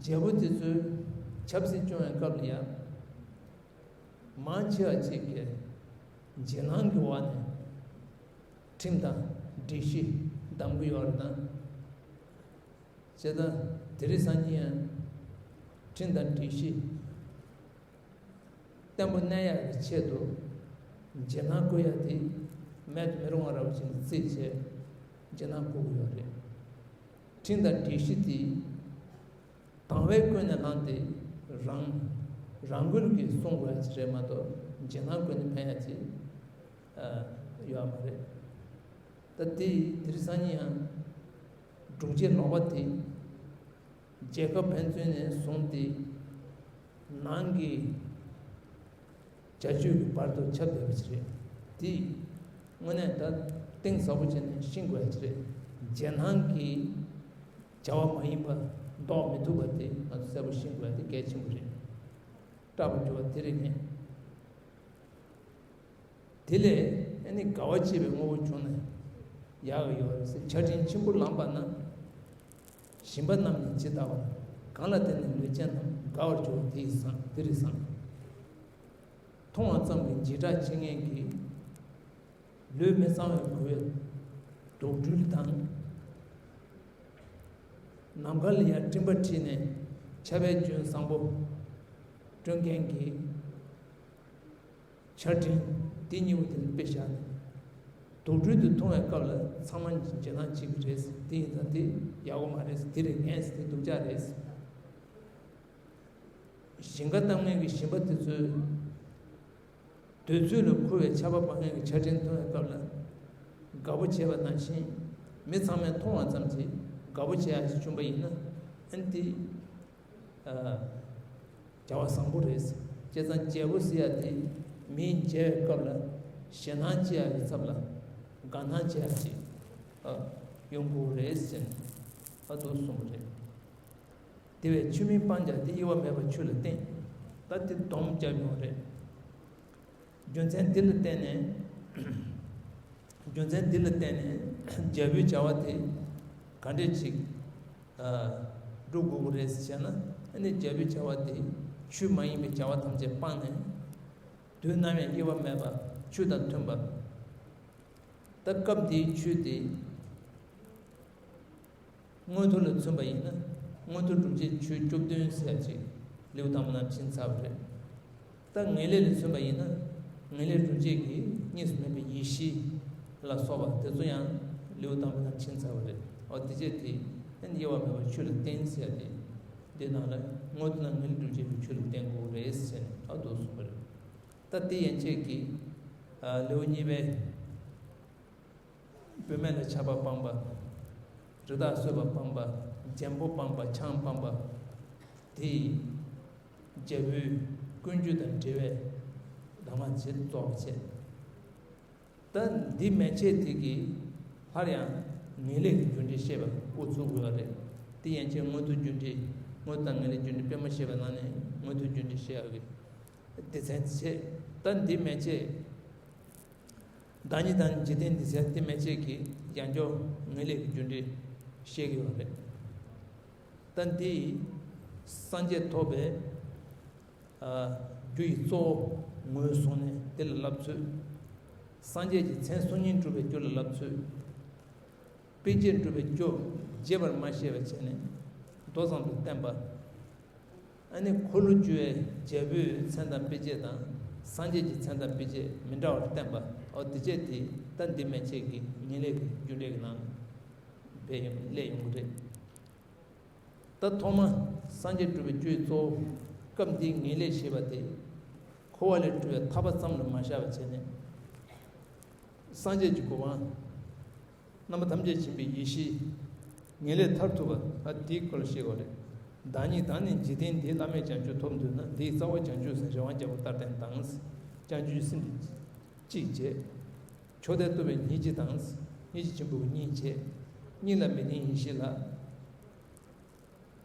རྒྱལ་པོ་དེ་ཚོས་ཆབ་སྲིད་སྐྱོང་བའི་སྐབས་ལ་ཡང་། མང་ཆེ་བ་ཅིག་གིས་འཇིགས་སྣང་གི་འོག་ནས་ཁྲིམས་དང་སྒྲིག་གཞི་བསྡམ་གྱི་ཡོད་རེད་དང་། བྱས་ཙང་དེ་རིང་སང་ཉིན་ཡང་ཁྲིམས་དང་སྒྲིག་གཞི་བརྟན་པོ་གནས་ཡག་གི་ཆེད་དུ་འཇིགས་སྣང་བསྐུལ་ཡག་དེ་མེད་དུ་མི་རུང་བ་འདྲ་བོ་ཅིག་ནས་བརྩིས་བྱས་འཇིགས་སྣང་བསྐུལ་གྱི་ཡོད་རེད། ཁྲིམས་དང་སྒྲིག་གཞི་དེ་དང་བས་ཀུན་ནས་བསླངས་ཏེ་རང་རང་འགུལ་གྱིས་སྲུང་དགོས་ཡག་ཅིག་རེད་མ་གཏོགས་འཇིགས་སྣང་ཀུན་ནས་ཕན་ཡག་ཅིག་ཡོད་མ་རེད། ད་དེ་དེ་རིང་སང་ཉིན་ཡང་སྒྲུབ་བྱེད་ལོག་པ་དེ་རྒྱལ་ཁབ་ཕན་ཚུན་ནས་བཟུང་སྟེ་ནང་གི་བྱ་སྤྱོད་ཀྱི་བར་དུ་ཁྱབ་བསྡད་པ་ཞིག་རེད། དེ་དངོས་གནས་ད་གཏིང་ཟབ་པོ་བྱས་ནས་ཤེས་དགོས་ཡག་ཅིག་རེད། རྗེས་གནང་གི་བྱ་བ་མ་ཡིན་པ་ཟློག་མི་ཐུབ་པ་དེ་ང་ཚོ་གསལ་པོ་ཤེས་དགོས་ཡག་དེ་གལ་ཆེན་པོ་རེད། སྐྲག་པར་འགྱུར་བ་དེ་རིགས་ངེས། དེ་ལས་ཨ་ནི་དགའ་བ་སྐྱེས་པའི་དངོས་པོ་བྱུང་ན་ཡག་གི་ཡོད་རེད་ཟེར། ཆར་སྤྲིན་ཆེན་པོ་ལངས་པ་ན། ཞིང་པ་རྣམས་ནི་ཇི་ལྟ་བར། གང་ལ་བརྟེན་ནས་ལུས་ཅན་རྣམས། དགའ་བར་འགྱུར་བ་དེ་ཡིས་བཟང་། དེ་རིགས་བཟང་། མཐོང་བ་ཙམ་གྱིས་འཇིགས་སྐྲག་བྱེད་མཁན་གྱི་ལུས་མི་གཙང་བས་གོས་པའི་དུག་སྦྲུལ་དང་། ནམ་མཁའ་ལ་ཡང་སྤྲིན་པ་འཁྲིགས་ནས་ཆར་པའི་རྒྱུན་བཟང་པོ་སྤྲོད་མཁན་གྱི་ཆར་སྤྲིན་དེ་གཉིས་པོ་དེ་ལ་དཔེ་བཞག་ནས། དུག་སྦྲུལ་དེ་མཐོང་བའི་སྐབས་ལ་ཚང་མ་འཇིགས་སྣང་སྐྱེ་གི་རེད། དེ་ཡིན་ཙང་དེ་ཡག་པོ་མ་རེད། དེ་རེད་ངན། དེ་སྡུག་ཅག་རེད། ཞིང་ཁ་བཏབ་མཁན་གྱི་ཞིང་པ་དེ་ཚོས་ དུས་ཚོད་ལ་འཁོར་བའི་ཆར་པ་བབས་མཁན་གྱི་ཆར་སྤྲིན་མཐོང་བའི་སྐབས་ལ་དགའ་པོ་བྱེད་པ་ནང་བཞིན། མི་ཚང་མས་མཐོང་བ་ཙམ་གྱིས་དགའ་པོ་བྱེད་ཡག་ཞིག་བྱུང་པ་ཡིན་ན། ཨ་ནི་དེ་བྱ་བ་བཟང་པོ་རེད། བྱས་ཙང་རྒྱལ་པོ་ཟེར་ཡག་དེ་མིའི་མཇལ་བའི་སྐབས་ལ་ཞེད་སྣང་སྐྱེ་ཡག་གི་ཚབ་ལ་དགའ་སྣང་སྐྱེ་ཡག་ཅིག་ཡོང་དགོས་རེད་ཟེར་ནས་ཨ་འདུག་གསུངས་པ་རེད། དེ་བས་ཆུ་མིག་སྤང་བྱ་སྟེ། གཡོ་བ་མེད་པར་ཆུ་ལ་བརྟེན། ད་དེ་སྡོམ་རྒྱབ་ཡོང་རེད། རྒྱུ་མཚན་འདི་ལ་བརྟེན་ནས། རྒྱུ་མཚན་འདི་ལ་བརྟེན་ནས་རྒྱལ་པོའི་བྱ་བ་དེ་ག་འདྲས་ཅིག་སྒྲུབ་དགོས་ཀྱི་རེད་ཟེར་ན། ཨ་ནི་རྒྱལ་པོའི་བྱ་བ་དེ་ཆུ་མ་ཡིན་པའི་བྱ་བ་ཐམས་ཅད་སྤངས་ནས། དུས་ནམ་ཡང་གཡོ་བ་མེད་པ་ཆུ་དང་མཐུན་པ། ད་སྐབས་འདིའི་ཆུ་དེ་མངོན་མཐོ་ལ་མཚོན་པ་ཡིན་ན། མངོན་མཐོ་སྒྲུབ་བྱེད་ཆོས་བཅུ་བདུན་ཟེར་ཅིག་ལེའུ་དང་པོ་ནང་ཕྱིན་ཚར་བ་རེད། ད་ངེས་ལེགས་ལ་མཚོན་པ་ཡིན་ན། ངེས་ལེགས་སྒྲུབ་བྱེད་ཀྱི་གཉིས་སུ་མེད་པའི་ཡེ་ཤེས་ལ་སོགས་པ་དེ་ཚོ་ཡང་ལེའུ་དང་པོ་ནང་ཕྱིན་ཚར་བ་རེད། འོ་དེ་བྱས་དེ་ཨ་ནི་གཡོ་བ་མེད་པར་ཆུ་ལ་བརྟེན་ཟེར་ཏེ། འདི་ནང་ལ་མངོན་མཐོ་ན་ངེས་ལེགས་སྒྲུབ་བྱེད་ཀྱི་ཆུ་ལ་བརྟེན་དགོས་རེད་ཟེར་ནས་ཨ་འདུག་གསུངས་པ་རེད། ད་དེ་ཡན་ཆད་ཀྱི་ལེའུ་གཉིས་པའི། བུད་མེད་ལ་ཆགས་པ་སྤངས་པ། རི་དྭགས་གསོད་པ་སྤངས་པ། རྒྱལ་པོ་སྤངས་པ། ཆང་སྤངས་པ། དེ་རྒྱལ་པོའི་ཀུན་སྤྱོད་དང་འབྲེལ་བའི་ལམ་ལ་ཆེད་རྫོགས་པ་བྱས། ད་འདི་མན་ཆད་དེ་གིས་སླར་ཡང་ངེས་ལེགས་ཀྱི་རྒྱུ་འབྲས་བཤད་པ་འགོ་ཚུགས་དགོས་པ་རེད། དེ་ཡན་ཆད་མངོན་མཐོ་རྒྱུ་འབྲས། མངོན་མཐོ་དང་ངེས་ལེགས་རྒྱུ་འབྲས་དཔེ་མ་བཤད་པའི་ནང་ནས་མངོན་མཐོ་རྒྱུ་འབྲས་བཤད་ཡག་གི་སྡེ་ཚན་བྱས། ད་འདི་མན་ཆད། བདག་ཉིད་དང་འཇིག་རྟེན་འདི་ཟེར་དེ་མན་ཆད་ཀྱི་ཡང་སྐྱར་ངེས་ལེགས་ཀྱི་རྒྱུ་འབྲས་བཤད་ཀྱི་ཡོད་རེད། ད་འདི་སངས་རྒྱས་ཐོབ་པའི་རྒྱུ་ཡི་གཙོ་བོ་ངོས་བཟུང་ནས་དེ་ལ་བསླབ་ཚུལ། སངས་རྒྱས་ཀྱི་མཚན་སོ་གཉིས་སྒྲུབ་པའི་རྒྱུ་ལ་བསླབ་ཚུལ། དཔེ་བྱད་སྒྲུབ་པའི་རྒྱུ་རྒྱས་པར་མ་བཤད་པ་བྱས་ནས་མདོ་ཙམ་དུ་བསྟན་པ། ཨ་ནི་འཁོར་ལོ་བསྒྱུར་བའི་རྒྱལ་པོའི་མཚན་དང་དཔེ་བྱད་དང་སངས་རྒྱས་ཀྱི་མཚན་དང་དཔེ་བྱད་མི་འདྲ་བར་བསྟན་པ། འོ་དེ་བྱས་དེ་ད་འདི་མན་ཆད་ཀྱི་ངེས་ལེགས་ཀྱི་རྒྱུ་འབྲས་ཀྱི་ནང་ལ་སྦས་ཡོང་སླེབས་ཡོང་གི་རེད། ད་ཐོག་མ་སངས་རྒྱས་སྒྲུབ་པའི་རྒྱུའི་གཙོ་བོ་སྐབས་འདིའི་ངེས་ལེགས་ཞེས་པ་དེ་འཁོར་བ་ལས་གྲོལ་བའི་ཐར་པ་ཙམ་ལ་མ་བཞག་པ་བྱས་ནས། སངས་རྒྱས་ཀྱི་གོ་འཕང་། རྣམ་པ་ཐམས་ཅད་མཁྱེན་པའི་ཡེ་ཤེས། ངེས་ལེགས་མཐར་ཐུག་པ། ཨ་དེའི་སྐོར་ལ་བཤད་དགོས་རེད། བདག་ཉིད་དང་ནི་འཇིག་རྟེན་འདིའི། བླ་མེད་བྱང་ཆུབ་ཐོབ་འདོད་ན། འདི་ཡི་རྩ་བ་བྱང་ཆུབ་སེམས། རི་དབང་རྒྱལ་པོ་ལྟར་བསྟེན་དང་། བྱང་ཆུབ་སེམས་ཀྱི་གཅིག་བྱས། མཆོག་ལྡན་རྟོགས་པའི་ཉེར་གཅིག་དང་། ཉེར་གཅིག་ཆེན་པོའི་གཉིས་བྱས། གཉིས་ལ་མི་ལྡན་ཡེ་ཤེས་ལ།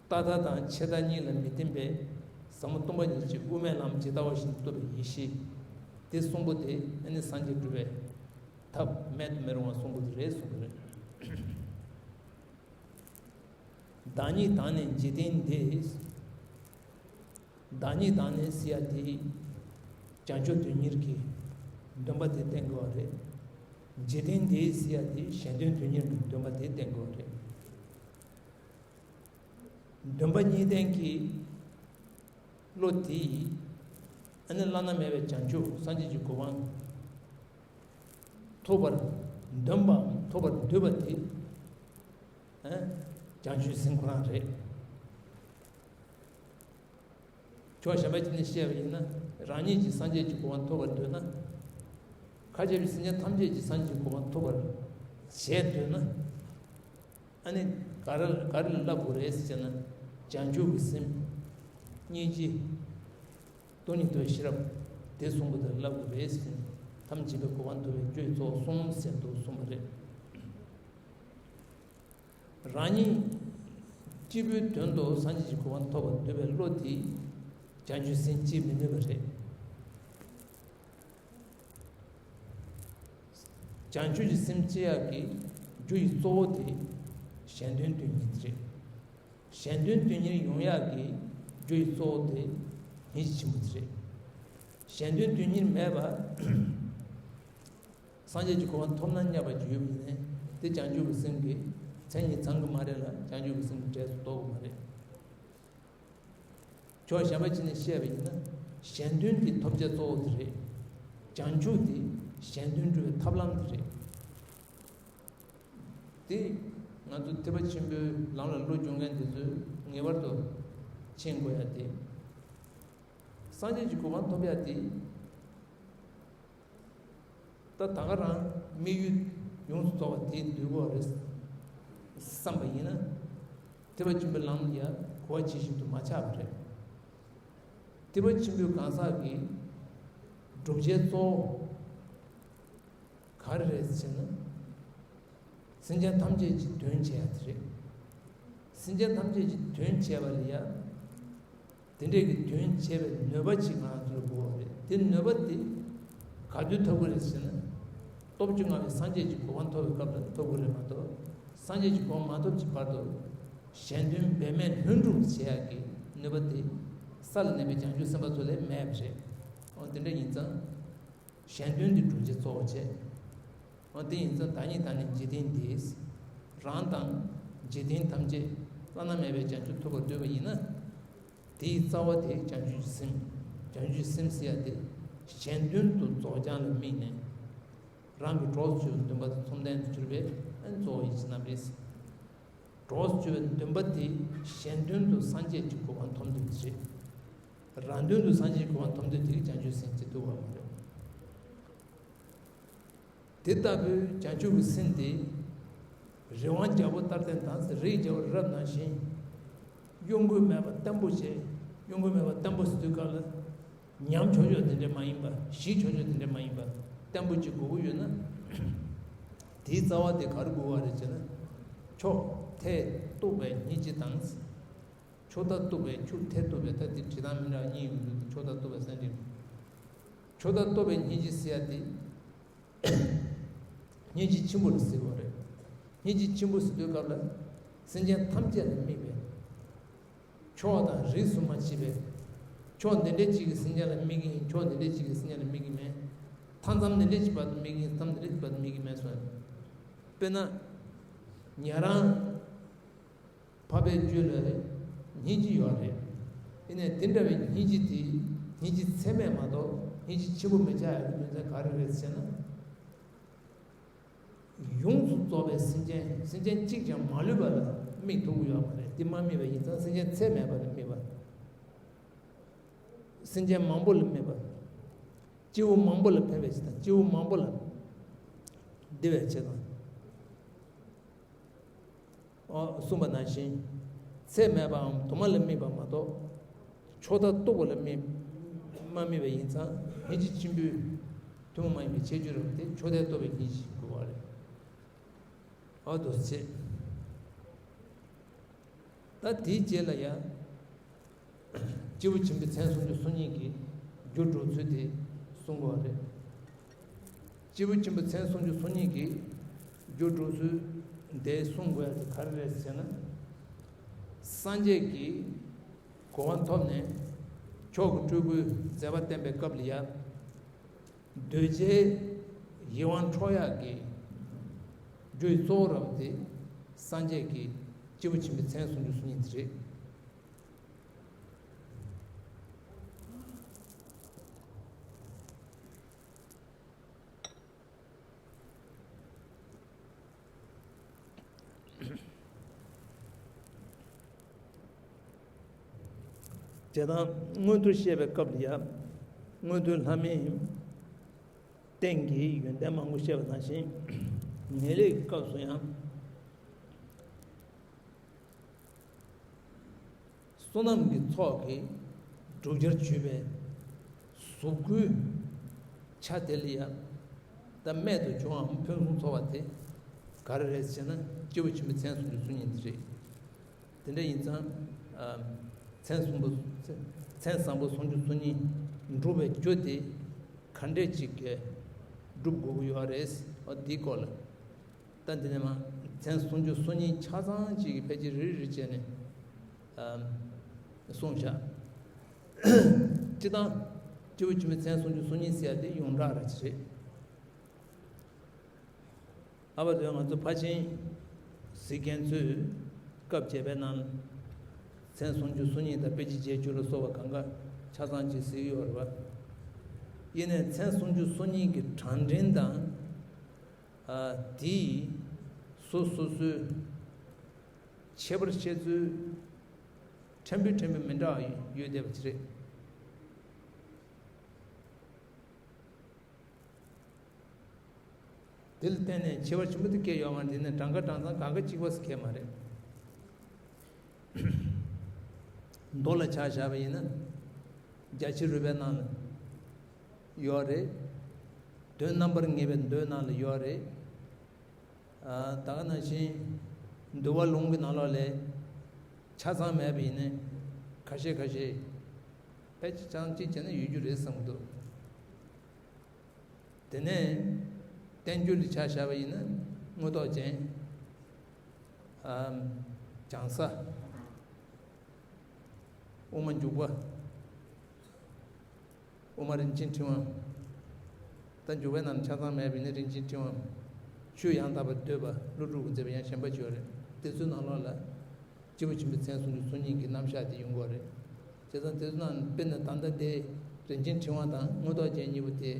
རྟག་མཐའ་དང་ཆད་མཐའ་གཉིས་ལ་མི་བརྟེན་པའི་ཟབ་མོ་སྟོང་པ་ཉིད་ཀྱི་དབུ་མའི་ལམ་ཇི་ལྟ་བ་བཞིན་རྟོགས་པའི་ཡེ་ཤེས། དེ་གསུམ་པོ་དེ་ཨ་ནི་སངས་རྒྱས་སྒྲུབ་པའི་ཐབས་མེད་དུ་མི་རུང་བ་གསུམ་པོ་དེ་རེད་གསུངས་པ་རེད། བདག་ཉིད་དང་ནི་འཇིག་རྟེན་འདི། བདག་ཉིད་དང་ནི་ཟེར་ཡ་དེ་བྱང་ཆུབ་དོན་གཉེར་གྱི་འདུན་པ་དེ་བསྟན་དགོས་པ་རེད། འཇིག་རྟེན་འདི་ཟེར་ཡ་དེ་གཞན་དོན་དོན་གཉེར་གྱི་འདུན་པ་དེ་བསྟན་དགོས་པ་རེད། འདུན་པ་གཉིས་ལྡན་གྱི་བློ་དེ་ཡིས་ཨ་ནི་བླ་ན་མེད་པའི་བྱང་ཆུབ་སངས་རྒྱས་ཀྱི་གོ་འཕང་ཐོབ་པར་འདུན་པའམ་ཐོབ་པར་འདོད་པ་དེ་ཨ་བྱང་ཆུབ་སེམས་ཁོ་རང་རེད། ཕྱོགས་གཞན་པ་ཅིག་ནས་བཤད་པ་ཡིན་ན། རང་ཉིད་ཀྱིས་སངས་རྒྱས་ཀྱི་གོ་འཕང་ཐོབ་པར་འདོད་ན། མཁའ་ཁྱབ་པའི་སེམས་ཅན་ཐམས་ཅད་ཀྱིས་སངས་རྒྱས་ཀྱི་གོ་འཕང་ཐོབ་པར་བྱེད་འདོད་ན། ཨ་ནི་ག་རེ་ག་རེ་ལ་བསླབ་དགོས་རེད་ཟེར་ན། བྱང་ཆུབ་ཀྱི་སེམས། སྙིང་རྗེ། སྟོང་ཉིད་རྟོགས་པའི་ཤེས་རབ། དེ་གསུམ་པོ་དེ་བསླབ་དགོས་རེད་ཟེར་ནས། ཐམས་ཅད་པའི་གོ་འཕང་ཐོབ་པའི་རྒྱུ་ཡི་གཙོ་བོ་གསུམ་ཟེར་དུ་གསུངས་པ་རེད། རང་ཉིད་སྐྱེས་བུའི་དོན་དུ་སངས་རྒྱས་ཀྱི་གོ་འཕང་ཐོབ་པར་འདོད་པའི་བློ་དེ་བྱང་ཆུབ་སེམས་སྐྱེ་མི་ནུས་པ་རེད། བྱང་ཆུབ་ཀྱི་སེམས་སྐྱེ་ཡག་གི་རྒྱུ་ཡི་གཙོ་བོ་དེ་གཞན་དོན་དོན་གཉེར་དེ་རེད། གཞན་དོན་དོན་གཉེར་ཡོང་ཡག་གི་རྒྱུ་ཡི་གཙོ་བོ་དེ་ཉེར་གཅིག་ཆེན་པོ་དེ་རེད། གཞན་དོན་དོན་གཉེར་མེད་པ། སངས་རྒྱས་ཀྱི་གོ་འཕང་ཐོབ་ན་སྙམ་པ་ཅིག་ཡོད་པ་ཡིན་ནའི། དེ་བྱང་ཆུབ་ཀྱི་སེམས་ཀྱི་མཚན་ཉིད་ཚང་གི་མ་རེད་ལ། བྱང་ཆུབ་ཀྱི་སེམས་ཀྱི་གྲས་སུ་གཏོགས་ཀྱི་མ་རེད། ཕྱོགས་གཞན་པ་ཅིག་ནས་བཤད་པ་ཡིན་ན། གཞན་དོན་དེ་ཐོབ་བྱ་གཙོ་བོ་དེ་རེད། བྱང་ཆུབ་དེ་གཞན་དོན་སྒྲུབ་པའི་ཐབས་ལམ་དེ་རེད། དེ་ང་ཚོ་ཐེག་པ་ཆེན་པོའི་ལམ་ལ་བློ་སྦྱོང་མཁན་དེ་ཚོས་ངེས་པར་དུ་མཁྱེན་དགོས་ཡ་དེ། སངས་རྒྱས་ཀྱི་གོ་འཕང་ཐོབ་ཡ་དེ། ད་ད་ག་རང་དམིགས་ཡུལ་ཡོངས་སུ་རྫོགས་པ་དེ་འདོད་དགོས་རེད་བསམ་པ་ཡིན་ན། ཐེག་པ་ཆེན་པོའི་ལམ་ལ་ཡང་གོ་བ་ཇི་བཞིན་དུ་མ་ཆགས་པ་རེད། ཐེག་པ་ཆེན་པོའི་གང་ཟག་གི་བསྒྲུབ་བྱའི་གཙོ་བོ་ག་རེ་རེད་ཟེར་ན། སེམས་ཅན་ཐམས་ཅད་ཀྱི་དོན་བྱེད་ཡ་དེ་རེད། སེམས་ཅན་ཐམས་ཅད་ཀྱི་དོན་བྱེད་པ་ལ་ཡང་དེ་འདྲས་ཀྱི་དོན་བྱེད་པའི་ནུས་པ་ཅིག་ང་ཚོ་ལ་དགོས་པ་རེད། དེ་ནུས་པ་དེ་ག་དུས་ཐོབ་ཀྱི་རེད་ཟེར་ན། སྟོབས་བཅུ་མངའ་བའི་སངས་རྒྱས་ཀྱི་གོ་འཕང་ཐོབ་པའི་སྐབས་ལ་ཐོབ་ཀྱི་རེད་མ་གཏོགས། སངས་རྒྱས་ཀྱི་གོ་འཕང་མ་ཐོབ་ཀྱི་བར་དུ་གཞན་དོན་འབད་མེད་ལྷུན་གྲུབ་བྱེད་ཡག་གི་ནུས་པ་དེ་ས་ལ་གནས་པའི་བྱང་ཆུབ་སེམས་དཔའ་ཚོ་ལ་མེད་པ་རེད། འོ་དེ་འདྲ་ཡིན་ཙང་། གཞན་དོན་དེ་བསྒྲུབ་བྱའི་གཙོ་བོ་བྱས། འོ་དེ་ཡིན་ཙང་བདག་ཉིད་དང་ནི་འཇིག་རྟེན་འདི། རང་དང་འཇིག་རྟེན་ཐམས་ཅད་བླ་ན་མེད་པའི་བྱང་ཆུབ་ཐོབ་པར་འདོད་པ་ཡིན་ན། དེའི་རྩ་བ་དེ་བྱང་ཆུབ་ཀྱི་སེམས། བྱང་ཆུབ་ཀྱི་སེམས་ཟེར་ཡ་དེ་གཞན་དོན་དུ་རྫོགས་བྱང་ལ་དམིགས་ནས། རང་གི་གྲོགས་སུ་གྱུར་པའི་འདུན་པ་དང་ཚོམས་ལྡན་དུ་གྱུར་པའི་གཙོ་བོ་ཡིད་ཆེས་རྣམ་རེད། གྲོགས་སུ་གྱུར་པའི་འདུན་པ་དེ་གཞན་དོན་དུ་སངས་རྒྱས་ཀྱི་གོ་འཕང་ཐོབ་འདོད་པ་རེད། རང་དོན་དུ་སངས་རྒྱས་ཀྱི་གོ་འཕང་ཐོབ་འདོད་དེ་བྱང་ཆུབ་སེམས་ཅིག་ཐུབ་པ་མ་རེད། དེ་ལྟ་བུའི་བྱང་ཆུབ་ཀྱི་སེམས་དེ། རི་དབང་རྒྱལ་པོ་ལྟར་ལྡན་དང་། རིའི་རྒྱལ་པོ་རི་རབ་ནང་བཞིན། གཡོ་འགུལ་མེད་པ་བརྟན་པོ་བྱས། གཡོ་འགུལ་མེད་པ་བརྟན་པོ་ཟེར་དུས་སྐབས་ལ། ཉམས་ཆོག་ཆོག་དེ་འདྲ་མ་ཡིན་པ། ཞི་ཆོག་ཆོག་དེ་འདྲ་མ་ཡིན་པ། བརྟན་པོ་ཅིག་དགོས་ཀྱི་ཡོད་ན། དེའི་རྩ་བ་དེ་ག་རེ་དགོས་པ་རེད་ཅེ་ན། ཕྱོགས་མཐས་གཏུགས་པའི་སྙིང་རྗེ་དང་། ཕྱོགས་མཐར་གཏུགས་པའི་ཕྱོགས་མཐས་གཏུགས་པའི་ད་དེ་བྲིས་སྟངས་མི་འདྲ་བ་གཉིས་ཡོད་འདུག་ཕྱོགས་མཐར་གཏུགས་པའི་སེམས་ཁྲིད། ཕྱོགས་མཐར་གཏུགས་པའི་སྙིང་རྗེ་ཟེར་ཡ་དེ། སྙིང་རྗེ་ཆེན་པོ་ལ་ཟེར་བ་རེད། སྙིང་རྗེ་ཆེན་པོ་ཟེར་དུས་སྐབས་ལ། སེམས་ཅན་ཐམས་ཅད་ལ་དམིགས་པའི། ཕྱོགས་དང་རིས་སུ་མ་ཕྱེ་བའི། ཕྱོགས་འདི་འདྲའི་ཅིག་གི་སེམས་ཅན་ལ་དམིགས་ཀྱི་ཡིན། ཕྱོགས་འདི་འདྲའི་ཅིག་གི་སེམས་ཅན་ལ་དམིགས་ཀྱི་མེད། མཐའ་མཚམས་འདི་འདྲའི་ཅིག་བར་དུ་དམིགས་ཀྱི་ཡིན། མཐའ་མཚམས་འདི་འདྲའི་ཅིག་བར་དུ་དམིགས་ཀྱི་མེད་གསུངས། དཔེར་ན། ཉན་རང་འཕགས་པའི་རྒྱུད་ལ་སྙིང་རྗེ་ཡོད་རེད། ཡིན་ནའི་དེ་འདྲ་བའི་སྙིང་རྗེ་དེ་སྙིང་རྗེ་ཚད་མེད་མ་གཏོགས་སྙིང་རྗེ་ཆེན་པོ་མི་ཆགས་ཡག་གི་རྒྱུ་མཚན་ག་རེ་རེད་ཟེར་ན། ཡོངས་སུ་རྫོགས་པའི་སེམས་ཅན། སེམས་ཅན་གཅིག་ཀྱང་མ་ལུས་པ་ལ་དམིགས་ཐུབ་ཀྱི་ཡོད་མ་རེད། དེ་མ་དམིགས་པ་ཡིན་ཙང་སེམས་ཅན་ཚད་མེད་པ་ལ་དམིགས་པ། སེམས་ཅན་མང་པོ་ལ་དམིགས་པ། སྐྱེ་བོ་མང་པོ་ལ་ཕན་པའི་ཆེད་དང་སྐྱེ་བོ་མང་པོ་ལ་བདེ་བའི་ཆེད་དང་། ཨོ། གསུངས་པ་ནང་བཞིན། ཚད་མེད་པའམ་དུ་མ་ལ་དམིགས་པ་མ་གཏོགས། ཕྱོགས་མཐར་གཏུགས་པ་ལ་དམིགས། མ་དམིགས་པ་ཡིན་ཙང་སྙིང་རྗེ་ཆེན་པོའི་ཐུན་མོང་མ་ཡིན་པའི་ཁྱད་ཆོས་རབ་སྟེ། ཕྱོགས་མཐར་གཏུགས་པའི་སྙིང་རྗེ་དགོས་པ་རེད། ཨོ། འདུག་སེ་བྱས། ད་དེའི་རྗེས་ལ་ཡང་། སྐྱེས་བུ་ཆེན་པོའི་མཚན་སུམ་ཅུ་སོ་གཉིས་ཀྱི་རྒྱུ་སྒྲུབ་ཚུལ་དེ་གསུང་དགོས་པ་རེད། སྐྱེས་བུ་ཆེན་པོའི་མཚན་སུམ་ཅུ་སོ་གཉིས་ཀྱི་རྒྱུ་སྒྲུབ་ཚུལ་དེ་གསུང་དགོས་ཡ་དེ་ག་རེ་རེད་ཟེར་ན། སངས་རྒྱས་ཀྱི་གོ་འཕང་ཐོབ་ནས་མཆོག་གི་སྤྲུལ་སྐུའི་མཛད་པ་བསྟན་པའི་སྐབས་ལ་ཡ། གདུལ་བྱའི་ཡིད་དབང་འཕྲོག་ཡག་གི་རྒྱུའི་གཙོ་བོ་རབ་དེ་སངས་རྒྱས་ཀྱི་སྐྱེས་བུ་ཆེན་པོའི་མཚན་སུམ་ཅུ་སོ་གཉིས་དེ་རེད། དེ་དང་མངོན་མཐོ་བཤད་པའི་སྐབས་ལ་ཡང་། མངོན་མཐོའི་ལྷ་མིའི་རྟེན་གྱི་ཡོན་ཏན་མང་པོ་བཤད་པ་ནང་བཞིན། ངེས་ལེགས་སྐབས་སུ་ཡང་། བསོད་ནམས་ཀྱི་ཚོགས་ཀྱིས་བསྒྲུབ་བྱར་གྱུར་པའི་གཟུགས་སྐུའི་ཆ་དེ་ལ་ཡང་། ད་རྨད་དུ་བྱུང་བའམ་ཕུན་སུམ་ཚོགས་པ་དེ་ག་རེ་རེད་ཟེར་ན། སྐྱེས་བུ་ཆེན་པོའི་མཚན་སུམ་ཅུ་སོ་གཉིས་འདི་རེད། དེ་འདྲ་ཡིན་ཙང་། ཨ། མཚན་བཟང་པོ། མཚན་བཟང་པོ་སུམ་ཅུ་སོ་གཉིས་འགྲུབ་པའི་རྒྱུ་དེ་ག་འདྲས་ཅིག་གིས་སྒྲུབ་དགོས་ཀྱི་ཡོད་རེད། འོ། དེའི་སྐོར་ལ། ད་འདི་ནས་མ། མཚན་སུམ་ཅུ་སོ་གཉིས་ཆ་ཚང་གཅིག་གི་ཕལ་ཆེར་རེ་རེ་བྱས་ནས། ཨ། གསུངས་བཞག་སྤྱིར་བཏང་། སྐྱེས་བུ་ཆེན་པོའི་མཚན་སུམ་ཅུ་སོ་གཉིས་ཟེར་ཡ་དེ་ཡོངས་གྲགས་ར་ཅིག་རེད། ཨ་བ་དོན་ང་ཚོ་ཕར་ཕྱིན་གཟིགས་མཁན་ཚོས་སྐབས་འབྱེད་པའི་ནང་། མཚན་སུམ་ཅུ་སོ་གཉིས་དང་དཔེ་ཆའི་རྗེས་འཇུག་ལ་སོགས་པ་གང་ག་ཆ་ཚང་ཅིག་གཟིགས་ཡོད་རེད་པ། ཡིན་ནའི་མཚན་སུམ་ཅུ་སོ་གཉིས་ཀྱི་གྲངས་འདྲེན་དང་། ཨ། དེས་སོ་སོ་སོའི་ཁྱད་པར་བཤད་ཚུལ་ཕྲན་བུ་ཕྲན་བུ་མི་འདྲ་བ་ཡོད་བསྡད་པ་ཅིག་རེད། དེ་ལ་བརྟེན་ནས་ཁྱད་པར་ཆེན་པོ་དེ་སྐྱེ་ཡོད་མ་རེད། དེ་ནི་གྲངས་ཀ་གྲངས་ཚང་གང་ག་གཅིག་པ་ཟེར་མཁན་མ་རེད། མདོ་ལ་ཆ་བཞག་པ་ཡིན་ན། རྒྱ་ཆེ་རུས་པའི་ནང་ལ་ཡོད་རེད། དོན་རྣམ་པར་ངེས་པའི་མདོའི་ནང་ལ་ཡོད་རེད། ཨ། ད་ག་ནང་བཞིན་འདུལ་བ་ལུང་གི་ནང་ལོགས་ལ་ཆ་ཚང་མེད་པ་ཡིན་ན་ཁ་ཤས་ཁ་ཤས་ཕལ་ཆེར་ཆ་ཚང་གཅིག་བྱས་ན་ཡོད་རྒྱུ་རེད་བསམ་གྱི་འདུག། དེ་ནས་བསྟན་འགྱུར་ལ་ཆ་བཞག་པ་ཡིན་ན་མངོན་རྟོགས་རྒྱན། ཨ། བྱང་ས། དབུ་མ་འཇུག་པ། དབུ་མ་རིན་ཆེན་ཕྲེང་བ། ད་འཇུག་པའི་ནང་ཆ་ཚང་མེད་པ་ཡིན་ན་རིན་ཆེན་ཕྲེང་བ། ཆོས་ཡང་དག་པར་འདོད་པ། ཀླུ་སྒྲུབ་ཀྱིས་མཛད་པའི་ཡང་གཞན་པ་ཅིག་ཡོད་རེད། དེ་ཚོའི་ནང་ལོགས་ལ། སྐྱེས་བུ་ཆེན་པོའི་མཚན་སུམ་ཅུ་སོ་གཉིས་ཀྱི་རྣམ་གཞག་དེ་ཡོང་གི་ཡོད་རེད། བྱས་ཙང་དེ་ཚོ་ནང་དཔེར་ན་ད་ལྟ་དེ་རིན་ཆེན་ཕྲེང་བ་དང་མངོན་རྟོགས་རྒྱན་གཉིས་པོ་དེ།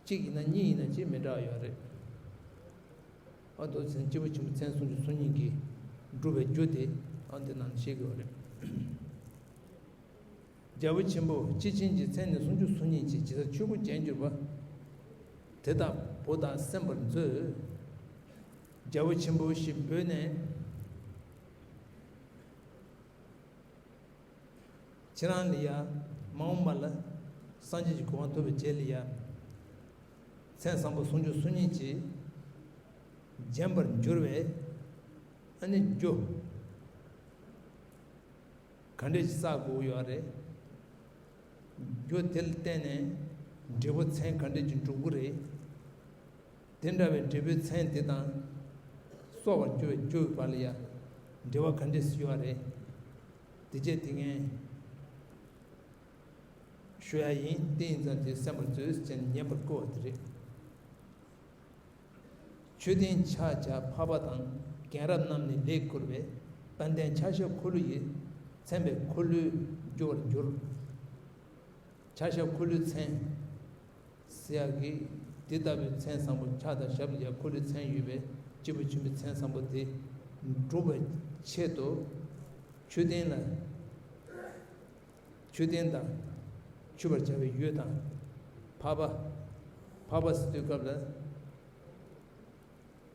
གཅིག་ཡིན་ན་གཉིས་ཡིན་ན་གཅིག་མི་འདྲ་བ་ཡོད་རེད། ཨ། འདུག་ཟེར་ན་སྐྱེས་བུ་ཆེན་པོའི་མཚན་སུམ་ཅུ་སོ་གཉིས་ཀྱིས་སྒྲུབ་པའི་རྒྱུ་དེ། ཨ། འདི་ནང་བཤད་ཀྱི་ཡོད་རེད། རྒྱལ་པོ་ཆེན་པོ་སྤྱི་ཆིངས་ཀྱི་མཚན་ནི་སུམ་ཅུ་སོ་གཉིས་ཀྱིས་ཇི་ལྟར་ཆོས་སྐུ་རྒྱན་གྱུར་པ། དེ་ལྟར་བོ་དག་གསན་པར་མཛོད། རྒྱལ་པོ་ཆེན་པོ་ཞེས་འབོད་ནས། ཁྱེད་རང་ལ་ཡ། མ་འོངས་པ་ལ་སངས་རྒྱས་ཀྱི་གོ་འཕང་ཐོབ་པའི་རྗེས་ལ་ཡ། མཚན་བཟང་པོ་སུམ་ཅུ་སོ་གཉིས་ཀྱིས་རྒྱན་པར་འགྱུར་བའི་ཨ་ནི་རྒྱུ་ག་འདྲས་ཀྱི་བསགས་དགོས་ཡོད་རེད། རྒྱུ་དེ་ལ་བརྟེན་ནས་འབྲས་བུ་མཚན་ག་འདྲས་ཀྱི་འགྲུབ་ཀྱི་རེད། དེ་འདྲ་བའི་འབྲས་བུའི་མཚན་དེ་དང་། གསོ་བར་འགྱུར་བའི་རྒྱུ་ཡི་བར་ལ་ཡང་འབྲེལ་བ་ག་འདྲས་ཡོད་རེད། དེ་བྱས་དེ་ངས་ཞུ་ཡ་ཡིན། དེ་ཡིན་ཙང་དེ་གསན་པར་མཛོད་ཅེས་ཉན་པར་བསྐུལ་བ་དེ་རེད། མཆོད་རྟེན་ཕྱག་བྱ་འཕགས་པ་དང་། རྒན་རབས་རྣམས་ནི་ལེགས་བསྐུར་བས། དཔལ་ལྡན་ཕྱག་ཞབས་འཁོར་ལོ་ཡིས། མཚན་དཔལ་འཁོར་ལོས་སྒྱུར་བར་འགྱུར། ཕྱག་ཞབས་འཁོར་ལོའི་མཚན་ཟེར་ཡག་གི་དེ་ལྟ་བུའི་མཚན་བཟང་པོ། ཕྱག་དང་ཞབས་ལ་ཡང་འཁོར་ལོའི་མཚན་ཡོད་པས། སྐྱེས་བུ་ཆེན་པོའི་མཚན་བཟང་པོ་དེ་འགྲུབ་པའི་ཆེད་དུ་མཆོད་རྟེན་ལ། མཆོད་རྟེན་དང་། མཆོད་པར་བྱ་བའི་ཡུལ་དང་། འཕགས་པ། འཕགས་པ་ཟེར་དུས་སྐབས་ལ།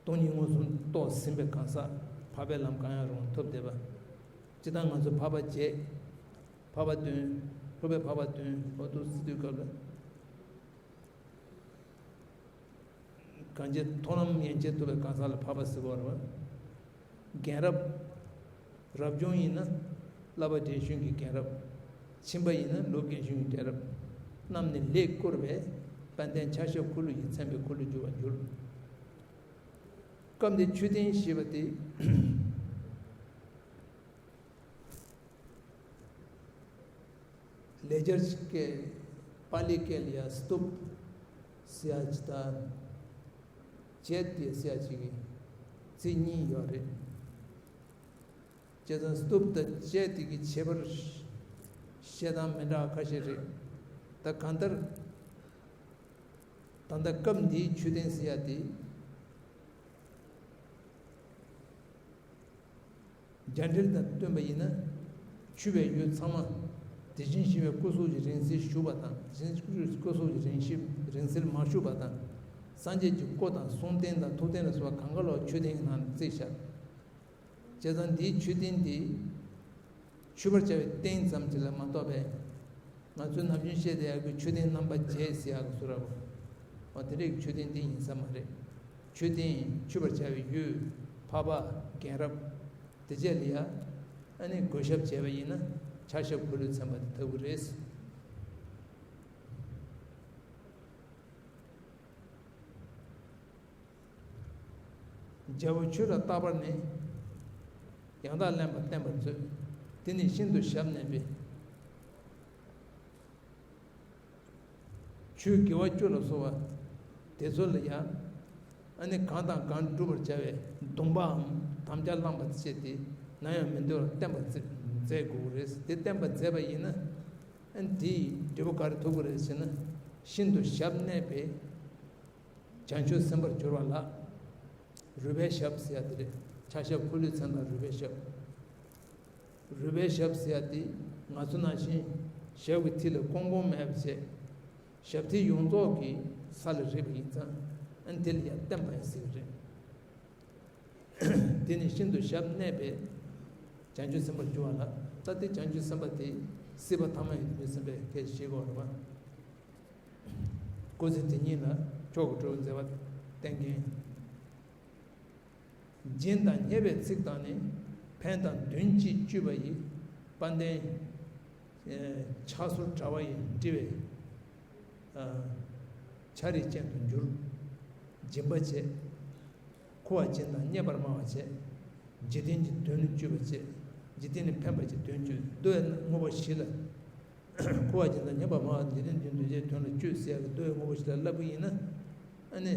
སྟོང་ཉིད་མངོན་སུམ་རྟོགས་ཟིན་པའི་གང་ཟག། འཕགས་པའི་ལམ་གང་ཡང་རུང་ཐོབ་བསྡད་པ། སྤྱིར་བཏང་ང་ཚོ་འཕགས་པ་བརྒྱད། འཕགས་པ་བདུན། ལྷོ་པའི་འཕགས་པ་བདུན། འོ་འདུག་ཟེར་དུས་སྐབས་ལ། གང་ཅི་མཐོང་ལམ་ཡན་ཆད་ཐོབ་པའི་གང་ཟག་ལ་འཕགས་པ་ཟེར་གྱི་ཡོད་རེད་བ། རྒན་རབས། རབ་བྱུང་ཡིན་ན་བསླབ་པ་རྒན་གཞོན་གྱི་རྒན་རབས། ཕྱིན་པ་ཡིན་ན་ལོ་རྒན་གཞོན་གྱི་རྒན་རབས། རྣམས་ནི་ལེགས་བསྐུར་བས། དཔལ་ལྡན་ཕྱག་ཞབས་འཁོར་ལོ་ཡིས། མཚན་དཔལ་འཁོར་ལོས་སྒྱུར་བར་འགྱུར། སྐབས་འདིའི་མཆོད་རྟེན་ཞེས་པ་དེ། ལེགས་སྦྱར་སྐད། པཱ་ལི་སྐད་ལ་ཡང་སྟུབ་ཟེར་ཡ་ཅིག་དང་། བྱེད་དེ་ཟེར་ཡ་ཅིག་གི་ཚིག་གཉིས་ཡོད་རེད། བྱས་ཙང་སྟུབ་དང་བྱེད་དེ་གི་ཁྱད་པར་བཤད་སྟངས་མི་འདྲ་བ་ཁ་ཤས་རེད། ད་གང་ལྟར། ད་ལྟ་སྐབས་འདིའི་མཆོད་རྟེན་ཟེར་ཡ་དེ། རྒྱ་འགྲེལ་དང་བསྟུན་པ་ཡིན་ན། མཆོད་པའི་ཡུལ་ཚང་མ་དེ་བཞིན་གཤེགས་པའི་སྐུ་གཟུགས་ཀྱི་རིང་བསྲེལ་ཞུགས་པ་དང་། དེ་བཞིན་གཤེགས་པའི་སྐུ་གཟུགས་ཀྱི་རིང་བསྲེལ་རིང་བསྲེལ་མ་ཞུགས་པ་དང་། སངས་རྒྱས་ཀྱི་སྐུ་དང་གསུང་རྟེན་དང་ཐུགས་རྟེན་ལ་སོགས་པ་གང་ག་ལོག་མཆོད་རྟེན་གྱི་ནང་ནས་བརྩིས་བཞག། བྱས་ཙང་འདིའི་མཆོད་རྟེན་འདི། མཆོད་པར་བྱ་བའི་རྟེན་ཙམ་ཅིག་ལ་མ་གཏོགས་པའི། ང་ཚོས་ནམ་རྒྱུན་བཤད་བསྡད་ཡག་གི་མཆོད་རྟེན་རྣམ་པ་བརྒྱད་ཟེར་ཡག་གི་བཟོ་འདྲ་པོ། འོ་དེ་འདྲའི་མཆོད་རྟེན་དེ་ཡིན་ས་མ་རེད། མཆོད་རྟེན། མཆོད་པར་བྱ་བའི་ཡུལ། འཕགས་པ། རྒན་རབས། དེ་བཅས་ལ་ཡ། ཨ་ནི་བགོ་བཤའ་བྱས་པ་ཡིན་ན་ཕྱག་ཞབས་འཁོར་ལོས་མཚོན་པ་དེ་ཐུབ་ཀྱི་རེད། རྒྱལ་པོ་ཁྱོད་ལ་རྟག་པར་ནི། ཡང་དག་ལེན་པ་བསྟན་པར་མཛོད། དེ་ནི་ཤིན་ཏུ་ཞབས་གནས་པའི། ཆོས་དགེ་བ་བཅུ་ལ་སོགས་པ་དེ་ཚོ་ལ་ཡང་། ཨ་ནི་གང་དང་གང་བསྒྲུབ་པར་བྱ་བའི་སྡོམ་པའམ་དམ་བཅའ་བླངས་པ་བཅས་ཏེ་ནམ་ཡང་མི་འདོར་བར་བསྟན་པར་མཛད་དགོས་ཀྱི་རེད། དེ་བསྟན་པར་མཛད་པ་ཡིན་ན། ཨ་ནི་དེས་འབྲས་བུ་ག་རེ་ཐོབ་ཀྱི་རེད་ཟེར་ན། ཤིན་ཏུ་ཞབས་གནས་པའི། བྱང་ཆུབ་སེམས་དཔར་གྱུར་པ་ལགས། རུས་སྦལ་ཞབས་ཟེར་ཡ་དེ་རེད། ཕྱག་ཞབས་འཁོར་ལོའི་མཚན་དང་རུས་སྦལ་ཞབས། རུས་སྦལ་ཞབས་ཟེར་ཡ་དེ་ང་ཚོ་ནང་བཞིན་ཞབས་ཀྱི་མཐིལ་ལ་ཀོང་ཀོང་མེད་པ་བྱས། ཞབས་མཐིལ་ཡོངས་རྫོགས་ཀྱིས་ས་ལ་རེག་པ་ཡིན་ཙང་། དེ་ལ་ཡང་བརྟེན་པ་ཡིན་ཟེར་གྱི་རེད། དེ་ནི་ཤིན་ཏུ་ཞབས་གནས་པས་བྱང་ཆུབ་སེམས་དཔར་འགྱུར་བ་ལ། ད་དེ་བྱང་ཆུབ་སེམས་དཔའ་དེ་སྲིད་པ་ཐ་མ་ཡི་དུས་སེམས་དཔའི་སྐད་ཆ་བཤད་དགོས་རེད་པ། སྐུ་ཚེ་དེ་ཉིད་ལ་མཆོག་གི་གྲོགས་མཛད་པ་བསྟན་མཁན། སྦྱིན་དང་བརྙས་པའི་ཚིག་དང་ནི། ཕན་དང་བདུན་གྱིས་བཅུས་པ་ཡི། དཔལ་ལྡན་ཕྱག་སོར་དྲ་བ་ཡིས་དྲིལ་བའི་ཕྱག་རིས་ཅན་དུ་འགྱུར། སྦྱིན་པ་བྱེད། མཁོ་བ་སྦྱིན་དང་བརྙས་པར་སྨྲ་བ་བྱེད། འཇིག་རྟེན་གྱི་དོན་ལ་བཅུས་པ་བྱེད། འཇིག་རྟེན་ལ་ཕན་པ་གྱི་དོན་བཅུ་འདོད་དངོས་པོ་བཞི་ལ། མཁོ་བ་སྦྱིན་དང་བརྙས་པར་སྨྲ་བ་འཇིག་རྟེན་གྱི་དོན་བཅུའི་དོན་ལ་བཅུས་ཟེར་ཡག་གི་འདོད་དངོས་པོ་བཞི་ལ་བསླབ་ཀྱི་ཡིན་ན། ཨ་ནི།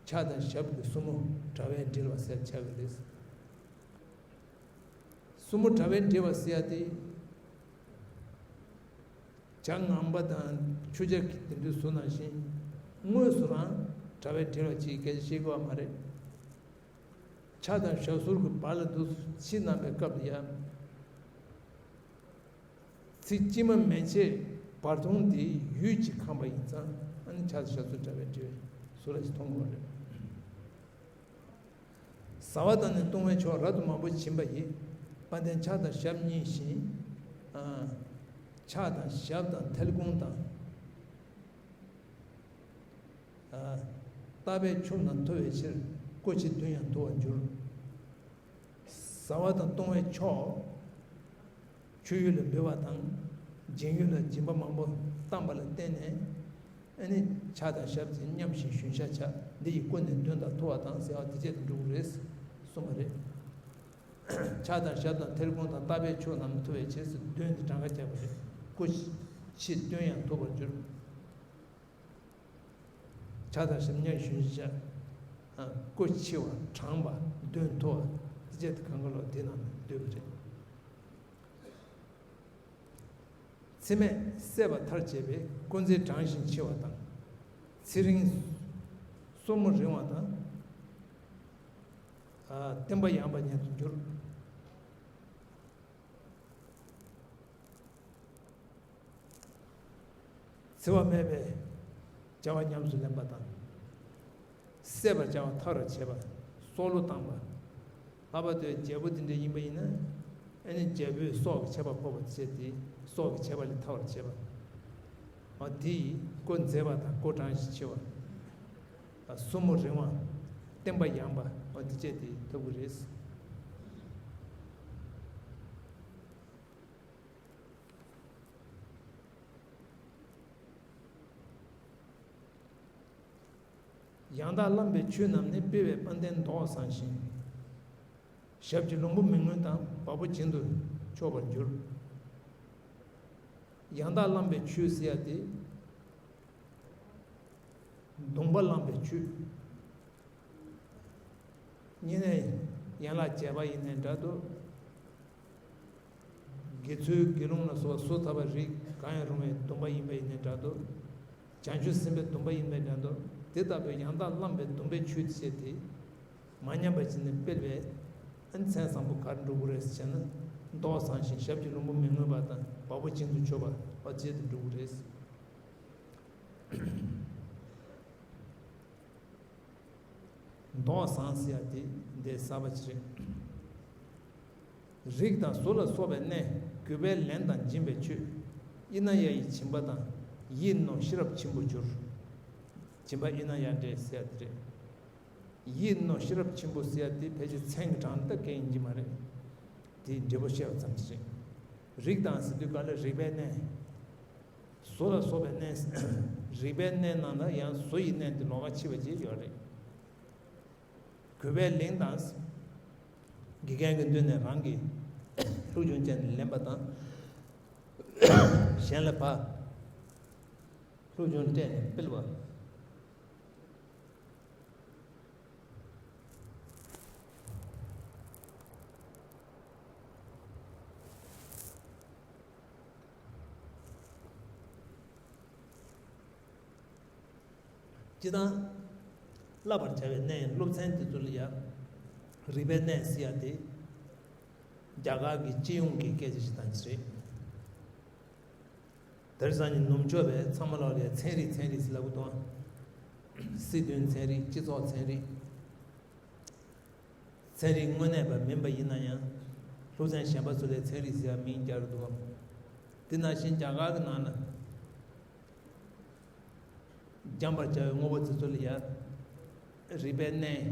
ཕྱག་དང་ཞབས་ཀྱི་གསུམ་པོ་དྲ་བས་དྲིལ་བ་ཟེར་ཆགས་ཀྱི་རེད། གསུམ་པོ་དྲ་བས་དྲིལ་བ་ཟེར་ཡ་དེ། ཇ་ངམ་པ་དང་ཆུ་ཇ་གི་དེ་འདྲའི་བཟོ་ནང་བཞིན་དངོས་སུ་རང་དྲ་བས་དྲིལ་བ་ཅིག་སྐད་ཆ་བཤད་དགོས་པ་མ་རེད། ཕྱག་དང་ཞབས་སོར་གྱི་བར་ལ་འདུག་ཕྱི་ནང་པའི་སྐབས་ལ་ཡ། ཚིག་གཅིག་མ་མན་ཆད་བར་སྟོང་དེ་ཡུད་ཅིག་ཁེངས་པ་ཡིན་ཙང་ཨ་ནི་ཕྱག་དང་ཞབས་སོར་དྲ་བས་དྲིལ་བའི་བཟོ་འདྲ་ཞིག་མཐོང་དགོས་པ་རེད། བཟའ་བ་དང་ནི་བཏུང་བའི་མཆོག་རབ་ཏུ་མང་པོ་བྱིན་པ་ཡིས། དཔལ་ལྡན་ཕྱག་དང་ཞབས་གཉིས་བཞིན། ཨ། ཕྱག་དང་ཞབས་དང་ཐལ་ཁུང་དང་། ཨ། ལྟ་བས་ཕྱུག་རྣམས་ཐུབ་པའི་ཕྱིར། སྐུ་མཆེད་བདུན་ཡང་ཐུབ་པར་འགྱུར། བཟའ་བ་དང་བཏུང་བའི་མཆོག་མཆོད་ཡུལ་ལ་འབུལ་བ་དང་། སྦྱིན་ཡུལ་ལ་སྦྱིན་པ་མང་པོ་བཏང་བ་ལ་བརྟེན་ནས། ཨ་ནི་ཕྱག་དང་ཞབས་ཀྱིས་མཉམ་ཞིང་ཞུན་ཤ་བྱ། འདི་ཡི་སྐུ་ནི་དོན་དང་མཐུན་པ་དང་ཟེར་བ་དེ་བྱས་ཏེ་འགྲུབ་ཀྱི་རེད་གསུངས་པ་རེད། ཕྱག་དང་ཞབས་དང་ཐལ་ཁུང་དང་ལྟ་བས་ཕྱུག་རྣམས་ཐུབ་པའི་ཕྱིར་ཟེར་བདུན་དེ་གྲངས་ཀ་བརྒྱབ་པ་རེད། སྐུ་མཆེད་བདུན་ཡང་ཐུབ་པར་འགྱུར། ཕྱག་དང་ཞབས་མཉམ་ཞུན་ཤ། སྐུ་ཕྱི་བ་དྲང་བ་བདུན་ཐུབ་པ་དེ་བྱས་ཏེ་གང་ག་ལོག་དེ་རྣམས་འདོད་པ་རེད། ཚེ་སྨད་སད་པ་མཐར་བྱེད་པའི་སྐུ་མཛེས་དྲང་ཞིང་འཆི་བ་དང་། ཚེ་རིང་སོར་མོ་རིང་བ་དང་། ཨ། བསྟན་པ་ཡངས་པ་ཉིད་དུ་འགྱུར། འཚེ་བ་མེད་པའི་བྱ་བ་ཉམས་སུ་ལེན་པ་དང་། བསད་པར་བྱ་བ་ཐར་བར་བྱེད་པ། སྲོག་བླུ་བཏང་བ། ལྷག་པར་དུ་རྒྱལ་པོ་དེ་འདྲ་ཡིན་པ་ཡིན་ན། ཨ་ནི་རྒྱལ་པོའི་སྲོག་གི་ཆད་པ་ཕོག་པར་བྱེད་དེ། སྲོག་གི་ཆད་པ་ལས་ཐར་བར་བྱེད་པ། འོ་དེ་ཡིས་སྐུ་མཛེས་པ་དང་སྐུ་དྲང་ཞིང་འཆི་བ། སོར་མོ་རིང་བ། བསྟན་པ་ཡངས་པ། འོ་དེ་བཅས་དེ་ཐོབ་ཀྱི་རེད། ཡང་དག་བླངས་པའི་ཆོས་རྣམས་ནི། སྤེལ་བའི་དཔལ་ལྡན་མདོག་བཟང་ཞིང་། ཞབས་ཀྱི་ལྷུན་པོ་མི་མངོན་དང་། བ་སྤུ་བྱིན་དུ་ཆོག་པར་འགྱུར། ཡང་དག་བླངས་པའི་ཆོས་ཟེར་ཡ་དེ། གདུང་བ་བླངས་པའི་ཆོས། བསྙེན་གནས་ཡན་ལག་བརྒྱད་པ་ཡིན་ནའི་འདྲ་འདུག་དགེ་ཚུལ་དགེ་སློང་ལ་སོགས་པ་སོ་ཐར་པའི་རིགས་གང་ཡང་རུང་བའི་སྡོམ་པ་ཡིན་པ་ཡིན་ནའི་འདྲ་འདུག་བྱང་ཆུབ་སེམས་དཔའི་སྡོམ་པ་ཡིན་པའི་འདྲ་འདུག་དེ་ལྟ་བུའི་ཡང་དག་བླངས་པའི་སྡོམ་པའི་ཆོས་དེ་བྱས་ཏེ། མ་ཉམས་པ་བྱས་ནས་སྤེལ་བས། ཨ་ནི་མཚན་བཟང་པོ་ག་རེ་འགྲུབ་ཀྱི་རེད་ཟེར་ན། མདོག་བཟང་ཞིང་ཞབས་ཀྱི་ལྷུན་པོ་མི་མངོན་པ་དང་བ་སྤུ་བྱིན་དུ་ཆོག་པ་བ་བཅས་དེ་འགྲུབ་ཀྱི་རེད། མདོག་བཟང་ཟེར་ཡ་དེ་འདི་གསར་པ་ཅིག་རེད། རིགས་དང་གཟུགས་ལ་སོགས་པའི་གནས། གུས་པས་ལེན་དང་སྦྱིན་པའི་ཆོས། ཨི་ན་ཡ་ཡི་སྦྱིན་པ་དང་། ཡིད་རྣོ་ཤེས་རབ་ཆེན་པོར་འགྱུར། སྦྱིན་པ་ཨི་ན་ཡ་འདྲེ་ཟེར་ཡ་དེ་རེད། ཡིད་རྣོ་ཤེས་རབ་ཆེན་པོ་ཟེར་ཡ་དེ་ཕལ་ཆེར་མཚན་གྱི་གྲངས་ལྟར་སྐད་ཡིན་གྱི་མ་རེད། དེའི་འབྲས་བུ་བཤད་པ་ཙམ་ཞིག་རེད། རིགས་དང་ཟེར་དུས་ག་ལ་རིག་པའི་གནས། གཟུགས་ལ་སོགས་པའི་གནས། རིག་པའི་གནས་ནང་ལ་ཡང་གཟུགས་ཡི་གནས་དེ་ལོགས་ཀ་ཕྱེ་བ་ཅིག་ཡོད་རེད། གུས་པས་ལེན་དང་། དགེ་རྒན་གྱི་མདུན་ནས་རང་གིས་ལྷུག་ཆུང་བྱས་ནས་ལེན་པ་དང་། གཞན་ལ་ཕར་ལྷུག་ཆུང་སྤྲད་ནས་སྤེལ་བ། སྤྱིར་བཏང་། བསླབ་པར་བྱ་བའི་གནས་ཡིན། སློབ་ཚན་དེ་ཚོ་ལ་ཡང་རིག་པའི་གནས་ཟེར་ཡ་དེ། རྒྱ་གར་གྱི་སྤྱི་ཡོངས་ཀྱི་སྐད་ཆ་ཞིག་དང་ཅི་རེད། དེར་སང་ཉིན་ནུབ་ཕྱོགས་པས་ཚང་མ་ལ་ལས་ཚན་རིག་ཚན་རིག་ཟེར་ལབ་གི་འདུག་སྲིད་དོན་ཚན་རིག་སྤྱི་ཚོགས་ཚན་རིག་ཚན་རིག་དངོས་གནས་པ་མིན་པ་ཡིན་ན་ཡང་། སློབ་ཚན་གཞན་པ་ཚོ་ལས་ཚན་རིག་ཟེར་ཡ་མིང་རྒྱག་གི་འདུག་གམ། དེ་ནང་བཞིན་རྒྱ་གར་གྱི་ནང་ལ། འཇམ་པར་བྱ་བའི་དངོས་པོ་དེ་ཚོ་ལ་ཡ། རིག་པའི་གནས།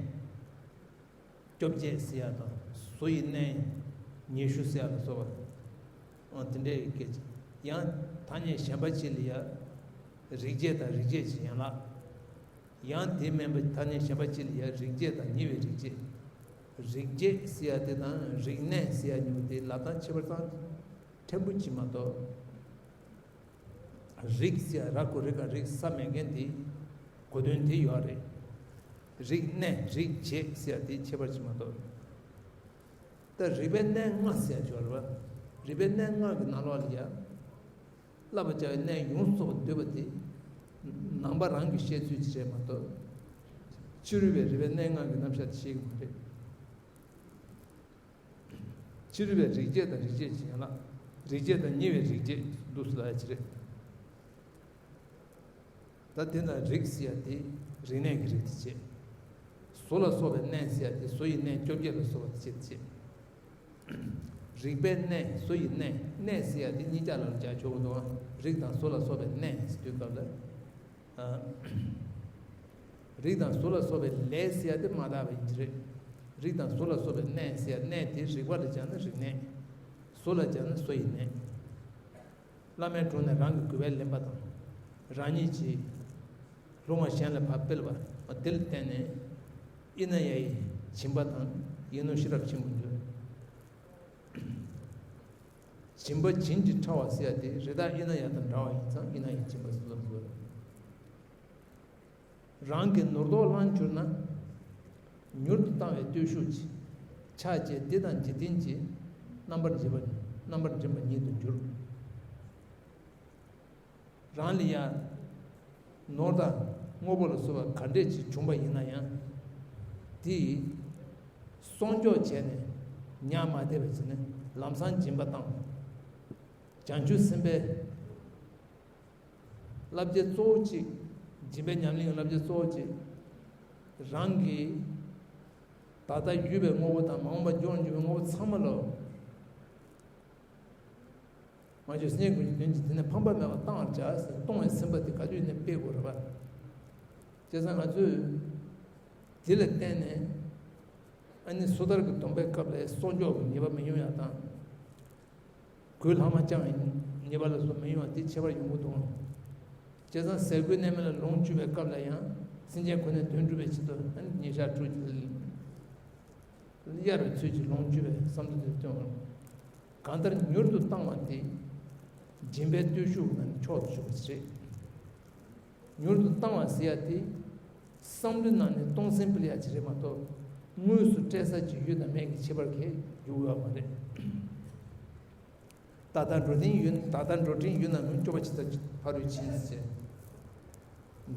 བཅོ་བརྒྱད་ཟེར་ཡ་དང་བཟོ་ཡི་གནས། ཉི་ཤུ་ཟེར་ཡ་ལ་སོགས་པ། འོ་དེ་འདྲའི་སྐད་ཆ། ཡང་ཐ་སྙད་གཞན་པ་ཅིག་ལ་ཡ། རིག་བྱེད་དང་རིག་བྱེད་ཀྱི་ཡན་ལག་ཡང་དེ་མིན་པའི་ཐ་སྙད་གཞན་པ་ཅིག་ལ་ཡ་རིག་བྱེད་དང་ཉེ་བའི་རིག་བྱེད། རིག་བྱེད་ཟེར་ཡ་དེ་དང་རིག་གནས་ཟེར་ཡ་གཉིས་པོ་དེ་ལབ་སྟངས་ཁྱད་པར་ཙམ་ཕྲན་བུ་ཅིག་མ་གཏོགས། རིག་ཟེར་ཡ་ར་གོ་རི་ག་རིག་ས་མེད་མཁན་དེ་གོ་དོན་དེ་ཡོད་རེད། རིག་གནས་རིག་བྱེད་ཟེར་ཡ་དེ་ཁྱད་པར་ཅིག་མ་གཏོགས། ད་རིག་པའི་གནས་ལྔ་ཟེར་ཡ་ཅིག་ཡོད་རེད་པ། རིག་པའི་གནས་ལྔ་གི་ནང་ལོགས་ལ་ཡ། བསླབ་པར་བྱ་བའི་གནས་ཡོངས་སུ་རྫོགས་པར་འདོད་པ་དེ། ནང་པ་རང་གི་བཤད་ཚུལ་ཅིག་རེད་མ་གཏོགས། ཕྱི་རོལ་པའི་རིག་པའི་གནས་ལྔ་གི་རྣམ་གཞག་དེ་བཤད་ཀྱི་མ་རེད། ཕྱི་རོལ་པའི་རིག་བྱེད་དང་རིག་བྱེད་ཀྱི་ཡན་ལག་རིག་བྱེད་དང་ཉེ་བའི་རིག་བྱེད་འདུག་སེ་ལབ་ཡ་ཅིག་རེད། ད་དེ་ན་རིག་ཟེར་ཡ་དེ་རིག་གནས་ཀྱི་རིག་དེ་བྱེད། བཟོ་ལ་སོགས་པའི་གནས་ཟེར་ཡ་དེ་བཟོ་ཡི་གནས་བཅོ་བརྒྱད་ལ་སོགས་པ་དེ་བྱེད་དེ་བྱེད། རིག་པའི་གནས་བཟོ་ཡི་གནས། གནས་ཟེར་ཡ་དེ་གཉིས་ཀ་ལ་རྒྱག་ཆོག་གི་འདུག་རིག་དང་བཟོ་ལ་སོགས་པའི་གནས་ཟེར་དུས་སྐབས་ལ། ཨ། རིག་དང་བཟོ་ལ་སོགས་པའི་ལས་ཟེར་ཡ་དེ་མ་དག་པ་ཡིན་གྱི་རེད། རིག་དང་བཟོ་ལ་སོགས་པའི་གནས་ཟེར་ཡ་གནས་དེ་རིག་པ་ལ་སྦྱར་ན་རིག་གནས། བཟོ་ལ་སྦྱར་ན་བཟོ་ཡི་གནས། བླ་མའི་དྲུང་ནས་རང་གི་གུས་པས་ལེན་པ་དང་། རང་ཉིད་ཀྱིས་ལུང་བ་གཞན་ལ་ཕར་སྤེལ་བ་དེ་ལ་བརྟེན་ནས། ཨི་ན་ཡ་ཡི་སྦྱིན་པ་དང་ཡིད་བརྟན་ཤེས་རབ་ཆེན་པོ་འདོད། སྦྱིན་པ་བྱིན་གྱིས་ཕྲ་བ་ཟེར་ཡ་དེ་རི་དྭགས་ཨི་ན་ཡ་དང་འདྲ་བ་ཡིན་ཙང་ཨི་ན་ཡའི་སྦྱིན་པ་ཟེར་ལབ་དགོས། རང་གི་ནོར་དོགས་བླངས་གྱུར་ན། མྱུར་དུ་བཏང་བའི་བརྟུལ་ཞུགས་ཀྱི། ཕྱག་བྱས་འདི་དང་འཇིག་རྟེན་གྱི། རྣམ་པར་འབྱེད་པ། རྣམ་པར་འབྱེད་པ་ཉིད་དུ་འགྱུར། རང་ལ་ཡང་ནོར་དང་དངོས་པོ་ལ་སོགས་པ་ག་འདྲས་ཅིག་བྱུང་པ་ཡིན་ན་ཡང་། དེ་སྲུང་སྐྱོབ་བྱས་ནས་ཉར་མ་བསྡད་པ་བྱས་ནས་ལམ་སང་སྦྱིན་པ་བཏང་། བྱང་ཆུབ་སེམས་དཔའི་བསླབ་བྱ་གཙོ་བོ་གཅིག་སྦྱིན་པའི་ཉམས་ལེན་གྱི་བསླབ་བྱ་གཙོ་བོ་གཅིག་རང་གི་ད་ལྟ་ཡོད་པའི་དངོས་པོ་དང་མ་འོངས་པ་འབྱུང་འགྱུར་བའི་དངོས་པོ་ཚང་མ་ལ། ང་ཚོས་སེམས་ཀྱི་དོན་གྱི་དེ་ནས་ཕམ་པ་མེད་པར་བཏང་བར་བྱ་ཟེར། གཏོང་བའི་སེམས་པ་དེ་ག་དུས་ནས་སྤེལ་དགོས་རེད་པ། བྱས་ཙང་ང་ཚོས་དེ་ལ་བརྟེན་ནས་ཨ་ནི་སོ་ཐར་གྱི་སྡོམ་པའི་སྐབས་ལ་སྲུང་སྐྱོབ་ཀྱི་ཉེས་པ་མི་ཡོང་ཡག་དང་། གོས་ལྷག་མ་བཅང་བའི་ཉེས་པ་ལ་སོགས་མི་ཡོང་བ་དེ་ཁྱད་པར་ཡོང་གི་འདུག་ཨང་། བྱས་ཙང་ཟས་གོས་གནས་མལ་ལ་ལོངས་སྤྱོད་པའི་སྐབས་ལ་ཡང་སེམས་ཅན་ཁོ་ནའི་དོན་སྒྲུབ་པའི་ཆེད་དུ་ཨ་ནི་ཉིན་ཞག་དྲུག་གི་གཡར་བའི་ཚུལ་གྱིས་ལོངས་སྤྱོད་པའི་བསམ་བློ་དེ་བཏོན། གང་ལྟར་མྱུར་དུ་བཏང་བ་དེ་སྦྱིན་པའི་བརྟུལ་ཞུགས་ངམ་མཆོག་ཏུ་གྱུར་པ་ཞིག་རེད། མྱུར་དུ་བཏང་བ་ཟེར་ཡ་དེ་བསམ་བློའི་ནང་ནས་གཏོང་སེམས་སྤེལ་ཡ་ཅིག་རེད་མ་གཏོགས་དངོས་སུ་སྤྲད་ས་ཅིག་ཡོད་དང་མེད་ཀྱི་ཁྱད་པར་གྱིས་འགྱུར་ཡོད་མ་རེད། ད་ལྟ་འགྲོ་དྲན་ཡོད། ད་ལྟ་འགྲོ་དྲན་ཡོད་ན་ལུང་སྐྱོབ་པ་ཇི་ལྟར་ཕ་རོལ་ཕྱིན་ཟེར།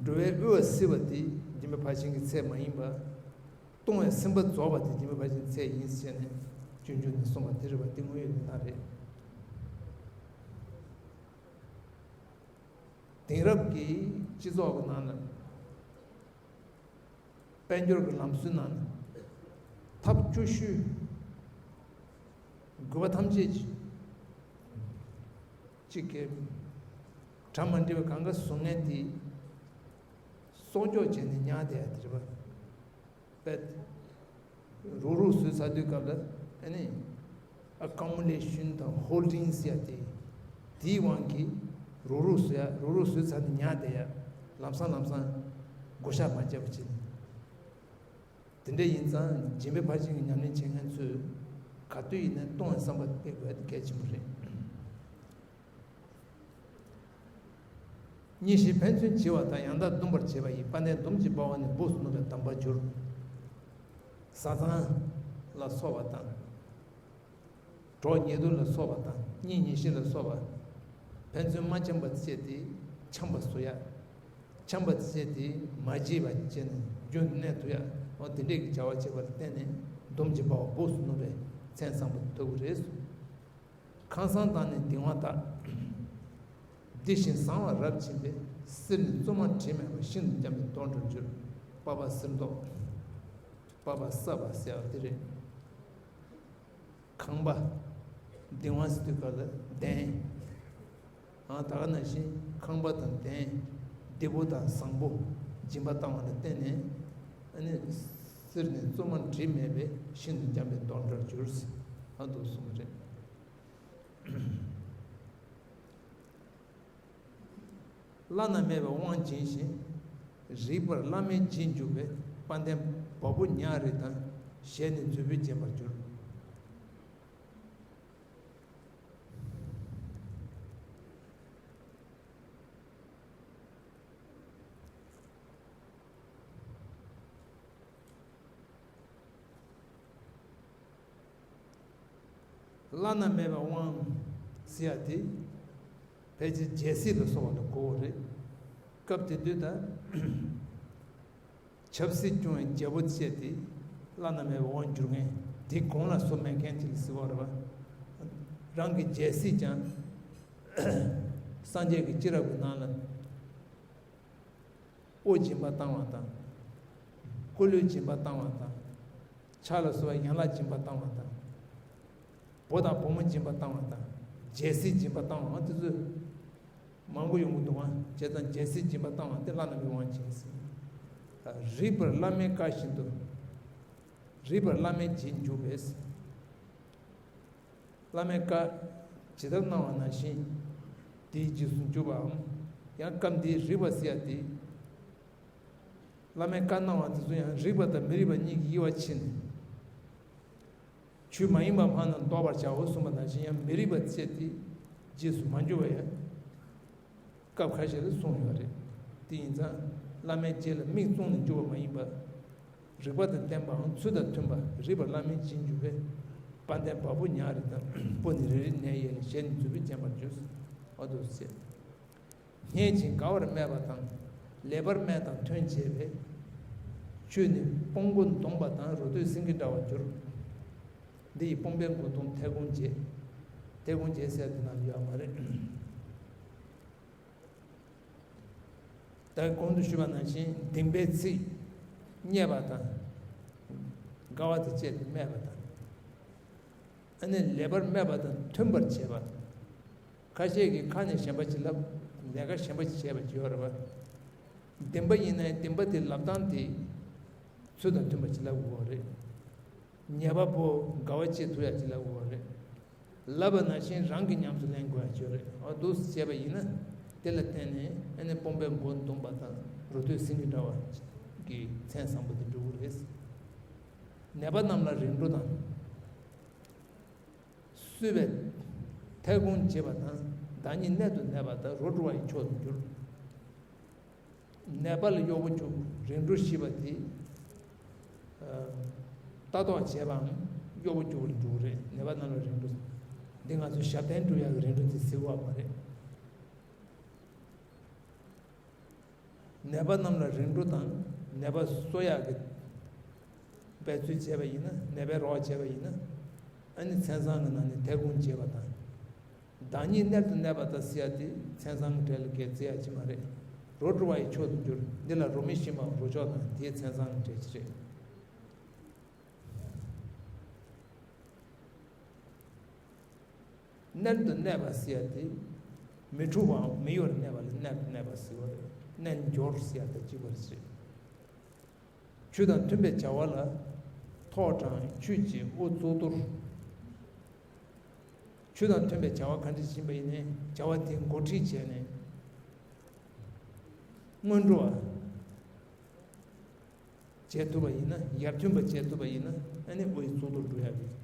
འགྲོ་བའི་དབུལ་བ་བསིལ་བ་དེ་སྦྱིན་པའི་ཕར་ཕྱིན་གྱི་ཚད་མ་ཡིན་པ། གཏོང་བའི་སེམས་པ་རྫོགས་པ་དེ་སྦྱིན་པའི་ཕར་ཕྱིན་ཚད་ཡིན་ཟེར་ནས་སྤྱོད་འཇུག་ནས་གསུངས་པ་དེ་རེད་པ། དེ་དངོས་ཡོད་གནས་སྟངས་རེད། དེང་རབས་ཀྱི་སྤྱི་ཚོགས་ཀྱི་ནང་ལ། དཔལ་འབྱོར་གྱི་ལམ་སྲོལ་ནང་ཐབས་སྐྱོ་ཤོས་དགོས་པ་ཐམས་ཅད་ཅིག་གི་གྲ་མ་འགྲིག་པ་གང་ག་བཟོ་མཁན་དེ་སྲུང་སྐྱོབ་བྱས་ནས་ཉར་བསྡད་ཡ་དེ་རེད་པ། པད། རུག་རུག་བཟོས་ཚར་དུས་སྐབས་ལ་ཨ་ནི། ཨ་ཀ་མུ་ལེ་ཤོན་དང་ཧོལ་ཌིང་ཟེར་ཡ་དེ། དེའི་དབང་གིས་རུག་རུག་བཟོ་ཡ། རུག་རུག་བཟོས་ཚར་ནས་ཉར་བསྡད་ཡ། ལམ་སང་ལམ་སང་བགོ་བཤའ་མ་བརྒྱབ་པ་བྱས་ནས། དེ་འདྲ་ཡིན་ཙང་སྦྱིན་པའི་ཕར་ཕྱིན་གྱི་ཉམས་ལེན་བྱེད་མཁན་ཚོས་ག་དུས་ཡིན་ནའི་གཏོང་བའི་བསམ་པ་སྤེལ་དགོས་ཡ་དེ་གལ་ཆེན་པོ་རེད། གཉིས་བཞི་ཕན་ཚུན་འབྱེད་པ་དང་ཡང་དག་བསྡུམ་པར་བྱེད་པ་ཡི་དཔལ་ལྡན་འདུམ་གྱིས་སྤང་བ་ནི་སྦུགས་སུ་ནུབ་པའི་གདམས་པར་འགྱུར། བཟའ་ཚང་ལ་སོགས་པ་དང་། གྲོགས་ཉེ་དུ་ལ་སོགས་པ་དང་གཉེན་ཉེ་ཤོས་ལ་སོགས་པ། ཕན་ཚུན་མ་འཆམ་པ་བྱས་ཏེ་འཆམ་པ་བཟོ་ཡ། འཆམ་པ་བྱས་ཏེ་མ་བརྗེད་པ་བྱས་ནས་རྒྱུན་དུ་གནས་ཐུབ་ཡ། འོ་དེ་འདྲས་ཀྱི་བྱ་བ་བྱེད་པ་ལ་བརྟེན་ནས་འདུམ་གྱིས་སྤང་བ་སྦུགས་སུ་ནུབ་པའི་མཚན་བཟང་པོ་ཐོབ་ཀྱི་རེད། ཁང་བཟང་དང་ནི་གདིང་བ་དག་འདི་བཞིན་བཟང་བ་རབ་བྱིན་པས། གསེར་ནི་བཙོ་མ་དྲི་མེད་པ། ཤིན་ཏུ་འཇམ་པའི་མདོག་འདྲར་གྱུར། པ་ཕ་གསེར་མདོག་པ་ཕ་སྲབ་པ་ཟེར་བ་དེ་རེད། ཁང་པ། གདིང་བ་ཟེར་དུས་སྐབས་ལ་གདན། ཨ་ད་ག་ནང་བཞིན་ཁང་པ་དང་གདན། བདེ་པོ་དང་བཟང་པོ་སྦྱིན་པ་བཏང་བ་ལ་བརྟེན་ནས། ཨ་ནི་གསེར་ནི་བཙོ་མ་དྲི་མེད་པའི། ཤིན་ཏུ་འཇམ་པའི་མདོག་འདྲར་གྱུར། ཨ་འདུག་གསུངས་པ་རེད། བླ་ན་མེད་པའི་དབང་སྦྱིན་ཞིང་། རིག་པར་བླ་མེད་བྱིན་གྱུར་པའི། དཔལ་ལྡན་བ་སྤུ་ཉག་རིས་དང་། ཞལ་ནི་མཛོད་སྤུས་བརྒྱན་པར་གྱུར། བླ་ན་མེད་པའི་དབང་ཟེར་ཡ་དེ་ཕལ་ཆེར་རྒྱལ་སྲིད་ལ་སོགས་པ་ལ་གོ་བ་རེད། སྐབས་དེ་དུས་ད་ཆབ་སྲིད་སྐྱོང་བའི་རྒྱལ་པོ་བཅས་དེ་བླ་ན་མེད་པའི་དབང་བསྒྱུར་མཁན། དེ་གོང་ལ་སོ་མེད་མཁན་དེ་ལ་ཟེར་བ་རེད་པ། རང་གི་རྒྱལ་སྲིད་ཀྱང་སངས་རྒྱས་ཀྱི་སྐྱེས་རབས་ཀྱི་ནང་ལ། དབུ་སྦྱིན་པ་བཏང་བ་དང་། སྐུ་ལུས་སྦྱིན་པ་བཏང་བ་དང་། ཕྱག་ལ་གསོལ་བ་ཡན་ལག་སྦྱིན་པ་བཏང་བ་དང་། བུ་དང་བུ་མོ་སྦྱིན་པ་བཏང་བ་དང་། རྒྱལ་སྲིད་སྦྱིན་པ་བཏང་བ་དེ་ཚོ་མང་པོ་ཡོང་གི་འདུག་ཨང་། བྱས་ཙང་རྒྱལ་སྲིད་སྦྱིན་པ་བཏང་བ་དེ་བླ་ན་མེད་དབང་ཅན་ཟེར། རིག་པར་བླ་མའི་བཀའ་བཞིན་དུ། རིག་པར་བླ་མེད་བྱིན་གྱུར་པས། བླ་མའི་བཀའ་ཇི་ལྟར་གནང་བ་ནང་བཞིན་དེའི་རྗེས་སུ་འཇུག་པའམ། ཡང་སྐབས་འདིའི་རིག་པ་ཟེར་ཡ་དེ། བླ་མའི་བཀའ་གནང་བ་དེ་ཚོ་ཡང་རིག་པ་དང་མི་རིག་པ་གཉིས་ཀྱི་དབྱེ་བ་ཕྱེ་ནས། ཆོས་མ་ཡིན་པ་སྨྲ་ན་བཟློག་པར་བྱའོ་གསུངས་པ་ནང་བཞིན། ཡང་མི་རིག་པ་བཅས་དེ་རྗེས་སུ་མ་འཇུག་པ་ཡང་། སྐབས་ཁ་ཤས་ལ་གསུངས་ཡོད་རེད། དེ་ཡིན་ཙང་བླ་མའི་རྗེས་ལ་མིག་བཙུམས་ནས་འཇུག་པ་མ་ཡིན་པར། རིག་པ་དང་ལྡན་པའམ་ཚུལ་དང་མཐུན་པར་རིག་པར་བླ་མེད་བྱིན་གྱུར་པའི། དཔལ་ལྡན་བ་སྤུ་ཉག་རིས་དང་། སྤུ་ནི་རེ་རེ་ནས་ཡལ། ཞལ་ནི་མཛོད་སྤུས་བརྒྱན་པར་གྱུར། འོ་འདུག་སེ། སྙན་ཅིང་དགའ་བར་སྨྲས་པ་དང་། ལེགས་པར་སྨྲས་དང་ཐོན་བྱས་པས། ཆོས་ནི་སྤོང་མགོ་རྡུང་བ་དང་། རོ་སྟོད་སེང་གེ་འདྲ་བར་གྱུར། འདི་ཡིས་སྤོང་པའི་མགོ་རྡུང་ཐལ་གོང་བྱེད། ཐལ་གོང་བྱེད་ཟེར་དེ་ན་ཡོད་མ་རེད། ད་གོང་དུ་ཞུས་པ་ནང་བཞིན་གདིང་པའི་ཚིག་རྙེད་པ་དང་། དགའ་བ་དང་བཅས་ཏེ་སྨྲས་པ་དང་། ཨ་ནི་ལེགས་པར་སྨྲས་པ་དང་མཐུན་པར་བྱས་པ། ཁ་ཤས་ཀྱིས་ཁ་ནས་གཞན་པ་ཅིག་ལབ། ལས་ཀ་གཞན་པ་ཅིག་བྱས་པ་ཅིག་ཡོད་རེད་པ། བདེན་པ་ཡིན་ན་ཡང་བདེན་པ་དེ་ལབ་སྟངས་དེ་ཚུལ་དང་མཐུན་པ་ཅིག་ལབ་དགོས་པ་རེད། ཉེས་པ་པོ་དགའ་བ་སྐྱེ་ཐུབ་ཡ་ཅིག་ལབ་དགོས་པ་རེད། ལབ་པ་ནང་བཞིན་རང་གིས་ཉམས་སུ་ལེན་དགོས་ཡ་ཅིག་ཡོད་རེད། འོ་འདུག་སེ་བྱས་པ་ཡིན་ན། དེ་ལ་བརྟེན་ནས་ཨ་ནི་སྤོང་པའི་མགོ་རྡུང་བ་དང་། རོ་སྟོད་སེང་གེ་འདྲ་བ་གི་མཚན་བཟང་པོ་དེ་འགྲུབ་ཀྱི་རེད། ནད་པ་རྣམས་ལ་རིམ་གྲོ་དང་། གསོས་པའི་ཐལ་གོང་བྱེད་པ་དང་། བདག་ཉིད་གནད་དུ་གནས་པ་དང་། རོ་བྲོ་བ་ཡི་མཆོག་ཏུ་འགྱུར། ནད་པ་ལ་གཡོག་པོ་རྒྱུག་རིམ་གྲོ་ཞུས་པ་དེ། ལྟ་རྟོག་བྱས་པའམ་གཡོག་པོ་རྒྱུག་པར་འགྲོ་གི་རེད། ནད་པ་རྣམས་ལ་རིམ་གྲོ། འདི་ང་ཚོ་ཞབས་བརྟན་སྒྲུབ་ཡག་གི་རིམ་གྲོ་དེ་ཟེར་གྱི་ཡོད་མ་རེད། ནད་པ་རྣམས་ལ་རིམ་གྲོ་དང་། ནད་པ་གསོ་ཡག་གི་འབད་རྩོལ་བྱས་པ་ཡིན་ན། ནད་པའི་རོགས་བྱས་པ་ཡིན་ན། ཨ་ནི་མཚན་བཟང་གི་ནང་ནས་ཐལ་གོང་བྱེད་པ་དང་། བདག་ཉིད་གནད་དུ་གནས་པ་དང་ཟེར་ཡ་དེ་མཚན་བཟང་གི་གྲས་ལ་གལ་ཟེར་ཡ་ཅིག་མ་རེད། རོ་བྲོ་བ་ཡི་མཆོག་ཏུ་འགྱུར། འདི་ལ་རོ་མི་ཞིམ་པའམ་རོ་མཆོག་དང་། དེའི་མཚན་བཟང་གི་གྲས་ཅིག་རེད། གནད་དུ་གནས་པ་ཟེར་ཡ་དེ། མི་འཁྲུགས་པའམ་མི་གཡོ་བར་གནས་པ་ལ་གནད་དུ་གནས་པ་ཟེར་བ་རེད། རྣལ་འབྱོར་ཟེར་ཡ་དང་གཅིག་པ་རེད། ཆོས་དང་མཐུན་པའི་བྱ་བ་ལ། ཐོག་དྲངས་ཆོས་ཀྱི་དབུ་གཙུག་ཏོར། ཆོས་དང་མཐུན་པའི་བྱ་བ་ག་འདྲ་ཞིག་ཡིན་པ་ཡིན་ནའི། བྱ་བ་དེ་འགོ་ཁྲིད་བྱས་ནས་སྔོན་འགྲོ་བ་བྱེད་ཐུབ་པ་ཡིན་ན། ཡར་ཐོན་པ་བྱེད་ཐུབ་པ་ཡིན་ན། ཨ་ནི་དབུ་ཡི་གཙུག་ཏོར་འགྲོ་ཡག་རེད།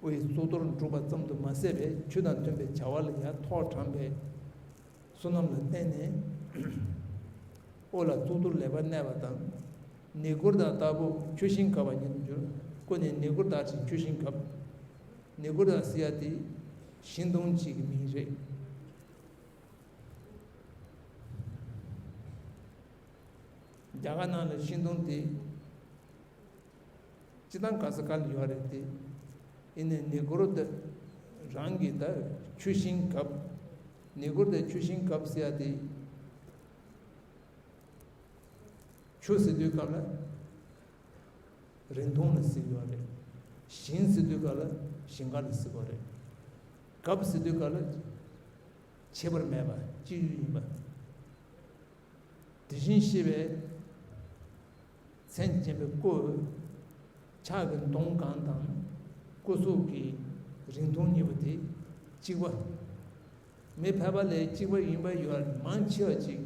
དབུ་ཡི་གཙུག་ཏོར་འགྲུབ་པ་ཙམ་དུ་མ་ཟད་པའི། ཆོས་དང་མཐུན་པའི་བྱ་བ་ལ་ཡང་ཐོག་དྲངས་པའི་བསོད་ནམས་ལ་བརྟེན་ནས། དབུ་ལ་གཙུག་ཏོར་ལེགས་པར་གནས་པ་དང་། ནི་གུར་དང་ལྟ་བུ་ཆུ་ཤིང་གབ་པ་ཉིད་དུ་འགྱུར། སྐུ་ནི་ནི་གུར་དག་ཅིང་ཆུ་ཤིང་གབ། ནི་གུར་དག་ཟེར་ཡ་དེ་ཤིང་སྡོང་གཅིག་གི་མིང་རེད། རྒྱ་གར་ནང་ལ་ཤིང་སྡོང་དེ། སྤྱིར་བཏང་ག་ས་ག་ལ་ཡོད་རེད་དེ། ཡིན་ནའི་ནི་གུ་རུ་དེ་ རང་གི་ད་ཆུ་ཤིང་གབ། ནི་གུར་དེ་ཆུ་ཤིང་གབ་ཟེར་ཡ་དེ། ཆུ་ཟེར་དུས་སྐབས་ལ་རིང་ཐུང་ལ་ཟེར་གྱི་ཡོད་རེད། ཤིང་ཟེར་དུས་སྐབས་ལ་ཤིང་ཀ་ལ་ཟེར་གྱི་ཡོད་རེད། གབ་ཟེར་དུས་སྐབས་ལ་ཁྱད་པར་མེད་པ་གཅིག་ཡིན་པ། དེ་བཞིན་གཤེགས་པའི་མཚན་ཅན་པའི་སྐུ། ཕྱག་གི་མདོངས་སྒང་དང་སྐུ་གཟུགས་ཀྱི་རིང་ཐུང་གཉིས་པོ་དེ་གཅིག་པ། མི་ཕལ་པ་ལས་གཅིག་པ་ཡིན་པ་ཡོད། མང་ཆེ་བ་ཅིག་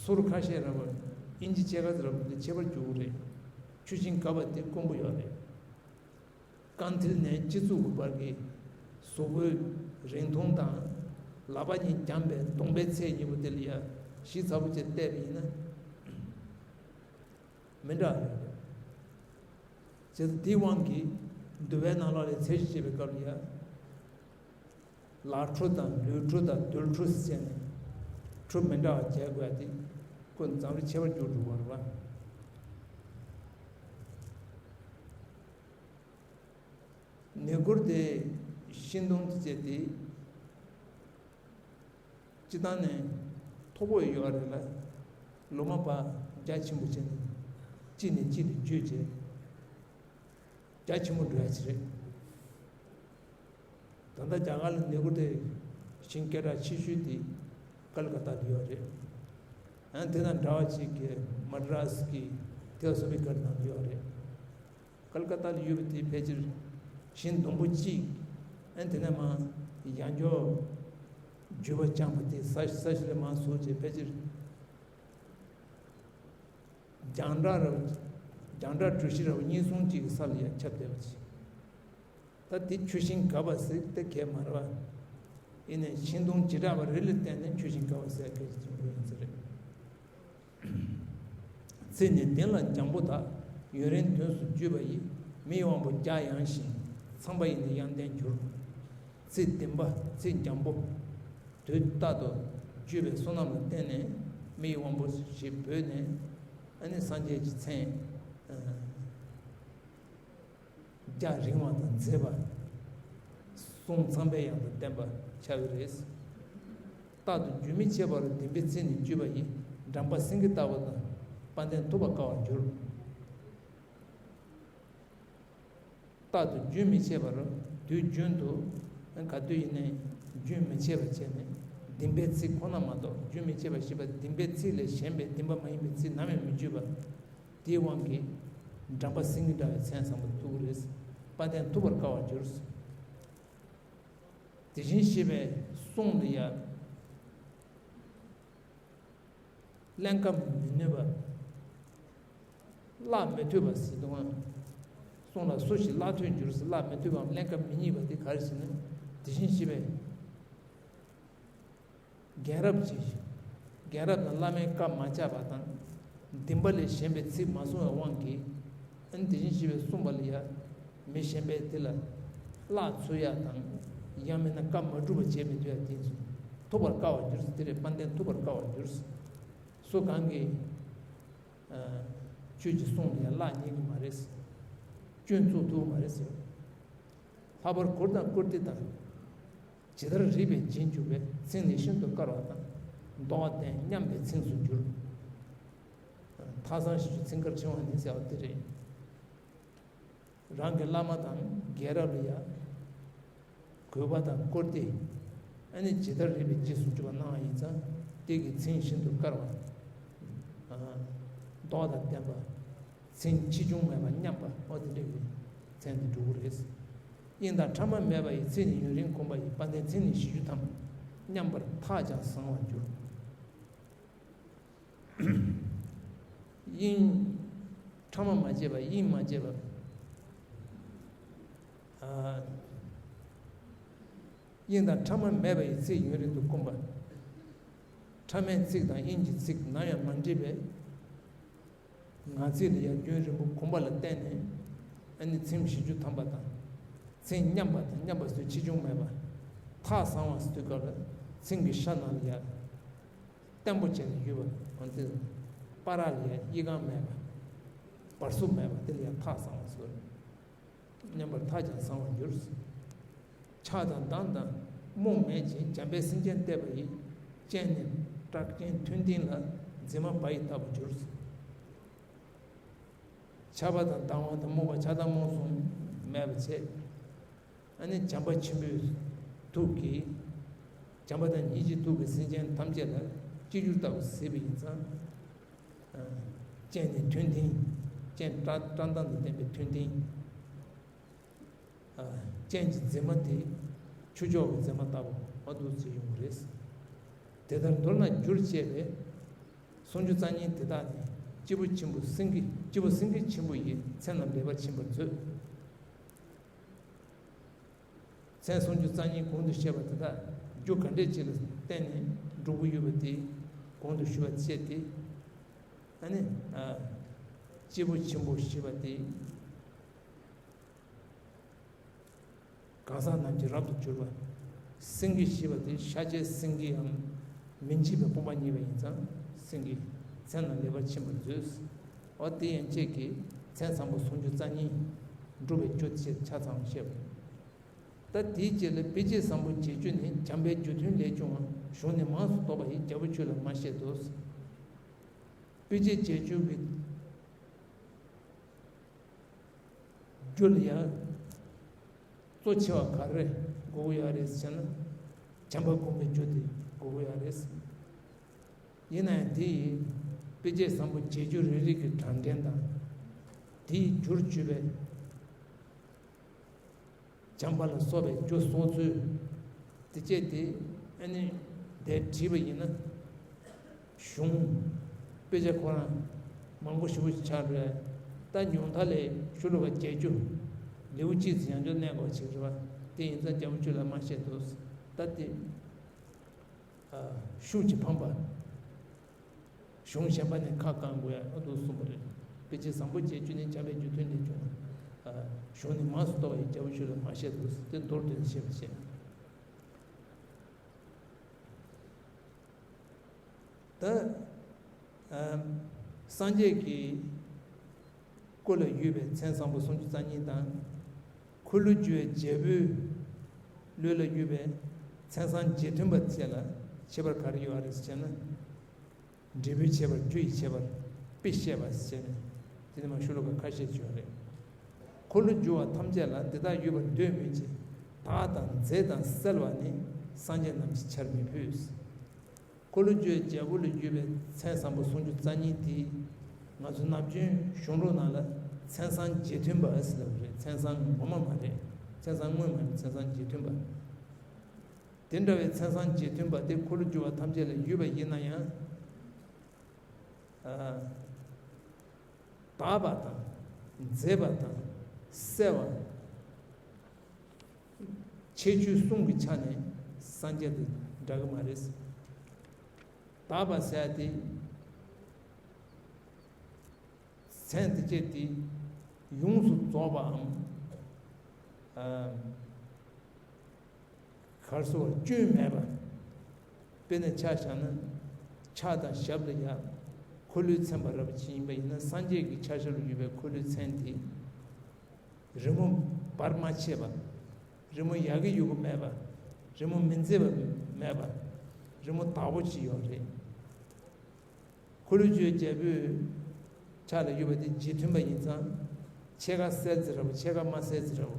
ཟུར་ཁ་ཤས་ར་བ་ཨིན་ཇི་ཕྱེད་ཀ་ཙམ་ར་བ་དེ་ཁྱད་པར་འགྱུར་གྱི་རེད། ཆུ་ཤིང་གབ་པ་དེ་དཀོན་པོ་ཡོད་རེད། རྐང་མཐིལ་ནས་སྤྱི་གཙུག་གི་བར་གྱི་གཟུགས་པོའི་རིང་ཐུང་དང་། ལག་པ་གཉིས་བརྒྱངས་པའི་གདོང་པའི་ཚད་གཉིས་པོ་དེ་ལ་ཡ་ཞིབ་ཚགས་པོ་བྱས་བལྟས་པ་ཡིན་ན་མི་འདྲ་ཡོད་རེད། བྱས་ཙང་དེའི་དབང་གིས་འདུལ་བའི་ནང་ལོགས་ལ་ཚད་གཞི་བྱེད་པའི་སྐབས་ལ་ཡ། ལག་ཁྲོ་དང་ལུས་ཁྲོ་དང་རྡུལ་ཁྲོ་ཟེར་ནས་ཁྲོ་མི་འདྲ་བ་བྱེད་དགོས་ཏེ། ཁོ་འཛམ་རི་ཁྱད་པར་འགྱུར་འགྲོ་བ་རེད་པ། ནི་གུར་དེ་ཤིང་སྡོང་དུ་བཅད་དེ། སྤྱི་བཏང་ནས་མཐོ་པོ་ཡོད་རེད་ལ། ལོ་མ་པ་རྒྱ་ཆེན་པོ་བྱས་ནས་གཅིག་ནས་གཅིག་ལ་བརྒྱུད་བྱས། རྒྱ་ཆེན་པོ་འགྲོ་ཡ་ཅིག་རེད། ད་ལྟ་རྒྱ་གར་ལ་ནི་གུར་དེ་ཤིང་སྐད་གྲགས་ཆེ་ཤོས་དེ་ཀལ་ཀ་ཏ་ལ་ཡོད་རེད། ཨ་དེ་དང་འདྲ་བ་ཅིག་གི་མ་ཌ་རཱས་ཀྱི་དེ་སོ་པའི་སྐད་ནང་ཡོད་རེད། ཀལ་ཀ་ཏ་ལ་ཡོད་པ་དེ་ཕལ་ཆེར་ཤིང་སྡོང་པོ་གཅིག་ཨ་དེ་ནས་མར་ཡང་འཇོག་བརྒྱུད་པ་བཅངས་པ་དེ་ས་ས་གཞི་ལ་མར་བཟོས་བྱས་ཕལ་ཆེར། རྒྱང་གྲགས་ར་བ། རྒྱང་གྲགས་གྲུ་བཞི་ར་བ་གཉིས་གསུམ་གཅིག་གི་ས་ལ་ཡར་ཁྱབ་བསྡད་པ་ཅིག་ད་དེ་ཆུ་ཤིང་གབ་པ་ཟེར་དེ་གས་མ་རེད་བ། ཡིན་ནའི་ཤིང་སྡོང་བྱེ་བྲག་པ་རེ་ལ་བརྟེན་ནས་ཆུ་ཤིང་གབ་པ་ཟེར་སྐད་ཅིག་ཡོད་ཡིན་ས་རེད། ཚེ་ནི་བདེ་ལ་འཇམ་པོ་དག་ཡུན་རིང་དུས་སུ་བརྒྱུད་པ་ཡིས། མི་ཡི་དབང་པོ་རྒྱ་ཡངས་ཤིང་། ཚངས་པ་ཡི་ནི་དབྱངས་ལྡན་གྱུར། ཚེ་བདེན་པ་ཚེ་འཇམ་པོ། དུས་རྟག་ཏུ་བརྒྱུད་པའི་བསོད་ནམས་ལ་བརྟེན་ནས་མི་ཡི་དབང་པོ་ཞེས་འབོད་ནས། ཨ་ནི་སངས་རྒྱས་ཀྱི་མཚན་རྒྱ་རིང་བ་དང་མཛེས་པ། གསུང་ཚངས་པའི་དབྱངས་དང་ལྡན་པ་ཆགས་ཀྱི་རེད། རྟག་ཏུ་རྒྱུན་མི་འཆད་པར་བདེན་པའི་ཚིག་ནི་བརྒྱུད་པ་ཡིས། འགྲམ་པ་སེང་གེ་ལྟ་བུ་དང་། དཔལ་ལྡན་ཐུབ་པར་དཀའ་བར་འགྱུར། རྟག་ཏུ་རྒྱུན་མི་འཆད་པར་དུས་རྒྱུན་དུ་ག་དུས་ཡིན་ནའི་རྒྱུན་མི་འཆད་པར་བྱས་ནས་བདེན་པའི་ཚིག་ཁོ་ན་མ་གཏོགས། རྒྱུན་མི་འཆད་པར་ཞེས་པ་བདེན་པའི་ཚིག་ལས་གཞན་པའི་བདེན་པ་མ་ཡིན་པའི་ཚིག་ནམ་ཡང་མི་བརྗོད་པ། དེའི་དབང་གིས་འགྲམ་པ་སེང་གེ་འདྲ་བའི་མཚན་བཟང་པོ་ཐོབ་ཀྱི་རེད། དཔལ་ལྡན་ཐུབ་པར་དཀའ་བར་འགྱུར། དེ་བཞིན་གཤེགས་པའི་གསུང་ལ་ཡང་། ཀླན་ཀ་མི་ནུས་པ། བརླག་མི་ཐུབ་པ་ཟེར་དུས། གསུང་ལ་སུ་ཞིག་བརླག་ཐོས་འགྱུར་ཟེར། བརླག་མི་ཐུབ་པའམ་ཀླན་ཀ་མི་རྙེད་པ་དེ་ག་རེ་ཟེར་ན། དེ་བཞིན་གཤེགས་པའི་རྒན་རབས་ཀྱི། རྒན་རབས་དང་བླ་མའི་བཀའ་མ་བཅག་པ་དང་། བདེན་པ་ལས་གཞན་པའི་ཚིག་མ་གསུང་བའི་དབང་གིས། ཨ་ནི་དེ་བཞིན་གཤེགས་པས་གསུངས་པ་ལ་ཡང་མི་གཞན་པས་དེ་ལ་བརླག་ཚུར་ཡག་དང་། ཡང་མིན་ན་བཀའ་མ་གྲུབ་པ་བྱེད་མི་ཐུབ་ཡ་དེ་ཚོ། ཐུབ་པར་དཀའ་བར་འགྱུར་ཟེར། དེ་རེད། དཔལ་ལྡན་ཐུབ་པར་དཀའ་བར་འགྱུར། སུ་གང་གིས་ཨ་ཆོས་ཀྱི་གསུང་ལ་ཡང་བརླག་རྙེད་ཀྱི་མ་རེད། སྐྱོན་བཙུགས་ཐུབ་ཀྱི་མ་རེད་ཟེར། ལྷག་པར་གུར་དང་བཀུར་སྟི་དང་། ཇི་ལྟར་རིགས་པས་འཛིན་གྱུར་པའི། མཚན་ནི་ཤིན་ཏུ་དཀར་བ་དང་། མདོག་ལྡན་སྙམ་པའི་མཚན་སུ་འགྱུར། ཐགས་བཟང་ཞིག་ཆུ་ཚན་ཁར་ཕྱིན་པ་ནི་ཟེར་བ་དེ་རེད། རང་གི་བླ་མ་དང་རྒན་རབས་ལ་ཡང་གུས་པ་དང་བཀུར་སྟི། ཨ་ནི་ཇི་ལྟར་རིགས་པས་འཛིན་སུ་འགྱུར་བ་གནང་བ་ཡིན་ཙང་། དེ་གི་མཚན་ཤིན་ཏུ་དཀར་བ། མདོག་དང་ལྡན་པ། མཚན་ཆེ་ཆུང་མེད་པར་མཉམ་པ། འོ་དེ་འདྲ་གི་མཚན་དེ་འགྲོ་གི་རེད། དབྱིངས་དང་ཕྲ་མ་མེད་པ་ཡི། ཚེ་ནི་ཡུན་རིང་འགོམ་པ་ཡི། དཔལ་ལྡན་མཚན་ནི་བཞི་བཅུ་ཐམ། མཉམ་པར་ཐགས་ཀྱང་བཟང་བར་འགྱུར། དབྱིངས་ཕྲ་མ་མ་བྱས་པ། དབྱིངས་མ་བྱས་པ། ཨ། དབྱིངས་དང་ཕྲ་མ་མེད་པ་ཡི། ཚེ་ཡུན་རིང་དུ་འགོམ་པ། ཕྲ་མའི་ཚིག་དང་དབྱིངས་ཀྱི་ཚིག་ནམ་ཡང་མ་འདྲེས་པའི་ངག་ཚིག་ལ་ཡང་རྒྱུན་རིང་པོ་གོམས་པ་ལ་བརྟེན་ནས། ཨ་ནི་མཚན་བཞི་བཅུ་ཐམ་པ་དང་། མཚན་མཉམ་པ་དང་། མཉམ་པ་ཟེར་དུས་ཆེ་ཆུང་མེད་པ། ཐགས་བཟང་བ་ཟེར་དུས་སྐབས་ལ་མཚན་གྱི་ཤ་ནང་ལ་ཡང་བརྟན་པོ་བྱས་ནས་ཡོད་པ། འོན་ཏེ་སྤ་ར་ལ་ཡང་དབྱེ་གང་མེད་པ། བར་སྲུབ་མེད་པ་དེ་ལ་ཡང་ཐགས་བཟང་བ་ཟེར། མཉམ་པར་ཐགས་ཀྱང་བཟང་བར་འགྱུར། ཆགས་དང་སྡང་དང་རྨོངས་མེད་ཅིང་། བྱམས་པས་སེམས་ཅན་བལྟས་པ་ཡི། སྤྱན་ནི་བཀྲག་ཅིང་མཐོན་མཐིང་ལ། མཛེས་མ་བ་ཡི་ལྟ་བུར་གྱུར། ཆགས་པ་དང་སྡང་བ་དང་རྨོངས་པ། ཆགས་སྡང་རྨོངས་གསུམ་མེད་པར་བྱས། ཨ་ནི་བྱམས་པ་ཆེན་པོའི་ཐུགས་ཀྱིས། བྱམས་པ་དང་སྙིང་རྗེའི་ཐུགས་ཀྱིས་སེམས་ཅན་ཐམས་ཅད་ལ་གཅིག་གྱུར་ལྟ་བུ་གཟིགས་པ་ཡིན་ཙང་། སྤྱན་ནི་མཐོན་མཐིང་། སྤྱན་བཀྲག་བཀྲག་མདངས་དང་ལྡན་པའི་མཐོན་མཐིང་། སྤྱན་གྱི་མཛེས་མ་དེ་ཆུ་སྐྱོགས་ཀྱི་མཛེས་མ་ལྟ་བུ་མ་འདུག་ཟེར་ཡོང་གི་རེད། དེ་ལྟར་མདོར་ན་འགྱུར་བཅས་པའི་སུམ་ཅུ་རྩ་གཉིས་དེ་དག་ནི་སྐྱེས་བུ་ཆེན་པོ་སེང་གེ། སྐྱེས་བུ་སེང་གེ་ཆེན་པོ་ཡི་མཚན་རྣམས་ལེགས་པར་ཕྱིན་པར་མཛོད། མཚན་སུམ་ཅུ་རྩ་གཉིས་གོང་དུ་བཤད་པ་དེ་དག་རྒྱུ་ག་འདྲས་ཅིག་ལ་བརྟེན་ནས་འགྲུབ་ཀྱི་ཡོད་པ་དེ་གོང་དུ་ཞུ་བ་བཅས་ཏེ། ཨ་ནི། སྐྱེས་བུ་ཆེན་པོ་ཞེས་པ་དེ། གང་ཟག་རྣམས་ཀྱི་རབ་ཏུ་གྱུར་པ། སེང་གེ་ཞེས་པ་དེ་ཤཱཀྱའི་སེང་གེའམ་མི་འཇིགས་པའི་དཔུང་པ་རྙེད་པ་ཡིན་ཙང་སེང་གེའི་མཚན་ལ་ལེགས་པར་ཕྱིན་པར་མཛོད། འོ་དེ་ཡན་ཆད་ཀྱིས་མཚན་བཟང་པོ་སུམ་ཅུ་རྩ་གཉིས་འགྲུབ་པའི་རྒྱུ་ཞེས་ཆ་ཚང་བཤད་པ། ད་དེའི་རྗེས་ལ་དཔེ་བྱད་བཟང་པོ་བརྒྱད་ཅུ་ནི། བྱམས་པའི་རྒྱུ་མཐུན་ལས་བྱུང་བ། གཞུང་ནི་མངས་སུ་བསྟོད་པ་ཡི། རྒྱལ་པོ་ཁྱོད་ལ་མ་བཤད་དོ། དཔེ་བྱད་བརྒྱད་ཅུ་གི་རྒྱུ་ལ་ཡང་གཙོ་ཆེ་བ་ག་རེ་དགོས་ཀྱི་ཡོད་རེད་ཟེར་ན། བྱམས་པ་སྒོམ་པའི་རྒྱུ་དེ་དགོས་ཀྱི་ཡོད་རེད། ཡིན་ན་ཡང་དེ་ཡི་དཔེ་བྱད་བཟང་པོ་བརྒྱད་ཅུ་རེ་རེ་གི་གྲངས་འདྲེན་དང་། དེ་ཡི་རྒྱུར་གྱུར་པའི་བྱམས་པ་ལ་སོགས་པའི་རྒྱུ་གསུངས་ཚུལ་དེ་བཅས་དེ་ཨ་ནི་འདིར་བྲིས་པ་ཡིན་ན། གཞུང་དཔེ་ཆ་ཁོ་རང་མང་པོ་ཞེ་པོ་ཅིག་ཆགས་འགྲོ་ཡ། ད་ཉུང་མཐའ་ལས་ཤོ་ལོ་ཀ་བརྒྱད་ཅུ་ལེའུ་གཅིག་ཙམ་ཡང་བསྐྱར་གནས་དགོས་ཅིག་རེད་པ། དེ་ཡིན་ཙང་རྒྱལ་པོ་ཁྱོད་ལ་མ་བཤད་དོ། ད་དེ་ཤུགས་ཀྱིས་འཕངས་པ། གཞུང་གཞན་པ་ནས་ཁ་བསྐང་དགོས་ཡ་འདུག་གསུངས་པ་རེད། དཔེ་བྱད་བཟང་པོ་བརྒྱད་ཅུ་ནི། བྱམས་པའི་རྒྱུ་མཐུན་ལས་བྱུང་བ། གཞུང་ནི་མངས་སུ་བསྟོད་པ་ཡི། རྒྱལ་པོ་ཁྱོད་ལ་མ་བཤད་དོ་ཟེར་ཏེ་མདོར་བསྡུས་ནས་བཤད་པ་བྱས། ད། ཨ། སངས་རྒྱས་ཀྱི་སྐུ་ལ་ཡོད་པའི་མཚན་བཟང་པོ་སུམ་ཅུ་རྩ་གཉིས་དང་། འཁོར་ལོས་སྒྱུར་བའི་རྒྱལ་པོའི་ལུས་ལ་ཡོད་པའི་མཚན་བཟང་བརྒྱད་མཐུན་པ་བཅས་ལ་ཁྱད་པར་ག་རེ་ཡོད་རེད་ཟེར་ན། འབྲས་བུའི་ཁྱད་པར། རྒྱུ་ཡི་ཁྱད་པར། དཔེ་བཤད་པ་ཟེར་ནས་དེ་ནི་མ་ཤོ་ལོ་ཀ་ཁ་ཤས་ཅིག་ཡོད་རེད། འཁོར་ལོས་སྒྱུར་བ་ཐམས་ཅད་ལ། འདི་དག་ཡོད་པར་འདོད་མོད་ཀྱི། དག་དང་མཛེས་དང་གསལ་བ་ནི། སངས་རྒྱས་རྣམས་ཀྱིས་ཆར་མི་ཕོད། འཁོར་ལོས་སྒྱུར་བའི་རྒྱལ་པོ་ལ་ཡོད་པའི་མཚན་བཟང་པོ་སུམ་ཅུ་རྩ་གཉིས་དེ། ང་ཚོ་ནམ་རྒྱུན་གཞུང་ལུགས་ནང་ལ་མཚན་བཟང་བརྒྱད་མཐུན་པ་ཟེར་ལབ་རེད། མཚན་བཟང་ངོ་མ་མ་རེད། མཚན་བཟང་དངོས་མ་རེད། མཚན་བཟང་བརྒྱད་མཐུན་པ། དེ་འདྲ་བའི་མཚན་བཟང་བརྒྱད་མཐུན་པ་དེ་འཁོར་ལོས་སྒྱུར་བ་ཐམས་ཅད་ལ་ཡོད་པ་ཡིན་ན་ཡང་། ཨ། དག་པ་དང་། མཛེས་པ་དང་། གསལ་བ། ཁྱད་ཆོས་གསུམ་གྱི་ཆ་ནས་སངས་རྒྱས་དང་འདྲ་གི་མ་རེད། དག་པ་ཟེར་ཡ་དེ། མཚན་དེ་བཅས་དེ་ཡོངས་སུ་རྫོགས་པའམ། ཨ། གར་སོགས་སྐྱོན་མེད་པ། དཔེར་ན་ཆ་བཞག་ན། ཕྱག་དང་ཞབས་ལ་ཡ་འཁོར་ལོས་མཚན་པ་རབ་ཅིག་ཡིན་པ་ཡིན་ན། སངས་རྒྱས་ཀྱི་ཕྱག་ཞབས་ལ་ཡོད་པའི་འཁོར་ལོའི་མཚན་དེ། རི་མོ་བར་མ་ཆད་པ། རི་མོ་ཡག་གི་ཡོད་གི་མེད་པ། རི་མོ་མི་མཛེས་པ་མེད་པ། རི་མོ་དག་པོ་ཅིག་ཡོད་རེད། འཁོར་ལོས་སྒྱུར་རྒྱལ་པོའི་ཕྱག་ལ་ཡོད་པ་དེ་བརྒྱད་མཐུན་པ་ཡིན་ཙང་། ཕྱེད་ཀ་གསལ་ཙམ་ར་བོ། ཕྱེད་ཀ་མ་གསལ་ཙམ་ར་བོ།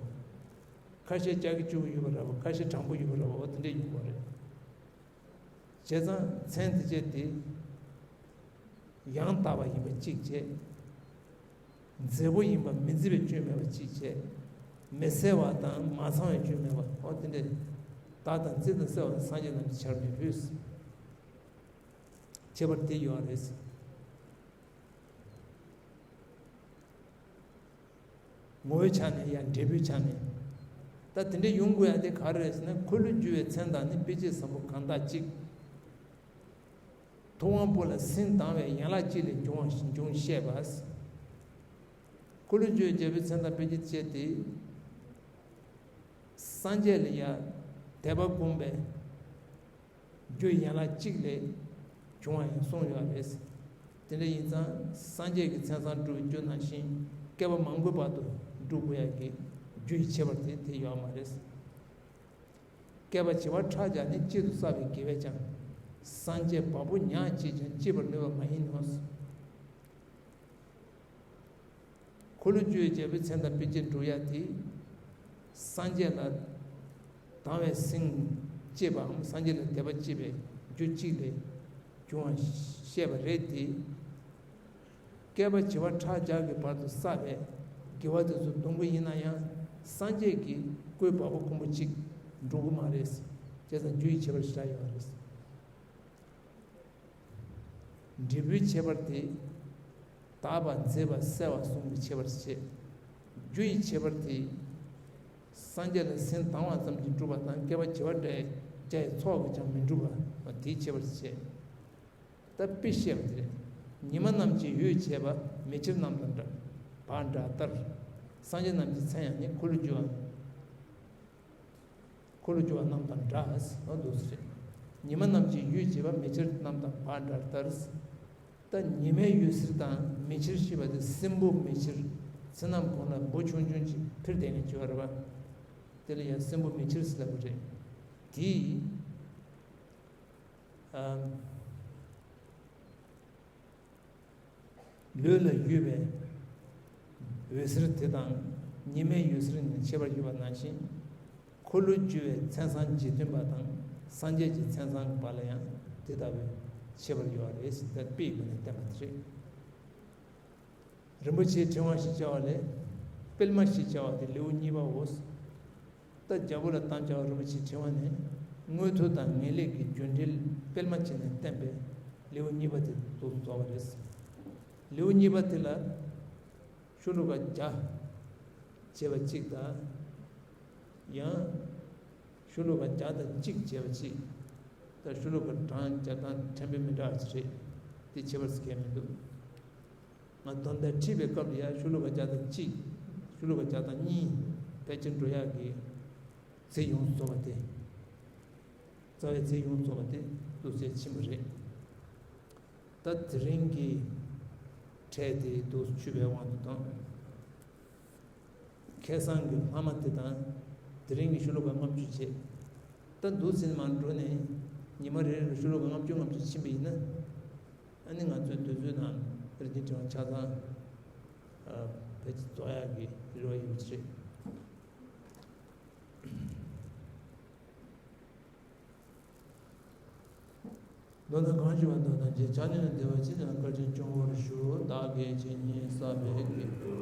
ཁ་ཤས་ལྕགས་ཀྱི་ཅུ་གུ་ཡོད་པ་ར་བོ། ཁ་ཤས་དྲང་པོ་ཡོད་པ་ར་བོ། འོ་དེ་འདྲས་ཡོང་གི་རེད། བྱས་ཙང་མཚན་དེ་བཅས་དེ་ཡང་དག་པ་ཡིན་པ་གཅིག་བྱས། མཛེས་པོ་ཡིན་པ་མི་མཛེས་པའི་སྐྱོན་མེད་པ་གཅིག་བྱས། མི་གསལ་བ་དང་མ་ཚང་བའི་སྐྱོན་མེད་པ། འོ་དེ་འདྲས་དག་དང་མཛེས་དང་གསལ་བ་སངས་རྒྱས་རྣམས་ཀྱིས་ཆར་མི་ཕོད། ཁྱད་པར་དེ་ཡོད་རེད། ངོ་བོའི་ཆ་ནས་ཡང་འབྲས་བུའི་ཆ་ནས། ད་དེ་འདྲ་ཡོང་དགོས་ཡ་དེ་ག་རེ་རེད་ཟེར་ན། འཁོར་ལོས་སྒྱུར་བའི་མཚན་དང་ནི། དཔེ་བྱད་བཟང་པོ་གང་དག་ཅིག་ཐུབ་དབང་པོ་ལ་སེམས་དང་བའི་ཡན་ལག་གཅིག་ལས་འབྱུང་བ་འབྱུང་བཤད་པ། འཁོར་ལོས་སྒྱུར་བའི་རྒྱལ་པོའི་མཚན་དང་དཔེ་བྱད་བཅས་ཏེ། སངས་རྒྱས་ལ་ཡང་དད་པ་བསྒོམས་པའི་རྒྱུ་ཡན་ལག་གཅིག་ལས་བྱུང་བ་ཡང་གསུངས་ཡོད་རེད། དེ་འདྲ་ཡིན་ཙང་སངས་རྒྱས་ཀྱི་མཚན་བཟང་སྒྲུབ་པའི་རྒྱུ་ནང་བཞིན་བསྐལ་པ་མང་པོའི་བར་དུ་སྒྲུབ་དགོས་ཡ་གི་རྒྱུ་ཡི་ཁྱད་པར་དེ་དེ་ཡོད་མ་རེད། བསྐལ་པ་བྱེ་བ་ཕྲག་བརྒྱ་ནི་གཅིག་ཏུ་བསགས་པའི་དགེ་བས་ཀྱང་། སངས་རྒྱས་བ་སྤུ་ཉག་གཅིག་ཀྱང་བསྐྱེད་པར་ནུས་པ་མ་ཡིན་ནོ། འཁོར་ལོ་བཅུ་བའི་རྒྱལ་པོའི་མཚན་དང་དཔེ་བྱད་འགྲུབ་ཡ་དེ། སངས་རྒྱས་ལ་དང་བའི་སེམས་བསྐྱེད་པའམ་སངས་རྒྱས་ལ་དད་པ་བསྐྱེད་པའི་རྒྱུ་གཅིག་ལས་བྱུང་བ་བཤད་པ་རེད་དེ། བསྐལ་པ་བྱེ་བ་ཕྲག་བརྒྱ་གི་བར་དུ་བསགས་པའི་དགེ་བ་དེ་ཚོ་སྡོམ་གྱི་ཡིན་ན་ཡང་སངས་རྒྱས་ཀྱི་སྐུའི་བ་སྤུ་ཀུན་པོ་གཅིག་འགྲུབ་ཀྱི་མ་རེད། བྱས་ཙང་རྒྱུ་ཡི་ཁྱད་པར་ཞེ་དྲག་ཡོད་རེད། འབྲས་བུའི་ཁྱད་པར་དེ། དག་པ་མཛེས་པ་གསལ་བ་གསུམ་གྱི་ཁྱད་པར་བྱེད། རྒྱུ་ཡི་ཁྱད་པར་དེ། སངས་རྒྱས་ལ་སེམས་དང་བ་ཙམ་གྱིས་འགྲུབ་པ་དང་བསྐལ་པ་བྱེ་བ་ཕྲག་བརྒྱ་ཡི་ཚོགས་ཀྱིས་ཀྱང་མི་འགྲུབ་པ་དེའི་ཁྱད་པར་བྱེད། ད་དཔེ་བཤད་པ་དེ་རེད། ཉི་མ་རྣམས་ཀྱི་འོད་བྱེད་པ་མེ་ཁྱེར་རྣམས་དང་འདྲ་བ་འདྲ་ལྟར། སངས་རྒྱས་རྣམས་ཀྱི་མཚན་ཡང་ནི་འཁོར་ལོ་བསྒྱུར་བ། འཁོར་ལོ་བསྒྱུར་བ་རྣམས་དང་འདྲ་ཟེར་བ་འདུག་ཟེར། ཉི་མ་རྣམས་ཀྱི་འོད་བྱེད་པ་མེ་ཁྱེར་རྣམས་དང་བ་འདྲ་ལྟར། ད་ཉི་མའི་འོད་ཟེར་དང་མེ་ཁྱེར་ཞེས་པ་དེ་སྲིན་པོ་མེ་ཁྱེར་ཚེ་རྣམས་གོང་ལ་འབུ་ཆུང་ཆུང་ཅིག་འཕུར་བསྡད་མཁན་ཅིག་ཡོད་རེད་པ། དེ་ལ་ཡང་སྲིན་པོ་མེ་ཁྱེར་ཟེར་ལབ་པ་རེད། དེས། ཨམ། ལུས་ལ་གཡོས་པའི་འོད་ཟེར་དེ་དང་ཉི་མའི་འོད་ཟེར་གཉིས་ཁྱད་པར་ཡོད་པ་ནང་བཞིན། འཁོར་ལོས་སྒྱུར་བའི་མཚན་བཟང་རྗེས་མཐུན་པ་དང་སངས་རྒྱས་ཀྱི་མཚན་བཟང་པ་ལ་ཡང་དེ་ལྟ་བུའི་ཁྱད་པར་ཡོད་རེད་ཟེར་ཏེ་དཔེའི་སྒོ་ནས་བསྟན་པ་དེ་རེད། རིན་པོ་ཆེའི་ཕྲེང་བ་ཞེས་བྱ་བ་ལས། སྤེལ་མ་ཞེས་བྱ་བ་དེ་ལེའུ་གཉིས་པའོ། ད་རྒྱལ་པོ་ལ་གཏམ་བྱ་བ་རིན་པོ་ཆེའི་ཕྲེང་བ་ནི། མངོན་མཐོ་དང་ངེས་ལེགས་ཀྱི་རྒྱུ་འབྲས་སྤེལ་མ་བྱས་ནས་བསྟན་པའི་ལེའུ་གཉིས་པ་དེ་དུ་རྫོགས་པ་རེད། ལེའུ་གཉིས་པ་དེ་ལ། ཤོ་ལོ་ཀ་བརྒྱ་བྱས་པ་གཅིག་དང་། ཡང་། ཤོ་ལོ་ཀ་བརྒྱ་དང་གཅིག་བྱས་པ་གཅིག་ད་ཤོ་ལོ་ཀ་གྲངས་བརྒྱ་དང་ཕྲན་བུ་མི་འདྲ་བ་ཞིག་རེད། དེ་ཁྱད་པར་ཟེར་མཁན་མི་འདུག་ང་ད་ལྟ་ཁྲིད་པའི་སྐབས་ལ་ཡང་ཤོ་ལོ་ཀ་བརྒྱ་དང་གཅིག་ཤོ་ལོ་ཀ་བརྒྱ་དང་གཉིས་ཕལ་ཆེར་འགྲོ་ཡག་གི་རྩིས་ཡོངས་སུ་རྫོགས་པ་དེ། རྩ་བའི་རྩིས་ཡོངས་སུ་རྫོགས་པ་དེ་འདུག་སེ་ཕྱིན་པ་རེད། ད་དེ་རིང་གི་ཁྲལ་དེ་འདུག་ཆུད་པའི་དབང་དུ་བཏང་། ཁ་སང་གི་ལྷག་མ་དེ་དང་དེ་རིང་གི་ཤོ་ལོ་ཀ་ལྔ་བཅུ་བྱས། ད་འདུག་ཟིན་མར་འགྲོ་ནས་ཉི་མ་རེ་རེ་ལ་ཤོ་ལོ་ཀ་ལྔ་བཅུ་ལྔ་བཅུ་ཕྱིན་པ་ཡིན་ན། ཨ་ནི་ང་ཚོའི་དུས་ཚོད་ནང་རིག་གནས་ཕྲེང་བ་ཆ་ཚང་ཕལ་ཆེར་རྫོགས་ཡག་གི་རེ་བ་ཡོད་པ་རེད། མདོར་ན་གང་ཞུ་བ་མདོར་ན་རྗེ་ཆགས་ཉིད་ལ་བདེ་བ་ཅི་ནས་བཀའ་དྲིན་སྐྱོང་བར་ཞུ། བདག་གིས་ཇི་སྙེད་བསགས་པའི་དགེ།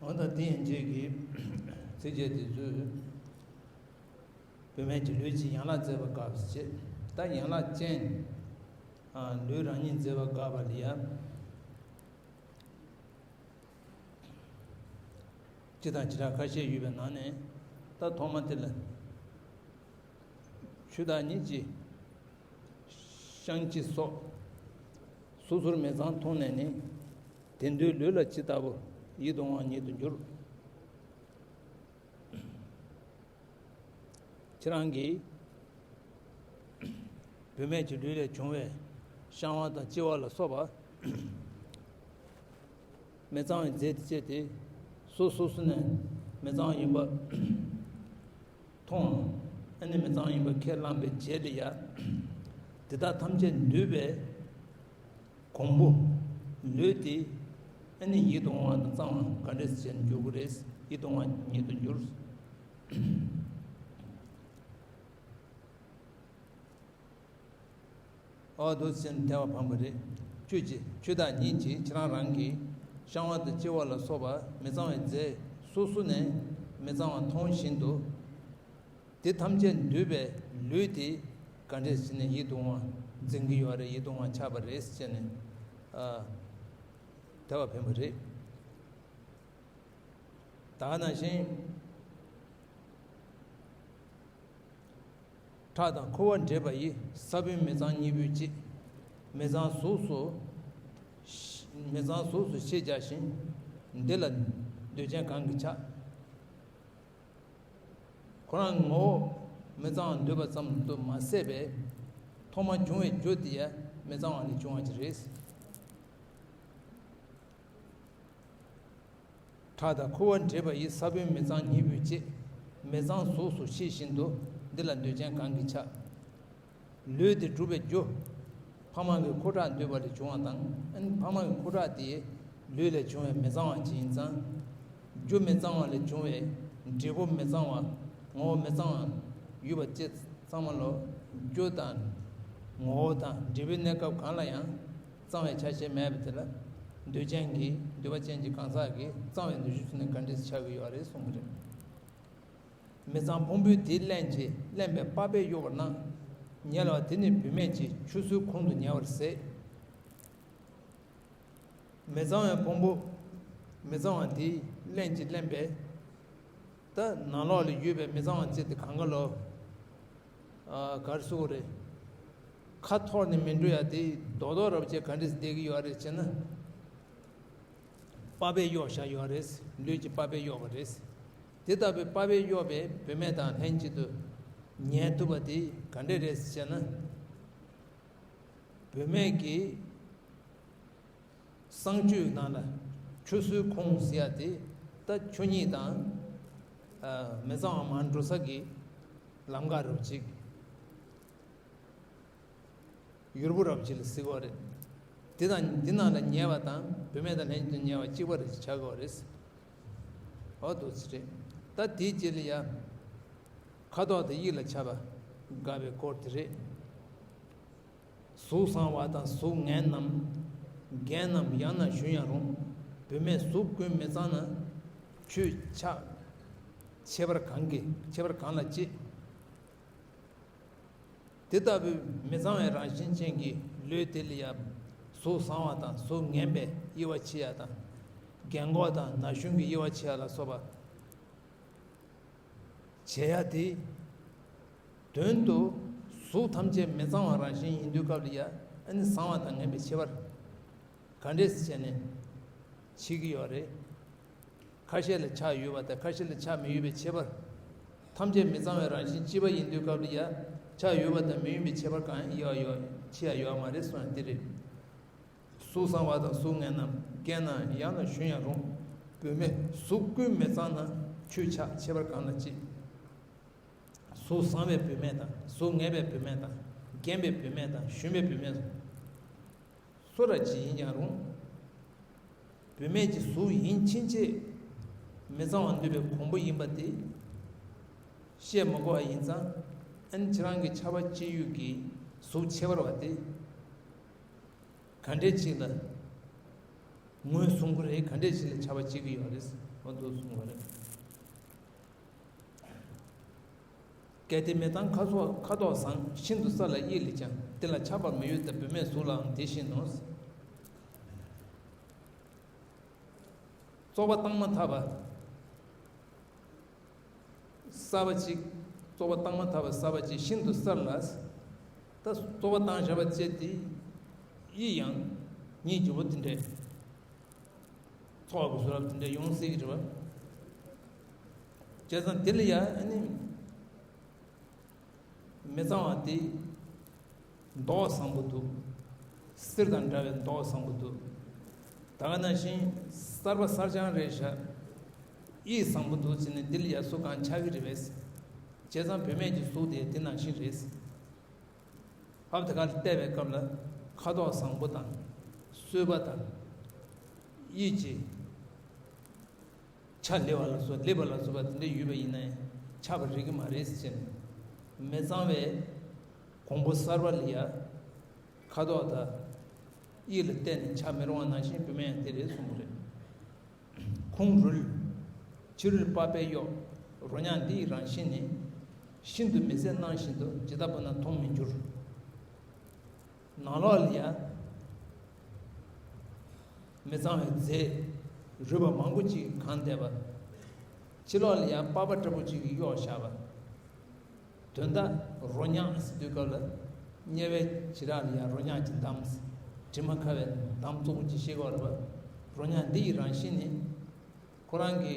འོ་ད་དེ་ཡན་ཆད་ཀྱི་ཚིགས་བཅད་དེ་ཚོས་བུད་མེད་ཀྱི་ལུས་ཀྱི་ཡན་ལག་མཛེས་པ་དགག་པ་བྱེད། ད་ཡན་ལག་ཅན། ཨ། ལུས་རང་ཉིད་མཛེས་པ་དགག་པ་ལ་ཡ། སྤྱི་དང་བྱེ་བྲག་ཁ་ཤས་ཡོད་པའི་ནང་ནས། ད་ཐོག་མ་དེ་ལ། ཆོས་བདག་ཉིད་ཀྱི་བཤང་གཅི་སོགས། སོ་སོར་མི་གཙང་མཐོང་ནས་ནི། དེ་འདོད་ལུས་ལ་ཇི་ལྟ་བུ། ཡིད་དུ་འོང་བ་ཉིད་དུ་འགྱུར། ཁྱེད་རང་གིས་བུད་མེད་ཀྱི་ལུས་ལས་བྱུང་བའི་བཤང་བ་དང་གཅི་བ་ལ་སོགས་པ། མི་གཙང་བའི་རྫས་དེ་སྤྱད་དེ། སོ་སོ་སོ་ནས་མི་གཙང་བ་ཡིན་པ་མཐོང་། ཨ་ནི་མི་གཙང་བ་ཡིན་པ་ཁས་བླངས་པའི་རྗེས་ལ་ཡ། དེ་དག་ཐམས་ཅད་འདུས་པའི་གོང་བུ། ལུས་དེ། ཨ་ནི་ཡིད་དུ་འོང་བ་དང་གཙང་བ་ག་འདྲས་བྱས་ནས་འགྱུར་གྱི་རེད། ཡིད་དུ་འོང་བ་ཉིད་དུ་འགྱུར། འོ་འདུག་སེ་བྱས་ནས་ཐལ་བ་འཕངས་པ་རེད། ཁྱོད་ཀྱིས། ཁྱོད་བདག་ཉིད་ཀྱིས་ཁྱེད་རང་རང་གི་བཤང་བ་དང་གཅི་བ་ལ་སོགས་པ་མི་གཙང་བའི་རྫས་སོ་སོ་ནས་མི་གཙང་བ་མཐོང་བཞིན་དུ། དེ་ཐམས་ཅད་འདུས་པའི་ལུས་དེ་ག་འདྲས་བྱས་ནས་ཡིད་དུ་འོང་བ་འཛིན་གྱི་ཡོད་རེད། ཡིད་དུ་འོང་བ་ཆགས་པ་རེད་ཟེར་ནས། ཨ། ཐལ་བ་འཕངས་པ་རེད། ད་ག་ནང་བཞིན། ཁྲག་དང་ཁུ་བ་འདྲེས་པ་ཡི། ས་བོན་མི་གཙང་གཉིས་པོས་གཅིག་མི་གཙང་གཟུགས་སུ། མི་གཙང་གཟུགས་སུ་ཤེས་བྱ་ཞིང་། འདི་ལ་འདོད་ཆེན་གང་གིས་ཆགས། ཁོ་རང་ངོ་བོ་མི་གཙང་བ་འདོད་པ་ཙམ་དུ་མ་ཟད་པའི། ཐོག་མར་བྱུང་བའི་རྒྱུ་དེ་ཡང་མི་གཙང་བ་ལས་བྱུང་བ་ཅིག་རེད། ཁྲག་དང་ཁུ་བ་འདྲེས་པ་ཡི། ས་བོན་མི་གཙང་གཉིས་པོས་གཅིག་མི་གཙང་གཟུགས་སུ་ཤེས་བཞིན་དུ། འདི་ལ་འདོད་ཆེན་གང་གིས་ཆགས། ལུས་དེ་གྲུབ་པའི་རྒྱུ། ཕ་མ་གི་ཁུ་ཁྲག་འདུས་པ་ལས་བྱུང་བ་དང་། ཨ་ནི་ཕ་མ་གི་ཁུ་ཁྲག་དེ་ལུས་ལས་བྱུང་བའི་མི་གཙང་བ་ཅིག་ཡིན་ཙང་། རྒྱུ་མི་གཙང་བ་ལས་བྱུང་བའི་འབྲས་བུ་མི་གཙང་བ། ངོ་བོ་མི་གཙང་བ་ཡོད་པ་བཅས་ཚང་མ་ལོ། རྒྱུ་དང་། ངོ་བོ་དང་འབྲས་བུའི་གནས་སྐབས་གང་ལ་ཡང་གཙང་བའི་ཆ་ཤས་མེད་པ་དེ་ལ། འདོད་ཆེན་གྱི། འདོད་པ་ཅན་གྱི་གང་ཟག་གིས་གཙང་བའི་འདོད་ཆེན་ནི་ག་འདྲས་ཆགས་ཀྱི་ཡོད་རེད་གསུངས་པ་རེད། མི་གཙང་ཕུང་པོས་དེ་བརླན་ཅིང་བརླན་པས་པགས་པས་གཡོགས་པར་སྣང་། ཉལ་བ་དེ་ནི་བུད་མེད་ཀྱི་ཆུ་སོའི་ཁོང་དུ་ཉལ་བར་ཟད། མི་གཙང་བའི་ཕུང་པོ། མི་གཙང་བ་དེས་བརླན་ཅིང་བརླན་པས། ད་ནང་ལོགས་ལ་ཡོད་པའི་མི་གཙང་བ་ཅིག་དེ་གང་ག་ལོ། ཨ། ག་རེ་ཟེར་དགོས་རེད། ཁ་འཐོར་ནས་མི་འགྲོ་ཡ་དེ་རྡོག་རྡོག་ར་བ་ཅིག་ག་འདྲས་བསྡད་ཀྱི་ཡོད་རེད་ཅེ་ན། པགས་པས་གཡོགས་བཞག་ཡོད་རེད། ལུས་ཀྱི་པགས་པས་གཡོགས་པ་རེད། དེ་ལྟ་བུའི་པགས་པས་གཡོགས་པའི་བུད་མེད་དང་ལྷན་ཅིག་ཏུ་ཉལ་ཐུབ་པ་དེ་ག་འདྲས་རེད་ཟེར་ན། བུད་མེད་ཀྱི་གསང་སྤྱོད་ནང་ལ་ཆུ་སོའི་ཁོང་ཟེར་ཡ་དེ། ད་ཆོས་ཉིད་དང་། ཨ། མི་གཙང་བ་མར་འགྲོ་ས་གི་ལམ་ཁ་རུ་ཅིག་ཡུར་བུ་རབ་ཅིག་ལ་ཟེར་གྱི་ཡོད་རེད། དེ་དང་། དེ་ནང་ལ་ཉལ་བ་དང་བུད་མེད་དང་ལྷན་དུ་ཉལ་བ་གཅིག་པ་རེད་ཆགས་ཀྱི་ཡོད་རེད། འོ་འདུག་སེ་རེད། ད་དེའི་རྗེས་ལ་ཡ། ཁ་དོག་དང་དབྱིབས་ལ་ཆགས་པ་དགག་པའི་སྐོར་དེ་རེད། གཟུགས་བཟང་བ་དང་གཟུགས་ངན་ནམ། རྒན་ནམ་ཡང་ན་གཞོན་ཡང་རུང་། བུད་མེད་གཟུགས་ཀུན་མི་གཙང་ན། ཁྱོད་ཆགས། ཁྱད་པར་གང་གིས། ཁྱད་པར་གང་ལ་སྐྱེ། དེ་ལྟ་བུའི་མི་གཙང་བའི་རང་བཞིན་ཅན་གྱི་ལུས་དེ་ལ་ཡང་། གཟུགས་བཟང་བ་དང་གཟུགས་ངན་པའི་དབྱེ་བ་ཕྱེ་ཡ་དང་། རྒན་གོག་དང་ན་གཞོན་གྱི་དབྱེ་བ་ཕྱེ་ཡ་ལ་སོགས་པ་བྱེད་ཡ་དེ། དོན་དུ་གཟུགས་ཐམས་ཅད་མི་གཙང་བ་རང་བཞིན་ཡིན་དུས་སྐབས་ལ་ཡང་། ཨ་ནི་བཟང་བ་དང་ངན་པའི་ཁྱད་པར་ག་འདྲས་སེ་བྱས་ནས་ཕྱེ་གི་ཡོད་རེད། ཁ་ཤས་ལ་ཆགས་ཡོད་པ་དང་ཁ་ཤས་ལ་ཆགས་མི་ཡོད་པའི་ཁྱད་པར། ཐམས་ཅད་མི་གཙང་བའི་རང་བཞིན་གཅིག་པ་ཡིན་དུས་སྐབས་ལ་ཡང་། ཆགས་ཡོད་པ་དང་མི་ཡོད་པའི་ཁྱད་པར་གང་ཡང་ཡོད་ཡོད་ཕྱེ་ཡ་ཡོད་མ་རེད་གསུངས་ཡ་འདི་རེད། གཟུགས་བཟང་བ་དང་གཟུགས་ངན་ནམ། རྒན་ནམ་ཡང་ན་གཞོན་ཡང་རུང་། བུད་མེད་གཟུགས་ཀུན་མི་གཙང་ན། ཁྱོད་ཆགས་ཁྱད་པར་གང་ལ་སྐྱེ། གཟུགས་བཟང་བའི་བུད་མེད་དང་། གཟུགས་ངན་པའི་བུད་མེད་དང་། རྒན་པའི་བུད་མེད་དང་། གཞོན་པའི་བུད་མེད། སུ་ར་ཅིག་ཡིན་ཀྱང་རུང་། བུད་མེད་ཀྱི་གཟུགས་ཡིན་ཕྱིན་ཆད་མི་གཙང་བ་འདུས་པའི་གོང་བུ་ཡིན་པ་དེ་བཤད་མི་དགོས་པ་ཡིན་ཙང་། ཨ་ནི་ཁྱེད་རང་གི་ཆགས་པ་སྐྱེ་ཡུལ་གྱི་གཟུགས་ཁྱད་པར་བ་དེ་ག་འདྲས་ཅིག་ལ་ངོས་བཟུང་གི་རེད། ག་འདྲས་ཅིག་ལ་ཆགས་པ་སྐྱེ་གི་ཡོད་རེད། མ་འདུག་གསུངས་པ་རེད། གལ་ཏེ་མི་གཙང་ཁ་སོགས་ཁ་དོག་བཟང་། ཤིན་ཏུ་གསལ་ལ་དབྱིབས་ལེགས་ཀྱང་། དེ་ལ་ཆགས་པ་མི་འོས་ཏེ། བུད་མེད་གཟུགས་ལའང་དེ་བཞིན་ནོ། བཙོག་པ་བཏང་མ་ཐག་པ་གསར་པ་གཅིག་བཙོག་པ་བཏང་མ་ཐག་པ་གསར་པ་གཅིག་ཤིན་ཏུ་གསལ་ལ། ད་བཙོག་པ་བཏང་བཞག་པ་བཅས་དེ་ཡི་ཡང་ཉིད་འགྱུར་བ་དེ་འདྲས། ཚོགས་ཀྱི་བཟོ་རབས་དེ་འདྲ་ཡོང་སྲིད་ཀྱི་རེད་བ། བྱས་ཙང་དེ་ལ་ཡ་ཨ་ནི་མི་གཙང་བ་དེ་མདོག་བཟང་པོ་འདུག་གསེར་དང་འདྲ་བའི་མདོག་བཟང་པོ་འདུག་ད་ག་ནང་བཞིན་གསར་པ་གསར་རྐྱང་རེད་ཤག་དབྱིབས་བཟང་པོ་འདུག་ཟེར་ནས་དེ་ལ་ཡ་སུ་གང་ཆགས་ཀྱི་རེད་པས། བྱས་ཙང་བུད་མེད་ཀྱི་གཟུགས་དེ་དེ་ནང་བཞིན་རེད། ཕབ་དེ་གར་བལྟས་པའི་སྐབས་ལ་ཁ་དོག་བཟང་པོ་དང་། གསོལ་བ་དང་། དབྱིབས་ཀྱི་ཆ་ལེགས་པ་ལ་སོགས་ལེགས་པ་ལ་སོགས་པ་དེ་འདྲ་ཡོད་པ་ཡིན་ན་ཡང་ཆགས་པ་རིགས་ཀྱི་མ་རེད་ཟེར་ནས། མི་གཙང་བའི་གོང་བུ་གསར་པ་ལ་ཡ་ཁ་དོག་དང་དབྱིབས་ལ་བལྟས་ནས་ཆགས་མི་རུང་བ་ནང་བཞིན་བུད་མེད་ཡང་དེ་རེད་གསུངས་པ་རེད། ཁུང་རུལ། ཕྱི་རོལ་པགས་པས་གཡོགས། རོ་མྱགས་འདི་ཡི་རང་བཞིན་ནི། ཤིན་ཏུ་མི་གསལ་སྣང་བཞིན་དུ། ཇི་ལྟ་བུ་ན་མཐོང་མི་འགྱུར། ནང་ལོགས་ལ་ཡ་མི་གཙང་བའི་རྫས་རུལ་བ་མང་པོ་ཅིག་གང་བསྡད་པ། ཕྱི་ལོགས་ལ་ཡ་པགས་པ་འདྲ་པོ་ཅིག་གིས་གཡོགས་བཞག་པ། དོན་དག་རོ་མྱགས་ཟེར་དུས་སྐབས་ལ་དམྱལ་བའི་བྱེ་བྲག་ལ་ཡང་རོ་མྱགས་ཀྱི་འདམ། དྲི་མ་ཁ་བའི་འདམ་བཙོག་པོ་ཅིག་ཤེས་དགོས་རེད་པ། རོ་མྱགས་འདི་ཡི་རང་བཞིན་ནི། ཁོ་རང་གི་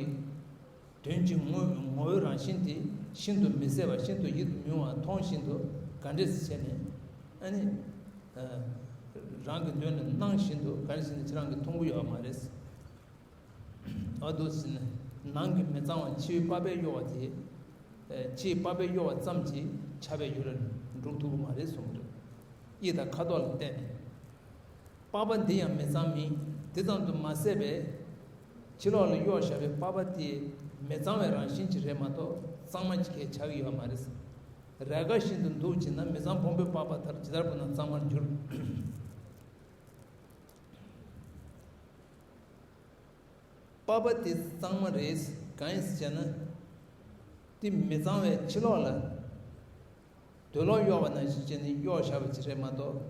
དོན་གྱི་ངོ་ངོ་བོའི་རང་བཞིན་དེ་ཤིན་ཏུ་མི་གསལ་བ་ཤིན་ཏུ་ཡིད་དུ་མི་འོང་བ་མཐོང་བཞིན་དུ་ག་འདྲས་བྱས་ནས་ཨ་ནི་རང་གི་མདུན་ལ་སྣང་བཞིན་དུ་ག་འདྲས་བྱས་ནས་ཁྱེད་རང་གིས་མཐོང་གི་ཡོད་པ་མ་རེད། ཨ་འདུག་ཟེར་ནས་ནང་གི་མི་གཙང་བ་ཕྱིའི་པགས་པས་གཡོགས་པ་དེ། ཕྱིའི་པགས་པས་གཡོགས་པ་ཙམ་གྱིས་ཆགས་པའི་ཡུལ་ལ་འགྲོ་ཐུབ་ཀྱི་མ་རེད་གསུངས་པ་རེད། དབྱིབས་དང་ཁ་དོག་ལ་བརྟེན་ནས། པགས་པ་འདི་ཡང་མི་གཙང་མིན། དེ་ཙམ་དུ་མ་ཟད་པས། ཕྱི་ལོགས་ལ་གཡོགས་བཞག་པའི་པགས་པ་དེ་མི་གཙང་བའི་རང་བཞིན་གྱིས་རེད་མ་གཏོགས་གཙང་མ་གཅིག་ཁས་ཆགས་ཀྱི་ཡོད་མ་རེད། རལ་ག་བཞིན་དུ་འདུག་ཅེ་ན། མི་གཙང་ཕུང་པོའི་པགས་པ་ལྟར་ཇི་ལྟར་བུ་ན་གཙང་མར་འགྱུར། པགས་པ་དེ་གཙང་མ་རེད། གང་ཡིན་ཟེར་བྱས་ན། དེ་མི་གཙང་བའི་ཕྱི་ལོགས་ལ་དུག་ལོག་གཡོགས་པ་ནང་བཞིན་བྱས་ནས་གཡོགས་བཞག་པ་ཅིག་རེད་མ་གཏོགས།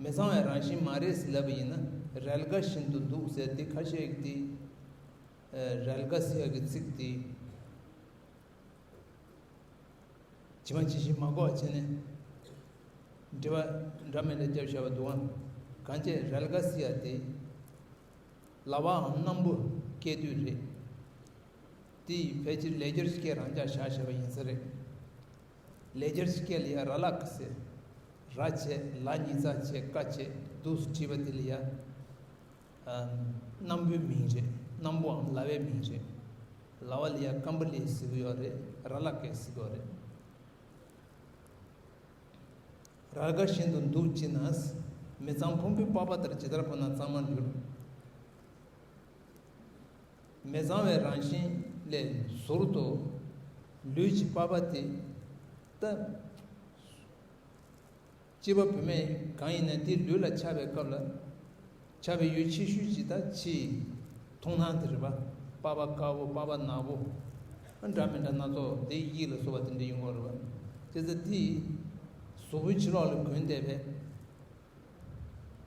མི་གཙང་བའི་རང་བཞིན་མ་རེད་ཟེར་ལབ་པ་ཡིན་ན། རལ་ག་བཞིན་དུ་འདུག་ཟེར་དེ་ཁ་ཤས་ཀྱིས་དེ། རལ་ག་ཟེར་ཡག་གི་ཚིག་དེ། ཇི་མ་ཇི་བཞིན་མ་གོ་བ་བྱས་ནས་འབྲི་བ་འདྲ་མི་འདྲ་བརྒྱབ་བཞག་པ་འདུག་ཨང་། གང་བྱས་རལ་ག་ཟེར་ཡ་དེ་ལ་བའམ་སྣམ་བུ་སྐྱེ་དུས་རེད། དེ་ཡི་ཕལ་ཆེར་ལེགས་སྦྱར་སྐད་རང་འཇགས་བཞག་བཞག་པ་ཡིན་ས་རེད། ལེགས་སྦྱར་སྐད་ལ་ཡ་ར་ལ་ཀ་ཟེར། ར་བྱས་ལ་ཉིས་ཙག་བྱས་ཀ་བྱས་འདུག་སེ་བྲིས་པ་དེ་ལ་ཡ། སྣམ་བུའི་མིང་རེད། སྣམ་བུའམ་ལ་བའི་མིང་རེད། ལ་བ་ལ་ཡ་ཀམ་པ་ལི་ཟེར་གི་ཡོད་རེད། ར་ལ་ཀ་ཟེར་གི་ཡོད་རེད། རལ་ག་བཞིན་དུ་འདུག་ཅེ་ན། མི་གཙང་ཕུང་པོའི་པགས་པ་ལྟར་ཇི་ལྟར་བུ་ན་གཙང་མར་འགྱུར། མི་གཙང་བའི་རང་བཞིན་ལས་ཟུར་དུ་ལུས་ཀྱི་པགས་པ་དེ་ལྟ། སྐྱེས་པ་བུད་མེད་གང་ཡིན་ན་དེའི་ལུས་ལ་ཆགས་པའི་སྐབས་ལ། ཆགས་པའི་ཡུལ་ཆེ་ཤོས་ཅིག་ད་ཕྱིའི་མཐོང་སྣང་དེ་རེད་པ། པགས་པ་དཀར་པོ་པགས་པ་ནག་པོ། འདྲ་མི་འདྲ་སྣ་ཚོགས་དེ་ཡིད་ལ་བཟོ་བ་དེ་འདྲ་ཡོང་གི་རེད་པ། བྱས་ཙང་དེ་གཟུགས་པོའི་ཕྱི་ལོགས་ལ་གོན་བསྡད་པའི་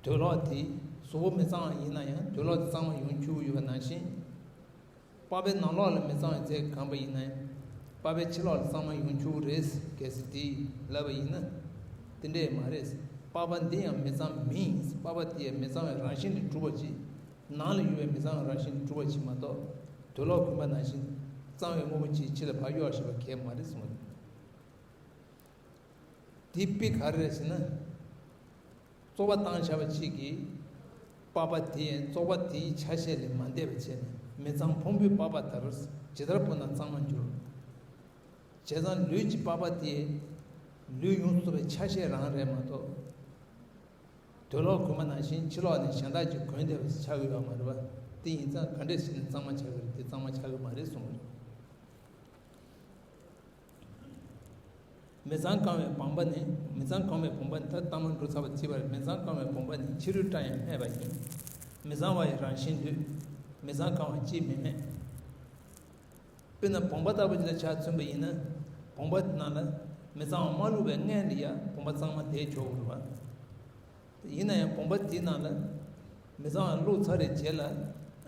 དུག་ལོག་དེ་གཟུགས་པོ་མི་གཙང་བ་ཡིན་ན་ཡང་དུག་ལོག་དེ་གཙང་མ་ཡོང་བཅུག་ཡོད་པ་ནང་བཞིན། པགས་པའི་ནང་ལོགས་ལ་མི་གཙང་བའི་རྫས་གང་པ་ཡིན་ན་ཡང་། པགས་པའི་ཕྱི་ལོགས་ལ་གཙང་མ་ཡོང་ཆོག་རེད། གལ་སྲིད་དེ་ལབ་པ་ཡིན་ན། དེ་འདྲས་མ་རེད། པགས་པ་འདི་ཡང་མི་གཙང་མིན། པགས་པ་དེ་ཡང་མི་གཙང་བའི་རང་བཞིན་གྱིས་གྲུབ་པ་ཅིག་ནང་ལ་ཡོད་པའི་མི་གཙང་བའི་རང་བཞིན་གྱིས་གྲུབ་པ་ཅིག་མ་གཏོགས། དུག་ལོག་གོན་པ་ནང་བཞིན་གཙང་བའི་དངོས་པོ་ཅིག་ཕྱི་ལ་ཕར་གཡོགས་བཞག་པ་གལ་མ་རེད་གསུངས། དེའི་དཔེ་ག་རེ་རེད་ཟེར་ན། བཙོག་པ་བཏང་བཞག་པ་གཅིག་གིས། པགས་པ་དེ་ཡང་བཙོག་པ་དེའི་ཆ་ཤས་ལས་མ་འདས་པ་བྱས་ནས་མི་གཙང་ཕུང་པོའི་པགས་པ་ལྟར་ཇི་ལྟར་བུ་ན་གཙང་མར་འགྱུར། བྱས་ཙང་ལུས་ཀྱི་པགས་པ་དེ་ལུས་ཡོངས་སུ་རྫོགས་པའི་ཆ་ཤས་རང་རེད་མ་གཏོགས། དུག་ལོག་གོན་པ་ནང་བཞིན་ཕྱི་ལོགས་ནས་གཞན་དག་ཅིག་གོན་བསྡད་པ་ཞིག་ཆགས་ཀྱི་ཡོད་མ་རེད་པ། དེ་ཡིན་ཙང་ག་འདྲས་བྱས་ནས་གཙང་མ་ཆགས་ཀྱི་རེད། དེ་གཙང་མ་ཆགས་ཀྱི་མ་རེད་གསུངས་པ་རེད། མི་གཙང་གང་བའི་བུམ་པ་ནི། མི་གཙང་གང་བའི་བུམ་པ་ནི། ད་ལྟ་མ་འགྲོ་ཚར་བ་བརྩིས་པར། མི་གཙང་གང་བའི་བུམ་པ་ནི་ཕྱི་རོལ་སྐྲ་ཡང་སྨྲས་པ་ཡིན། མི་གཙང་བ་ཡི་རང་བཞིན་ལུས། མི་ཚང་གང་བ་གཅིག་མིན་མེད། དཔེར་ན་བུམ་པ་ལྟ་བུ་ཅིག་ལ་ཆ་མཚོན་པ་ཡིན་ན། བུམ་པ་དེ་ནང་ལ་མི་གཙང་བ་མ་བླུགས་པའི་སྔོན་ལ་ཡ་བུམ་པ་གཙང་མ་དེ་འཇོག་དགོས་རེད་པ། ཡིན་ན་ཡང་བུམ་པ་དེའི་ནང་ལ་མི་གཙང་བ་བླུགས་ཚར་བའི་རྗེས་ལ།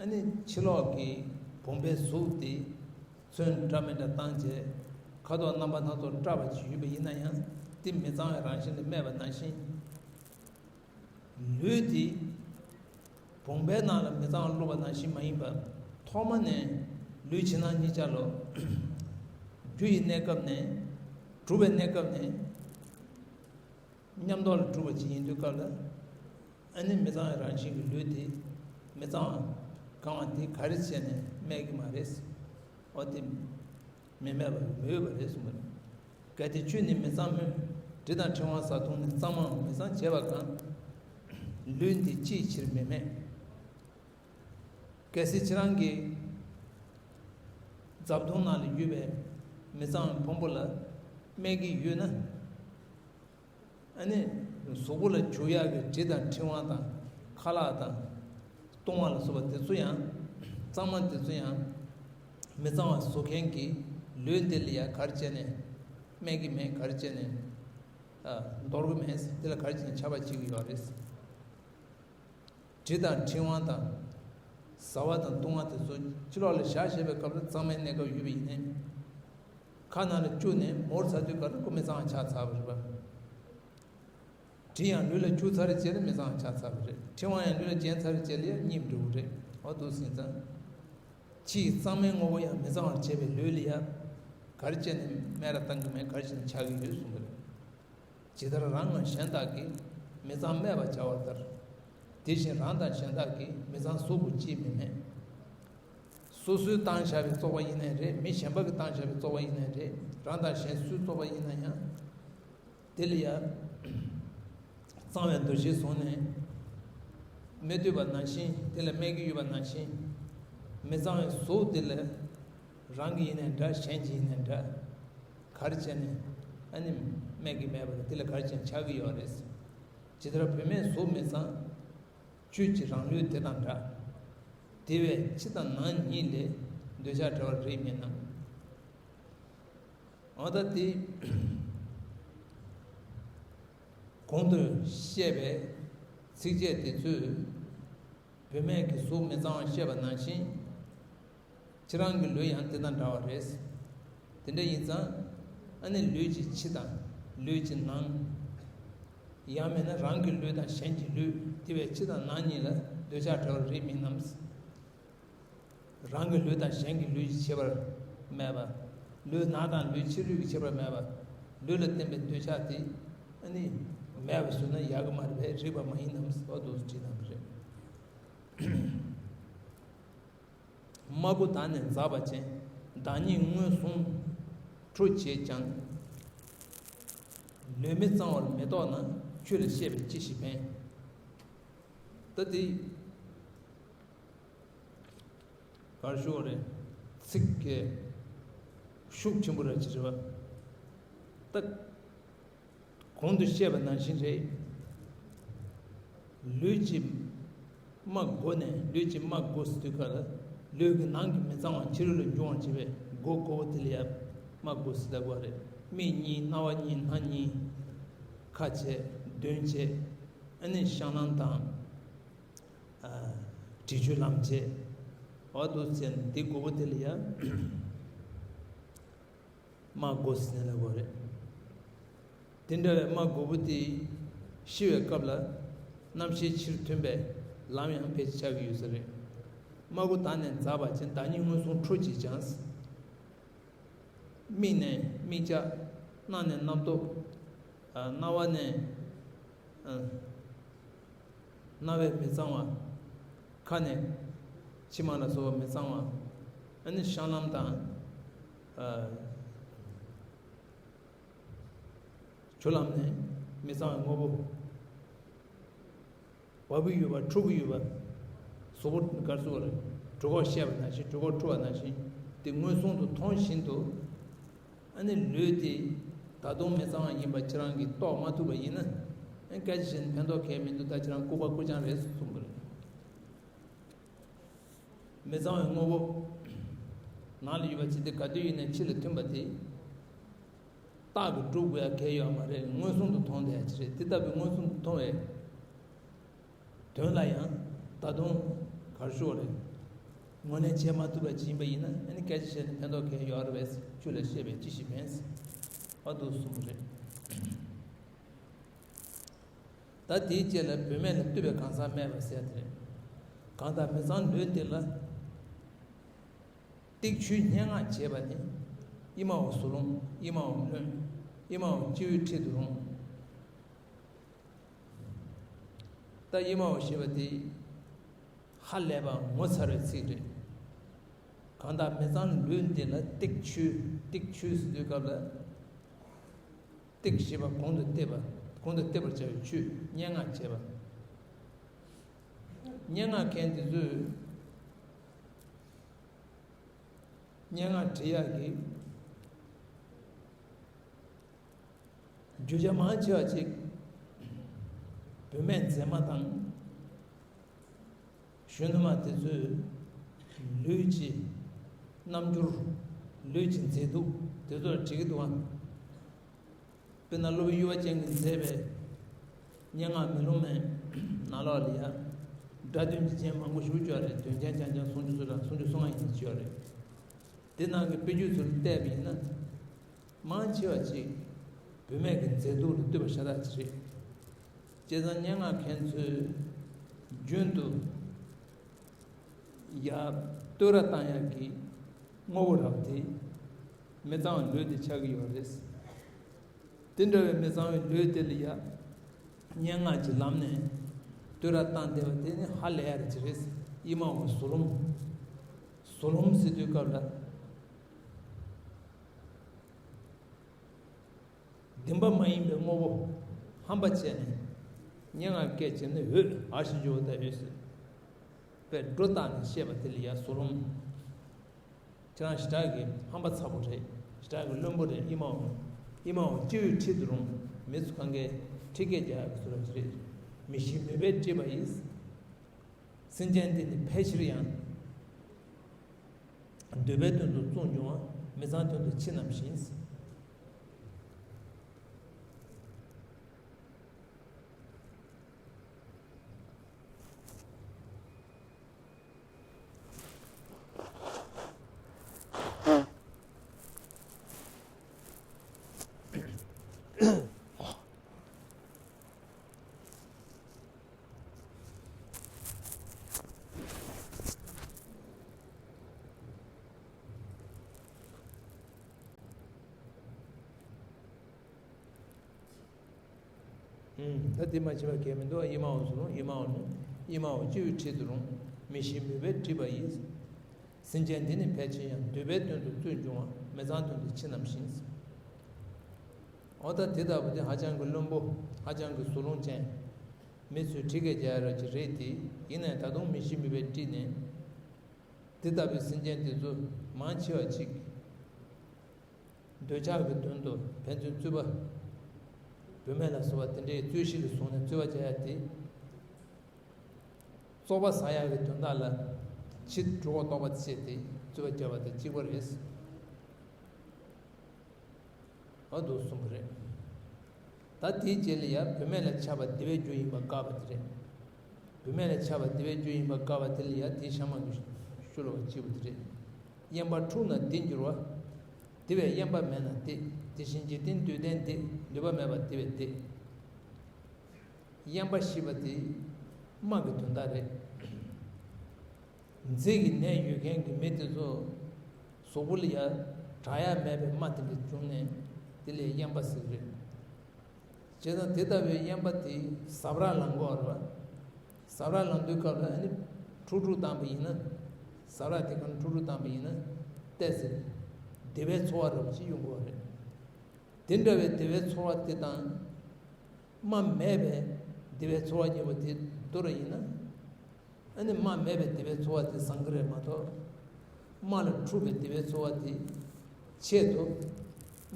ཨ་ནི་ཕྱི་ལོགས་ཀྱི་བུམ་པའི་གཟུགས་དེ་ཚོན་འདྲ་མི་འདྲ་བཏང་རྗེས། ཁ་དོག་རྣམ་པ་སྣ་ཚོགས་བཀྲ་བ་ཅིག་ཡོད་པ་ཡིན་ན་ཡང་། དེ་མི་གཙང་བའི་རང་བཞིན་ལ་སྨྲས་པ་ནང་བཞིན། ལུས་དེ་བུམ་པའི་ནང་ལ་མི་གཙང་བ་བླུགས་པ་ནང་བཞིན་མ་ཡིན་པར། ཐོག་མ་ནས་ལུས་ཕྱི་ནང་གཉིས་ཆ་ལ་རྒྱུ་ཡི་གནས་སྐབས་ནས། གྲུབ་པའི་གནས་སྐབས་ནས། མཉམ་དུ་ལ་གྲུབ་པ་ཅིག་ཡིན་དུས་སྐབས་ལ། ཨ་ནི་མི་གཙང་བའི་རང་བཞིན་གྱི་ལུས་དེ་མི་གཙང་བ་གང་བ་དེ་ག་རེ་བྱས་ནས་སྨྲས་ཀྱི་མ་རེད། འོ་དེ་མི་སྨྲས་པ་མི་འོས་པ་རེད་གསུངས་པ་རེད། གལ་ཏེ་ཆོས་ནི་མི་གཙང་མོད། དྲི་དང་ཕྲེང་བ་བཟའ་བཏུང་ནི། གཙང་མའང་མི་གཙང་བྱས་པ་གང་། ལུས་འདི་ཅིའི་ཕྱིར་མི་སྨྲས། གལ་སྲིད་ཁྱེད་རང་གིས་བཟའ་བཏུང་ནང་ལ་ཡོད་པའི་མི་གཙང་བའི་ཕུང་པོ་ལ་སྨྲས་ཀྱི་ཡོད་ན། ཨ་ནི་གཟུགས་པོ་ལ་བྱུག་ཡག་གི་དྲི་དང་ཕྲེང་བ་དང་ཁ་ལག་དང་བཏུང་བ་ལ་སོགས་པ་དེ་ཚོ་ཡང་། གཙང་མ་དེ་ཚོ་ཡང་མི་གཙང་བ་བཟོ་མཁན་གྱི་ལུས་འདི་ལ་ཡང་ག་རེ་བྱས་ནས་སྨྲས་ཀྱི་མེད། ག་རེ་བྱས་ནས་ཨ་འདོར་གྱི་མེད། དེ་ལ་ག་རེ་བྱས་ནས་ཆགས་པ་བྱེད་ཀྱི་ཡོད་རེད། དྲི་དང་ཕྲེང་བ་དང་བཟའ་བ་དང་བཏུང་བ་དེ་ཚོ་ཕྱི་ལོགས་ལ་བཞག་བཞག་པའི་སྐབས་ལ་གཙང་མའི་གནས་སྐབས་ཡོད་པ་ཡིན་ནའི། ཁ་ནང་ལ་བཅུག་ནས་མོ་ཚ་དུས་སྐབས་ལ་ཁོ་མི་གཙང་བ་ཆགས་ཚར་བ་རེད་པ། དྲི་ཡང་ལུས་ལ་བཅུག་ཚར་རྗེས་ལ་མི་གཙང་བ་ཆགས་ཚར་བ་རེད། ཕྲེང་བ་ཡང་ལུས་ལ་བརྒྱན་ཚར་རྗེས་ལ་ཡང་གཉིད་འགྲོ་གི་རེད། འོ་འདུག་ཟིན་ཙང་། ཕྱིའི་གཙང་མའི་དངོས་པོ་ཡང་མི་གཙང་བར་བྱས་པའི་ལུས་ལ་ཡང་ག་རེ་བྱས་ནས་སྨད་ར་བཏང་གི་མེད། ག་རེ་བྱས་ནས་ཆགས་ཀྱི་ཡོད་གསུངས་པ་རེད། ཇི་ལྟར་རང་ངམ་གཞན་དག་གིས། མི་གཙང་སྨད་པར་བྱ་བ་ལྟར། དེ་བཞིན་རང་དང་གཞན་དག་གིས། མི་གཙང་གཟུགས་ཀྱིས་ཅིས་མི་སྨད། སོ་སོས་བཏང་བཞག་པའི་བཙོག་པ་ཡིན་ནའི་རེད། མི་གཞན་པ་གིས་བཏང་བཞག་པའི་བཙོག་པ་ཡིན་ནའི་རེད། རང་དང་གཞན་སུའི་བཙོག་པ་ཡིན་ན་ཡང་། དེ་ལ་ཡང་གཙང་བའི་འདུ་ཤེས་བཟུང་ནས་སྨད་འདོད་པ་ནང་བཞིན། དེ་ལ་སྨད་ཀྱི་ཡོད་པ་ནང་བཞིན། མི་གཙང་བའི་གཟུགས་དེ་ལ་རང་གི་ཡིན་ནའི་འདྲ། གཞན་གྱི་ཡིན་ནའི་འདྲ། ག་རེ་བྱས་ནས་ཨ་ནི་སྨད་ཀྱི་མེད་པ་དེ་ལ་ག་རེ་བྱས་ནས་ཆགས་ཀྱི་ཡོད་རེད། ཇི་ལྟར་བུད་མེད་གཟུགས་མི་གཙང་། ཁྱོད་ཀྱི་རང་ལུས་དེ་དང་འདྲ། དེ་བས་ཕྱི་དང་ནང་གཉིས་ལས། འདོད་ཆགས་བྲལ་བར་རིགས་མིན་ནམ། འོ་ད་དེ་གོང་དུ་བཤད་པའི་ཚིགས་བཅད་དེ་ཚོས་བུད་མེད་ཀྱི་གཟུགས་མི་གཙང་བ་བཤད་པ་ནང་བཞིན། ཁྱེད་རང་གི་ལུས་ཡང་དེ་དང་འདྲ་བ་རེད། དེ་འདྲ་ཡིན་ཙང་། ཨ་ནི་ལུས་ཀྱི་ཕྱི་དང་ལུས་ཀྱི་ནང་། ཡང་མིན་ན་རང་གི་ལུས་དང་གཞན་གྱི་ལུས། དེ་བས་ཕྱི་དང་ནང་གཉིས་ལ་འདོད་ཆགས་བྲལ་བར་རིགས་མིན་ནམ། རང་གི་ལུས་དང་གཞན་གྱི་ལུས་ཀྱི་ཁྱད་པར་མེད་པ། ལུས་ནང་དང་ལུས་ཕྱི་ལུས་ཀྱི་ཁྱད་པར་མེད་པ། ལུས་ལ་བརྟེན་པའི་འདོད་ཆགས་དེ་ཨ་ནི་མེད་པ་བཟོས་ན་ཡག་གི་མ་རེད་པས། རིགས་པ་མ་ཡིན་ནམ་ཟེར་བ་འདུག་བྲིས་གནང་གི་རེད། སྨྲ་སྒོ་དག་ནི་འཛག་པ་ཅན། བདག་ཉིད་ངོས་བཟུང་ཁྲོ་བྱེད་ཀྱང་། ལུས་མི་གཙང་བར་མི་རྟོག་ན། ཆོས་ལ་བཤད་པས་ཅི་ཞིག་ཕན། ད་དེ་གར་ཞུ་བ་རེད། ཚིག་གི་ཤུགས་ཆེན་པོ་ར་ཅི་རེད་བ། ད་གོང་དུ་བཤད་པ་ནང་བཞིན་རེད། ལུས་ཀྱི་སྨྲ་སྒོ་ནས། ལུས་ཀྱི་སྨྲ་སྒོ་ཟེར་དུས་ག་ལ། ལུས་ཀྱི་ནང་གི་མི་གཙང་བ་ཕྱི་རོལ་ལ་འབྱུང་བར་བྱེད་པའི་སྒོ་དགུ་པོ་དེ་ལ་ཡང་སྨྲ་སྒོ་ཟེར་ལབ་དགོས་རེད། མིག་གཉིས། རྣ་བ་གཉིས། སྣ་གཉིས། ཁ་བྱས། གདོན་བྱས། ཨ་ནི་བཤང་ལམ་དང་། ཨ། དྲི་ཆུ་ལམ་བྱས། འོ་འདུག་ཟེར་ནས་འདི་དགུ་པོ་དེ་ལ་ཡང་། སྨྲ་སྒོ་ཟེར་ནས་ལབ་དགོས་རེད། དེ་འདྲ་བའི་སྨྲ་སྒོ་པོ་དེ་ཤི་བའི་སྐབས་ལ་རྣམ་ཤེས་ཕྱིར་ཐོན་པའི་ལམ་ཡང་ཕལ་ཆེར་ཆགས་ཀྱི་ཡོད་ས་རེད། སྨྲ་སྒོ་དག་ནི་འཛག་པ་ཅན། བདག་ཉིད་ངོས་བཟུང་ཁྲོ་བྱེད་ཀྱང་། མིག་ནས་མིག་ཆག། རྣ་ནས་རྣམ་རྟོག། ཨ། རྣ་བ་ནས། ཨ། རྣ་བའི་མི་གཙང་བ། ཁ་ནས་མཆི་མ་ལ་སོགས་པ་མི་གཙང་བ། ཨ་ནི་བཤང་ལམ་དང་། ཨ། ཆུ་ལམ་ནས་མི་གཙང་བའི་དངོས་པོ། འབབ་ཀྱི་ཡོད་པ། འཁྲུ་གི་ཡོད་པ། གཟུགས་པོ་ག་རེ་ཟེར་དགོས་རེད། གྲོད་ཁོག་བཤལ་བ་ནང་བཞིན། གྲོད་ཁོག་འཁྲུ་བ་ནང་བཞིན། དེ་མངོན་སུམ་དུ་མཐོང་བཞིན་དུ། ཨ་ནི་ལུས་དེ་ད་དུང་མི་གཙང་བ་ཡིན་པ་ཁྱེད་རང་གིས་རྟོགས་མ་ཐུབ་པ་ཡིན་ན། ཨ་ནི་སྐད་ཆ་བཤད་ནས་ཕན་ཐོགས་གང་ཡང་མི་འདུག་ད་ཁྱེད་རང་ལྐུགས་པ་ལྐུགས་རྐྱང་རེད་གསུངས་པ་རེད། མི་གཙང་བའི་དངོས་པོ་ནང་ལ་ཡོད་པ་ཅི་སྟེ་ག་དུས་ཡིན་ནའི་ཕྱི་ལ་ཐོན་པ་དེ། རྟག་གི་སྒྲུབ་དགོས་ཡ་གལ་ཡོད་མ་རེད། མངོན་སུམ་དུ་མཐོང་བསྡད་ཡ་ཅིག་རེད། དེ་ལྟ་བུའི་མངོན་སུམ་དུ་མཐོང་བའི་དོན་ལ་ཡང་ད་དུང་གར་ཤོག་རེད། ངོས་ལེན་བྱེད་མ་ཐུབ་པ་ཅིག་ཡིན་པ་ཡིན་ན། ཨ་ནི་སྐད་ཆ་བཤད་ནས་ཕན་ཐོགས་གལ་ཡོད་རེད་པས། ཆོས་ལ་བཤད་པས་ཅི་ཞིག་ཕན། ཨ་འདུག་གསུངས་པ་རེད། ད་དེའི་རྗེས་ལ་བུད་མེད་ལ་བཏུད་པའི་གང་ཟག་སྨྲས་པ་ཟེར་དེ་རེད། གང་དག་མི་གཙང་ལུས་འདི་ལ། སྟེགས་ཆུའི་སྙན་ངག་བྱེད་པ་ནི། ཨི་མའོ་ཟུ་ལུང་། ཨི་མའོ་རློན། ཨི་མའོ་སྤྱི་བོའི་འཁྲིས་སུ་རུང་། ད་ཨི་མའོ་ཞེས་པ་དེ་ཧ་ལས་པ་ངོ་མཚར་བའི་ཚིག་རེད། གང་དག་མི་གཙང་ལུས་འདི་ལ། སྟེགས་ཆུ། སྟེགས་ཆུ་ཟེར་དུས་སྐབས་ལ། སྟེགས་ཞེས་པ་གོང་དུ་བསྟན་པ། གོང་དུ་བསྟན་པར་བྱ་བའི་ཆོས་སྙན་ངག་བྱེད་པ། སྙན་ངག་མཁན་དེ་ཚོས་སྙན་ངག་བྲིས་ཡག་གི་རྒྱུ་ཆ་མང་ཆེ་བ་ཅིག་བུད་མེད་མཛེས་མ་དང་། གཞོན་ནུ་མ་དེ་ཚོའི་ལུས་ཀྱི་རྣམ་འགྱུར། ལུས་ཀྱི་མཛེས་སྡུག་དེ་ཚོར་བྲིས་ཀྱི་འདུག་ཨ། དཔེར་ན་སློབ་དཔོན་གཡུ་བ་ཅན་གྱིས་མཛད་པའི་སྙན་ངག་མེ་ལོང་མའི་ནང་ལོགས་ལ་ཡ། སྒྲ་དོན་གྱི་རྒྱན་མང་པོ་ཞིག་བཅོས་རེད། དོན་རྒྱན་རྐྱང་རྐྱང་སུམ་ཅུ་སོ་གྲངས། སུམ་ཅུ་སོ་ལྔ་ཡིན་ཅིག་ཡོད་རེད། དེ་ནང་གི་དཔེ་བརྗོད་ཚུལ་བལྟས་པ་ཡིན་ན། མང་ཆེ་བ་ཅིག་བུད་མེད་ཀྱི་མཛེས་སྡུག་ལ་བསྟོད་པ་ཤ་སྟག་ཅིག་རེད། བྱས་ཙང་སྙན་ངག་མཁན་ཚོས་རྒྱུན་དུ་ཡ་བསྟོད་ར་བཏང་ཡག་གི་དངོས་པོ་རག་དེ། མི་གཙང་བའི་ལུས་དེ་ཆགས་ཀྱི་ཡོད་རེད། དེ་འདྲ་བའི་མི་གཙང་བའི་ལུས་དེ་ལ་ཡ། སྙན་ངག་གི་ལམ་ནས་བསྟོད་ར་བཏང་བསྡད་པ་དེ་ནི་ཧ་ལས་ཡ་རེ་ཅིག་རེད། ཨི་མའོ་ཟུ་ལུང་། ཟུ་ལུང་ཟེར་དུས་སྐབས་ལ། བདེན་པ་མ་ཡིན་པའི་དངོས་པོ་ཧམ་པ་བྱས་ནས་སྙན་ངག་སྐད་བྱས་ནས་འོད་ཨ་ཞེས་འཇོ་བ་ལྟ་བུ་ཟེར་བའི་སྒྲོ་བཏགས་ནས་བཤད་པ་དེ་ལ་ཡ་ཟུ་ལུང་། ཁྱེད་རང་ཞེ་དྲག་གི་ཧམ་པ་ཚ་པོ་རེད། ཞེ་དྲག་གི་བླུན་པོ་རེད། ཨི་མའོ། ཨི་མའོ་སྤྱི་བོའི་འཁྲིས་སུ་རུང་། མི་ཚོ་གང་གས་ཁྲི་སྐད་རྒྱག་གི་ཚུལ་ལ་རེད། མི་ཤེས་མུན་པས་དཀྲིས་པ་ཡིས། སེམས་ཅན་འདི་ནི་ཕལ་ཆེར་ཡང་། འདོད་པའི་དོན་དུ་བཙོང་འབྱུང་བ། མི་གཙང་དོན་དུ་ཕྱི་ནམ་བཞིན། ད་དེ་མ་བྱས་པ་གལ་མི་འདུག་ཨི་མའོ་ཟུ་ལུང་། ཨི་མའོ་ནི། ཨི་མའོ་སྤྱི་བོའི་འཁྲིས་སུ་རུང་། མི་ཤེས་མུན་པས་དཀྲིས་པ་ཡིས། སེམས་ཅན་འདི་ནི་ཕལ་ཆེར་ཡང་། འདོད་པའི་དོན་དུ་བཙོང་འབྱུང་བ། མི་གཙང་དོན་དུ་ཕྱི་ནམ་བཞིན། འོ་ད་དེ་ལྟ་བུ་དེ་ཧ་ཅང་གི་བླུན་པོ། ཧ་ཅང་གི་ཟུ་ལུང་ཅན། མི་ཚོས་ཁྲི་སྐད་རྒྱག་ཡ་ར་ཅིག་རེད་དེ། ཡིན་ནའི་ད་དུང་མི་ཤེས་མུན་པས་དཀྲིས་ནས། དེ་ལྟ་བུའི་སེམས་ཅན་དེ་ཚོ་མང་ཆེ་བ་ཅིག་འདོད་ཆགས་ཀྱི་དོན་དུ་ཕན་ཚུན་རྩོད་པ། བུད་མེད་ལ་སོགས་པ་དེ་འདྲའི་རྩོད་གཞི་ལ་བཟུང་ནས་རྩོད་པ་རྒྱག་ཡ་དེ། བཙོག་པ་ཟ་ཡག་གི་དོན་དག་ལ་ཕྱི་དྲོ་པ་ལྟོགས་པ་བྱས་ཏེ་རྩོད་པ་བརྒྱབ་པ་དང་གཅིག་པ་རེད། འོ་འདུག་གསུངས་པ་རེད། ད་དེའི་རྗེས་ལ་ཡ། བུད་མེད་ལ་ཆགས་པ་བདེ་བའི་རྒྱུ་ཡིན་པ་དགག་པ་དེ་རེད། བུད་མེད་ལ་ཆགས་པ་བདེ་བའི་རྒྱུ་ཡིན་པ་དགག་པ་དེ་ལ་ཡ། དེའི་ཤ་མང་གི་ཤུ་ལ་བ་གཅིག་པ་དེ་རེད། གཡན་པ་འཁྲུགས་ན་བདེ་འགྱུར་བ། དེ་བས་གཡན་པ་མེད་ན་བདེ། དེ་བཞིན་འཇིག་རྟེན་འདོད་ལྡན་འདི། འདོད་པ་མེད་པ་དེ་བས་བདེ། གཡན་པ་ཞེས་པ་དེ་རྨ་གི་དོན་དག་རེད། མཛེ་གི་ནད་ཡོད་མཁན་གྱི་མི་དེ་ཚོ་གཟུགས་པོ་ལ་ཡ་དྲག་ཡ་མེད་པའི་རྨ་དེ་འདྲ་བྱུང་ནས་དེ་ལ་གཡན་པ་ཟེར་གི་རེད། བྱས་ཙང་དེ་ལྟ་བུའི་གཡན་པ་དེ་ཟབ་ར་ལངས་དགོས་རེད་བ། ཟབ་ར་ལངས་དུས་སྐབས་ལ་ཨ་ནི་འཁྲུག་འཁྲུག་བཏང་པ་ཡིན་ན། ཟབ་ར་དེ་གང་འཁྲུག་འཁྲུག་བཏང་པ་ཡིན་ན་ཏོག་ཙམ་བདེ་བའི་ཚོར་བ་འདྲ་པོ་ཅིག་ཡོང་གི་ཡོད་རེད། དེ་འདྲ་བའི་བདེ་བའི་ཚོར་བ་དེ་དང་། རྨ་མེད་པའི་བདེ་བའི་ཚོར་བ་གཉིས་པོ་དེ་བསྡུར་བ་ཡིན་ན། ཨ་ནི་རྨ་མེད་པའི་བདེ་བའི་ཚོར་བ་དེ་བཟང་གི་རེད་མ་གཏོགས། རྨ་ལ་འཁྲུགས་པའི་བདེ་བའི་ཚོར་བ་དེ་ཆེད་དུ།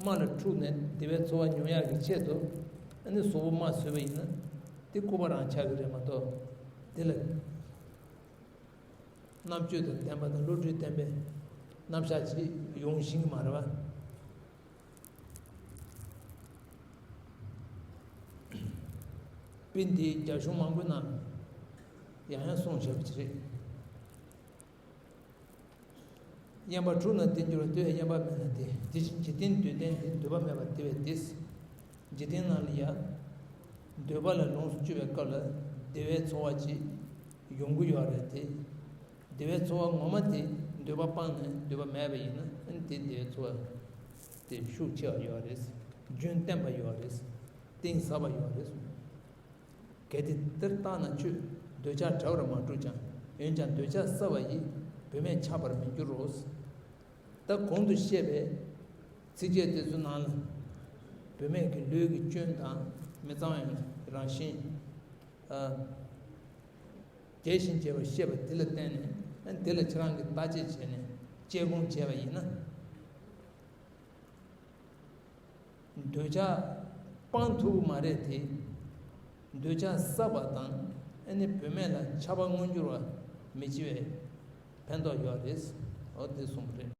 རྨ་ལ་འཁྲུགས་ནས་བདེ་བའི་ཚོར་བ་མྱོང་ཡག་གི་ཆེད་དུ། ཨ་ནི་གཟུགས་པོ་རྨ་བཟོས་པ་ཡིན་ན་དེ་སྐུད་པ་རང་ཆགས་ཀྱི་རེད་མ་གཏོགས། དེ་ལ། རྣམ་དཔྱོད་དང་ལྡན་པ་དང་བློ་གྲོས་ལྡན་པའི་རྣམ་གཞག་ཅིག་ཡོང་བཞིན་གྱི་མ་རེད་པ། དཔེ་འདི་རྒྱ་གཞུང་མང་པོའི་ནང་ཡང་ཡང་གསུངས་བཞག་པ་ཅིག་རེད། དབེན་པ་དྲུག་ན་དེ་འགྱུར་བ། དེ་བས་དབེན་པ་མེད་ན་དེ། དེ་བཞིན་འཇིག་རྟེན་འདོད་ལྡན་དེ། འདོད་པ་མེད་པ་དེ་བས་དེ། འཇིག་རྟེན་ནང་ལ་ཡང་འདོད་པ་ལ་ལོངས་སུ་སྤྱོད་པའི་སྐབས་ལ་བདེ་བའི་ཚོར་བ་ཅིག་ཡོང་གི་ཡོད་རེད་དེ། བདེ་བའི་ཚོར་བ་ངོ་མ་དེ་འདོད་པ་སྤངས་ནས་འདོད་པ་མེད་པ་ཡིན་ན། ཨ་ནི་དེ་བདེ་བའི་ཚོར་བ་དེ་ཤུགས་ཆེ་བ་ཡོད་རེད། རྒྱུན་བརྟན་པ་ཡོད་རེད། གཏིང་ཟབ་པ་ཡོད་རེད། གལ་ཏེ་དེར་བརྟགས་ན་ཁྱོད། འདོད་ཆགས་བྲལ་བར་མ་གྲུབ་ཀྱང་། འོན་ཀྱང་འདོད་ཆགས་བསགས་པ་ཡིས། བུད་མེད་ཆགས་པར་མི་འགྱུར་རོ། ད་གོང་དུ་བཤད་པའི་ཚིགས་བཅད་དེ་ཚོའི་ནང་ལ། བུད་མེད་ཀྱི་ལུས་ཀྱི་སྐྱོན་དང་མི་གཙང་བའི་རང་བཞིན། ཨ། རྒྱས་ཤིང་རྒྱས་པར་བཤད་པ་དེ་ལ་བརྟེན་ནས། ཨ། དེ་ལ་ཁྱེད་རང་གིས་བརྟག་དཔྱད་བྱས་ནས་དཔྱད་སྒོམ་བྱས་པ་ཡིན་ན། འདོད་ཆགས་སྤང་ཐུབ་ཀྱི་མ་རེད་དེ། འདོད་ཆགས་བསགས་པ་དང་། ཨ་ནི་བུད་མེད་ལ་ཆགས་པ་མངོན་འགྱུར་བ་མི་བྱེད་པའི་ཕན་ཐོགས་ཡོད་རེད། འོ་དེ་གསུངས་པ་རེད།